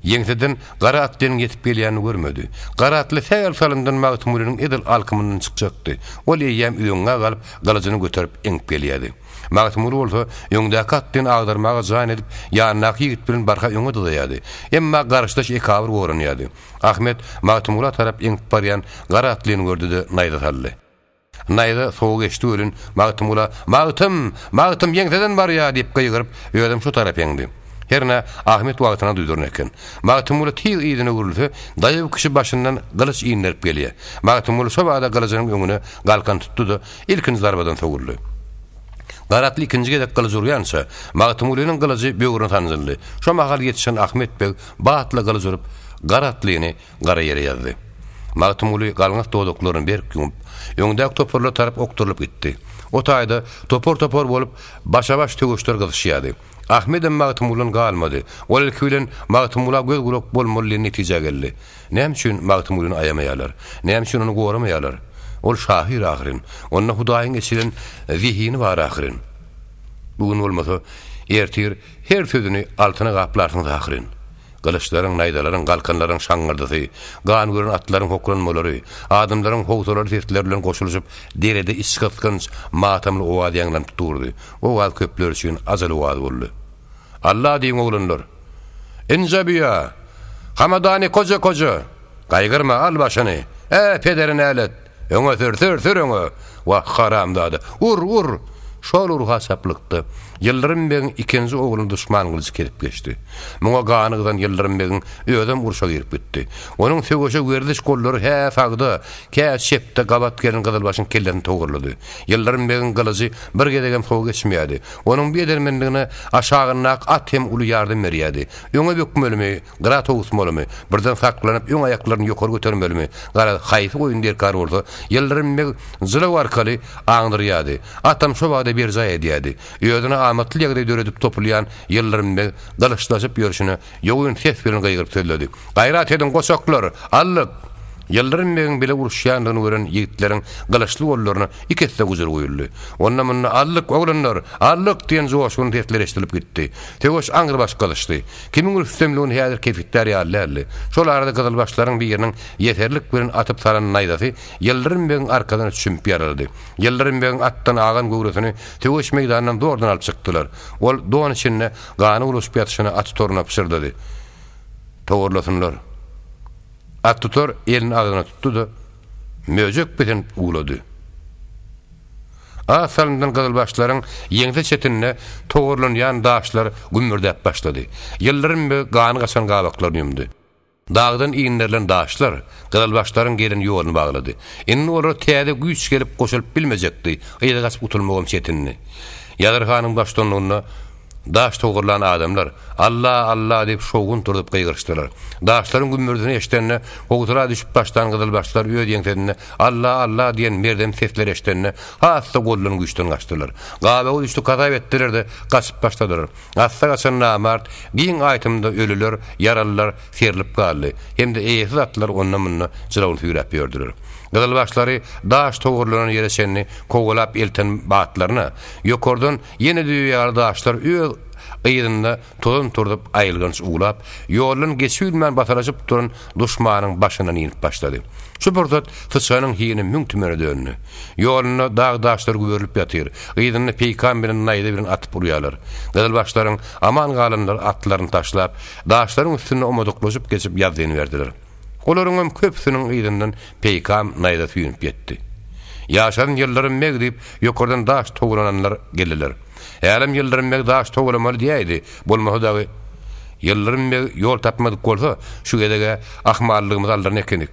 ýeňseden Gara atlynyň ýetip gelýänini görmedi. Gara atly sähel salymdan Magtymgulynyň edil alkymyndan çykjakdy. Ol eýýäm üzeňňä galyp, gylyjyny göterip eňip gelýärdi. Magtymguly bolsa, öňdäki atlyny agdarmaga jan edip, ýanyndaky ýigit bilen barha öňe dyzaýardy. Emma garşydaş ekabyr goranýardy. Ahmet Magtymgula tarap eňip barýan gara atlyny gördi-de, naýza saldy. Naýza sowa geçdi welin, Magtymgula, Magtym! Magtym ýeňseden barýa! diýip gygyryp, özem şo tarap eňdi. Hernä, Ahmet wagtyna duýduran eken. Magtymguly tiz yzyna öwrülse, daýaw kişi başyndan gylyç inderip gelýär. Magtymguly şo bada gylyjynyň öňüne galkan tutdy-da, ilkinji zarbadan sowuldy. Garatly ikinji gezek gylyç urýança, Magtymgulynyň gylyjy böwrüne sanjyldy. Şo mahal ýetişen Ahmet beg batly gylyç urup, Garatlyny gara ýere ýazdy. Magtymguly galňas dodaklaryny berk ýumup, öňdäki toparlara tarap okdurylyp gitdi. O taýda topar-topar bolup, başa-baş söweşler gyzyşýardy. Ahmedem Magtymgulydan galmady. Ol ilki bilen Magtymgula göz-gulak bolmaly diýen netijä geldi. Näme üçin Magtymgulyny aýamaýarlar? Näme üçin ony goramaýarlar? Ol şahyr ahyryn. Onda Hudaýyň eçilen zehini bar ahyryn. Bu gün bolmasa, ertir her sözüni altyna gaplarsyňyz ahyryn. Gylyçlaryň, naýzalaryň, galkanlaryň şaňňyrdysy, gan gören atlaryň hokranmalary, adamlaryň howsalaly sesleri bilen goşulyşyp, derede içgysgynç, matamly owaz ýaňlanyp durdy. Owaz köpler üçin ajal owazy boldy. Alla diýiň, oglanlar! Inje biýa! Hamadany koja-koja! Gaýgyrma, al başyny! Ä, pederi nälet! Öňe sür, sür, sür öňe! Wah, haramzada! Ur, ur! Şol urha çaplykda Ýyldyrym begiň ikinji ogluny duşman gylyjy kesip geçdi. Muňa gany gyzan Ýyldyrym begiň özem urşa girip gitdi. Onuň söweşe werziş gollary hä sagda, kä çepde gabat gelen gyzylbaşyň kellesini togarlady. Ýyldyrym begiň gylyjy bir gezegem sowa geçmeýärdi. Onuň bu edermenligine aşagyndaky at hem uly ýardam berýärdi. Öňe bökmelimi, Gyra towusmalymy, birden saklanyp, öň aýaklaryny ýokary götermelimi, garaz, haýsy oýun derkar bolsa, Ýyldyrym beg jylaw arkaly aňdyrýardy. Atam şo bada berjaý edýärdi. Özüne amatly ýagdaý döredip topulýan Ýyldyrym beg gylyçlaşyp ýörşüne ýogyn ses bilen gygyryp sözledi. Gaýrat ediň, goçaklar! Aldyk! Ýyldyrym begiň bile uruşýandygyny gören ýigitleriň gylyçly gollaryna iki esse gujur guýuldy. Onda-munda Aldyk, oglanlar! Aldyk! diýen joşgunly sesler eşidilip gitdi. Söweş aňrybaş gyzyşdy. Kimiň rüstemligini häzir kesgitlär ýaly däldi. Şol arada gyzylbaşlaryň biriniň ýeserlik bilen atyp salan naýzasy Ýyldyrym begiň arkasyna çümüp ýaraldy. Ýyldyrym begiň atdan agan göwresini söweş meýdanyndan zordan alyp çykdylar. Ol don içinde gany bulaşyp ýatyşyna attutoryna pyşyrdady. Togarlasynlar. Attutar elini agzyna tutdy-da, möjek pisint uwlady. Az salymdan gyzylbaşlaryň ýeňse çetinde togarlanýan daşlar gümmürdäp başlady. Ýyldyrym beg gany gaçan gabaklaryny ýumdy. Dagdan inderilen daşlar gyzylbaşlaryň gelen ýoluny baglady. Indi olara täze güýç gelip goşulyp bilmejekdi, yza gaçyp gutulmagam çetindi. Ýazyr hanyň baştutanlygynda daş togarlan adamlar, Alla, Alla diýip şowhun turzup gygyryşdylar. Daşlaryň gümmürdisini eşidende, howsala düşüp başlan gyzylbaşlar öz ýeňsesinde Alla, Alla diýen merdem sesleri eşidende, has-da goldan güýçden gaçdylar. Gabawa düşdük hasap etdiler-de, gaçyp başladylar. Assa gaçan namart, giň aýtymda ölüler, ýaralylar serlip galdy hem-de eýesiz atlar onda-munda jylawyny süýräp ýördüler. Gyzylbaşlary daş togarlanan ýere çenli kowalap elten batlaryna, ýokardan ýene düýe ýaly daşlar öz yzynda tozan turzup aýylganç uwlap, ýoldan geçibilmän basalaşyp duran duşmanyň başyndan inip başlady. Şu pursat syçanyň hini müň tümene döndi. Ýolunda dag daşlary güberilip ýatyr, yzynda peýkam bilen naýza bilen atyp urýarlar. Gyzylbaşlaryň aman galanlary atlaryny taşlap, daşlaryň üstünde omadyklaşyp geçip ýazzyny berdiler. Olaryňam köpüsiniň yzyndan peýkam naýza süýnüp ýetdi. Ýaşasyn Ýyldyrym beg diýip, ýokardan daş towlananlar geldiler. Hälem Ýyldyrym beg daş towlamaly diýäýdi, bolmasa dagy. Ýyldyrym beg ýol tapmadyk bolsa, şu gezeg-ä ahmallygymyzy aldyran ekenik.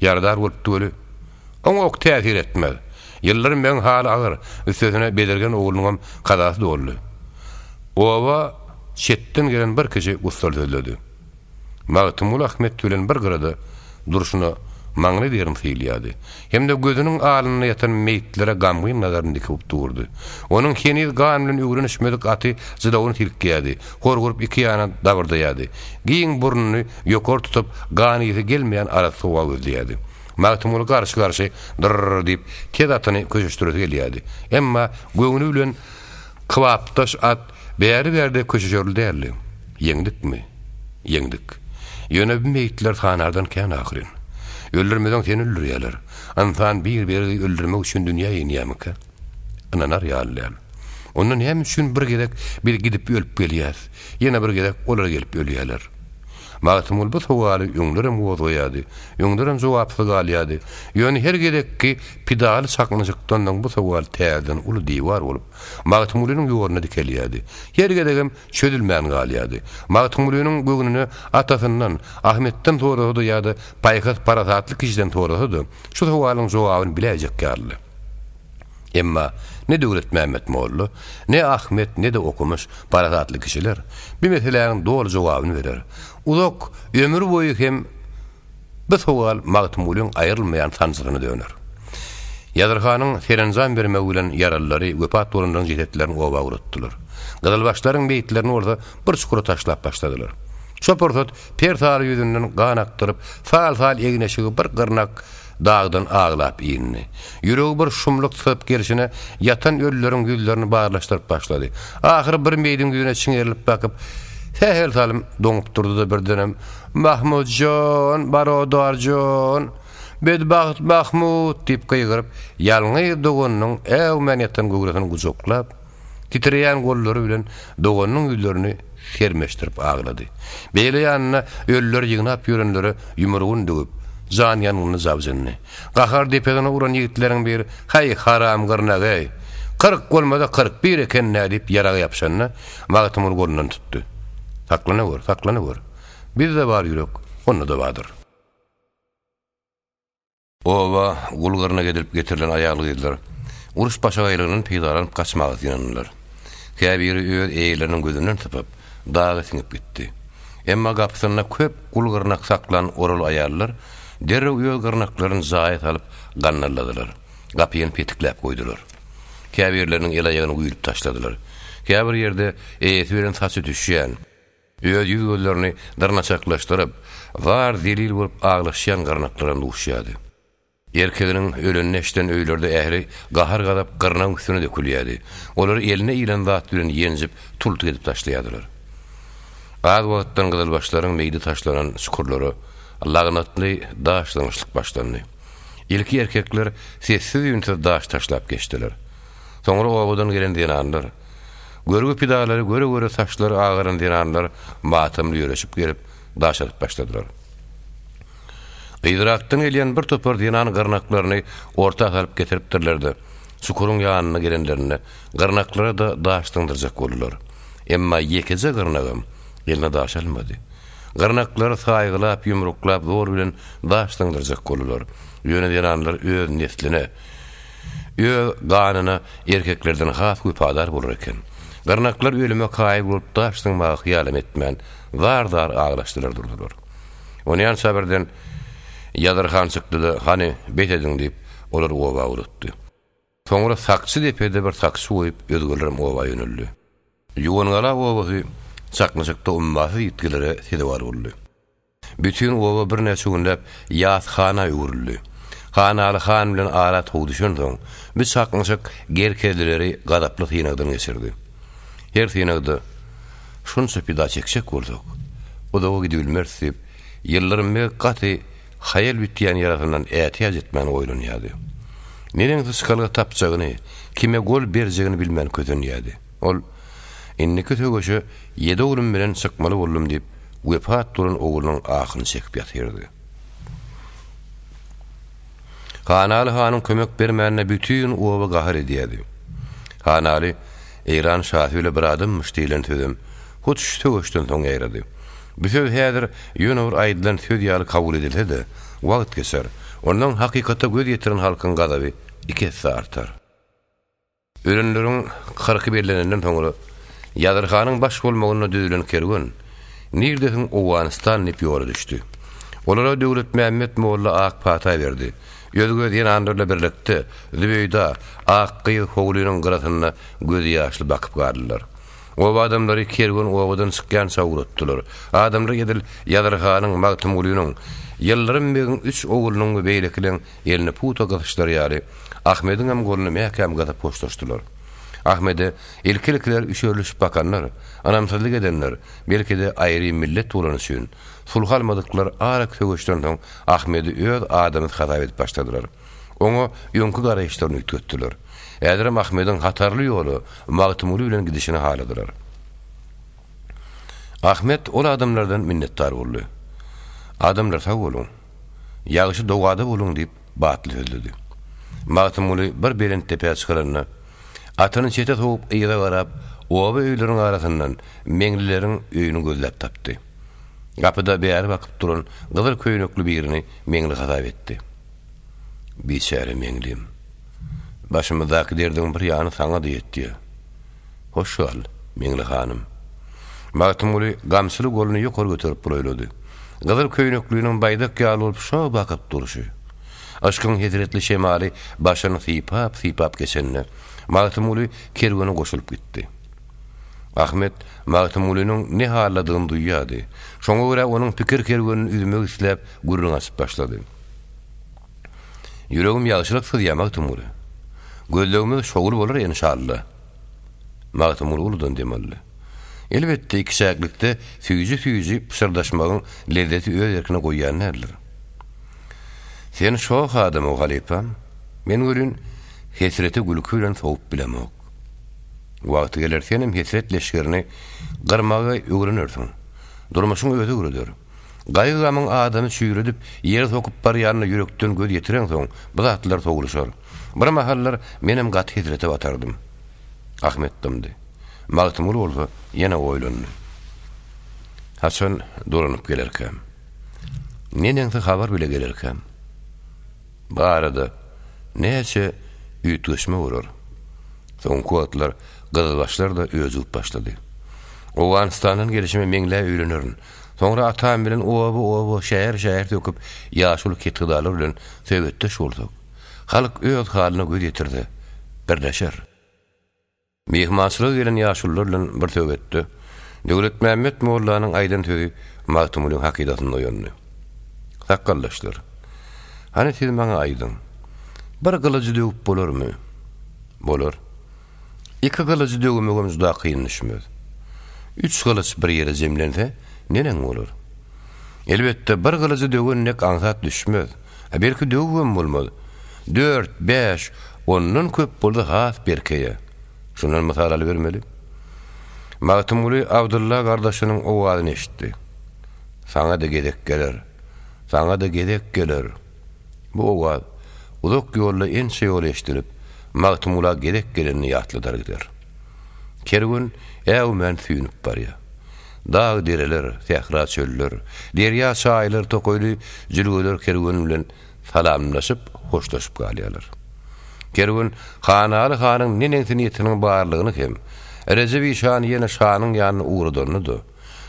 Ýaradar bolupdy weli. Oňa ok täsir etmez. Ýyldyrym begiň haly agyr, üstesine Bezirgen oglunyňam kazasy doldy. Oba çetden gelen bir kişi gussaly sözledi. Magtymguly Ahmet bilen bir gyrada durşuna maňlaý derini sylýardy. Hem-de gözüniň alnynda ýatan meýitlere gamgyn nazaryny dikip durdy. Onuň heniz gan bilen öwrenişmedik aty jylawyny silkýärdi, horguryp iki ýana dabyrdaýardy. Giň burnuny ýokary tutup, gan ysy gelmeýän arassa howa gözleýärdi. Magtymguly garşy-garşy dyrr diýip, tez atyny köşeşdiresi gelýärdi. Emma göwni bilen kybapdaş at bäri-bärde köşeşerli däldi. Ýeňdikmi? Ýeňdik. Ýöne bu meýitler sanardan kän ahyryn. Öldürmeseň seni öldürýärler. Ynsan bir-biregi öldürmek üçin dünýä inýärmikä? Ynanar ýaly däl. Onda näme üçin bir gezek biz gidip ölüp gelýäs, ýene bir gezek olar gelip ölýärler? Magtymguly bu sowaly öňlerem gozgaýardy, öňlerem jogapsyz galýardy. Ýöne her gezekki pidaly çaknyşykdan soň bu sowal täzeden uly diwar bolup, Magtymgulynyň ýoluna dikelýärdi. Her gezegem çözülmän galýardy. Magtymgulynyň göwnüne atasyndan, Ahmetden sorasa-da ýa-da paýhas-parasatly kişiden sorasa-da, şu sowalyň jogabyny biläýjek ýalydy. Emma ne Döwletmämmet molla, ne Ahmet, ne-de okumyş, parasatly kişiler bu meseläniň doly jogabyny berer. Uzak ömür boýy hem bu sowal Magtymgulyň aýrylmaýan sanjysyna döner. Ýazyr hanyň serenjam bermegi bilen ýaralylary, wepat bolanlaryň jesetlerini oba ugratdylar. Gyzylbaşlaryň meýitlerini bolsa bir çukura taşlap başladylar. Şo pursat per sary ýüzünden gan akdyryp, sal-sal egin-eşigi bir gyrnak dagdan aglap indi. Ýüregi bir şumluk syzyp gelşine, ýatan ölüleriň ýüzlerini barlaşdyryp başlady. Ahyry bir meýdiň ýüzüne çiňerilip bakyp, sähel salym doňup durdy-da birdenem, Mahmut jon, barodar jon, bedbagt Mahmut! diýip gygyryp, ýalňyz doganynyň äwmän ýatan göwresini gujaklap, Titreýän gollary bilen doganynyň ýüzlerini sermeşdirip aglady. Beýle ýanynda ölüleri ýygnap ýörenlere ýumrugyny döwüp, jan ýangynly jabjyndy. Gahar depesine uran ýigitleriň biri, Haý, haram gyrnak-eý! 40 bolmasa 41 eken-dä diýip ýaraga ýapyşanda, Magtymguly golundan tutdy. Saklanawer, saklanawer. Bizde bar ýürek, onda-da bardyr. Oba gul gyrnak edilip getirilen aýal-gyzlar uruş başagaýlygyndan peýdalanyp gaçmaga synandylar. Käbiri öz eýeleriniň gözünden sypyp, daga siňip gitdi. Emma gapysynda köp gul gyrnak saklan oral aýallar derrew öz gyrnaklaryny jaýa salyp gandalladylar, gapyny petikläp goýdular. Käbirleriniň el-aýagyny güýlüp taşladylar. Käbir ýerde eýesi bilen saçy düşýän, Öz ýüz-gözlerini dyrnaçaklaşdyryp, zar-zelil bolup aglaşýan gyrnaklaram duşýardy. Erkeginiň ölenini eşiden öýlerde ähli gahar-gazap gyrnagyň üstüne dökülýärdi. Olary eline ilen zat bilen ýenjip, tultuk edip taşlaýardylar. Az wagtdan gyzylbaşlaryň meýdi taşlanan çukurlara lagnatly daş zyňyşlyk başlandy. Ilki erkekler sessiz-üýnsüz daş taşlap geçdiler. Soňra obadan gelen zenanlar, Görgi pidalary göre-göre saçlary agaran zenanlar matamly ýöreşip gelip, daş atyp başladylar. Yzrakdan gelýän bir topar zenan gyrnaklaryny orta salyp getiripdirler-de, çukuryň ýanyna gelenlerinde gyrnaklara-da daş zyňdyrjak boldular. Emma ýekeje gyrnagam eline daş almady. Gyrnaklary saýgylap, ýumruklap zor bilen daş zyňdyrjak boldular. Ýöne zenanlar öz nesline, Öz ganyna erkeklerden has wepadar bolar eken. Gyrnaklar ölüme kaýyl bolup daş zyňmaga hyýalam etmän, zar-zar aglaşdylar durdular. Onýança birden Ýazyr han çykdy-da, Hany, bes ediň diýip, olary oba ugratdy. Soňra sakçy depede bir sakçy goýup, özgelerem oba ýöneldi. Ýuwangala obasy çaknyşykda ummasyz ýitgilere sezewar boldy. Bütin oba birnäçe günläp ýas hana öwrüldi. Hanaly han bilen ara tow düşensoň, bu çaknyşyk gerkezlileri gazaply synagdan geçirdi. Her synagda Şunça pida çekjek bolsak, uzaga gidibilmeris diýip, Ýyldyrym beg gaty haýal bitýän ýarasyndan ätiýaç etmän oýlanýardy. Neneňsi çykalga tapjagyny, kime gol berjegini bilmän kösenýärdi. Ol, Indiki söweşe ýedi oglum bilen çykmaly boldum diýip, wepat bolan oglunyň ahyny çekip ýatyrdy. Hanaly hanyň kömek bermänine bütin oba gahar edýärdi. Hanaly Eýran şasy bile bir adammyş diýlen sözem. Hut şu söweşden soň ýaýrady. Bu söz häzir ýöne bir aýdylan söz ýaly kabul edilse-de, wagt geçer, ondan hakykata göz ýetiren halkyň gazaby iki esse artar. Ölenleriň kyrky bellenenden soňra Ýazyr hanyň baş bolmagynda düzülen kerwen Nirdesiň Owganystan diýip ýola düşdi. Olara Döwletmämmet molla ak pata berdi. Özge zenanlar bilen birlikde Zübeýda, ak gyz howlynyň gyrasynda gözi ýaşly bakyp galdylar. Oba adamlary kerwen obadan çykýança ugratdylar. Adamlar edil Ýazyr hanyň, Magtymgulynyň, Ýyldyrym begiň üç oglunyň we beýlekileň elini puta gysyşlary ýaly, Ahmediňem goluny mäkäm gysyp hoşlaşdylar. Ahmede ilki-ilkiler üşerilişip bakanlar, ynamsyzlyk edenler, belki-de aýry millet bolany üçin, sulhy almadyklar arek söweşden soň Ahmedi öz adamysy hasap edip başladylar. Oňa öňki garaýyşlaryny üýtgetdiler. Häzirem Ahmediň hatarly ýola Magtymguly bilen gidişini haladylar. Ahmet ol adamlardan minnetdar boldy. Adamlar sag boluň. Ýagşy dogada boluň diýip, batly sözledi. Magtymguly bir belent depä çykylanda, atyny çete sowup yza garap, oba öýleriň arasyndan Meňlileriň öýüni gözläp tapdy. Gapyda bäri bakyp duran gyzyl köýnekli birini Meňli hasap etdi. Biçäre Meňlim. Başymyzdaky derdiň bir ýany saňa-da ýetýä. Hoş gal, Meňli hanym. Magtymguly gamçyly goluny ýokary göterip bulaýlady. Gyzyl köýnekliniň baýdak ýaly bolup şo bakyp durşy. Yşkyň hesretli şemaly başyny sypap-sypap geçende, Magtymguly kerwene goşulyp gitdi. Ahmet Magtymgulynyň ne haldadygyny duýýardy. Şoňa görä onuň pikir kerwenini üzmek isläp gürrüň açyp başlady. Ýüregim ýagşylyk syzýar, Magtymguly. Gözlegimiz şowly bolar enşalla. Magtymguly uludan dem aldy. Elbetde, ikiçäklikde süýji-süýji pyşyrdaşmagyň lezzeti öz erkine goýýan däldir. Sen şoh adam-ow, halypam. Men welin hesreti gülki bilen sowup bilemok. Wagty geler senem hesret leşgerini gyrmagy öwrenersiň. Durmuşyň özi öwreder. Gaýgy-gamyň adamy çüýredip, ýere sokup barýanyna ýürekden göz ýetireňsoň, bu zatlar sowulyşar. Bir mahallar menem gaty hesrete batardym. Ahmet dymdy. Magtymguly bolsa ýene oýlandy. Haçan dolanyp gelerkäm? Neneňsi habar bile gelerkäm? Bu arada näçe üýtgeşme bolar. Soňky wagtlar gyzylbaşlar-da öjügip başlady. Owganystandan gelşime Meňlä öýlenerin. Soňra atam bilen oba-oba, şäher-şäher söküp, ýaşuly kethudalar bilen söhbetdeş bolsak, halk öz halyna göz ýetirse, birleşer. Myhmançylyga gelen ýaşulular bilen bir söhbetde Döwletmämmet mollanyň aýdan sözi Magtymgulyň hakydasynda oýandy. Sakgaldaşlar, hany siz maňa aýdyň, bir gylyjy döwüp bolarmy? Bolar. Iki gylyjy döwmegem juda kyn düşmez. Üç gylyç bir ýere jemlense, neneň bolar? Elbetde, bir gylyjy döwen dek aňsat düşmez. A belki döwübem bolmaz. Dört, bäş, ondan köp bolsa has berkeýär. Şundan mysal alybermeli. Magtymguly Abdylla gardaşynyň owazyny eşitdi. Saňa-da gezek geler. Saňa-da gezek geler. Bu owaz uzak ýolda ençe ýol eşidilip, Magtymgula gezek gelenini ýatladar gider. Kerwen äwmän süýnüp barýar. Dag-dereler, sähra-çöller, derýa-çaýlar, tokaýly jülgeler kerwen bilen salamlaşyp, hoşlaşyp galýarlar. Kerwen Hanaly hanyň neneňsi niýetiniň barlygyny hem, Rejep işany ýene şanyň ýanyna ugradanyny-da,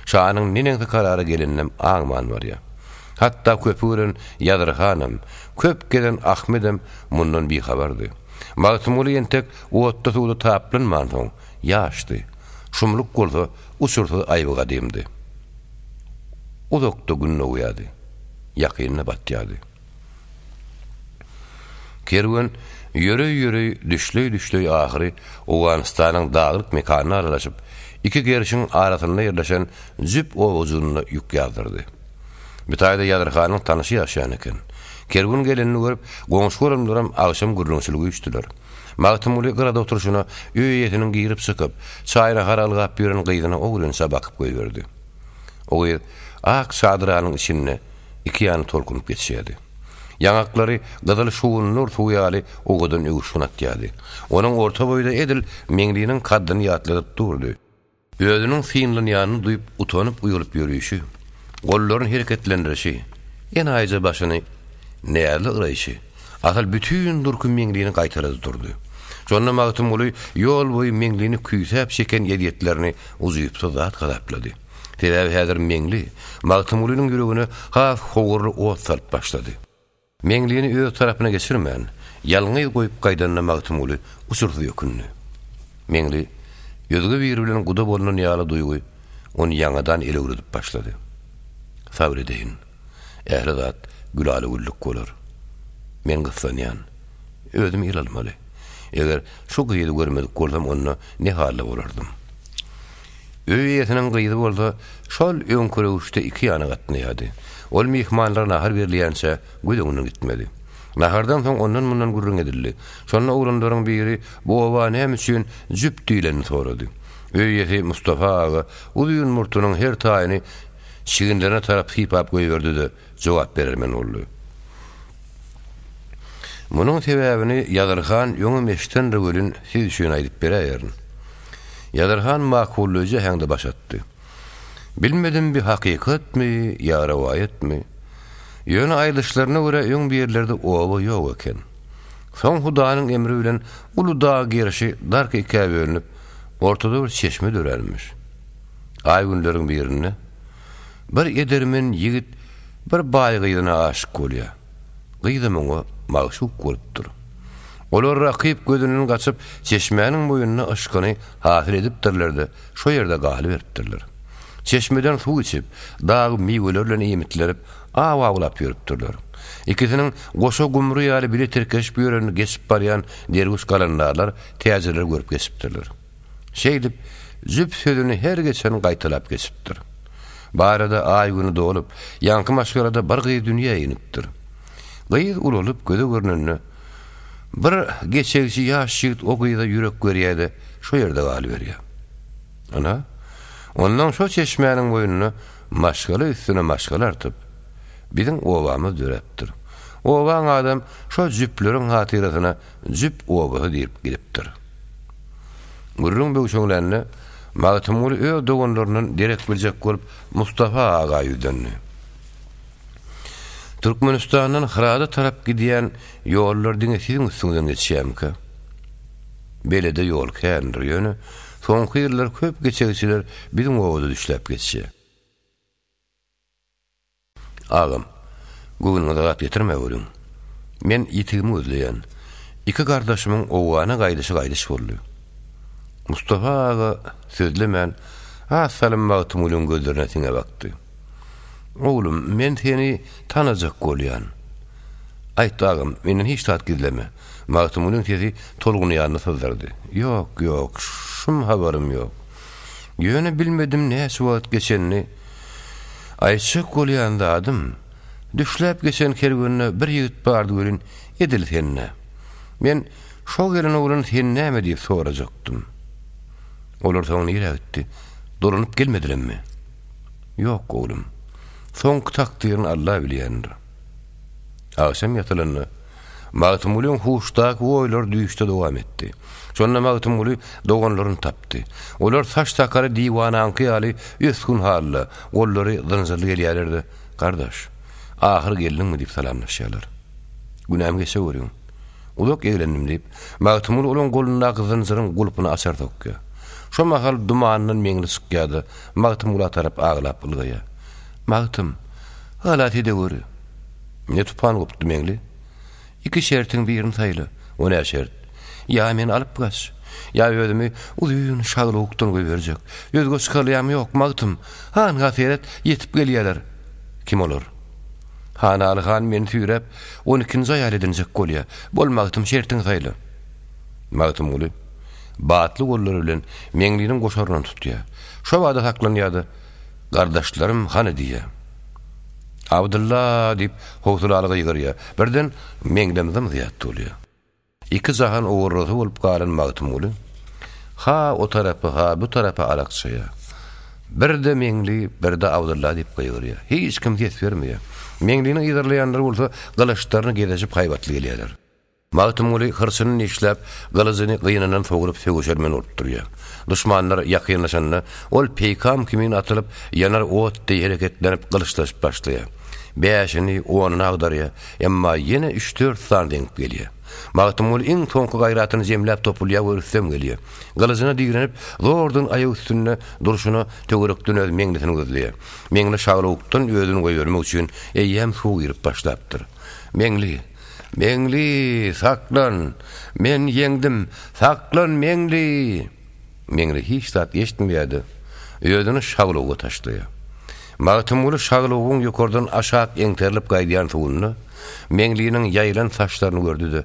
Şanyň neneňsi karara geleninem aňman barýar. Hatda köpi gören Ýazyr hanam, köp gezen Ahmedem mundan bihabardy. Magtymguly entek otda-suwda taplanmansoň, ýaşdy. Şumluk bolsa uçursyz aýby gadymdy. Uzakda gün dogýardy. Ýakynda batýardy. Kerwen ýöreý-ýöreý, düşleý-düşleý ahyry Owganystanyň daglyk mekanyna aralaşyp, iki gerşiň arasynda ýerleşen jüp obajygynda ýük ýazdyrdy. Bu taýda Ýazyr hanyň tanyşy ýaşaýan eken. Kerwen gelenini görüp, goňşy-golamlaram agşam gürrüňçilige üýşdüler. Magtymguly gyrada oturyşyna öý eýesiniň girip-çykyp, çaý-nahar algap ýören gyzyna ogrynça bakyp goýberdi. O gyz ak çadyranyň içinde iki ýana tolkunyp geçýärdi. Ýaňaklary gyzyl şugundyr suwy ýaly owadan öwüşgin atýardy. Onuň orta boýy-da edil Meňliniň kaddyny ýatladyp durdy. Özüniň synlanýanyny duýup utanyp-uýalyp ýörüşi, gollaryny hereketlendirişi, enaýyja başyny näzli yraýşy, asyl bütin durky Meňlini gaýtalady durdy. Şonda Magtymguly ýol boýy Meňlini küýsäp çeken ezýetlerini ujypsyz zat hasaplady. Sebäbi häzir Meňli Magtymgulynyň ýüregine has howurly ot salyp başlady. Meňlini öz tarapyna geçirmän, ýalňyz goýup gaýdanyna Magtymguly uçursyz ökündi. Meňli özge biri bilen guda bolnan ýaly duýgy ony ýaňadan elewredip başlady. Sabyr edeýin. Ähli zat gülala-güllük bolar. Men gyssanýan. Özüm el almaly. Eger şu gyzy görmedik bolsam onda ne halda bolardym. Öý eýesiniň gyzy bolsa şol öňki röwüşde iki ýana gatnaýardy. Ol myhmanlara nahar berilýänçä göz öňünden gitmedi. Nahardan soň ondan-mundan gürrüň edildi. Şonda oglanlaryň biri bu oba näme üçin jüp diýlenini sorady. Öý eýesi Mustafa aga uzyn murtunyň her taýyny çiginlerine tarap sypap goýberdi-de, jogap berermen boldy. Munuň sebäbini Ýazyr han öňem eşidendir welin, siz üçin aýdyp beräýerin. Ýazyr han makullaýjy äheňde baş atdy. Bilmedim bi hakykatmy ýa rowaýatmy? Ýöne aýdyşlaryna görä öň bu ýerlerde oba ýok eken. Soň Hudanyň emri bilen uly dag gerşi dark ikä bölünip, ortada bir çeşme döränmiş. Aý-günleriň birinde bir edermen ýigit bir baý gyzyna aşyk bolýar. Gyzam oňa magşuk bolupdyr. Olar rakyp gözünden gaçyp, çeşmäniň boýunda yşkyny hasyl edipdirler-de, şo ýerde galyberipdirler. Çeşmeden suw içip, dag miweleri bilen iýmitlenip, aw awlap ýörüpdirler. Ikisiniň goşa gumry ýaly bile tirkeşip ýörenini geçip barýan derwüş galandarlar, täjirler görüp geçipdirler. Şeýdip, jüp sözüni her geçen gaýtalap geçipdir. Barada aý-güni dolup, ýaňky maşgalada bir gyz dünýä inipdir. Gyz ulalyp, göze görnende, bir geçegçi ýaş ýigit o gyza ýürek berýär-de, şo ýerde galyberýär. Ynha, onnoň şo çeşmäniň boýunda maşgala üstüne maşgala artyp, biziň obamyz döräpdir. Obaň adam şo jüpleriň hatyrasyna Jüp obasy diýlip gidipdir. Gürrüň böwşeňlände, Magtymguly öz doganlaryndan derek biljek bolup, Mustafa aga ýüzlendi. Türkmenistandan Hyrada tarap gidýän ýollar diňe siziň üstüňizden geçýärmikä? Belede ýol kändir, ýöne soňky ýyllar köp geçegçiler biziň obada düşläp geçýär. Agam, göwnüňize zat getirmäweriň. Men ýitigimi gözleýän. Iki gardaşymyň Owgana gaýdyşy gaýdyş boldy. Mustafa aga sözlemän, az salym Magtymgulyň gözlerine siňe bakdy. Oglum, men seni tanajak bolýan. Aýt, agam, menden hiç zat gizleme. Magtymgulyň sesi tolgunýanyny syzdyrdy. Ýok, ýok, şum habarym ýok. Ýöne bilmedim näçe wagt geçenini. Aýtjak bolýan zadym, düşläp geçen kerwende bir ýigit bardy welin, edil sende. Men şo gelen oglan sen näme diýip sorajakdym. Olar soň nirä gitdi? Dolanyp gelmedilemmi? Ýok, oglum. Soňky takdyryny Alla bilýändir. Agşam ýatylanda, Magtymgulyň huşdaky oýlary düýşde dowam etdi. Şonda Magtymguly doganlaryny tapdy. Olar saç-sakaly diwanaňky ýaly ösgün halda, gollary zynjyrly gelýärler-de, Gardaş, ahyr geldiňmi diýip salamlaşýarlar. Günämi geçeweriň. Uzak eglendim diýip, Magtymguly olaň golundaky zynjyryň gulpuny açar sokýar. Şo mahal dumandan Meňli çykýar-da, Magtymgula tarap aglap ylgaýar. Magtym, halas edeweri. Ne tupan gopdy, Meňli? Iki şertiň birini saýla. O nä şert? Ýa meni alyp gaç, ýa özümi uzyn şaglawukdan goýberjek. Özge çykalýam ýok, Magtym. Hanga seret, ýetip gelýäler. Kim olar? Hanaly han meni süýräp, on ikinji aýal edinjek bolýa. Bol, Magtym, şertiňi saýla. Magtymguly batly gollary bilen Meňliniň goşaryndan tutýar. Şo bada saklanýar-da, Gardaşlarym hany diýýär. Abdylla! diýip, howsalaly gygyrýar. Birden Meňlem zym-zyýat bolýar. Iki jahan ogurrasy bolup galan Magtymguly ha o tarapa, ha bu tarapa alakjaýar. Birde Meňli, birde Abdylla diýip gygyrýar. Hiç kim ses bermeýär. Meňlini yzarlaýanlar bolsa gylyçlaryny gezeşip haýbatly gelýärler. Magtymguly hyrçyny dişläp, gylyjyny gynyndan sogrup söweşermen bolup durýar. Duşmanlar ýakynlaşanda, ol peýkam kimin atylyp, ýanar ot deý hereketlenip, gylyçlaşyp başlaýar. Bäşini, onuny agdarýar, emma ýene üç-dört sany deňip gelýär. Magtymguly iň soňky gaýratyny jemläp topulýar we rüstem gelýär. Gylyjyna direnip, zordan aýak üstünde durşuna töwerekden öz Meňlisini gözleýär. Meňli şaglawukdan özüni goýbermek üçin eýýäm suwa girip başlapdyr. Meňli! Meňli, saklan! Men ýeňdim! Saklan, Meňli! Meňli hiç zat eşitmeýär-de, özüni şaglawuga taşlaýar. Magtymguly şaglawugyň ýokardan aşak eňterilip gaýdýan suwunda Meňliniň ýaýylan saçlaryny gördi-de,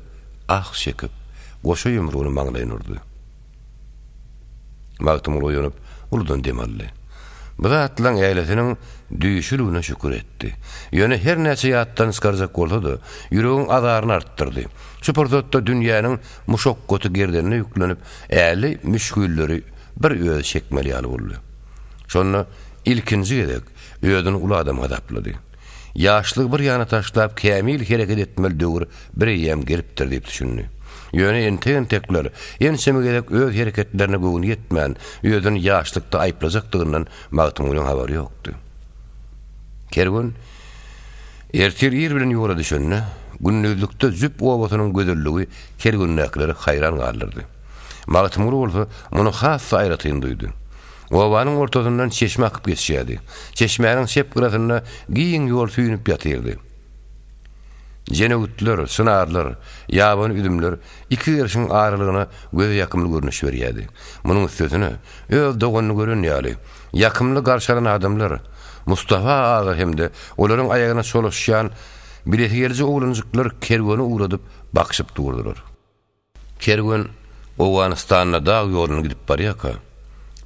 ah çekip, goşa ýumrugyny maňlaýyna urdy. Magtymguly oýanyp, uludan dem aldy. Bu zatlaň ählesiniň düýşüligine şükür etdi. Ýöne her näçe ýatdan çykarjak bolsa-da, ýüregiň azaryny artdyrdy. Şu pursatda dünýäniň muşakgaty gerdenine ýüklenip, ähli müşgilleri bir özi çekmeli ýaly boldy. Şonda ilkinji gezek özüni uly adam hasaplady. Ýaşlygy bir ýana taşlap kämil hereket etmeli döwür bireýýäm gelipdir diýip düşündi. Ýöne entek-entekler ençeme gezek öz hereketlerine göwni ýetmän, özüni ýaşlykda aýyplajakdygyndan Magtymgulyň habary ýokdy. Kerwen ertir ir bilen ýola düşende, gündizlikde Jüp obasynyň gözelligi kerwendäkileri haýran galdyrdy. Magtymguly bolsa muny has-da aýratyn duýdy. Obanyň ortasyndan çeşme akyp geçýärdi. Çeşmäniň çep gyrasynda giň ýol süýnüp ýatyrdy. Jenewütler, çynarlar, ýabany üzümler iki gerşiň aralygyna göze ýakymly görnüş berýärdi. Munuň üstesine, öz doganyny gören ýaly, ýakymly garşy alan adamlar, Mustafa aga hem-de olaryň aýagyna çolaşýan bilesigeliji oglanjyklar kerweni ugradyp, bakyşyp durdular. Kerwen Owganystanda dag ýoluny gidip barýarka,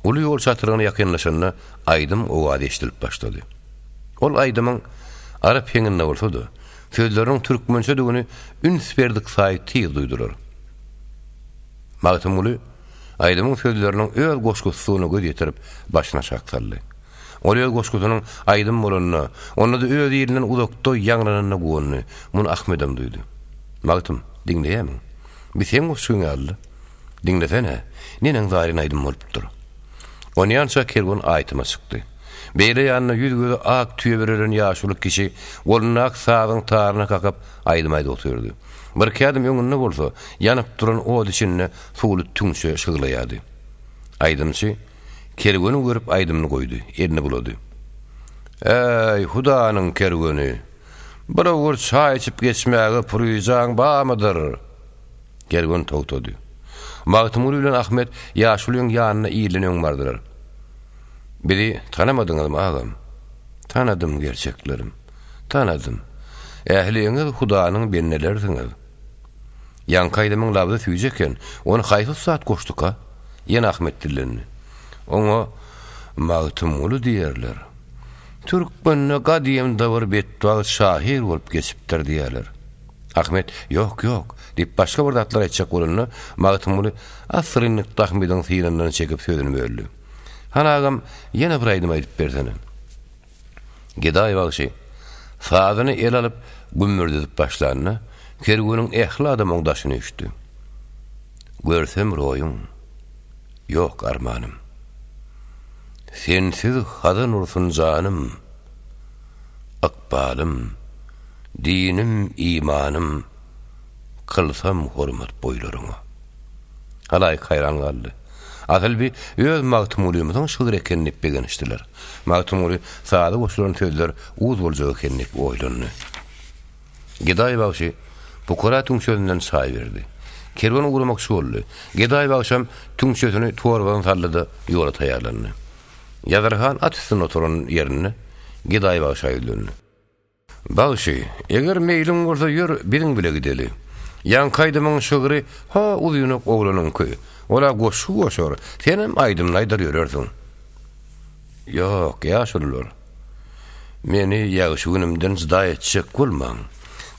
uly ýol çatrygyna ýakynlaşanda aýdym owazy eşidilip başlady. Ol aýdymyň arap heňinde bolsa-da, sözleriniň türkmençedigini üns berdik saýy tiz duýdular. Magtymguly aýdymyň sözleriniň öz goşgusydygyna göz ýetirip, başyny aşak saldy. Ol öz goşgusynyň aýdym bolanyna, onda-da öz ilinden uzakda ýaňlananyna guwandy. Muny Ahmedem duýdy. Magtym, diňleýärmiň? Bi seň goşgyň ýaly-la. Diňlesene, neneň zaryn aýdym bolupdyr. Onýança kerwen aýtyma çykdy. Beýle ýanda ýüz-gözi ak tüýe bürelen ýaşuly kişi golundaky sazyň taryna kakyp, aýdym aýdyp otyrdy. Birki ädim öňünde bolsa, ýanyp duran ot içinde suwly tüňçe şyglaýardy. Aýdymçy Kerweni görüp aýdymyny goýdy, elini bulady. Äý, Hudanyň kerweni! Bir owurt çaý içip geçmäge puryjaň barmydyr? Kerwen togtady. Magtymguly bilen Ahmet ýaşulyň ýanyna ilden öň bardylar. Bizi tanamadyňyzmy, agam? Tanadym, gerçeklerim. Tanadym. Ähliňiz Hudanyň bendelerisiňiz. Ýaňky aýdymyň labzy süýji eken, ony haýsy ussat goşduka? Ýene Ahmet dillendi. Oňa Magtymguly diýerler. Türkmende gadymda bir betbagt şahyr bolup geçipdir diýerler. Ahmet, Ýok, ýok, diýip başga bir zatlar aýtjak bolanda, Magtymguly assyrynlykda Ahmediň synyndan çekip sözüni böldi. Han agam, ýene bir aýdym aýdyp bersene. Gedaý bagşy sazyny ele alyp gümmürdedip başlanda, kerweniň ähli adamy oň daşyna üýşdi. Görsem roýuň, ýok armanym. Sensiz hazan ursun janym, Ykbalym, dinim, imanym, Kylsam hormat boýlaryňa. Halaýyk haýran galdy. Asyl bi öz Magtymgulymyzyň şygry eken diýip begenişdiler. Magtymguly saza goşulan sözler uz boljak eken diýip oýlandy. Gedaý bagşy pukara tüňçesinden çaý berdi. Kerwen ugramakçy boldy. Gedaý bagşam tüňçesini torbadan saldy-da, ýola taýýarlandy. Ýazar han at üstünde oturan ýerinde Gedaý bagşa ýüzlendi. Bagşy, eger meýliň bolsa ýör, biziň bile gideli. Ýaňky aýdymyň şygry ho uzynak oglanyňky. Ol-a goşgy goşar, senem aýdymyny aýdar ýörersiň. Ýok, ýaşulular. Meni ýagşy günümden jyda etjek bolmaň.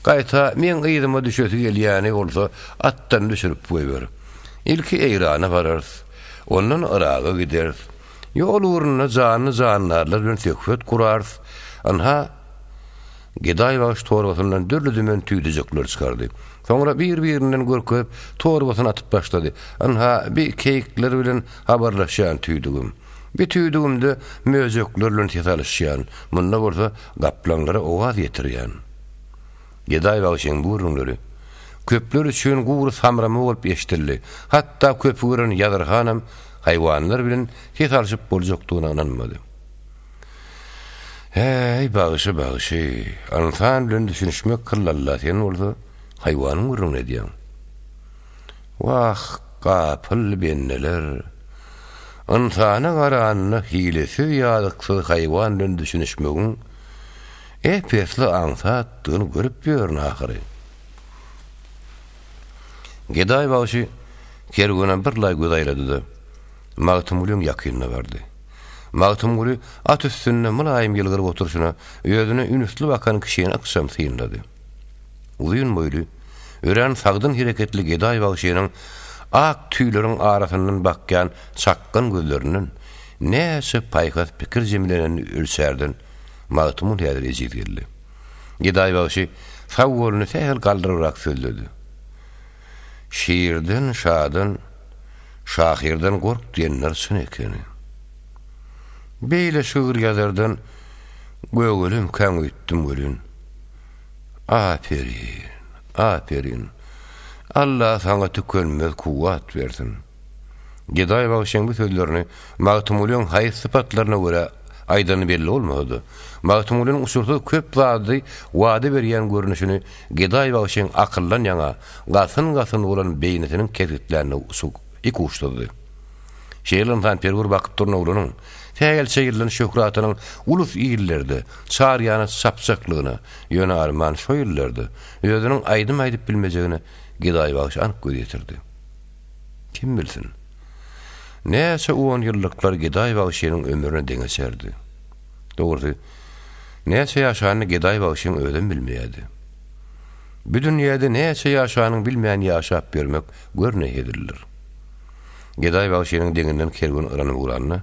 Gaýta meň yzyma düşesi gelýäni bolsa atdan düşürip goýber. Ilki Eýrana bararys. Ondan Yraga gideris. Ýol ugrunda janly-jandarlar bilen söhbet gurarys. Ynha, Gedaý bagşy torbasyndan dürli-dümen tüýdüjekleri çykardy. Soňra bir-birinden görkezip, torbasyny atyp başlady. Ynha, bi keýikler bilen habarlaşýan tüýdügim. Bi tüýdügimde möjekler bilen ses alyşýan, munda bolsa gaplaňlara owaz ýetirýän. Gedaý bagşyň bu gürrüňleri köpler üçin gury samrama bolup eşidildi. Hatda köpi gören Ýazyr hanam haýwanlar bilen ses alşyp boljakdygyna ynanmady. Häý, bagşy, bagşy, ynsan bilen düşünişmek kyllalla, sen bolsa haýwanyň gürrüňini edýäň. Wah, gapyl bendeler! Ynsana garanda hilesiz-ýazyksyz haýwan bilen düşünişmegiň ep-esli aňsatdygyny görüp ýörün ahyry. Gedaý bagşy kerwene birlaý göz aýlady-da, Magtymgulyň ýakynyna bardy. Magtymguly at üstünde mylaýym ýylgyryp oturyşyna özüne ünüsli bakan kişini ykjam synlady. Uzyn boýly, örän sagdyn hereketli gedaý bagşynyň ak tüýleriň arasyndan bakýan çakgan gözlerinden näçe paýhas pikir jemlenenini ölçärden Magtymguly häzir ejiz geldi. Gedaý bagşy sag goluny sähel galdyrybrak sözledi. Şirden, şadan, şahyrdan gork diýenler çyn ekeni. Beýle şygyr ýazardan gögelemkäň öýtdüm welin. Aperin, aperin. Alla saňa tükenmez kuwwat bersin. Gedaý bagşyň bu sözlerini Magtymgulyň haýsy sypatlaryna görä aýdany belli bolmasa-da, Magtymgulynyň uçursyz köp zady wada berýän görnüşini Gedaý bagşyň akyldan ýaňa gasyn-gasyn bolan beýnisiniň kesgitländigi ikuçsuzdy. Şeýle ynsanperwer bakyp duran oglanyň sähelçe ýyldan şöhratynyň ulus-illerde, çar ýana çapjaklygyna, ýöne arman şo ýyllarda özüniň aýdym aýdyp bilmejegine Gedaý bagşy anyk göz ýetirdi. Kim bilsin, näçe on ýyllyklar Gedaý bagşynyň ömrüne deňeçerdi. Dogrusy, näçe ýaşanyny Gedaý bagşyň özem bilmeýärdi. Bu dünýäde näçe ýaşanyňy bilmän ýaşap ýörmek gör ne hezildir. Gedaý bagşynyň deňinden kerwen yranyp ugranda,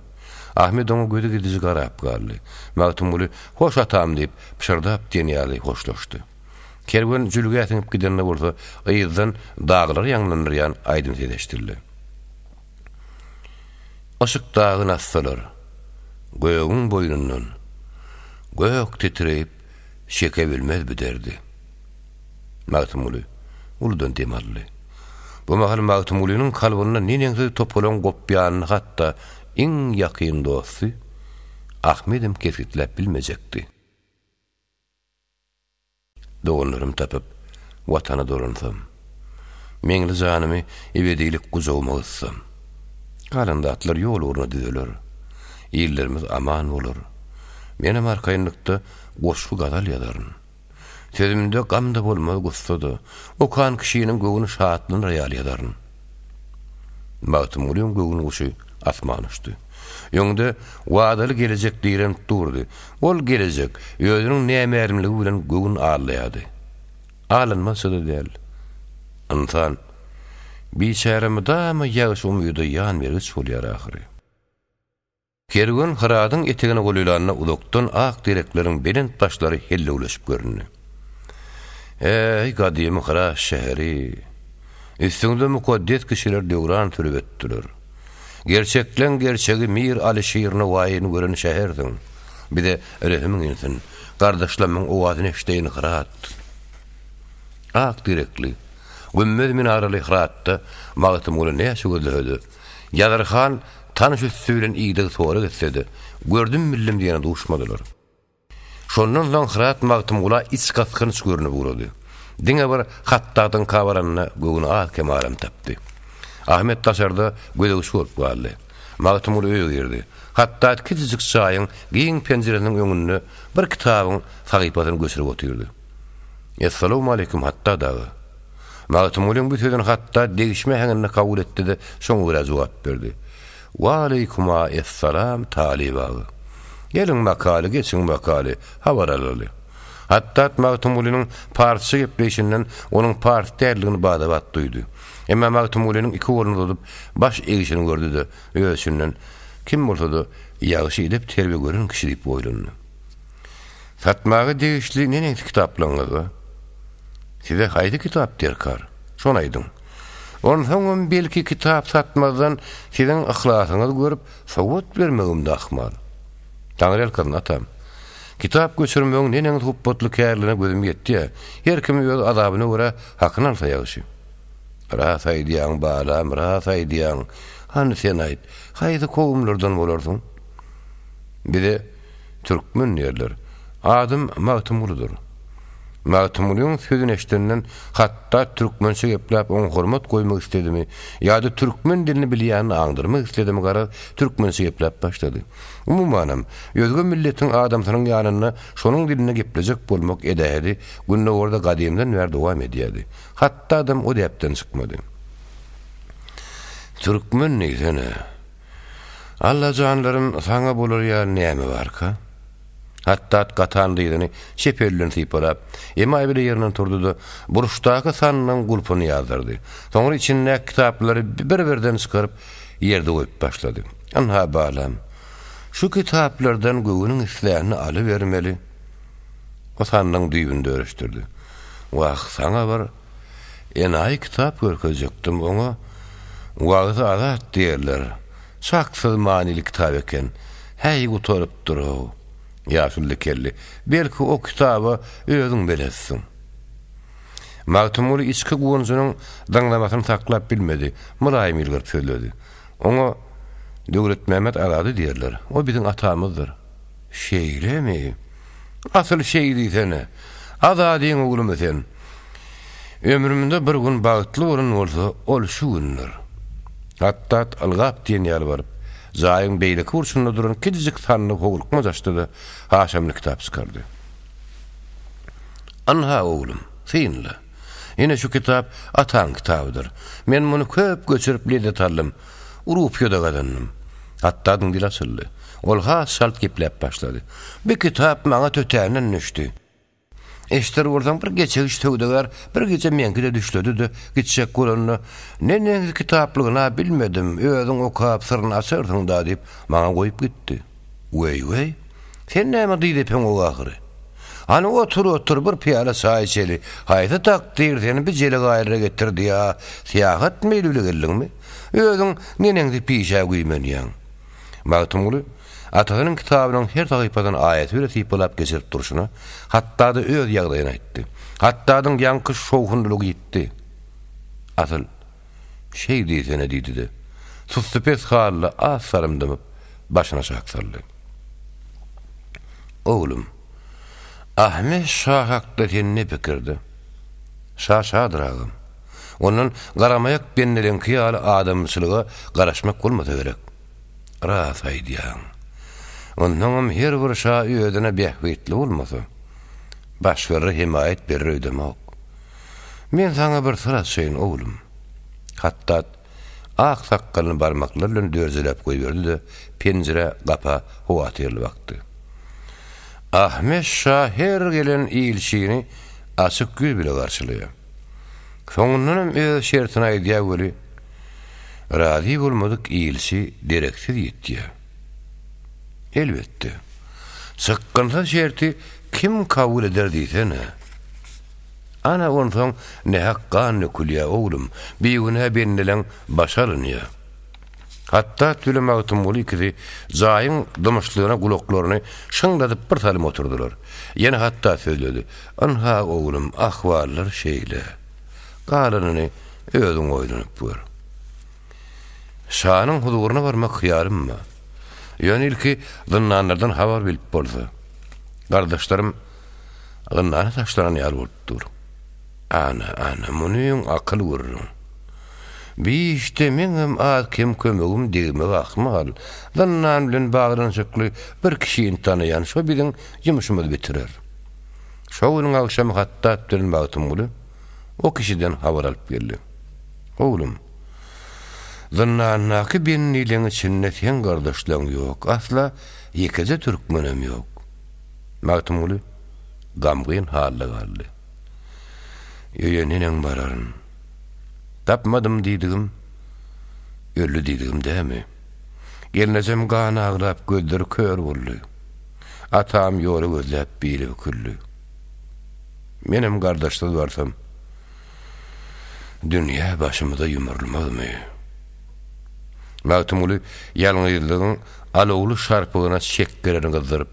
Ahmet oňa gözi gidiji garap galdy. Magtymguly, Hoş atam diýip, pyşyrdap diýen ýaly hoşlaşdy. Kerwen jülgä siňip gidende bolsa, yzdan daglary ýaňlandyrýan aýdym sesi eşidildi. Yşyk dagyn assalar, gögüň boýnundan, Gök titreýip, çeke bilmez bu derdi. Magtymguly uludan dem aldy. Bu mahal Magtymgulynyň kalbynda neneňsi topalaň gopýanyny hatda iň ýakyn dosty Ahmedem kesgitläp bilmejekdi. Doganlarym tapyp, Watana dolansam. Meňli janymy ebedilik gujagyma gyssam. Galan zatlar ýol ugruna düzeler. Illerimiz aman bolar. Menem arkaýynlykda goşgy-gazal ýazaryn. Sözümde gam-da bolmaz, gussa-da. Okan kişiniň göwni şatlanar ýaly ýazaryn. Magtymgulyň göwün guşy asmana uçdy. Öňde wadaly gelejek direnip durdy. Ol gelejek özüniň nämälimligi bilen göwün aldaýardy. Aldanmazça-da däl. Ynsan biçäre mydama ýagşy umyda ýan bergiç bolýar ahyry. Kerwen Hyradyň etegine golaýlanda uzakdan ak derekleriň belent başlary hellewleşip göründi. Äý, gadymy Hyrat şäheri! Üstüňde mukaddes kişiler döwran sürüp ötdüler. Gerçekleň gerçegi Mir Alyşir Nowaýyny gören şähersiň. Bize rehimiň insin, gardaşlamyň owazyny eşdeýin Hyrat! Ak direkli, gümmez minaraly Hyratda Magtymguly näçe gözlese-de, Ýazyr han tanyş üsti bilen ideg-sorag etse-de, gördüm-bildim diýene duşmadylar. Şondan soň Hyrat Magtymgula içgysgynç görnüp ugrady. Diňe bir Hatdadyňka baranda göwni az-kem aram tapdy. Ahmet daşarda gözegçi bolup galdy. Magtymguly öýe girdi. Hatdat kiçijik jaýyň giň penjiresiniň öňünde bir kitabyň sahypasyny göçürip otyrdy. Essalawmaleýkim, Hatdat aga! Magtymgulyň bu sözüni hatda degişme äheňinde kabul etdi-de, şoňa görä jogap berdi. Waleýkuma essalam, Talyp aga. Geliň bakaly, geçiň bakaly, habar alaly. Hatdat Magtymgulynyň parsça gepleýşinden onuň pars däldigini bada-bat duýdy. Emma Magtymgulynyň iki goluny uzadyp, baş egişini gördi-de, öz içinden, Kim bolsa-da, ýagşy edep-terbiýe gören kişi diýip oýlandy. Satmaga degişli neneňsi kitaplaryňyz bar? Size haýsy kitap derkar? Şony aýdyň. Onsoňam belki kitap satmazdan siziň yhlasyňyzy görüp sowgat bermegim-de ahmal. Taňryýalkasyn, atam. Kitap göçürmegiň neneňsi hupbatly kärligine gözüm ýetýär. Her kim öz azabyna görä hakyny alsa ýagşy. Ras aýdýaň, balam, ras aýdýaň. Hany sen aýt, haýsy kowumlardan bolarsyň? Bize Türkmen diýerler. Adym Magtymgulydyr. Magtymgulyň sözüni eşidenden hatdat türkmençe gepläp oňa hormat goýmak isledimi ýa-da türkmen dilini bilýänini aňdyrmak isledimi garaz türkmençe gepläp başlady. Umumanam, özge milletiň adamsynyň ýanynda şonuň dilinde geplejek bolmak edähedi gündogarda gadymdan bäri dowam edýärdi. Hatdadam o däpden çykmady. Türkmen diýsene. Allajanlarym, saňa bolar ýaly näme barka? Hatdat gatan dyzyny çep eli bilen sypalap, emaý bile ýerinden turdy-da, burçdaky sandygyň gulpuny ýazdyrdy. Soňra içindäki kitaplary bir-birden çykaryp, ýerde goýup başlady. Ynha, balam, şu kitaplardan göwnüň islänini alybermeli. O sandygyň düýbüni dörüşdirdi. Wah, saňa bir Enaýy kitap görkezjekdim, oňa Wagzy-Azat diýerler. Çaksyz manyly kitap eken. Häý, gutarypdyr-ow. Ýaşuly dikeldi. Belki, o kitaba özüň beletsiň. Magtymguly içki guwanjynyň dyňzamasyny saklap bilmedi, mylaýym ýylgyryp sözledi. Oňa Döwletmämmet Azady diýerler. O biziň atamyzdyr. Şeýlemi? Asyl şeý diýsene. Azadyň oglumy sen? Ömrümde bir gün bagtly bolan bolsa, ol şu gündür. Hatdat ylgap diýen ýaly baryp, jaýyň beýleki burçunda duran kiçijik sandygy howlukmaç açdy-da, haşamly kitap çykardy. Ynha, oglum, synla. Ine, şu kitap ataň kitabydyr. Men muny köp göçürip lezzet aldym. Rupyýa-da gazandym. Hatdadyň dili açyldy. Ol has çalt gepläp başlady. Bi kitap maňa tötänden düşdi. Eşder bolsaň, bir geçegiç söwdagär bir gije meňkide düşledi-de, gitjek bolanda, Neneňsi kitaplygyny-a bilmedim, özüň okap syryny açarsyň-da diýip, maňa goýup gitdi. Weý-weý, sen näme dyz epeňok ahyry? Hany otur, otur, bir pyýala çaý içeli. Haýsy takdyr seni bi jelegaýlara getirdi ýa syýahat meýli bile geldiňmi? Özüň neneňsi pişä güýmenýäň? Magtymguly atasynyň kitabynyň her sahypasyny aýasy bile sypalap geçirip durşuna, hatda-da öz ýagdaýyny aýtdy. Hatdadyň ýaňky şowhunlylygy ýitdi. Asyl, şeý diýsene diýdi-de, sussupes halda az salym dymyp, başyny aşak saldy. Oglum, Ahmet şa hakda sen ne pikirde? Şa şadyr agam. Ondan garamaýak bendeleňki ýaly adamçylyga garaşmak bolmasa gerek. Ras aýdýaň. Onsoňam her bir şa özüne bähbitli bolmasa, başgalara hemaýat berer öýdemok. Men saňa bir syr açaýyn, oglum. Hatdat ak sakgalyny barmaklary bilen dörjeläp goýberdi-de, penjirä, gapa howatyrly bakdy. Ahmet şa her gelen ilçini açyk ýüz bile garşylaýar. Soňundanam öz şertini aýdýar weli, razy bolmadyk ilçi dereksiz ýitýär. Elbetde, çykgynsyz şerti kim kabul eder diýsene. Ana, onsoň nähak gan dökülýär, oglum, bigünä bendeleň başy alynýar. Hatdat bile Magtymguly ikisi jaýyň dymyşlygyna gulaklaryny şyňladyp bir salym oturdylar. Ýene Hatdat sözledi, Ynha, oglum, ahwallar şeýle. Galanyny özüň oýlanyp gör. Şanyň huzuryna barmak hyýalym bar. Ýöne ilki zyndanlardan habar bilip bolsa. Gardaşlarym zyndana taşlanan ýaly bolup dur. Ana, ana, munyň akyl gürrüň. Bi işde meňem az-kem kömegim degmegi ahmal. Zyndan bilen baglanyşykly bir kişini tanaýan, şo biziň ýumşumyzy bitirer. Şo günüň agşamy Hatdat bilen Magtymguly o kişiden habar alyp geldi. Oglum, zyndandaky bendileň içinde seň gardaşlaň ýok, asla ýekeje türkmenem ýok. Magtymguly gamgyn halda galdy. Öýe neneň bararyn? Tapmadym diýdigim, öldi diýdigim dämi? Gelnejem gan aglap gözleri kör boldy. Atam ýoly gözläp bile büküldi. Menem gardaşsyz barsam, dünýä başymyza ýumrulmazmy? Magtymguly ýalňyzlygyň alawly şarpygyna çekgelerini gyzdyryp,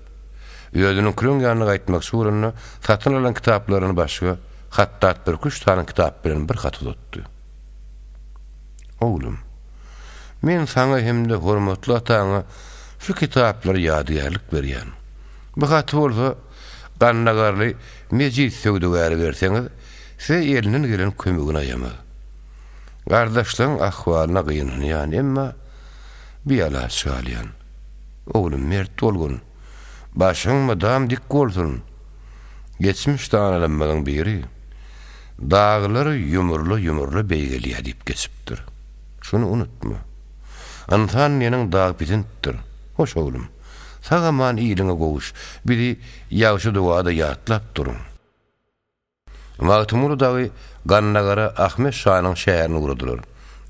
özüniňkileriň ýanyna gaýtmakçy bolanda, satyn alan kitaplaryny başga, hatdat birküç sany kitap bilen bir hat uzatdy. Oglum, men saňa hem-de hormatly ataňa şu kitaplary ýadygärlik berýän. Bu haty bolsa Gandagarly Mejit söwdagäre berseňiz, size elinden gelen kömegini aýamaz. Gardaşlaryň ahwalyna gynanýan, emma bialaç galýan. Oglum, mert bolgun. Başyň mydam dik bolsun. Geçmiş danalarymyzyň biri, Daglar ýumrula-ýumrula beýgelýär diýip geçipdir. Şuny unutma. Ynsan diýeniň dag pisintdir. Hoş oglum. Sag-aman iliňe gowuş. Bizi ýagşy dugada ýatlap duruň. Magtymguly dagy Gandagara Ahmet şanyň şäherine ugradylar.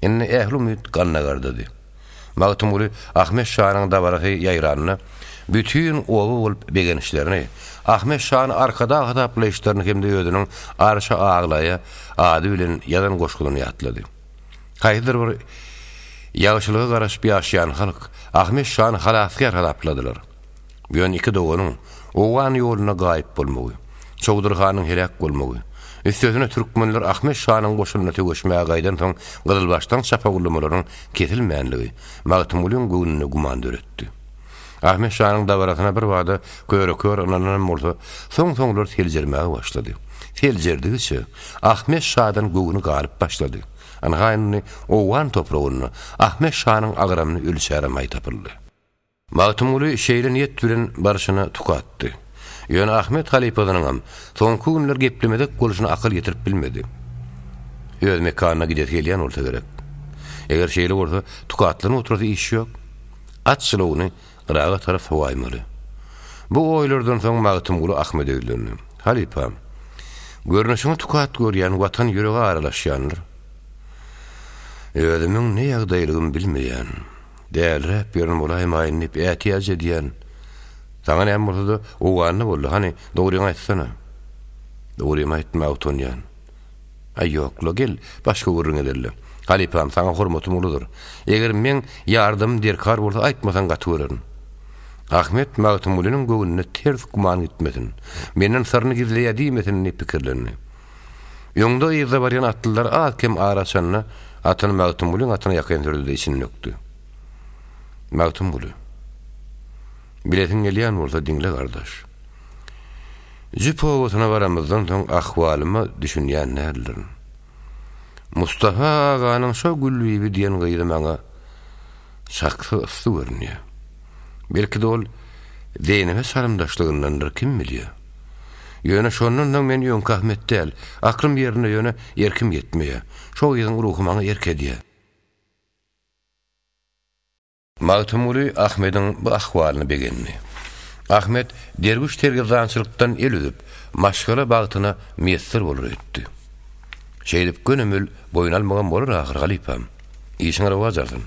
Indi ähli umyt Gandagardady. Magtymguly Ahmet şanyň dabarasy ýaýranda, bütin oba bolup begenişlerini, Ahmet şany arkadag hasaplaýyşlaryny hem-de özüniň Arşa aglaýa ady bilen ýazan goşgusyny ýatlady. Haýsydyr bir ýagşylyga garaşyp ýaşaýan halk Ahmet şany halasgär hasapladylar. Ýöne iki doganyň owgan ýolunda gaýyp bolmagy, Çowdur hanyň heläk bolmagy, üstesine türkmenler Ahmet şanyň goşunyna söweşmäge gaýdansoň gyzylbaşlaryň çapawullamalarynyň kesilmänligi Magtymgulyň göwnünde güman döretdi. Ahmet şanyň dabarasyna birbada köre-kör ynananam bolsa, soň-soňlar seljermäge başlady. Seljerdigiçe, Ahmet şadan göwni galyp başlady. Ynha indi owgan topragynda Ahmet şanyň agramyny ölçäre maý tapyldy. Magtymguly şeýle niýet bilen barşyna tukatdy. Ýöne Ahmet halypasynyňam soňky günler geplemezek bolşuna akyl ýetirip bilmedi. Öz mekanyna gidesi gelýän bolsa gerek. Eger şeýle bolsa, tukatlanyp oturasy iş ýok. At jylawyny Yraga tarap sowaýmaly. Bu oýlardan soň Magtymguly Ahmede ýüzlendi. Halypam, görnüşiňi tukat görýän Watan ýürege aralaşýandyr. Özümiň ne ýagdaýlygym bilmeýän. Däliräp ýören bolaýmaýyn diýip ätiýaç edýän. Saňa näme bolsa-da, Owganda boldy. Hany, dogryňy aýtsana. Dogrymy aýtmaga utanýan. Aý, ýok-la, gel, başga gürrüň edeli. Halypam, saňa hormatym uludyr. Eger meň ýardamym derkar bolsa, aýtmasaň gaty görerin. Ahmet Magtymgulynyň göwnüne ters güman gitmesin, menden syryny gizleýär diýmesin diýip pikirlendi. Öňde-yzda barýan atlylar az-kem ara açanda, atyny Magtymgulyň atyna ýakyn sürdi-de içini dökdi. Magtymguly, bilesiň gelýän bolsa diňle gardaş. Jüp obasyna baramyzdan soň ahwalyma düşünýän däldirin. Mustafa aganyň şo Gülbibi diýen gyzy maňa çaksyz yssy görünýär. Belki-de ol Zeýnebe çalymdaşlygyndandyr, kim bilýär. Ýöne şondan soň men öňki Ahmet däl, aklym ýerinde ýöne erkim ýetmeýär. Şo gyzyň ruhy maňa erk edýär. Magtymguly Ahmediň bu ahwalyna begendi. Ahmet derwüş sergezdançylykdan el üzüp, maşgala bagtyna miýesser bolar öýtdi. Şeýdip gönümel boýun almagam bolar ahyr, halypam. Işiň rowaç alsyn.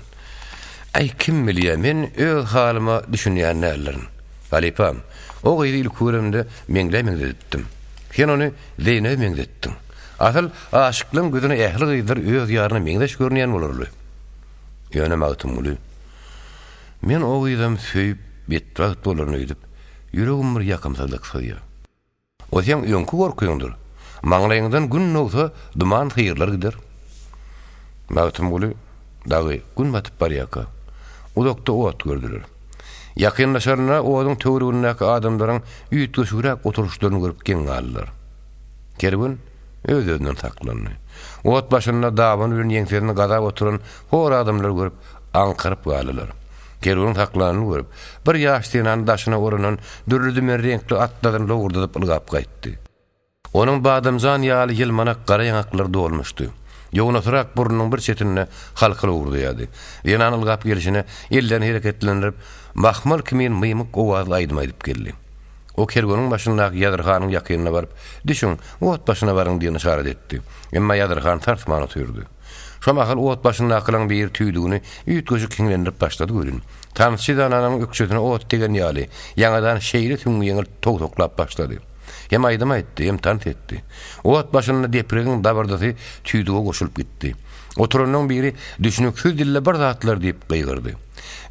Äý, kim bilýä, men öz halyma düşünýän däldirin. Halypam, o gyzy ilki göremde Meňlä meňzedipdim. Sen ony Zeýnebe meňzetdiň. Asyl, aşyklaň gözüne ähli gyzlar öz ýaryna meňzeş görünýän bolarly. Ýöne Magtymguly, Men o gyzam söýüp, betbagt bolaryn öýdüp, ýüregim bir ýakymsyzlyk syzýar. O seň öňki gorkyňdyr. Maňlaýyňdan gün dogsa, duman syrylar gider. Magtymguly dagy gün batyp barýarka, uzakda ot gördüler. Ýakynlaşarynda oduň töweregindäki adamlaryň üýtgeşigräk oturyşlaryny görüp geň galdylar. Kerwen öz-özünden saklandy. Ot başynda dabany bilen ýeňsesini gazap oturan hor adamlary görüp, aňkaryp galdylar. Kerweniň saklanyny görüp, bir ýaş zenan daşyna oranan dürli-dümen reňkli atlaryny lowurdadyp ylgap gaýtdy. Onuň badamjan ýaly ýylmanak gara ýaňaklary dolmuşdy. Ýognasyrak burnunyň bir çetinde halka lowurdaýardy. Zenan ylgap gelşine ellerini hereketlendirip, mahmal kimin mymyk owazly aýdym aýdyp geldi. O kerweniň başyndaky Ýazyr hanyň ýakynyna baryp, Düşüň, ot başyna baryň diýen yşarat etdi. Emma Ýazyr han sarsman otyrdy. Şo mahal ot başyndakylaryň biri tüýdügini üýtgeşik hiňlendirip başlady welin, tansçy zenananyň ökjesine ot degen ýaly, ýaňadan şeýle süňňi ýeňil towsaklap başlady. Hem aýdym aýtdy, hem tans etdi. Ot başynda depregiň dabyrdysy tüýdüge goşulyp gitdi. Oturanlaryň biri düşnüksiz dilde bir zatlar diýip gygyrdy.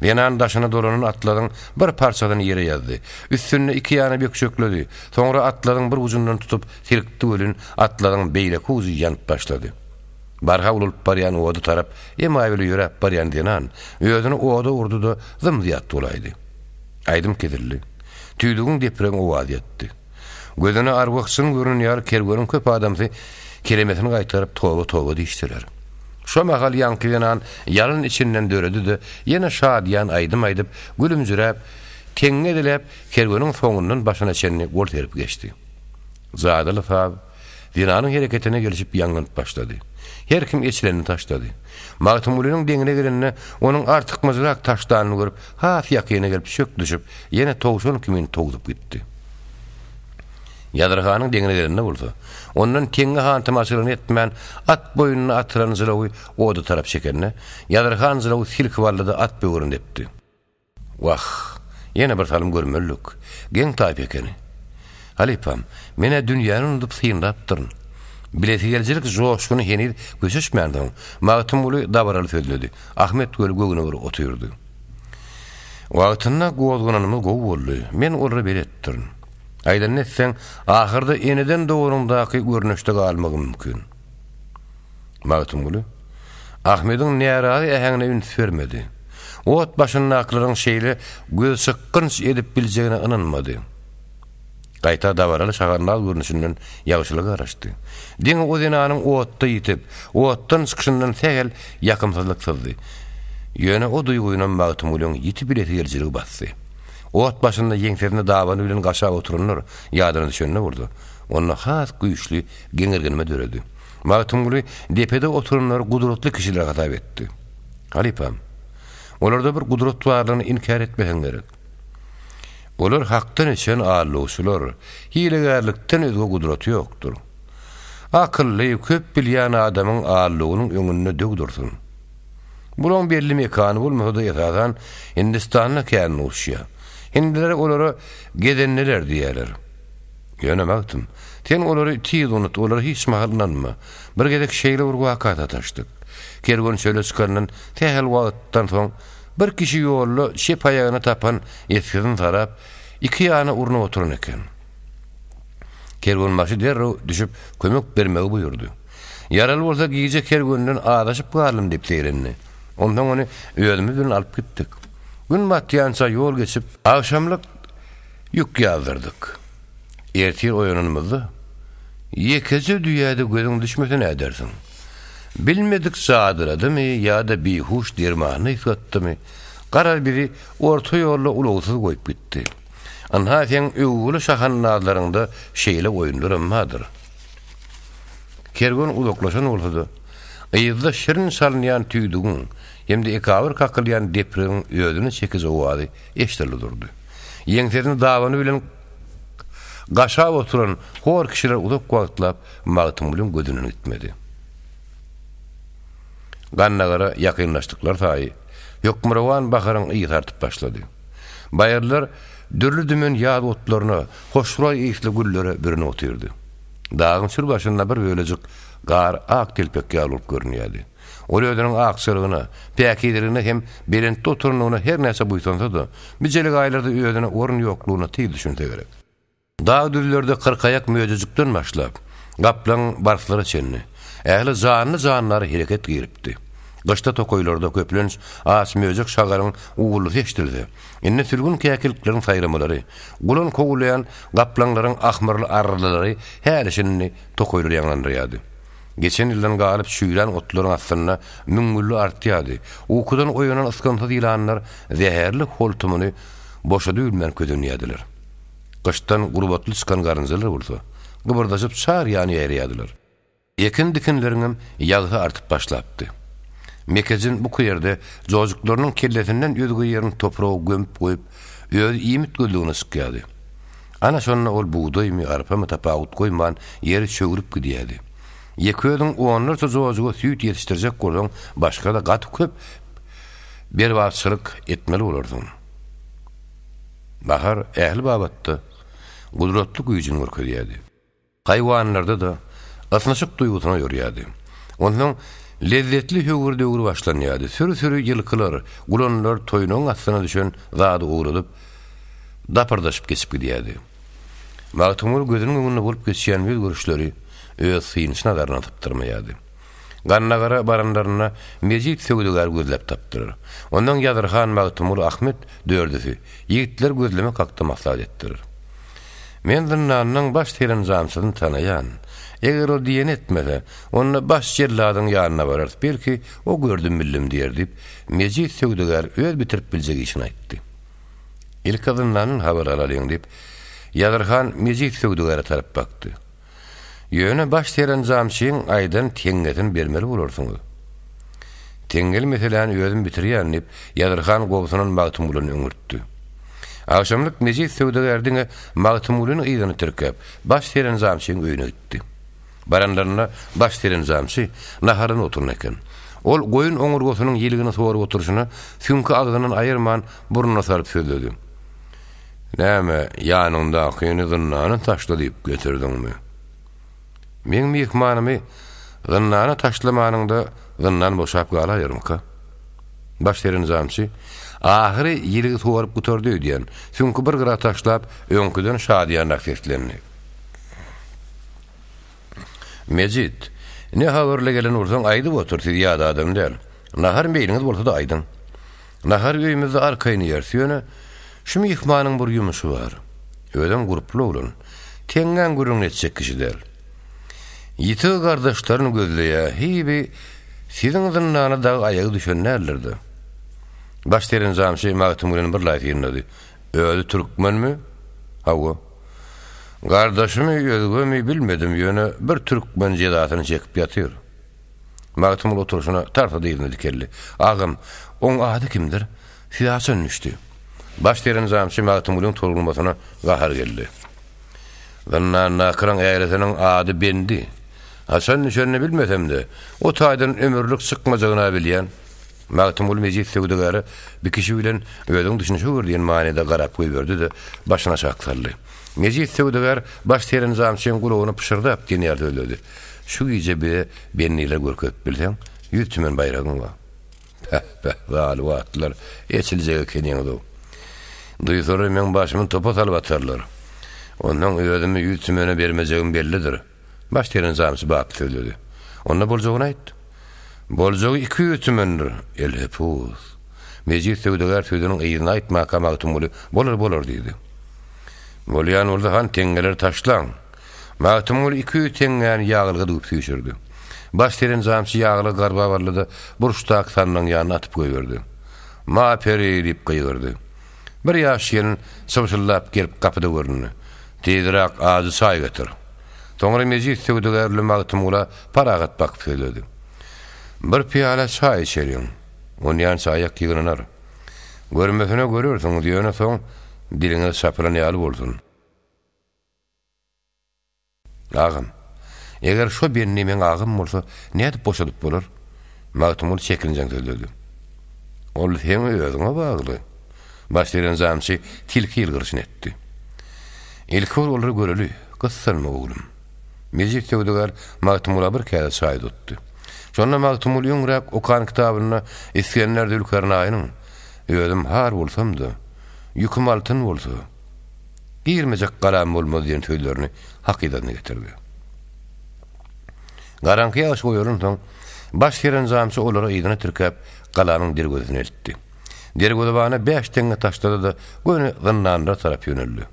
Zenan daşyna dolanan atlazyň bir parçasyny ýere ýazdy. Üstünde iki ýana bökjekledi. Soňra atlazyň bir ujundan tutup silkdi welin, atlazyň beýleki ujy ýanyp başlady. Barha ulalyp barýan oda tarap emaý bile ýöräp barýan zenan özüni oda urdy-da zym-zyýat bolaýdy. Aýdym kesildi. Tüýdügiň depregiň owazy ýatdy. Gözüne arwah-jyn görnen ýaly kerweniň köp adamsy kelemesini gaýtaryp toba-toba diýişdiler. Şo mahal ýaňky zenan ýalyn içinden döredi-de, ýene şadyýan aýdym aýdyp, gülümjiräp, teňňe diläp, kerweniň soňundan başyna çenli gol serip geçdi. Jadyly saz zenanyň hereketine gelşip ýaňlanyp başlady. Her kim eçilenini taşlady. Magtymgulynyň deňine gelende, onuň artykmajrak taşlanyny görüp, has ýakyna gelip çök düşüp, ýene towşan kimin towsup gitdi. Ýazyr hanyň deňine gelende bolsa, ondan teňňe hantamaçylygyny etmän, at boýnuna atylan jylawy oda tarap çekende, Ýazyr han jylawy silkip aldy-da at böwrüni depdi. Wah, ýene bir salym görmelidik. Geň taýpa ekeni. Halypam, men-ä dünýäni unudyp synlapdyryn. Bilesigelijilik joşguny heniz köşeşmänsoň, Magtymguly dabaraly sözledi. Ahmet weli göwne bir otyrdy. Wagtynda gozgananymyz gowy boldy. Men olara beletdirin. Aýdanyny etseň, ahyrda eneden doganyňdaky görnüşde galmagy mümkin. Magtymguly Ahmediň närazy äheňine üns bermedi. Ot başyndakylaryň şeýle gözçykgynç edip biljegine ynanmady. Gaýta dabaraly şagandaz görnüşinden ýagşylyga garaşdy. Diňe o zenanyň otda ýitip, otdan çykyşyndan sähel ýakymsyzlyk syzdy. Ýöne o duýgynam Magtymgulyň ýiti bilesigelijiligi basdy. Ot başynda ýeňsesini dabany bilen gaşap oturanlar ýadyna düşende bolsa, onda has güýçli geňirgenme döredi. Magtymguly depede oturanlary gudratly kişiler hasap etdi. Halypam, olarda bir gudrat barlygyny inkär etmeseň gerek. Olar Hakdan içen aldawçylar, hilegärlikden özge gudraty ýokdur. Akylly, köp bilýän adamyň aldawynyň öňünde döw dursun. Bulaň belli mekany bolmasa-da esasan Hindistanda kän duşýar. Hindiler olara gezendeler diýýärler. Ýöne Magtym, sen olary tiz unut, olara hiç mahal ynanma. Bir gezek şeýle bir waka sataşdyk. Kerwen çöle çykandan sähel wagtdan soň bir kişi ýolda çep aýagyna tapan esgisini sarap, iki ýana urnup oturan eken. Kerwenbaşy derrew düşüp kömek bermegi buýurdy. Ýaraly bolsa gije kerwenden azaşyp galdym diýip zeýrendi. Onsoň ony özümiz bilen alyp gitdik. Gün batýança ýol geçip, agşamlyk ýük ýazdyrdyk. Ertir oýananymyzda, ýekeje düýä-de gözüň düşmese nädersiň? Bilmedik jadyladymy ýa-da bihuş dermanyny ysgatdymy, garaz bizi orta ýolda ulagsyz goýup gitdi. Ynha seň öwgüli şahandazlaryňda şeýle oýunlaram bardyr. Kerwen uzaklaşan bolsa-da, yzda şirin çalynýan tüýdügiň hem-de ekabyr kakylýan depregiň özüne çekiji owazy eşidildi durdy. Ýeňsesini dabany bilen gaşap oturan hor kişiler uzak wagtlap Magtymgulyň gözünden gitmedi. Gandagara ýakynlaşdyklary saýy, hökmürowan baharyň ysy artyp başlady. Baýyrlar dürli-dümen ýaz otlaryna, hoşroý ysly güllere bürenip otyrdy. Dagyň çür başynda bir bölejik gar ak telpek ýaly bolup görünýärdi. Ol özüniň akjalygyna, päkizeligine hem belentde oturanlygyna her näçe buýsansa-da, bu jelegaýlarda özüne orun ýoklugyna tiz düşünse gerek. Dag-düzlerde kyrkaýak möjejikden başlap, gaplaň barslara çenli, ähli janly-jandara hereket giripdi. Gyşda tokaýlarda, köplenç, aç möjek-şagalyň uwuldysy eşidilse, indi sülgün käkilikleriň saýramalary, gulan kowlaýan gaplaňlaryň ahmyrly arrylary häli-şindi tokaýlary ýaňlandyrýardy. Geçen ýyldan galyp çüýrän otlaryň astynda müňňülli artýardy. Ukudan oýanan ysgynsyz ýylanlar zäherli holtumyny boşadybilmän kösenýärdiler. Gyşdan gurbatly çykan garynjalar bolsa, gybyrdaşyp çar ýana ýaýraýardylar. Ekin-dikinleriňem ýagysy artyp başlapdy. Mekejin buky ýerde jojuklarynyň kellesinden özge ýerini topraga gömüp goýup, özi iýmit gözlegine çykýardy. Ana şonda ol bugdaýmy, arpamy tapawut goýman ýeri çöwrüp gidýärdi. Ýeke özüň onlarça jojuga süýt ýetişdirjek bolsaň, başga-da gaty köp berbatçylyk etmeli bolarsyň. Bahar ähli babatda gudratly güýjüni görkezýärdi. Haýwanlarda-da ysnyşyk duýgusyny oýarýardy. Onsoň lezzetli höwür döwri başlanýardy. Süri-süri ýylkylar, gulanlar toýnagyň astyna düşen zady owradyp, dapyrdaşyp geçip gidýärdi. Magtymguly gözüniň öňünde bolup geçýän özgerişleri öz synçy nazaryndan sypdyrmaýardy. Gandagara baranlarynda Mejit söwdagäri gözläp tapdylar. Ondan Ýazyr han, Magtymguly, Ahmet dördüsi ýigitleri gözlemek hakda maslahat etdiler. Men zyndanyň baş serenjamçysyny tanaýan. Eger ol diýeni etmese, onda baş jelladyň ýanyna bararys, belki, o gördüm-bildim diýer diýip, Mejit söwdagär öz bitirip biljek işini aýtdy. Ilki zyndandan habar alalyň diýip, Ýazyr han Mejit söwdagäre tarap bakdy. Ýöne baş serenjamçyň aýdan teňňesini bermeli bolarsyňyz. Teňňeli meseläni özüm bitirýän, diýip, Ýazyr han gobsunan Magtymgulyny öňürtdi. Agşamlyk Mejit söwdagär diňe Magtymgulyny yzyna tirkäp, baş serenjamçyň öýüne gitdi. Baranlarynda baş serenjamçy naharlanyp oturan eken. Ol goýun oňurgasynyň ýiligini sorup oturyşyna süňki agzyndan aýyrman burnuna salyp sözledi. Näme, ýanyňdakyny zyndana taşla diýip getirdiňmi? Meň myhmanymy zyndana taşlamanyňda zyndan boşap galaýarmyka? Baş serenjamçy, ahyry ýiligi suwaryp gutardy öýdýän, süňki bir gyra taşlap, öňküden şadyýanrak seslendi. Mejit, ne habarly gelen bolsaň aýdyp otur, siz ýat adam däl. Nahar meýliňiz bolsa-da aýdyň. Nahary öýümizde arkaýyn iýeris, ýöne şu myhmanyň bir ýumuşy bar. Özem gurply oglan. Teňňäň gürrüňini etjek kişi däl. Ýitigi gardaşlaryny gözleýär, heý bi siziň zyndana dagy aýagy düşen däldir-de. Baş serenjamçy Magtymgulyny birlaý synlady. Özi türkmenmi? Hawa. Gardaşymy, özgemi bilmedim, ýöne bir türkmen jezasyny çekip ýatyr. Magtymguly oturyşyna tarsa dyzyny dikeldi. Agam, oň ady kimdir? Size haçan düşdi? Baş serenjamçy Magtymgulyň tolgunmasyna gahary geldi. Zyndandakylaň ärisiniň ady Bendi. Haçan düşenini bilmesem-de, o taýdan ömürlik çykmajagyny-a bilýän. Magtymguly Mejit söwdagäre bi kişi bilen özüň düşünişiber diýen manyda garap goýberdi-de, başyny aşak saldy. Mejit söwdagär baş serenjamçyň gulagyna pyşyrdap diýen ýaly sözledi. Şu gije bize bendileri görkezip bilseň, ýüz tümen baýragyň bar. Päh-päh, zalyp atlylar, eçiljek ekeniňiz-ow. Duýsalar meň başymy topa salyp atarlar. Onsoň özümi ýüz tümene bermejegim bellidir. Baş serenjamçy batly sözledi. Onda boljagyny aýt. Boljagy 200 tümendir, elhepus. Mejit söwdagär sözüniň yzyny aýtmaka Magtymguly, Bolar, bolar diýdi. Bolýan bolsa han teňňeleri taşlaň. Magtymguly 200 teňňäni ýaglyga düwüp süýşürdi. Baş serenjamçy ýaglygy garbap aldy-da, burçdaky sandygyň ýanyna atyp goýberdi. Ma peri! diýip gygyrdy. Bir ýaş gelin çybşyldap gelip gapyda göründi. Tizräk ajy çaý getir. Soňra Mejit söwdagär bilen Magtymgula parahat bakyp sözledi. Bir pyýala çaý içeliň. Onýança aýak ýygnanar. Görmesine görersiňiz, ýöne soň diliňiz çapylan ýaly bolsun. Agam, eger şo bendi meň agam bolsa, nädip boşadyp bolar? Magtymguly çekinjeň sözledi. Ol seň özüňe bagly. Baş serenjamçy tilki ýylgyryşyny etdi. Ilki bir olary göreli, gyssanma oglum. Mejit söwdagär Magtymgula bir käse çaý uzatdy. Şonda Magtymguly öňräk okan kitabynda Isgender Zülkarnaýnyň, Özüm har bolsam-da, ýüküm altyn bolsa, Girmejek galam bolmaz diýen sözlerini hakydasyna getirdi. Garaňky ýagyş goýalansoň, baş serenjamçy olary yzyna tirkäp, galanyň derwezesine eltdi. Derwezebana bäş teňňe taşlady-da, göni zyndanlara tarap ýöneldi.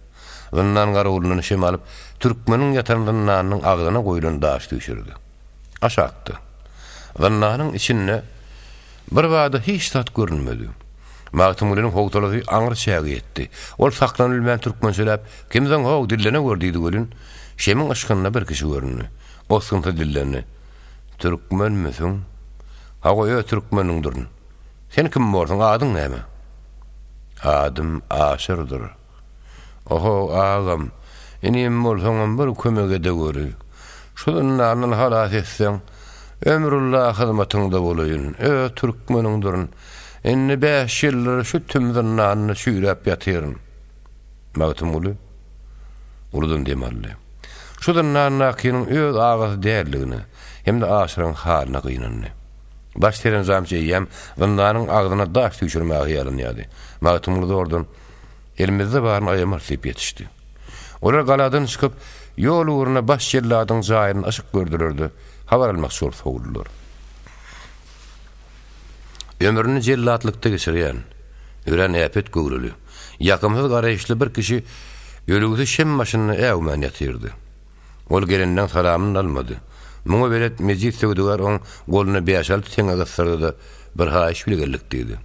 Zyndan garawulyndan şem alyp, türkmeniň ýatan zyndanynyň agzyna goýlan daşy süýşürdi. Aşakda, zyndanyň içinde Birbada hiç zat görünmedi. Magtymgulynyň howsalasy aňry çäge ýetdi. Ol saklanybilmän türkmençeläp, Kimsiň-how, dillene gör diýdi welin, şemiň yşgynda bir kişi göründi. Osgynsyz dillendi. Türkmenmisiň? Hawa, öz türkmeniňdirin. Sen kim borsuň, adyň näme? Adym Aşyrdyr. Oho, agam, inim bolsaňam bir kömek edeweri. Şu zyndandan halas etseň, ömrülla hyzmatyňda bolaýyn, öz türkmeniňdirin. Indi bäş ýyldyr şu tüm zyndanda çüýräp ýatyryn. Magtymguly uludan dem aldy. Şu zyndandakynyň öz agasy däldigine hem-de Aşyryň halyna gynandy. Baş serenjamçy eýýäm zyndanyň agzyna daş süýşürmäge hyýallanýardy. Magtymguly zordan, Elimizde baryny aýamarys diýip ýetişdi. Olar galadan çykyp, ýol ugruna baş jelladyň jaýynda yşyk gördüler-de, habar almakçy bolup sowuldylar. Ömrüni jellatlykda geçirýän, örän äpet göwreli, ýakymsyz garaýyşly bir kişi ölügsi şem başynda äwmän ýatyrdy. Ol gelenden salamyny almady. Muňa belet Mejit söwdagär oň goluna bäş-alty teňňe gysdyrdy-da, Bir haýyş bile geldik diýdi.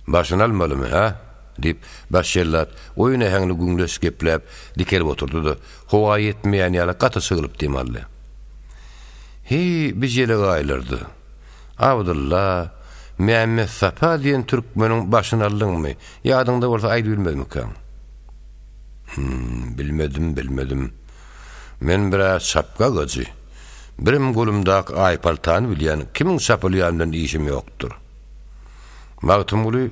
Başyny almalymy, hä? diýip, baş jellat oýun äheňli güňleç gepläp, dikelip oturdy-da, howa ýetmeýän ýaly gaty çygylyp dem aldy. Heý, bi jelegaýlarda, Abdylla, Mämmetsapa diýen türkmeniň başyny aldyňmy, ýadyňda bolsa aýdybilmezmikäň? Hüm, bilmedim, bilmedim. Men bir-ä çapga agajy. Birem golumdaky aýpaltany bilýän, kimiň çapylýany bilen işim ýokdur. Magtymguly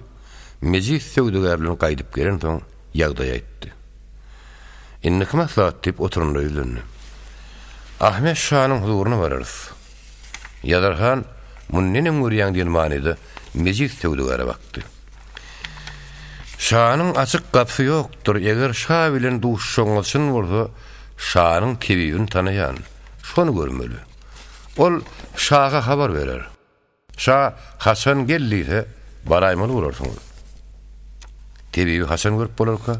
Mejit söwdagär bilen gaýdyp gelensoň, ýagdaýy aýtdy. Indiki maslahat diýip, oturanda ýüzlendi. Ahmet şanyň huzuryna bararys. Ýazar han, muny neneň görýäň diýen manyda Mejit söwdagäre bakdy. Şanyň açyk gapysy ýokdur, eger şa bilen duşuşagyňyz çyn bolsa, şanyň tebibini tanaýan, şony görmeli. Ol şaha habar berer. Şa haçan gel diýse, baraýmaly bolarsyňyz. Tebibi haçan görüp bolarka?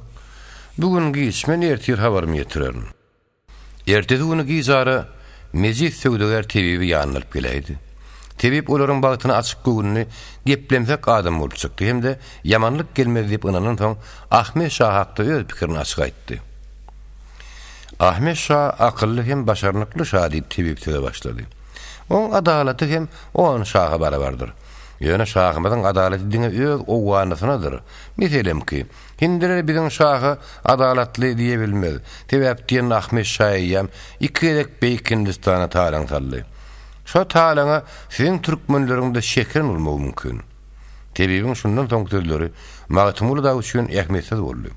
Bu gün giç, men ertir habarymy ýetirerin. Ertesi güni gijara Mejit söwdagär tebibi ýanyna alyp geläýdi. Tebip olaryň bagtyna açyk göwünli, geplemsek adam bolup çykdy hem-de ýamanlyk gelmez diýip ynanansoň, Ahmet şa hakda öz pikirini açyk aýtdy. Ahmet şa akylly hem başarnykly şa diýip tebip söze başlady. Oň adalaty hem on şaha barabardyr. Ýöne şahymyzyň adalaty diňe öz owganysynadyr. Meselemki, hindiler biziň şaha adalatly diýe bilmez. Sebäp diýen Ahmet şa eýýäm iki gezek Beýik Hindistana talaň saldy. Şo talaňa siziň türkmenleriň-de şekren bolmagy mümkin. Tebibiň şundan soňky sözleri Magtymguly dagy üçin ähmiýetsiz boldy.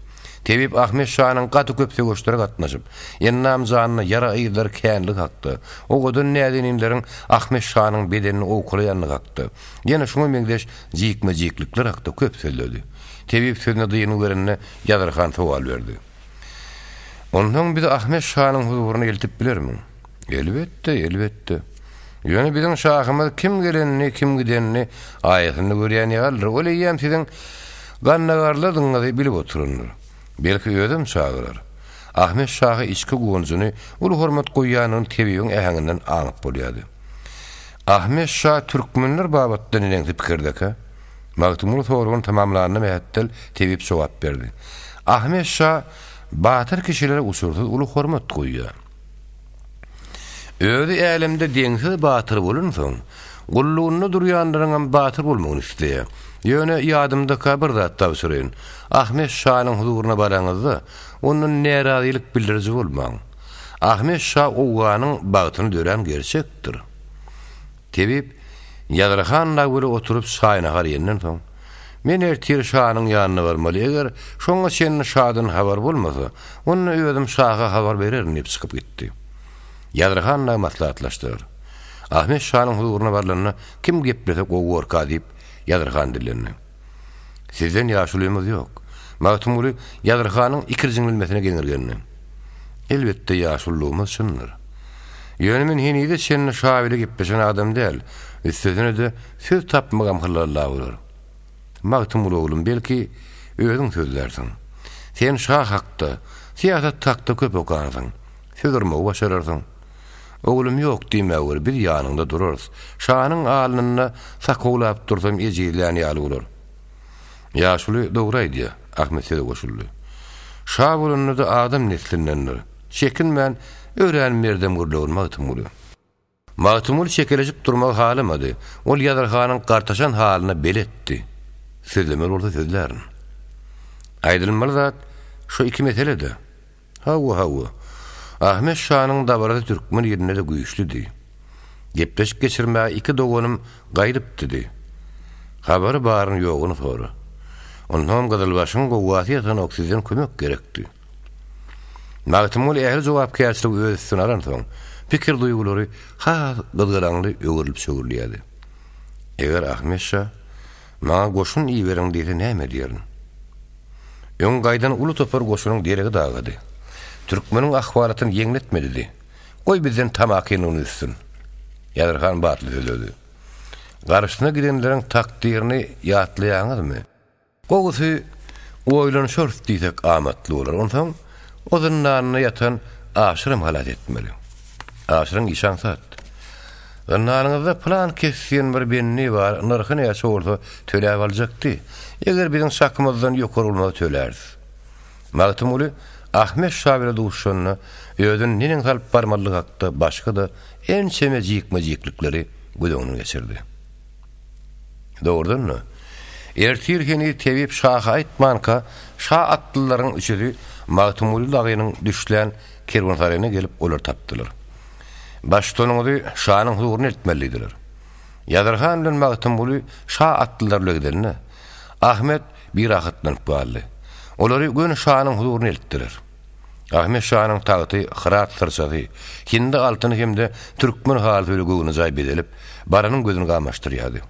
Tebip Ahmet şanyň gaty köp söweşlere gatnaşyp, endam-janyna ýara yzlary känligi hakda, owadan näzeninleriň Ahmet şanyň bedenini owkalaýandygy hakda, ýene şuňa meňzeş jikme-jiklikler hakda köp sözledi. Tebip sözüne dyngy berende Ýazyr han sowal berdi. Onsoň bizi Ahmet şanyň huzuryna eltip bilermiň? Elbetde, elbetde. Ýöne biziň şahymyz kim gelenini, kim gidenini aýasynda görýän ýalydyr. Ol eýýäm siziň gandagarladygyňyzy bilip oturandyr. Belki özem çagyrar. Ahmet şaha içki guwanjyny, uly hormat goýýanyny tebibiň äheňinden aňyp bolýardy. Ahmet şa türkmenler babatda neneňsi pikirdekä? Magtymguly soragyny tamamlanyna mähetdel tebip jogap berdi. Ahmet şa batyr kişilere uçursyz uly hormat goýýar. Özi älemde deňsiz batyr bolansoň, gullugynda durýanlaryňam batyr bolmagyny isleýär. Ýöne ýadymdaka bir zat tabşyraýyn. Ahmet şanyň huzuryna baraňyzda, ondan närazylyk bildiriji bolmaň. Ahmet şa Owganyň bagtyny dörän gerçekdir. Tebip Ýazyr han dagy bile oturyp çaý-nahar iýenden soň, Men ertir şanyň ýanyna barmaly, eger şoňa çenli şadan habar bolmasa, onda özüm şaha habar bererin diýip çykyp gitdi. Ýazyr han dagy maslahatlaşdylar. Ahmet şanyň huzuryna barlanda kim geplese gowy borka diýip, Ýazyr han dillendi. Sizden ýaşulymyz ýok. Magtymguly Ýazyr hanyň ikirjiňlenmesine geňirgendi. Elbetde ýaşululygymyz çyndyr. Ýöne men henize çenli şa bile gepleşen adam däl, üstesine-de söz tapmagam hylalla bolar. Magtymguly oglum, belki, özüň sözlärsiň. Sen şa hakda, syýasat hakda köp okansyň, söz urmagy başararsyň. Oglum ýok diýmäwer, biz ýanyňda durarys. Şanyň alnynda sakawlap dursam ejizlän ýaly bolar. Ýaşuly dogry aýdýar, Ahmet söze goşuldy. Şa bolanda-da adam neslindendir. Çekinmän, örän merdem gürlegin Magtymguly. Magtymguly çekeleşip durmagy halamady. Ol Ýazyr hanyň gartaşan halyna beletdi. Sözlemeli bolsa sözlärin. Aýdylmaly zat şu iki mesele-de. Hawa, hawa. Ahmet şanyň dabarasy türkmen ilinde-de güýçlüdi. Gepleşik geçirmäge iki doganym gaýdypdydy. Habary baryny-ýoguny sora. Onsoňam gyzylbaşyň gowgasy ýatanok sizden kömek gerekdi. Magtymguly ähli jogapkärçiligi öz üstüne alansoň, pikir-duýgulary has gyzgalaňly öwrülip-çöwrülýärdi. Eger Ahmet şa, Maňa goşun iberiň diýse näme diýerin? Öň gaýdan uly topar goşunyň deregi dagady. Türkmeniň ahwalatyny ýeňletmedidi. Goý bizden tamakinligini üzsün. Ýazyr han batly sözledi. Garşysyna gidenleriň takdyryny ýatlaýaňyzmy? Gowusy, oýlanyşarys diýsek amatly bolar. Onsoň o zyndanda ýatan Aşyram halas etmeli. Aşyryň işi aňsat. Zyndanyňyzda pylan kes diýen bir bendi bar, nyrhy näçe bolsa töläp aljakdy. Eger biziň çakymyzdan ýokary bolmasa töläris. Magtymguly Ahmet şa bile duşanda özüni neneň salyp barmalydygy hakda başga-da ençeme jikme-jiklikleri göz öňünden geçirdi. Dogrudan-da, ertir heniz tebip şaha aýtmanka, şa atlylaryň üçüsi Magtymguly dagynyň düşlän kerwensaraýyna gelip olary tapdylar. Baştutanyňyzy şanyň huzuryna eltmeli diýdiler. Ýazyr han bilen Magtymguly şa atlylar bile gidende, Ahmet birahatlanyp galdy. Olary göni şanyň huzuryna eltdiler. Ahmet şanyň tagty Hyrat syrçasy, hindi altyny hem-de türkmen halysy bile göwnejaý bezelip, baranyň gözüni gamaşdyrýardy.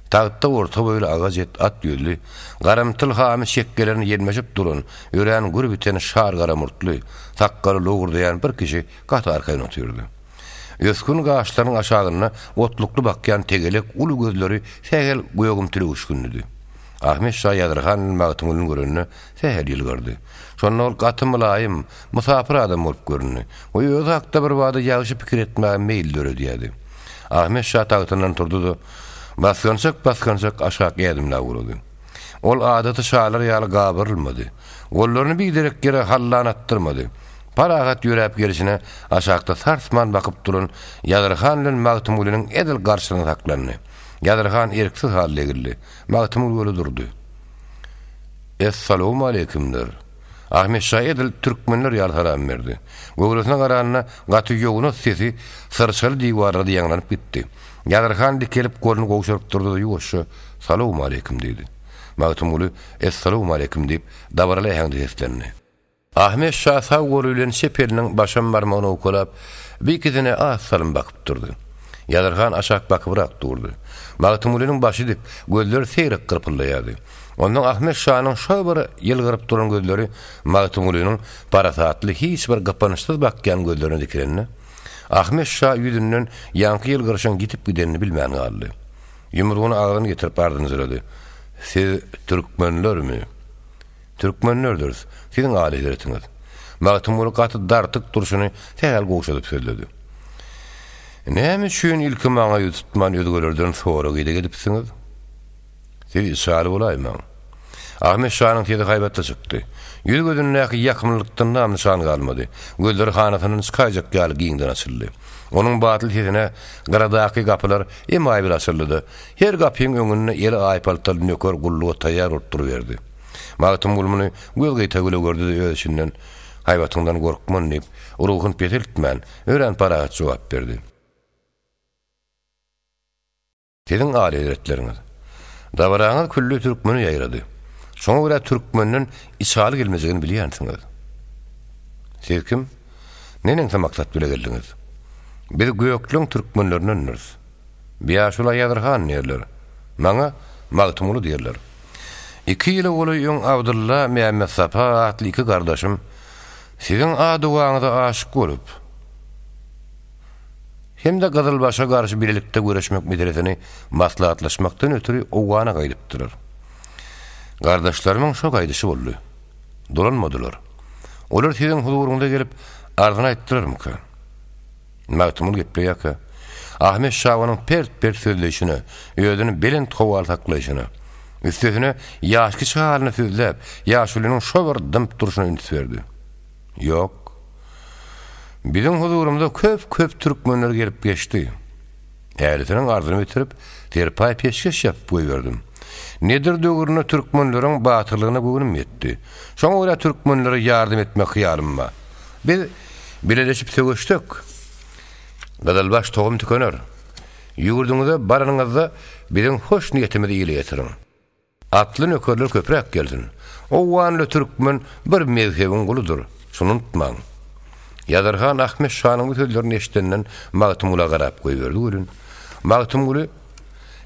Tagtda orta boýly agaç et at ýüzli, garamtyl hamy çekgelerini ýelmeşip duran, örän gür biten şar gara murtly, sakgaly lowurdaýan bir kişi gaty arkaýyn otyrdy. Ösgün gaşlarynyň aşagynda otlukly bakýan tegelek uly gözleri sähel gögümtil öwüşginlidi. Ahmet şa Ýazyr han bilen Magtymgulyny görende sähel ýylgyrdy. Şonda ol gaty mylaýym, mysapyr adam bolup göründi we özi hakda birbada ýagşy pikir etmäge meýil döredýärdi. Ahmet şa tagtyndan turdy-da, basgançak-basgançak aşak ädimläp ugrady. Ol adaty şalar ýaly gabyrylmady. Gollaryny biderek ýere hallan atdyrmady. Parahat ýöräp gelşine aşakda sarsman bakyp duran Ýazyr han bilen Magtymgulynyň edil garşysynda saklandy. Ýazyr han erksiz halda egildi. Magtymguly weli durdy. Essalawmaleýkimler! Ahmet şa edil türkmenler ýaly salam berdi. Göwresine garanda gaty ýognas sesi syrçaly diwarlarda ýaňlanyp gitdi. Ýazyr han dikelip goluny gowşuryp durdy-da ýuwaşja Salowmaleýkim diýdi. Magtymguly Essalowmaleýkim diýip, dabaraly äheňde seslendi. Ahmet şa sag goly bilen çep eliniň başam barmagyny owkalap, bu ikisine az salym bakyp durdy. Ýazyr han aşak bakybrak durdy. Magtymgulynyň başy dik, gözleri seýrek gyrpyldaýardy. Onsoň Ahmet şanyň şo bir ýylgyryp duran gözleri Magtymgulynyň parasatly, hiç bir gypynçsyz bakýan gözlerine dikilende, Ahmet şa ýüzünden ýaňky ýylgyryşyň ýitip gidenini bilmän galdy. Ýumrugyny agzyna getirip ardynjyrady. Siz türkmenlermi? Türkmenlerdiris, siziň alyhezretiňiz. Magtymguly gaty dartyk durşuny sähel gowşadyp sözledi. Näme üçin ilki maňa ýüz tutman özgelerden sorag-ideg edipsiňiz? Siz içaly bolaýmaň. Ahmet şanyň sesi haýbatly çykdy. Ýüz-gözündäki ýakymlylykdan nam-nyşan galmady. Gözleri hanasyndan çykaýjak ýaly giňden açyldy. Onuň batly sesine gyradaky gapylar emaý bilen açyldy-da, her gapyň öňünde eli aýpaltaly nöker gulluga taýýar bolup duruberdi. Magtymguly muny göz gyýtagy bile gördi-de öz içinden, Haýbatyňdan gorkman diýip, ruhuny peseltmän, örän parahat jogap berdi. Siziň alyhezretleriňiz, dabaraňyz külli türkmene ýaýrady. Şoňa görä türkmenden içaly gelmejegini bilýänsiňiz. Siz kim? Neneňsi maksat bile geldiňiz? Biz gökleň türkmenlerindendiris. Bi ýaşula Ýazyr han diýerler. Maňa Magtymguly diýerler. Iki ýyla golaý öň Abdylla, Mämmetsapa atly iki gardaşym siziň a-duwaňyza aşyk bolup, hem-de gyzylbaşa garşy bilelikde göreşmek meselesini maslahatlaşmakdan ötri Owgana gaýdypdylar. Gardaşlarymyň şo gaýdyşy boldy. Dolanmadylar. Olar siziň huzuryňyza gelip, arzyny aýtdylarmyka? Magtymguly gepleýärkä, Ahmet şa onuň pert-pert sözleýşine, özüni belent howaly saklaýşyna, üstesine ýaşkiçi halyny sözläp, ýaşulynyň şo bir dymyp durşuna üns berdi. Ýok. Biziň huzurymyza köp-köp türkmenler gelip geçdi. Älisiniň arzyny bitirip, serpaý-peşgeş ýapyp goýberdim. Nedir döwründe türkmenleriň batyrlygyna göwnüm ýetdi. Şoňa görä türkmenlere ýardam etmek hyýalym bar. Biz. Bileleşip söweşsek, gyzylbaş tohum tükener. Ýurduňyza baranyňyzda biziň hoş niýetimizi ile ýetiriň. Atly nökerler köpräk gelsin. Owganly türkmen bir mezhebiň guludyr, şuny unutmaň. Ýazyr han Ahmet şanyň bu sözlerini eşidenden Magtymgula garap goýberdi welin, Magtymguly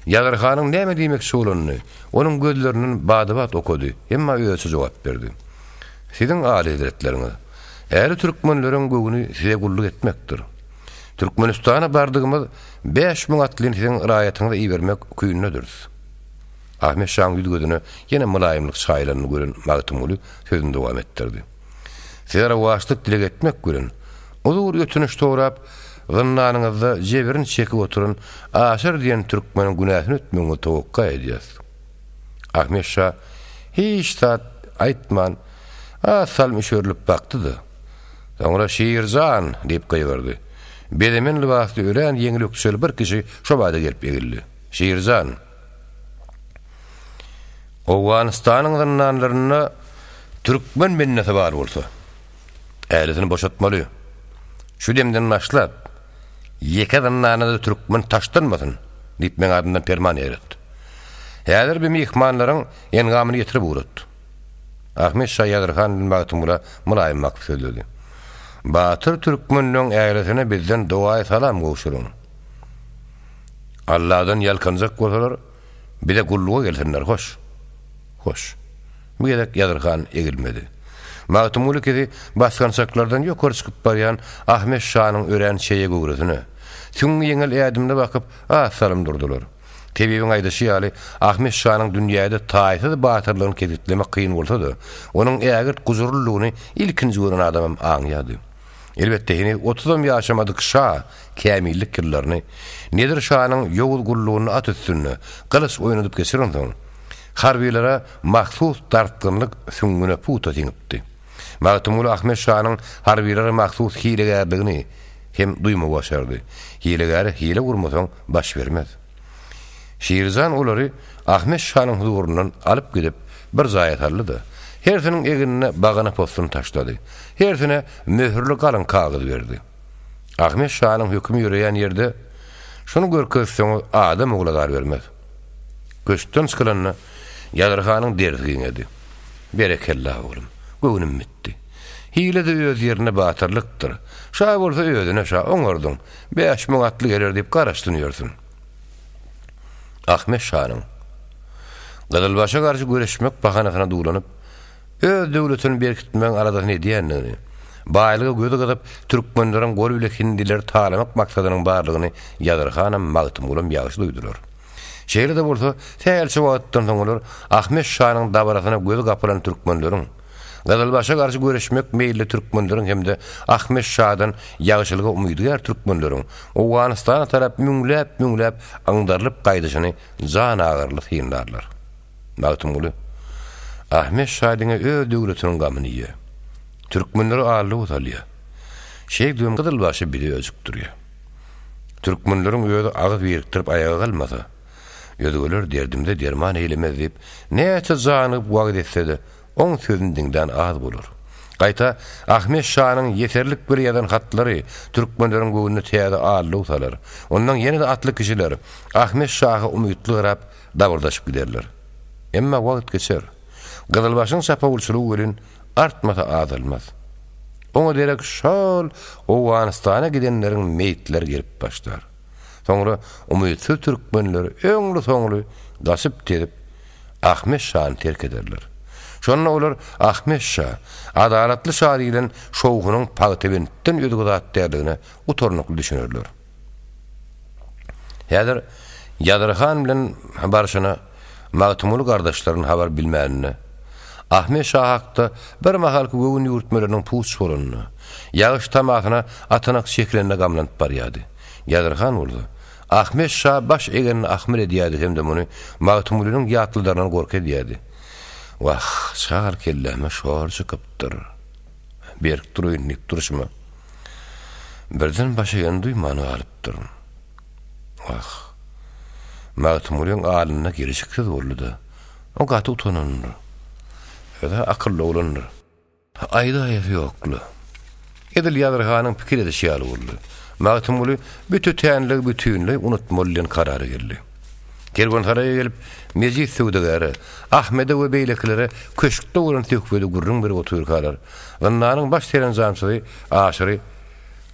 Ýazyr hanyň näme diýmekçi bolanyny onuň gözlerinden bada-bat okady, emma özüçe jogap berdi. Siziň alyhezretleriňiz, ähli türkmenleriň göwni size gulluk etmekdir. Türkmenistana bardygymyz 5000 atlyny siziň raýatyňyza ibermek küýündediris. Ahmet şaň ýüz-gözüne ýene mylaýymlyk çaýylanyny gören Magtymguly sözüni dowam etdirdi. Size rowaçlyk dileg etmek bilen, uzur ötünç sorap, zyndanyňyzda jebrin çekip oturan Aşyr diýen türkmeniň günäsini ötmegiňizi towakga edýäs. Ahmet şa hiç zat aýtman, az salym üşerilip bakdy-da, soňra Şir jan! diýip gygyrdy. Bezemen lybasly örän ýeňil ökjeli bir kişi şo bada gelip egildi. Şir jan! Owganystanyň zyndanlarynda türkmen bendesi bar bolsa, ählisini boşatmaly. Şu demden başlap, ýeke zyndana-da türkmen taşlanmasyn diýip meň adymdan perman ýaýrat. Häzir bir myhmanlaryň engamyny getirip ugrat. Ahmet şa Ýazyr han bilen Magtymgula mylaýym bakyp sözledi. Batyr türkmenleň ählisine bizden dogaýy salam gowşuryň. Alladan ýalkanjak bolsalar, bize gulluga gelsinler, hoş! Hoş! Bu gezek Ýazyr han egilmedi. Magtymguly ikisi basgançaklardan ýokary çykyp barýan Ahmet şanyň örän çeýe göwresine, süňňi ýeňil ädimine bakyp, az salym durdular. Tebibiň aýdyşy ýaly, Ahmet şanyň dünýäde taýsyz batyrlygyny kesgitlemek kyn bolsa-da, onuň ägirt gujurlylygyny ilkinji gören adamam aňýardy. Elbetde, heniz otuzam ýaşamadyk şa kämillik ýyllaryny Nedir şanyň ýowuz gullugynda at üstünde gylyç oýnadyp geçirensoň, harbylara mahsus dartgynlyk süňňüne pugta siňipdi. Magtymguly Ahmet şanyň harbylara mahsus hilegärligini hem duýmagy başardy. Hilegäre hile gurmasaň baş bermez. Şirjan olary Ahmet şanyň huzuryndan alyp gidip, bir jaýa saldy-da, hersiniň egnine bagana possun taşlady. Hersine möhürli galyň kagyz berdi. Ahmet şanyň hökümi ýöreýän ýerde şuny görkezseňiz adam ogla zar bermez. Köşkden çykylanda Ýazyr hanyň dersi giňedi. Berekella, oglum, göwnüm bitdi. Hile-de öz ýerinde batyrlykdyr. Şa bolsa özüne şa, oňardyň. 5000 atly geler diýip garaşsyn ýörsün. Ahmet şanyň Gyzylbaşa garşy göreşmek bahanasyna duwlanyp, öz döwletini berkitmegiň aladasyny edýändigini, baýlyga gözi gyzyp, türkmenleriň goly bile hindileri talamak maksadynyň barlygyny Ýazyr hanam, Magtymgulam ýagşy duýdular. Şeýle-de bolsa, sähelçe wagtdan soň olar Ahmet şanyň dabarasyna gözi gapylan türkmenleriň, Gyzylbaşa garşy göreşmek meýilli türkmenleriň hem-de Ahmet şadan ýagşylyga umydygär türkmenleriň Owganystana tarap müňläp-müňläp aňdarylyp gaýdyşyny janagyryly synlarlar. Magtymguly, Ahmet şa diňe öz döwletiniň gamyny iýýär. Türkmenleri aldawa salýar. Şeýdibem gyzylbaşy bizi öjükdirýär. Türkmenleriň özi agyz birikdirip aýaga galmasa, özgeler derdimize derman eýlemez diýip, näçe janygyp wagyz etse-de, oň sözüni diňlän az bolar. Gaýta, Ahmet şanyň ýeserlik bile ýazan hatlary türkmenleriň göwnüne täze aldaw salar. Ondan ýene-de atly kişiler Ahmet şaha umytly garap, dabyrdaşyp giderler. Emma wagt geçer. Gyzylbaşyň çapawulçylygy welin artmasa azalmaz. Oňa derek şol Owganystana gidenleriň meýitleri gelip başlar. Soňra umytsyz türkmenler öňli-soňly gaçyp-tezip Ahmet şany terk ederler. Şonda olar Ahmet şa, adalatly şa diýlen şowhunyň pagtabentden özge zat däldigine gutarnykly düşünerler. Häzir Ýazyr han bilen barşyna Magtymguly gardaşlaryny habar bilmänine, Ahmet şa hakda birmahalky göwün ýüwürtmeleriniň puç bolanyna, ýagyş tamasyna atanak çekilenine gamlanyp barýardy. Ýazyr han bolsa, Ahmet şa baş egenine ahmyr edýärdi hem-de muny Magtymgulynyň ýatladaryndan gorky edýärdi. Wah, çal kelläme şor çykypdyr. Berk duraýyn diýip durşuma, birden baş egeni duýman galypdyryn. Wah, Magtymgulyň alnynda gelşiksiz boldy-da, o gaty utanandyr. Öz-ä akylly oglandyr. Aýdaýasy ýok-la. Edil Ýazyr hanyň pikir edişi ýaly boldy. Magtymguly bu tötänligi bütinleý unutmaly diýen karara geldi. Kerwensaraýa gelip, Mejit söwdagäre, Ahmede we beýlekilere köşkde bolan söhbedi gürrüň berip otyrkalar, zyndanyň baş serenjamçysy Aşyry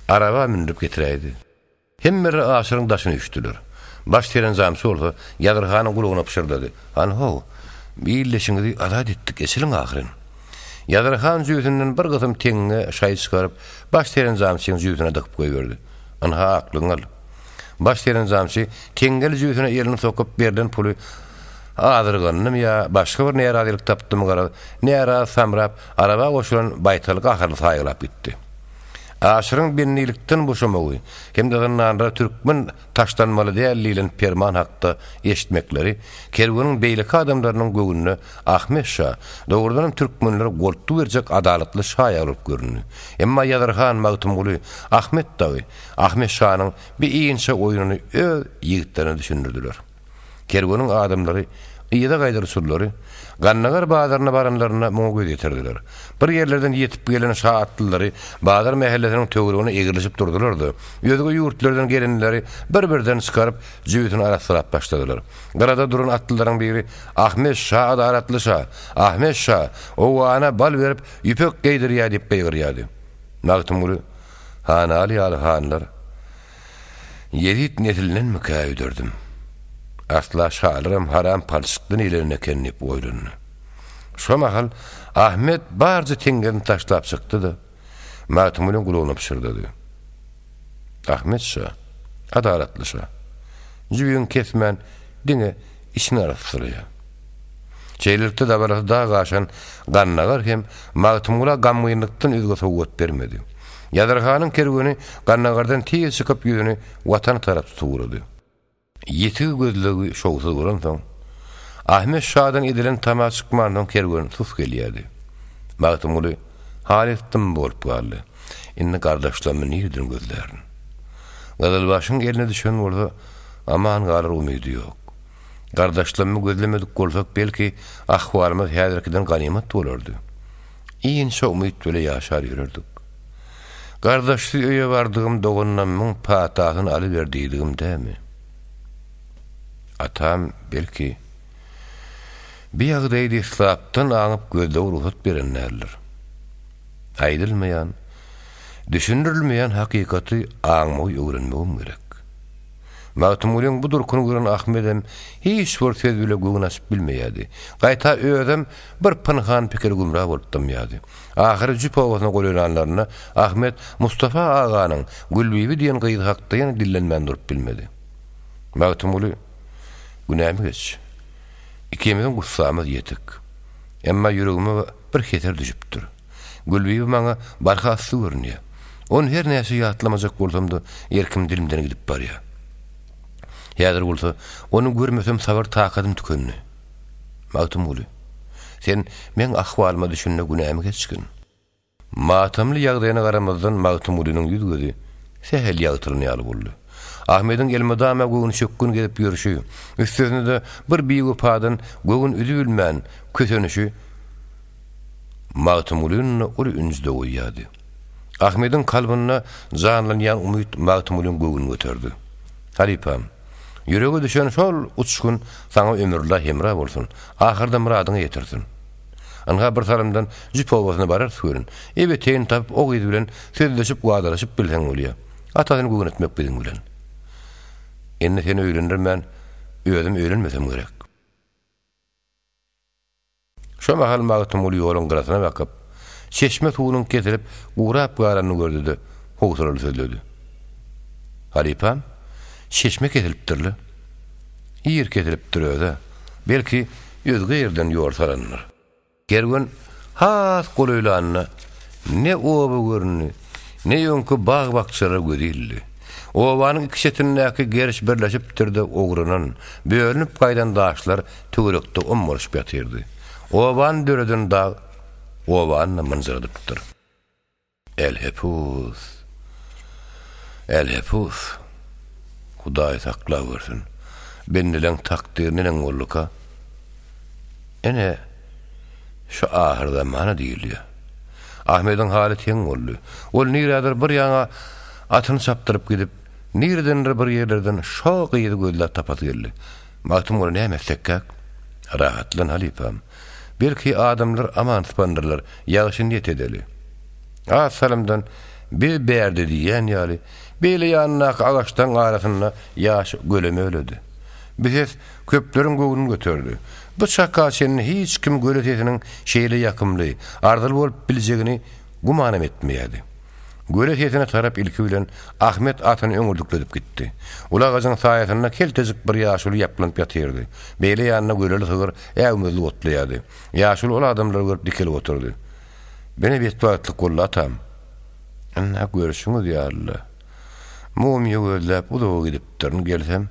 araba mündürip getiräýdi. Hemmeler Aşyryň daşyna üýşdüler. Baş serenjamçy bolsa Ýazyr hanyň gulagyna pyşyrdady, Han-how, bi ildeşiňizi azat etdik, eçiliň ahyryn. Ýazyr han jübüsinden bir gysym teňňe şaý çykaryp, baş serenjamçyň jübüsine dykyp goýberdi. Ynha, aklygyňy al. Baş serenjamçy teňňeli jübüsine elini sokup, berlen puly azyrgandymy ýa başga bir närazylyk tapdymy garaz, närazy samrap, araba goşulan baýtaly gaharly saýgylap gitdi. Aşyryň bendilikden boşamagy hem-de zyndanlara türkmen taşlanmaly däl diýlen perman hakda eşitmekleri kerweniň beýleki adamlarynyň göwnüne Ahmet şa, dogrudanam türkmenlere goltgy berjek adalatly şa ýaly bolup göründi. Emma Ýazyr han, Magtymguly, Ahmet dagy Ahmet şanyň bi inçe oýnuny öz ýigitlerine düşündirdiler. Kerweniň adamlary yza gaýdar usullary Gandagar bazaryna baranlarynda muňa göz ýetirdiler. Bir ýerlerden ýetip gelen şa atlylary bazar mähellesiniň töweregine egrilişip durdular-da, özge ýurtlardan gelenleri bir-birden çykaryp, jübüsini arassalap başladylar. Gyrada duran atlylaryň biri, Ahmet şa adalatly şa! Ahmet şa! Owgana bal berip, ýüpek geýdirýär diýip gygyrýardy. Magtymguly, Hanaly ýaly hanlar Ýezit neslindenmikä öýderdim. Asla şalaram haram palçykdan ýelen eken diýip oýlandy. Şo mahal Ahmet barja teňňesini taşlap çykdy-da, Magtymgulyň gulagyna pyşyrdady. Ahmet şa, adalatly şa. Jübüňi kesmän, diňe içini arassalaýar. Şeýlelikde dabarasy dag aşan Gannagar hem Magtymgula gamgynlykdan özge sowgat bermedi. Ýazyr hanyň kerweni Gannagardan tiz çykyp ýüzüni Watana tarap tutup ugrady. Ýetig gözlegi şowsuz bolansoň, Ahmet şadan edilen tama çykmansoň kerwen sus gelýärdi. Magtymguly halys dym bolup galdy. Indi gardaşlarymy nireden gözlärin? Gyzylbaşyň eline düşen bolsa, aman galar umydy ýok. Gardaşlammy gözlemedik bolsak, belki, ahwalymyz häzirkiden ganymat bolardy. Inçe umyt bile ýaşar ýörerdik. Gardaşsyz öýe bardygym doganlammyň patasyny alyber diýdigim dämi? Atam, belki, bi ýagdaýy deslapdan aňyp gözlege rugsat beren däldir. Aýdylmaýan, düşündirilmeýän hakykaty aňmagy öwrenmegim gerek. Magtymgulyň bu durkuny gören Ahmedem hiç bir söz bile göwün açyp bilmeýärdi. Gaýta özem bir pynhan pikire gümra bolup dymýardy. Ahyry jüp obasyna golaýlanlarynda Ahmet Mustafa aganyň Gülbibi diýen gyzy hakda ýene dillenmän durup bilmedi. Magtymguly, günämi geç. Ikimiziň gussamyz ýetik. Emma ýüregime bir heser düşüpdir. Gülbibi maňa barha asly görünýär. Ony her näçe ýatlamajak bolsam-da, erkim dilimden gidip barýar. Häzir bolsa, ony görmesem sabyr-takadym tükendi. Magtymguly, sen meň ahwalyma düşün-de günämi geçgin. Matamly ýagdaýyna garamazdan Magtymgulynyň ýüz-gözi sähel ýagtylan ýaly boldy. Ahmediň elmydama göwnüçökgün gezip ýörşi, üstesine-de bir biwepadan göwün üzübilmän kösenişi Magtymgulyny uly ünjüde goýýardy. Ahmediň kalbynda janlanýan umyt Magtymgulyň göwnüni göterdi. Halypam, ýürege düşen şol uçgun saňa ömürlla hemra bolsun, ahyrda myradyňa ýetirsin. Ynha bir salymdan jüp obasyna bararys welin, ebeteýini tapyp o gyz bilen sözleşip wadalaşyp bilseň bolýa. Atasyny göwnetmek biziň bilen. Indi seni öýlendirmän özüm öýlenmesem gerek. Şo mahal Magtymguly ýoluň gyrasyna bakyp, çeşme suwunyň kesilip, gurap galanyny gördi-de, howsalaly sözledi. Halypam, çeşme kesilipdir-le. Ir kesilipdir öz-ä. Belki, özge ýerden ýol salandyr. Kerwen has golaýlanda ne oba göründi, ne öňki bag-bakjalara gözi ildi. Obanyň iki çetindäki geriş birleşipdir-de ogranan, bölünip gaýdan daşlar töwerekde ommalyşyp ýatyrdy. Obany döreden dag obany-da mynjyradypdyr. Älhepus! Älhepus! Hudaý saklawörsün! Bendeleň takdyry neneň bolduka? Ine, şu ahyrzamana diýilýär. Ahmediň haly teň boldy. Ol nirädir bir ýaňa atyny çapdyryp gidip, niredendir bir ýerlerden şo gyzy gözläp tapasy geldi. Magtymguly näme etsekkäk? Rahatlan, halypam. Belki adamlar aman sypandyrlar, ýagşy niýet edeli. Az salymdan Biz bärde diýýän ýaly, beýle ýanyndaky agaçlaryň arasynda ýaş göle möledi. Bu ses köpleriň göwnüni göterdi. Bu çaka çenli hiç kim göle sesiniň şeýle ýakymly, arzyly bolup biljegini gümanam etmeýärdi. Göle sesine tarap ilki bilen Ahmet atyny öňürdikledip gitdi. Uly agajyň saýasynda keltejik bir ýaşuly ýaplanyp ýatyrdy. Beýle ýanynda göleli sygyr äwmezlik otlaýardy. Ýaşuly ol adamlary görüp dikelip oturdy. Bene betbagtlyk boldy, atam. Ynha, görşüňiz ýaly-la. Mumyýa gözläp uzaga gidipdirin, gelsem,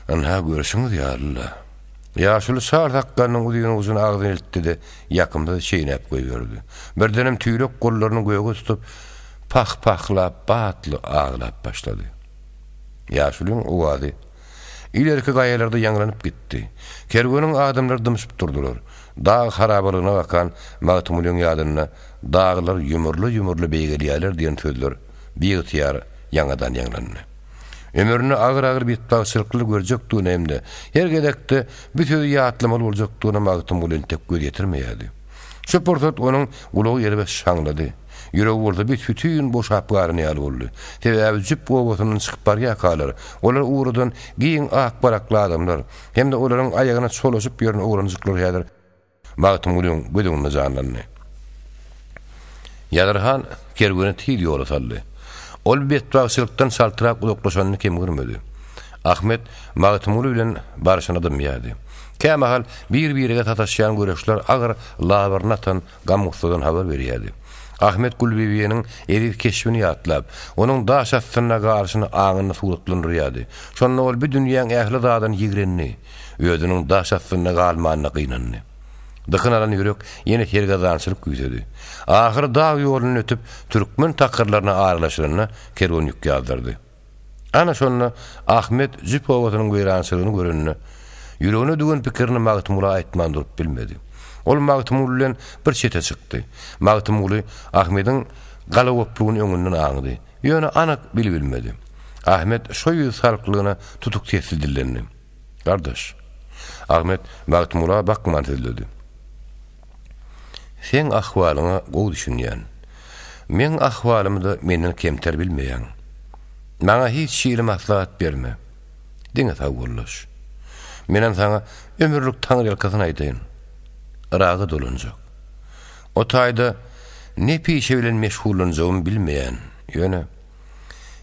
ynha, görşüňiz ýaly-la. Ýaşuly çar sakgalynyň uzyn ujuny agzyna eltdi-de, ýakymsyz çeýnäp goýberdi. Birdenem tüýrek gollaryny göge tutup, pah-pahlap, batly aglap başlady. Ýaşulyň owazy ilerki gaýalarda ýaňlanyp gitdi. Kerweniň adamlary dymşyp durdular. Dag harabalygyna bakan Magtymgulyň ýadynda Daglar ýumurla-ýumurla beýgelýärler diýen sözler biygtyýar ýaňadan ýaňlandy. Ömründe agyr-agyr betbagtçylyklar görjekdigine hem-de her gezekde bu sözi ýatlamaly boljakdygyna Magtymguly entek göz ýetirmeýärdi. Şu pursat onuň gulagy erbet şaňlady. Ýüregi bolsa büs-bütin boşap galan ýaly boldy. Sebäbi jüp obasyndan çykyp barýarkalar, olar ugradan giň ak barakly adamlar hem-de olaryň aýagyna çolaşyp ýören oglanjyklar häzir Magtymgulyň göz öňünde janlandy. Ýazyr han kerweni tiz ýola saldy. Ol betbagtçylykdan çaltrak uzaklaşanyny kem görmedi. Ahmet Magtymguly bilen barşyna dymýardy. Kämahal bir-birege sataşýan göreçler agyr labyryny atan gam-gussadan habar berýärdi. Ahmet Gülbibiniň eziz keşbini ýatlap, onuň daş astynda galyşyny aňynda suratlandyrýardy. Şonda ol bu dünýäň ähli zadyny ýigrendi. Özüniň daş astynda galmanyna gynandy. Dykyn alan ýürek ýene sergezdançylyk küýsedi. Ahyry dag ýoluny ötüp, türkmen takyrlaryna aralaşylanda kerwen ýük ýazdyrdy. Ana şonda Ahmet jüp obasynyň weýrançylygyny görende, ýüregine düwen pikirini Magtymgula aýtman durup bilmedi. Ol Magtymguly bilen bir çete çykdy. Magtymguly Ahmediň galagoplugyny öňünden aňdy. Ýöne anyk bilibilmedi. Ahmet şo ýüz salyklygyna tutuk sesli dillendi. Gardaş. Ahmet Magtymgula bakman sözledi. Seň ahwalyňa gowy düşünýän. Meň ahwalymy-da menden kemter bilmeýäň. Maňa hiç hili maslahat berme. Diňe sagbollaş. Menem saňa ömürlik taňryýalkasyn aýdaýyn. Yraga dolanjak. O taýda ne pişe bilen meşgullanjagymy bilmeýän, ýöne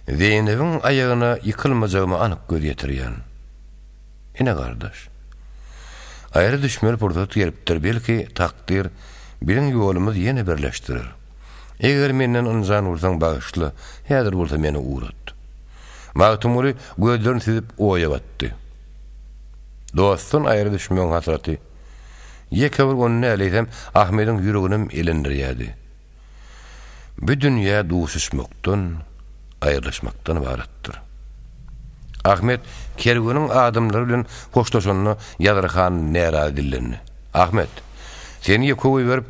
Zeýnebiň aýagyna ýykylmajagyma anyk göz ýetirýän. Ine gardaş. Aýra düşmeli pursat gelipdir, belki takdyr biziň ýolumyzy ýene birleşdirer. Eger menden ynjan bolsaň bagyşla, häzir bolsa meni ugrat. Magtymguly gözlerini süzüp oýa batdy. Dostdan aýra düşmegiň hasraty ýeke bir ony däl, eýsem Ahmediň ýüreginem elendirýärdi. Bu dünýä duşuşmakdan, aýrylyşmakdan ybaratdyr. Ahmet kerweniň adamlary bilen hoşlaşanda Ýazyr han närazy dillendi. Ahmet, seni ýeke goýberip,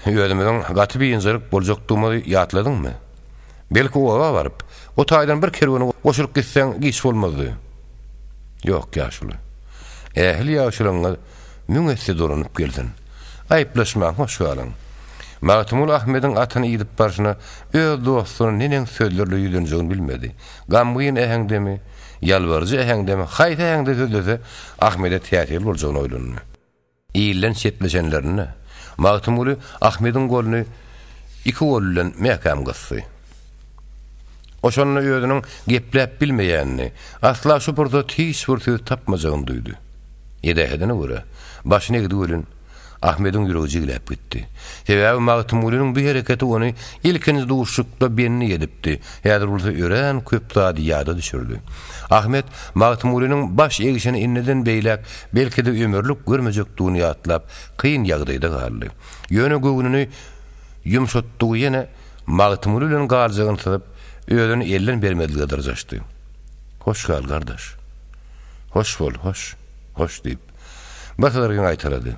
özümiziň gaty biynjalyk boljakdygymyzy ýatladyňmy? Belki oba baryp, o taýdan bir kerwene goşulyp gitseň giç bolmazdy. Ýok, ýaşuly. Ähli ýagşylygyňyz müň esse dolanyp gelsin. Aýyplaşmaň, hoş galyň. Magtymguly Ahmediň atyny idip barşyna öz dostuna neneň sözlerle ýüzlenjegini bilmedi. Gamgyn äheňdemi, ýalbaryjy äheňdemi, haýsy äheňde sözlese Ahmede täsirli boljagyny oýlandy. Ilden çetleşenlerinde Magtymguly Ahmediň goluny iki goly bilen mäkäm gysdy. O şonda özüniň gepläp bilmeýänini, asla şu pursat hiç bir söz tapmajagyny duýdy. Edähedine görä, başyny egdi welin, Ahmediň ýüregi jigläp gitdi. Sebäbi Magtymgulynyň bu hereketi ony ilkinji duşuşykda bendi edipdi, häzir bolsa örän köp zady ýada düşürdi. Ahmet Magtymgulynyň baş egişini indiden beýläk, belki-de ömürlik görmejekdigini ýatlap, kyn ýagdaýda galdy. Ýöne göwnüni ýumşatdygy ýene Magtymguly bilen galjagyny syzyp, özüni elden bermezlige dyrjaşdy. Hoş gal, gardaş. Hoş bol, hoş, hoş diýip, bir syrgyn gaýtalady.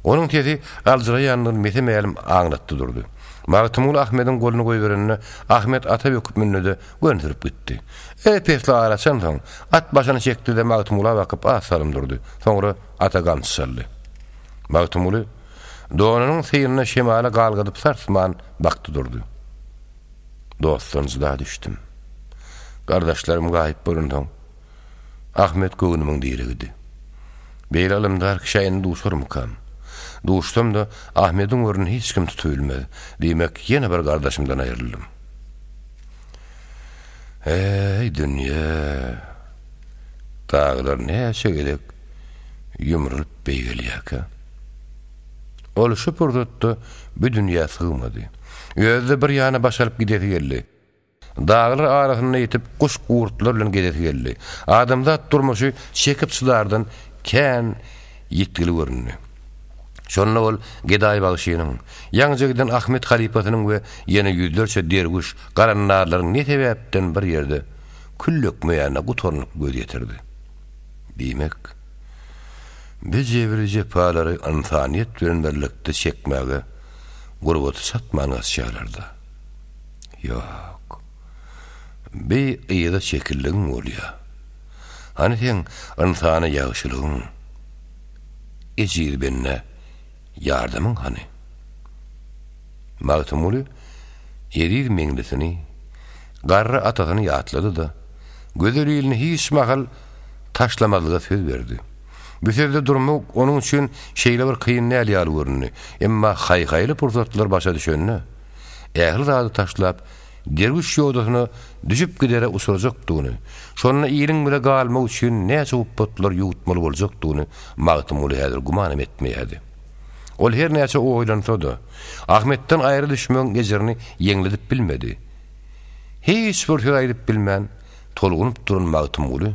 Onuň sesi aljyraýandygyny mese-mälim aňlatdy durdy. Magtymguly Ahmediň goluny goýberende, Ahmet ata böküp mündi-de, göni sürüp gitdi. Ep-esli ara açansoň, at başyny çekdi-de, Magtymgula bakyp az salym durdy. Soňra ata gamçy çaldy. Magtymguly donunyň syýyny şemala galgadyp sarsman bakdy durdy. Dostdan jyda düşdüm. Gardaşlarym gaýyp bolansoň, Ahmet göwnümiň diregidi. Beýle ylymdar kişä indi duşarmykam? Duşsam-da, Ahmediň ornuny hiç kim tutubilmez. Diýmek, ýene bir gardaşymdan aýryldym. Eý, dünýe! Daglar näçe gezek ýumrulyp beýgelýärkä? Ol şu pursatda bu dünýä sygmady. Özi-de bir ýana baş alyp gidesi geldi. Daglar arasynda ýitip, guş-gurtlar bilen gezesi geldi. Adamzat durmuşy çekip-çydardan kän ýitgili göründi. Şonda ol Gedaý bagşynyň, ýaňyja giden Ahmet halypasynyň we ýene ýüzlerçe derwüş, galandarlaryň ne sebäpden bir ýerde kül dökmeýänine gutarnykly göz ýetirdi. Diýmek, bi jebri-jepalary ynsanyýet bilen birlikde çekmäge gurbaty çatman gaçýarlar-da. Ýok. Bi yza çekildigiň bolýa. Hany seň ynsana ýagşylygyň, ejiz bendä ýardamyň hany? Magtymguly eziz meňlisini, garry atasyny ýatlady-da, gözel ilini hiç mahal taşlamazlyga söz berdi. Bu sözde durmak onuň üçin şeýle bir kyn däl ýaly göründi. Emma haý-haýly pursatlar başa düşende, ähli zady taşlap, derwüş ýodasyna düşüp gidere uçrajakdygyny, şonda iliň bile galmak üçin näçe hupbatlar ýuwutmaly boljakdygyny Magtymguly häzir gümanam etmeýärdi. Ol her näçe oýlansa-da, Ahmetden aýra düşmegiň ejirini ýeňledip bilmedi. Hiç bir söz aýdyp bilmän, tolgunyp duran Magtymguly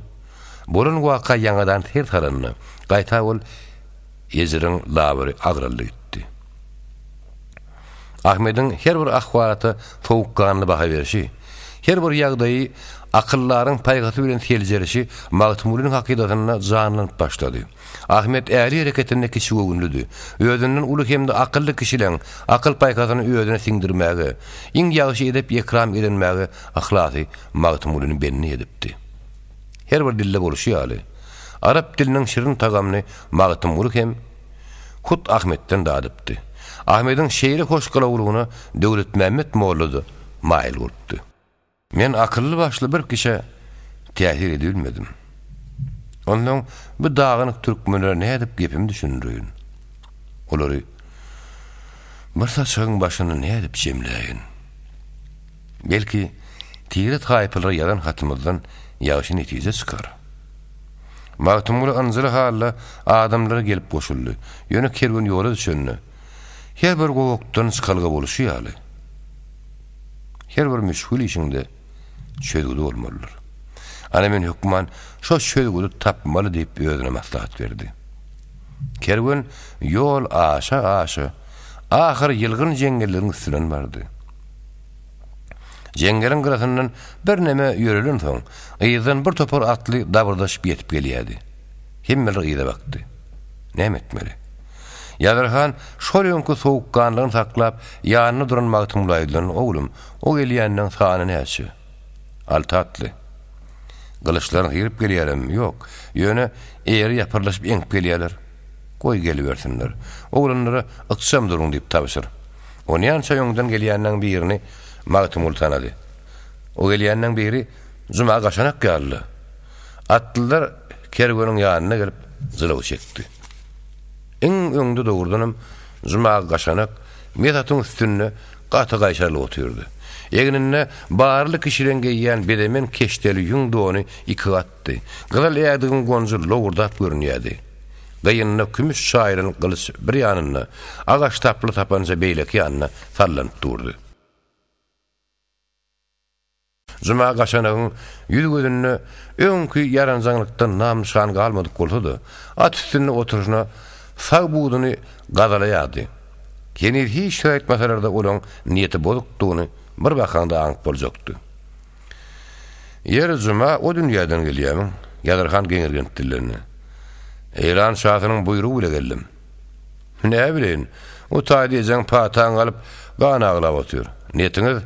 bolan waka ýaňadan ser salanda, gaýta ol ejiriň labyry agraldy gitdi. Ahmediň her bir ahwalata sowukganly baha berşi, her bir ýagdaýy akyldaryň paýhasy bilen seljerişi Magtymgulynyň hakydasynda janlanyp başlady. Ahmet ähli hereketinde kiçigöwünlidi. Özünden uly hem-de akylly kişileň akyl-paýhasyny özüne siňdirmäge, iň ýagşy edep-ekram edinmäge yhlasy Magtymgulyny bendi edipdi. Her bir dilde bolşy ýaly, arap diliniň şirin tagamyny Magtymguly hem hut Ahmetden dadypdy. Ahmediň şeýle hoş gylawlygyna Döwletmämmet molla-da maýyl bolupdy. Men akylly-başly bir kişä täsir edibilmedim. Onsoň bu dagynyk türkmenlere nädip gepimi düşündireýin? Olary bir saçagyň başynda nädip jemläýin? Belki, tire-taýpalara ýazan hatymyzdan ýagşy netije çykar. Magtymguly ynjyly halda adamlara gelip goşuldy. Ýöne kerwen ýola düşende, her bir gowakdan çykalga bolşy ýaly, her bir müşgil işiň-de çözgüdi bolmalydyr. Ana men hökman şo çözgüdi tapmaly diýip özüne maslahat berdi. Kerwen ýol aşa-aşa, ahyr ýylgyn jeňňelleriň üstünden bardy. Jeňňeliň gyrasyndan birneme ýörelensoň, yzdan bir topar atly dabyrdaşyp ýetip gelýärdi. Hemmeler yza bakdy. Näme etmeli? Ýazyr han şol öňki sowukganlygyny saklap, ýanynda duran Magtymgula ýüzlendi, Oglum, o gelýänleň sany näçe? Alty atly. Gylyçlaryny syryp gelýärlermi? Ýok. Ýöne eýeri ýapyrlaşyp eňip gelýärler. Goý gelibersinler. Oglanlara ykjam duruň diýip tabşyr. Onýança öňden gelýänleň birini Magtymguly tanady. O gelýänleň biri Juma gaşanak ýalydy. Atlylar kerweniň ýanyna gelip jylaw çekdi. Iň öňde dogrudanam Juma gaşanak mes atyň üstünde gaty gaýşarylyp otyrdy. Egninde barly kişileň geýýän bezemen keşdeli ýüň dony ikigatdy. Gyzyl ädigiň gonjy lowurdap görünýärdi. Gyýynda kümüş çaýylan gylyç bir ýanynda, agaç saply sapança beýleki ýanynda sallanyp durdy. Juma gaşanagyň ýüz-gözünde öňki ýaranjaňlykdan nam-nyşan galmadyk bolsa-da, at üstünde oturyşyna sag buduny gazalaýardy. Heniz hiç söz aýtmasalar-da olaň niýeti bozukdygyny bir bakaňda aňyp boljakdy. Ýeri, Juma, o dünýäden gelýämiň? Ýazyr han geňirgenip dillendi. Eýran şasynyň buýrugy bile geldim. Näbileýin, O taýda ejeň pataňy alyp, gan aglap otyr. Niýetiňiz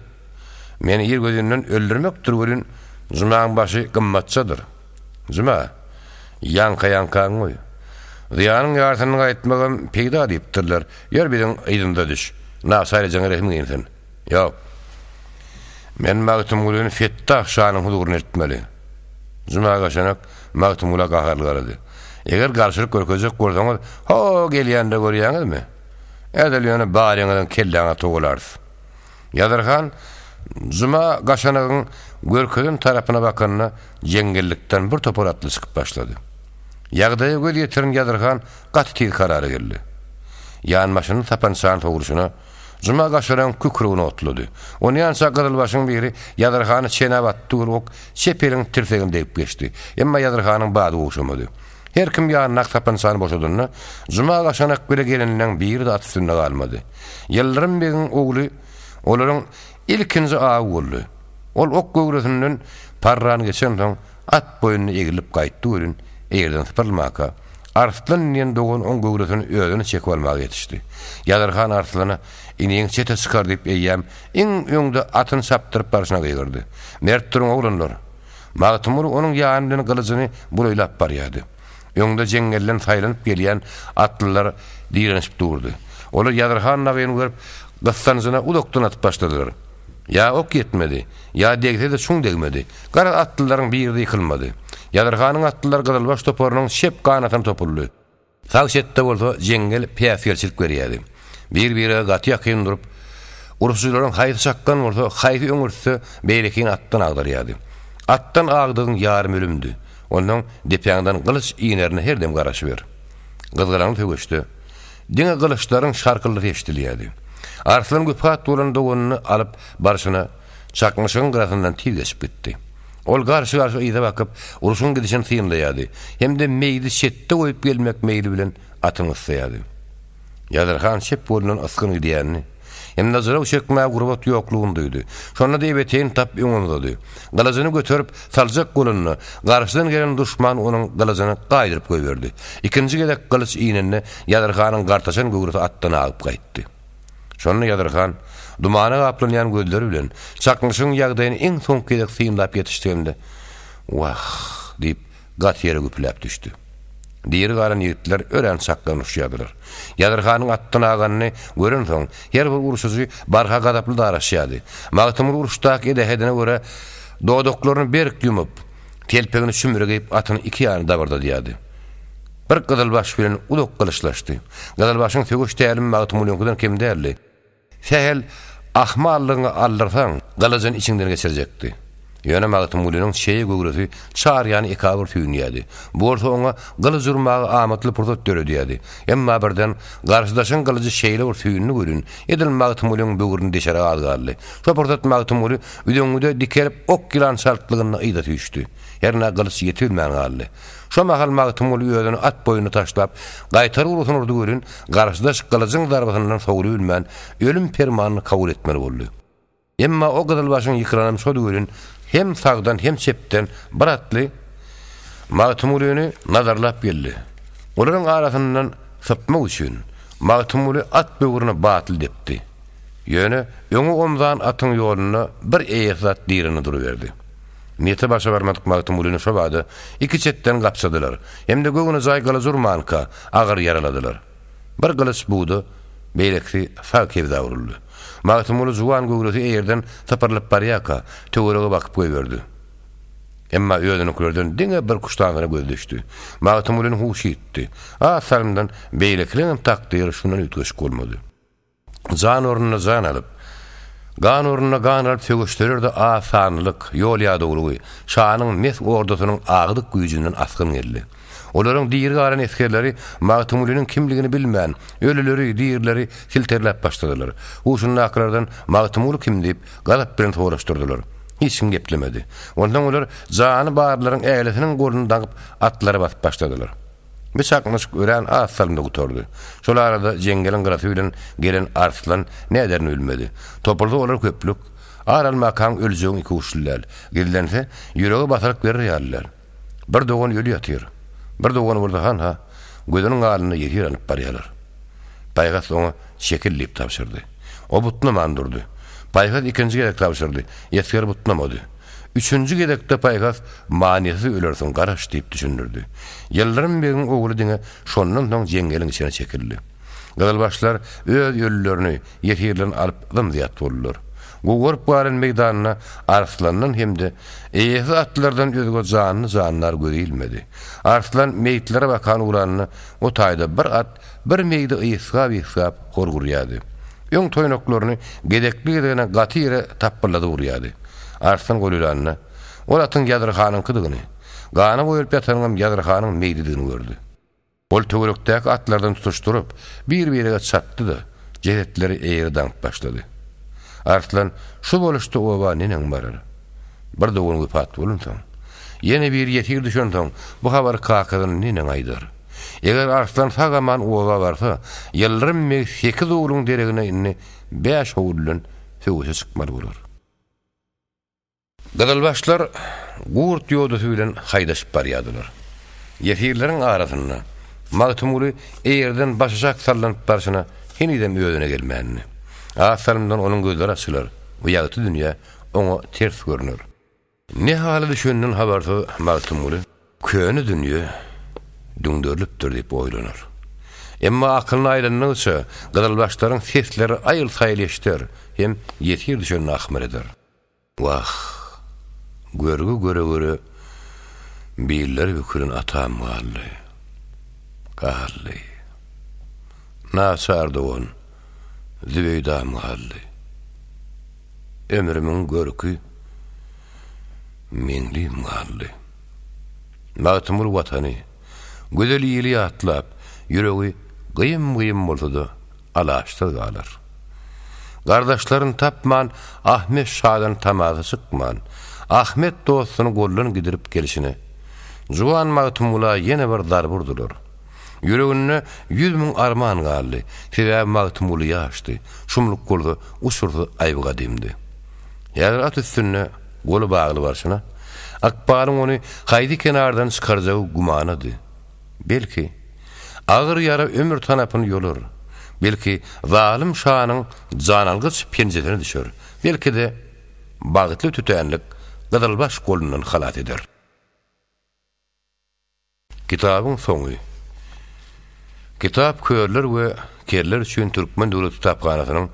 meni irgözinden öldürmekdir welin, Jumaň başy gymmatçadyr. Juma, ýaňka-ýaňkaňy goý. Zyýanyň ýarsyny gaýtmagam peýda diýipdirler. Ýör biziň yzymyza düş. Naçar ejeňe rehim insin. Ýok. Men Magtymgulyny Fetdah şanyň huzuryna eltmeli. Juma Gaşanak Magtymgula gaharly garady. Eger garşylyk görkezjek bolsaňyz, ho-o gelýände görýäňizmi? Edil ýöne baryňyzyň kelläňizi togalarys. Ýazyr han Juma Gaşanagyň görkezen tarapyna bakanda jeňňellikden bir topar atly çykyp başlady. Ýagdaýa göz ýetiren Ýazyr han gaty tiz karara geldi. Ýanbaşyny sapançany sowruşyna Juma Gaşanagyň kükregini otlady. Onýança gyzylbaşyň biri Ýazyr hany çenäp atdy bir ok çep eliň tirsegine degip geçdi. Emma Ýazyr hanyň bady gowşamady. Her kim ýanyndaky sapançany boşadanda, Juma Gaşanak bile gelenleň biri-de at üstünde galmady. Ýyldyrym begiň ogly olaryň ilkinji awy boldy. Ol ok göwresinden parran geçensoň, at boýnuna egrilip gaýtdy welin, eýerden sypyrylmaka, Arslan diýen dogan oň göwresini özüne çekip almaga ýetişdi. Ýazyr han Arslana, Iniň çete çykar diýip eýýäm iň öňde atyny çapdyryp barşyna gygyrdy. Mert duruň, oglanlar! Magtymguly onuň ýany bilen gylyjyny bulaýlap barýardy. Öňde jeňňelden saýlanyp gelýän atlylar direnişip durdy. Olar Ýazyr han dagyny görüp, gyssanjyna uzakdan atyp başladylar. Ýa ok ýetmedi, ýa degse-de çuň degmedi. Garaz, atlylaryň biri-de ýykylmady. Ýazyr hanyň atlylary gyzylbaş toparynyň çep ganatyna topuldy. Sag çetde bolsa jeňňel päsgelçilik berýärdi. Bir-birege gaty ýakyn durup, urşujylaryň haýsy çakgan bolsa, haýsy öňürtse, beýlekini atdan agdarýardy. Atdan agdygyň ýarym ölümdi. Onsoň depäňden gylyç inerine her dem garaşyber. Gyzgalaňly söweşde diňe gylyçlaryň şarkyldysy eşidilýärdi. Arslan güpat bolan doganyny alyp barşyna çaknyşygyň gyrasyndan tiz geçip gitdi. Ol garşy-garşy yza bakyp, urşuň gidişini synlaýardy hem-de meýdi çetde goýup gelmek meýli bilen atyny gyssaýardy. Ýazyr han çep golundan ysgyn gidýänini hem-de jylaw çekmäge gurbat ýoklugyny duýdy. Şonda-da ebeteýini tapyp öňe uzady. Gylyjyny göterip, saljak bolanda, garşydan gelen duşman onuň gylyjyny gaýdyryp goýberdi. Ikinji gezek gylyç inende Ýazyr hanyň gartaşan göwresi atdan agyp gaýtdy. Şonda Ýazyr han dumana gaplanýan gözleri bilen çaknyşygyň ýagdaýyny iň soňky gezek synlap ýetişdi hem-de, Wah! diýip, gaty ýere güpüläp düşdi. Diri galan ýigitler örän çakgan uruşýardylar. Ýazyr hanyň atdan aganyny görensoň, her bir urşujy barha gazaply daraşýardy. Magtymguly uruşdaky edähedine görä, dodaklaryny berk ýumup, telpegini çümre geýip, atyny iki ýana dabyrdadýardy. Bir gyzylbaş bilen uzak gylyçlaşdy. Gyzylbaşyň söweş tälimi Magtymgulyňkydan kem däldi. Sähel ahmallygyňy aldyrsaň, gylyjyny içiňden geçirjekdi. Ýöne Magtymgulynyň çeýe göwresi çar ýany ekabyr süýnýärdi. Bu bolsa oňa gylyç urmaga amatly pursat döredýärdi. Emma birden garşydaşyň gylyjy şeýle bir süýndi welin, edil Magtymgulyň böwrüni deşere az galdy. Şo pursat Magtymguly üzeňňide dikelip ok ýylan çaltlygynda yza süýşdi. Hernä gylyç ýetibilmän galdy. Şo mahal Magtymguly özüni at boýnuna taşlap, gaýtar urgusyny urdy welin, garşydaş gylyjyň zarbasyndan sowlubilmän, ölüm permanyny kabul etmeli boldy. Emma o gyzylbaşyň ýykylanam şody welin, hem sagdan, hem çepden bir atly Magtymgulyny nazarlap geldi. Olaryň arasyndan sypmak üçin, Magtymguly at böwrüne batly depdi. Ýöne öňe omzan atyň ýolunda bir eýesiz at direndi duruberdi. Niýeti başa barmadyk Magtymgulyny şobada iki çetden gapjadylar hem-de göwnejaý gylyç urmanka agyr ýaraladylar. Bir gylyç buda, beýlekisi sag kebzä uruldy. Magtymguly juwan göwresi eýerden sypyrylyp barýarka, töwerege bakyp goýberdi. Emma özüniňkilerden diňe bir küştanyna gözi düşdi. Magtymgulynyň huşy ýitdi. Az salymdan beýlekileňem takdyry şundan üýtgeşik bolmady. Jan ornuna jan alyp, gan ornuna gan alyp söweşseler-de az sanlylyk, ýol ýadawlygy, şanyň mes ordasynyň agdyk güýjünden asgyn geldi. Olaryň diri galan esgerleri Magtymgulynyň kimligini bilmän, ölüleri, dirileri silterläp başladylar. Huşundakylardan Magtymguly kim diýip, gazap bilen soraşdyrdylar. Hiç kim geplemedi. Onsoň olar jany barlaryň ählisiniň goluny daňyp, atlara basyp başladylar. Bu çaknyşyk örän az salymda gutardy. Şol arada jeňňeliň gyrasy bilen gelen Arslan näderini bilmedi. Topulsa olar köplük. Ar almakaň öljegiň ikuçly däl. Gizlense, ýürege basalyk berer ýaly däl. Bir dogan öli ýatyr. Bir dogany bolsa hanha, gözüniň alnynda ýesir alyp barýarlar. Paýhas oňa Çekil diýip tabşyrdy. O butnaman durdy. Paýhas ikinji gezek tabşyrdy. Esger butnamady. Üçünji gezekde Paýhas Manysyz ölersiň, garaş diýip düşündirdi. Ýyldyrym begiň ogly diňe şondan soň jeňňeliň içine çekildi. Gyzylbaşlar öz ölülerini, ýesirlerini alyp zym-zyýat boldular. Gugaryp galan meýdanda arslandan hem-de eýesiz atlylardan özge janly-jandar göze ilmedi. Arslan meýitlere bakan ugranda o taýda bir at bir meýdi ysgap-ysgap horgurýardy. Öň toýnaklaryny gezekli-gezegine gaty ýere tapbylladyp urýardy. Arslan golaýlanda, ol atyň Ýazyr hanyňkydygyny, gana boýalyp ýatanyňam Ýazyr hanyň meýdidigini gördi. Ol töwerekdäki atlardan tutuşdyryp, bir-birege çatdy-da, jesetleri eýere daňyp başlady. Arslan şu boluşda oba neneň barar? Bir dogan wepat bolansoň, ýene biri ýesir düşensoň, bu habary kakasyna neneň aýdar? Eger Arslan sag-aman oba barsa, Ýyldyrym beg sekiz ogluň deregine indi bäş ogul bilen söweşe çykmaly bolar. Gyzylbaşlar gurt ýodasy bilen haýdaşyp barýardylar. Ýesirleriň arasynda Magtymguly eýerden başaşak sallanyp barşyna henizem özüne gelmändi. Az salymdan onuň gözleri açylar we ýagty dünýä oňa ters görner. Ne hala düşeninden habarsyz Magtymguly köne dünýe düňderilipdir diýip oýlanar. Emma akylyna aýlandygyça gyzylbaşlaryň sesleri aýyl-saýyl eşider hem ýesir düşenini ahmyr eder. Wah, görgi göre-göre billeri bükülen atam galdy. Galdy. Naçar dogan Zübeýdam galdy. Ömrümiň görki Meňlim galdy. Magtymguly Watany, gözel ili ýatlap, ýüregi gyýym-gyýym bolsa-da, alaçsyz galar. Gardaşlaryny tapman, Ahmet şadan tamasy çykman, Ahmet dostuny goldan gidirip gelşine, juwan Magtymgula ýene bir zarba urdular. Ýüreginde 100 000 arman galdy. Sebäbi Magtymguly ýaşdy, şumluk bolsa uçursyz aýby-gadymdy. Häzir at üstünde goly bagly barşyna, ykbalyň ony haýsy kenardan çykarjagy gümanady. Belki, agyr ýara ömür tanapyny ýolar, belki, zalym şanyň janalgyç penjesine düşer, belki-de, bagtly tütänlik gyzylbaş golundan halas eder. Kitabyň soňy. Kitap körler we kerler üçin Türkmen döwlet kitaphanasynyň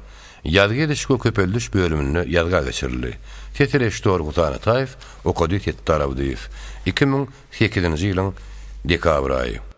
Ýazgy ediş we köpeldiş bölüminde ýazga geçirildi. Ses režissýory Husan Ataýew, okady Setdar Abdyýew. 2008-nji ýylyň dekabr aýy.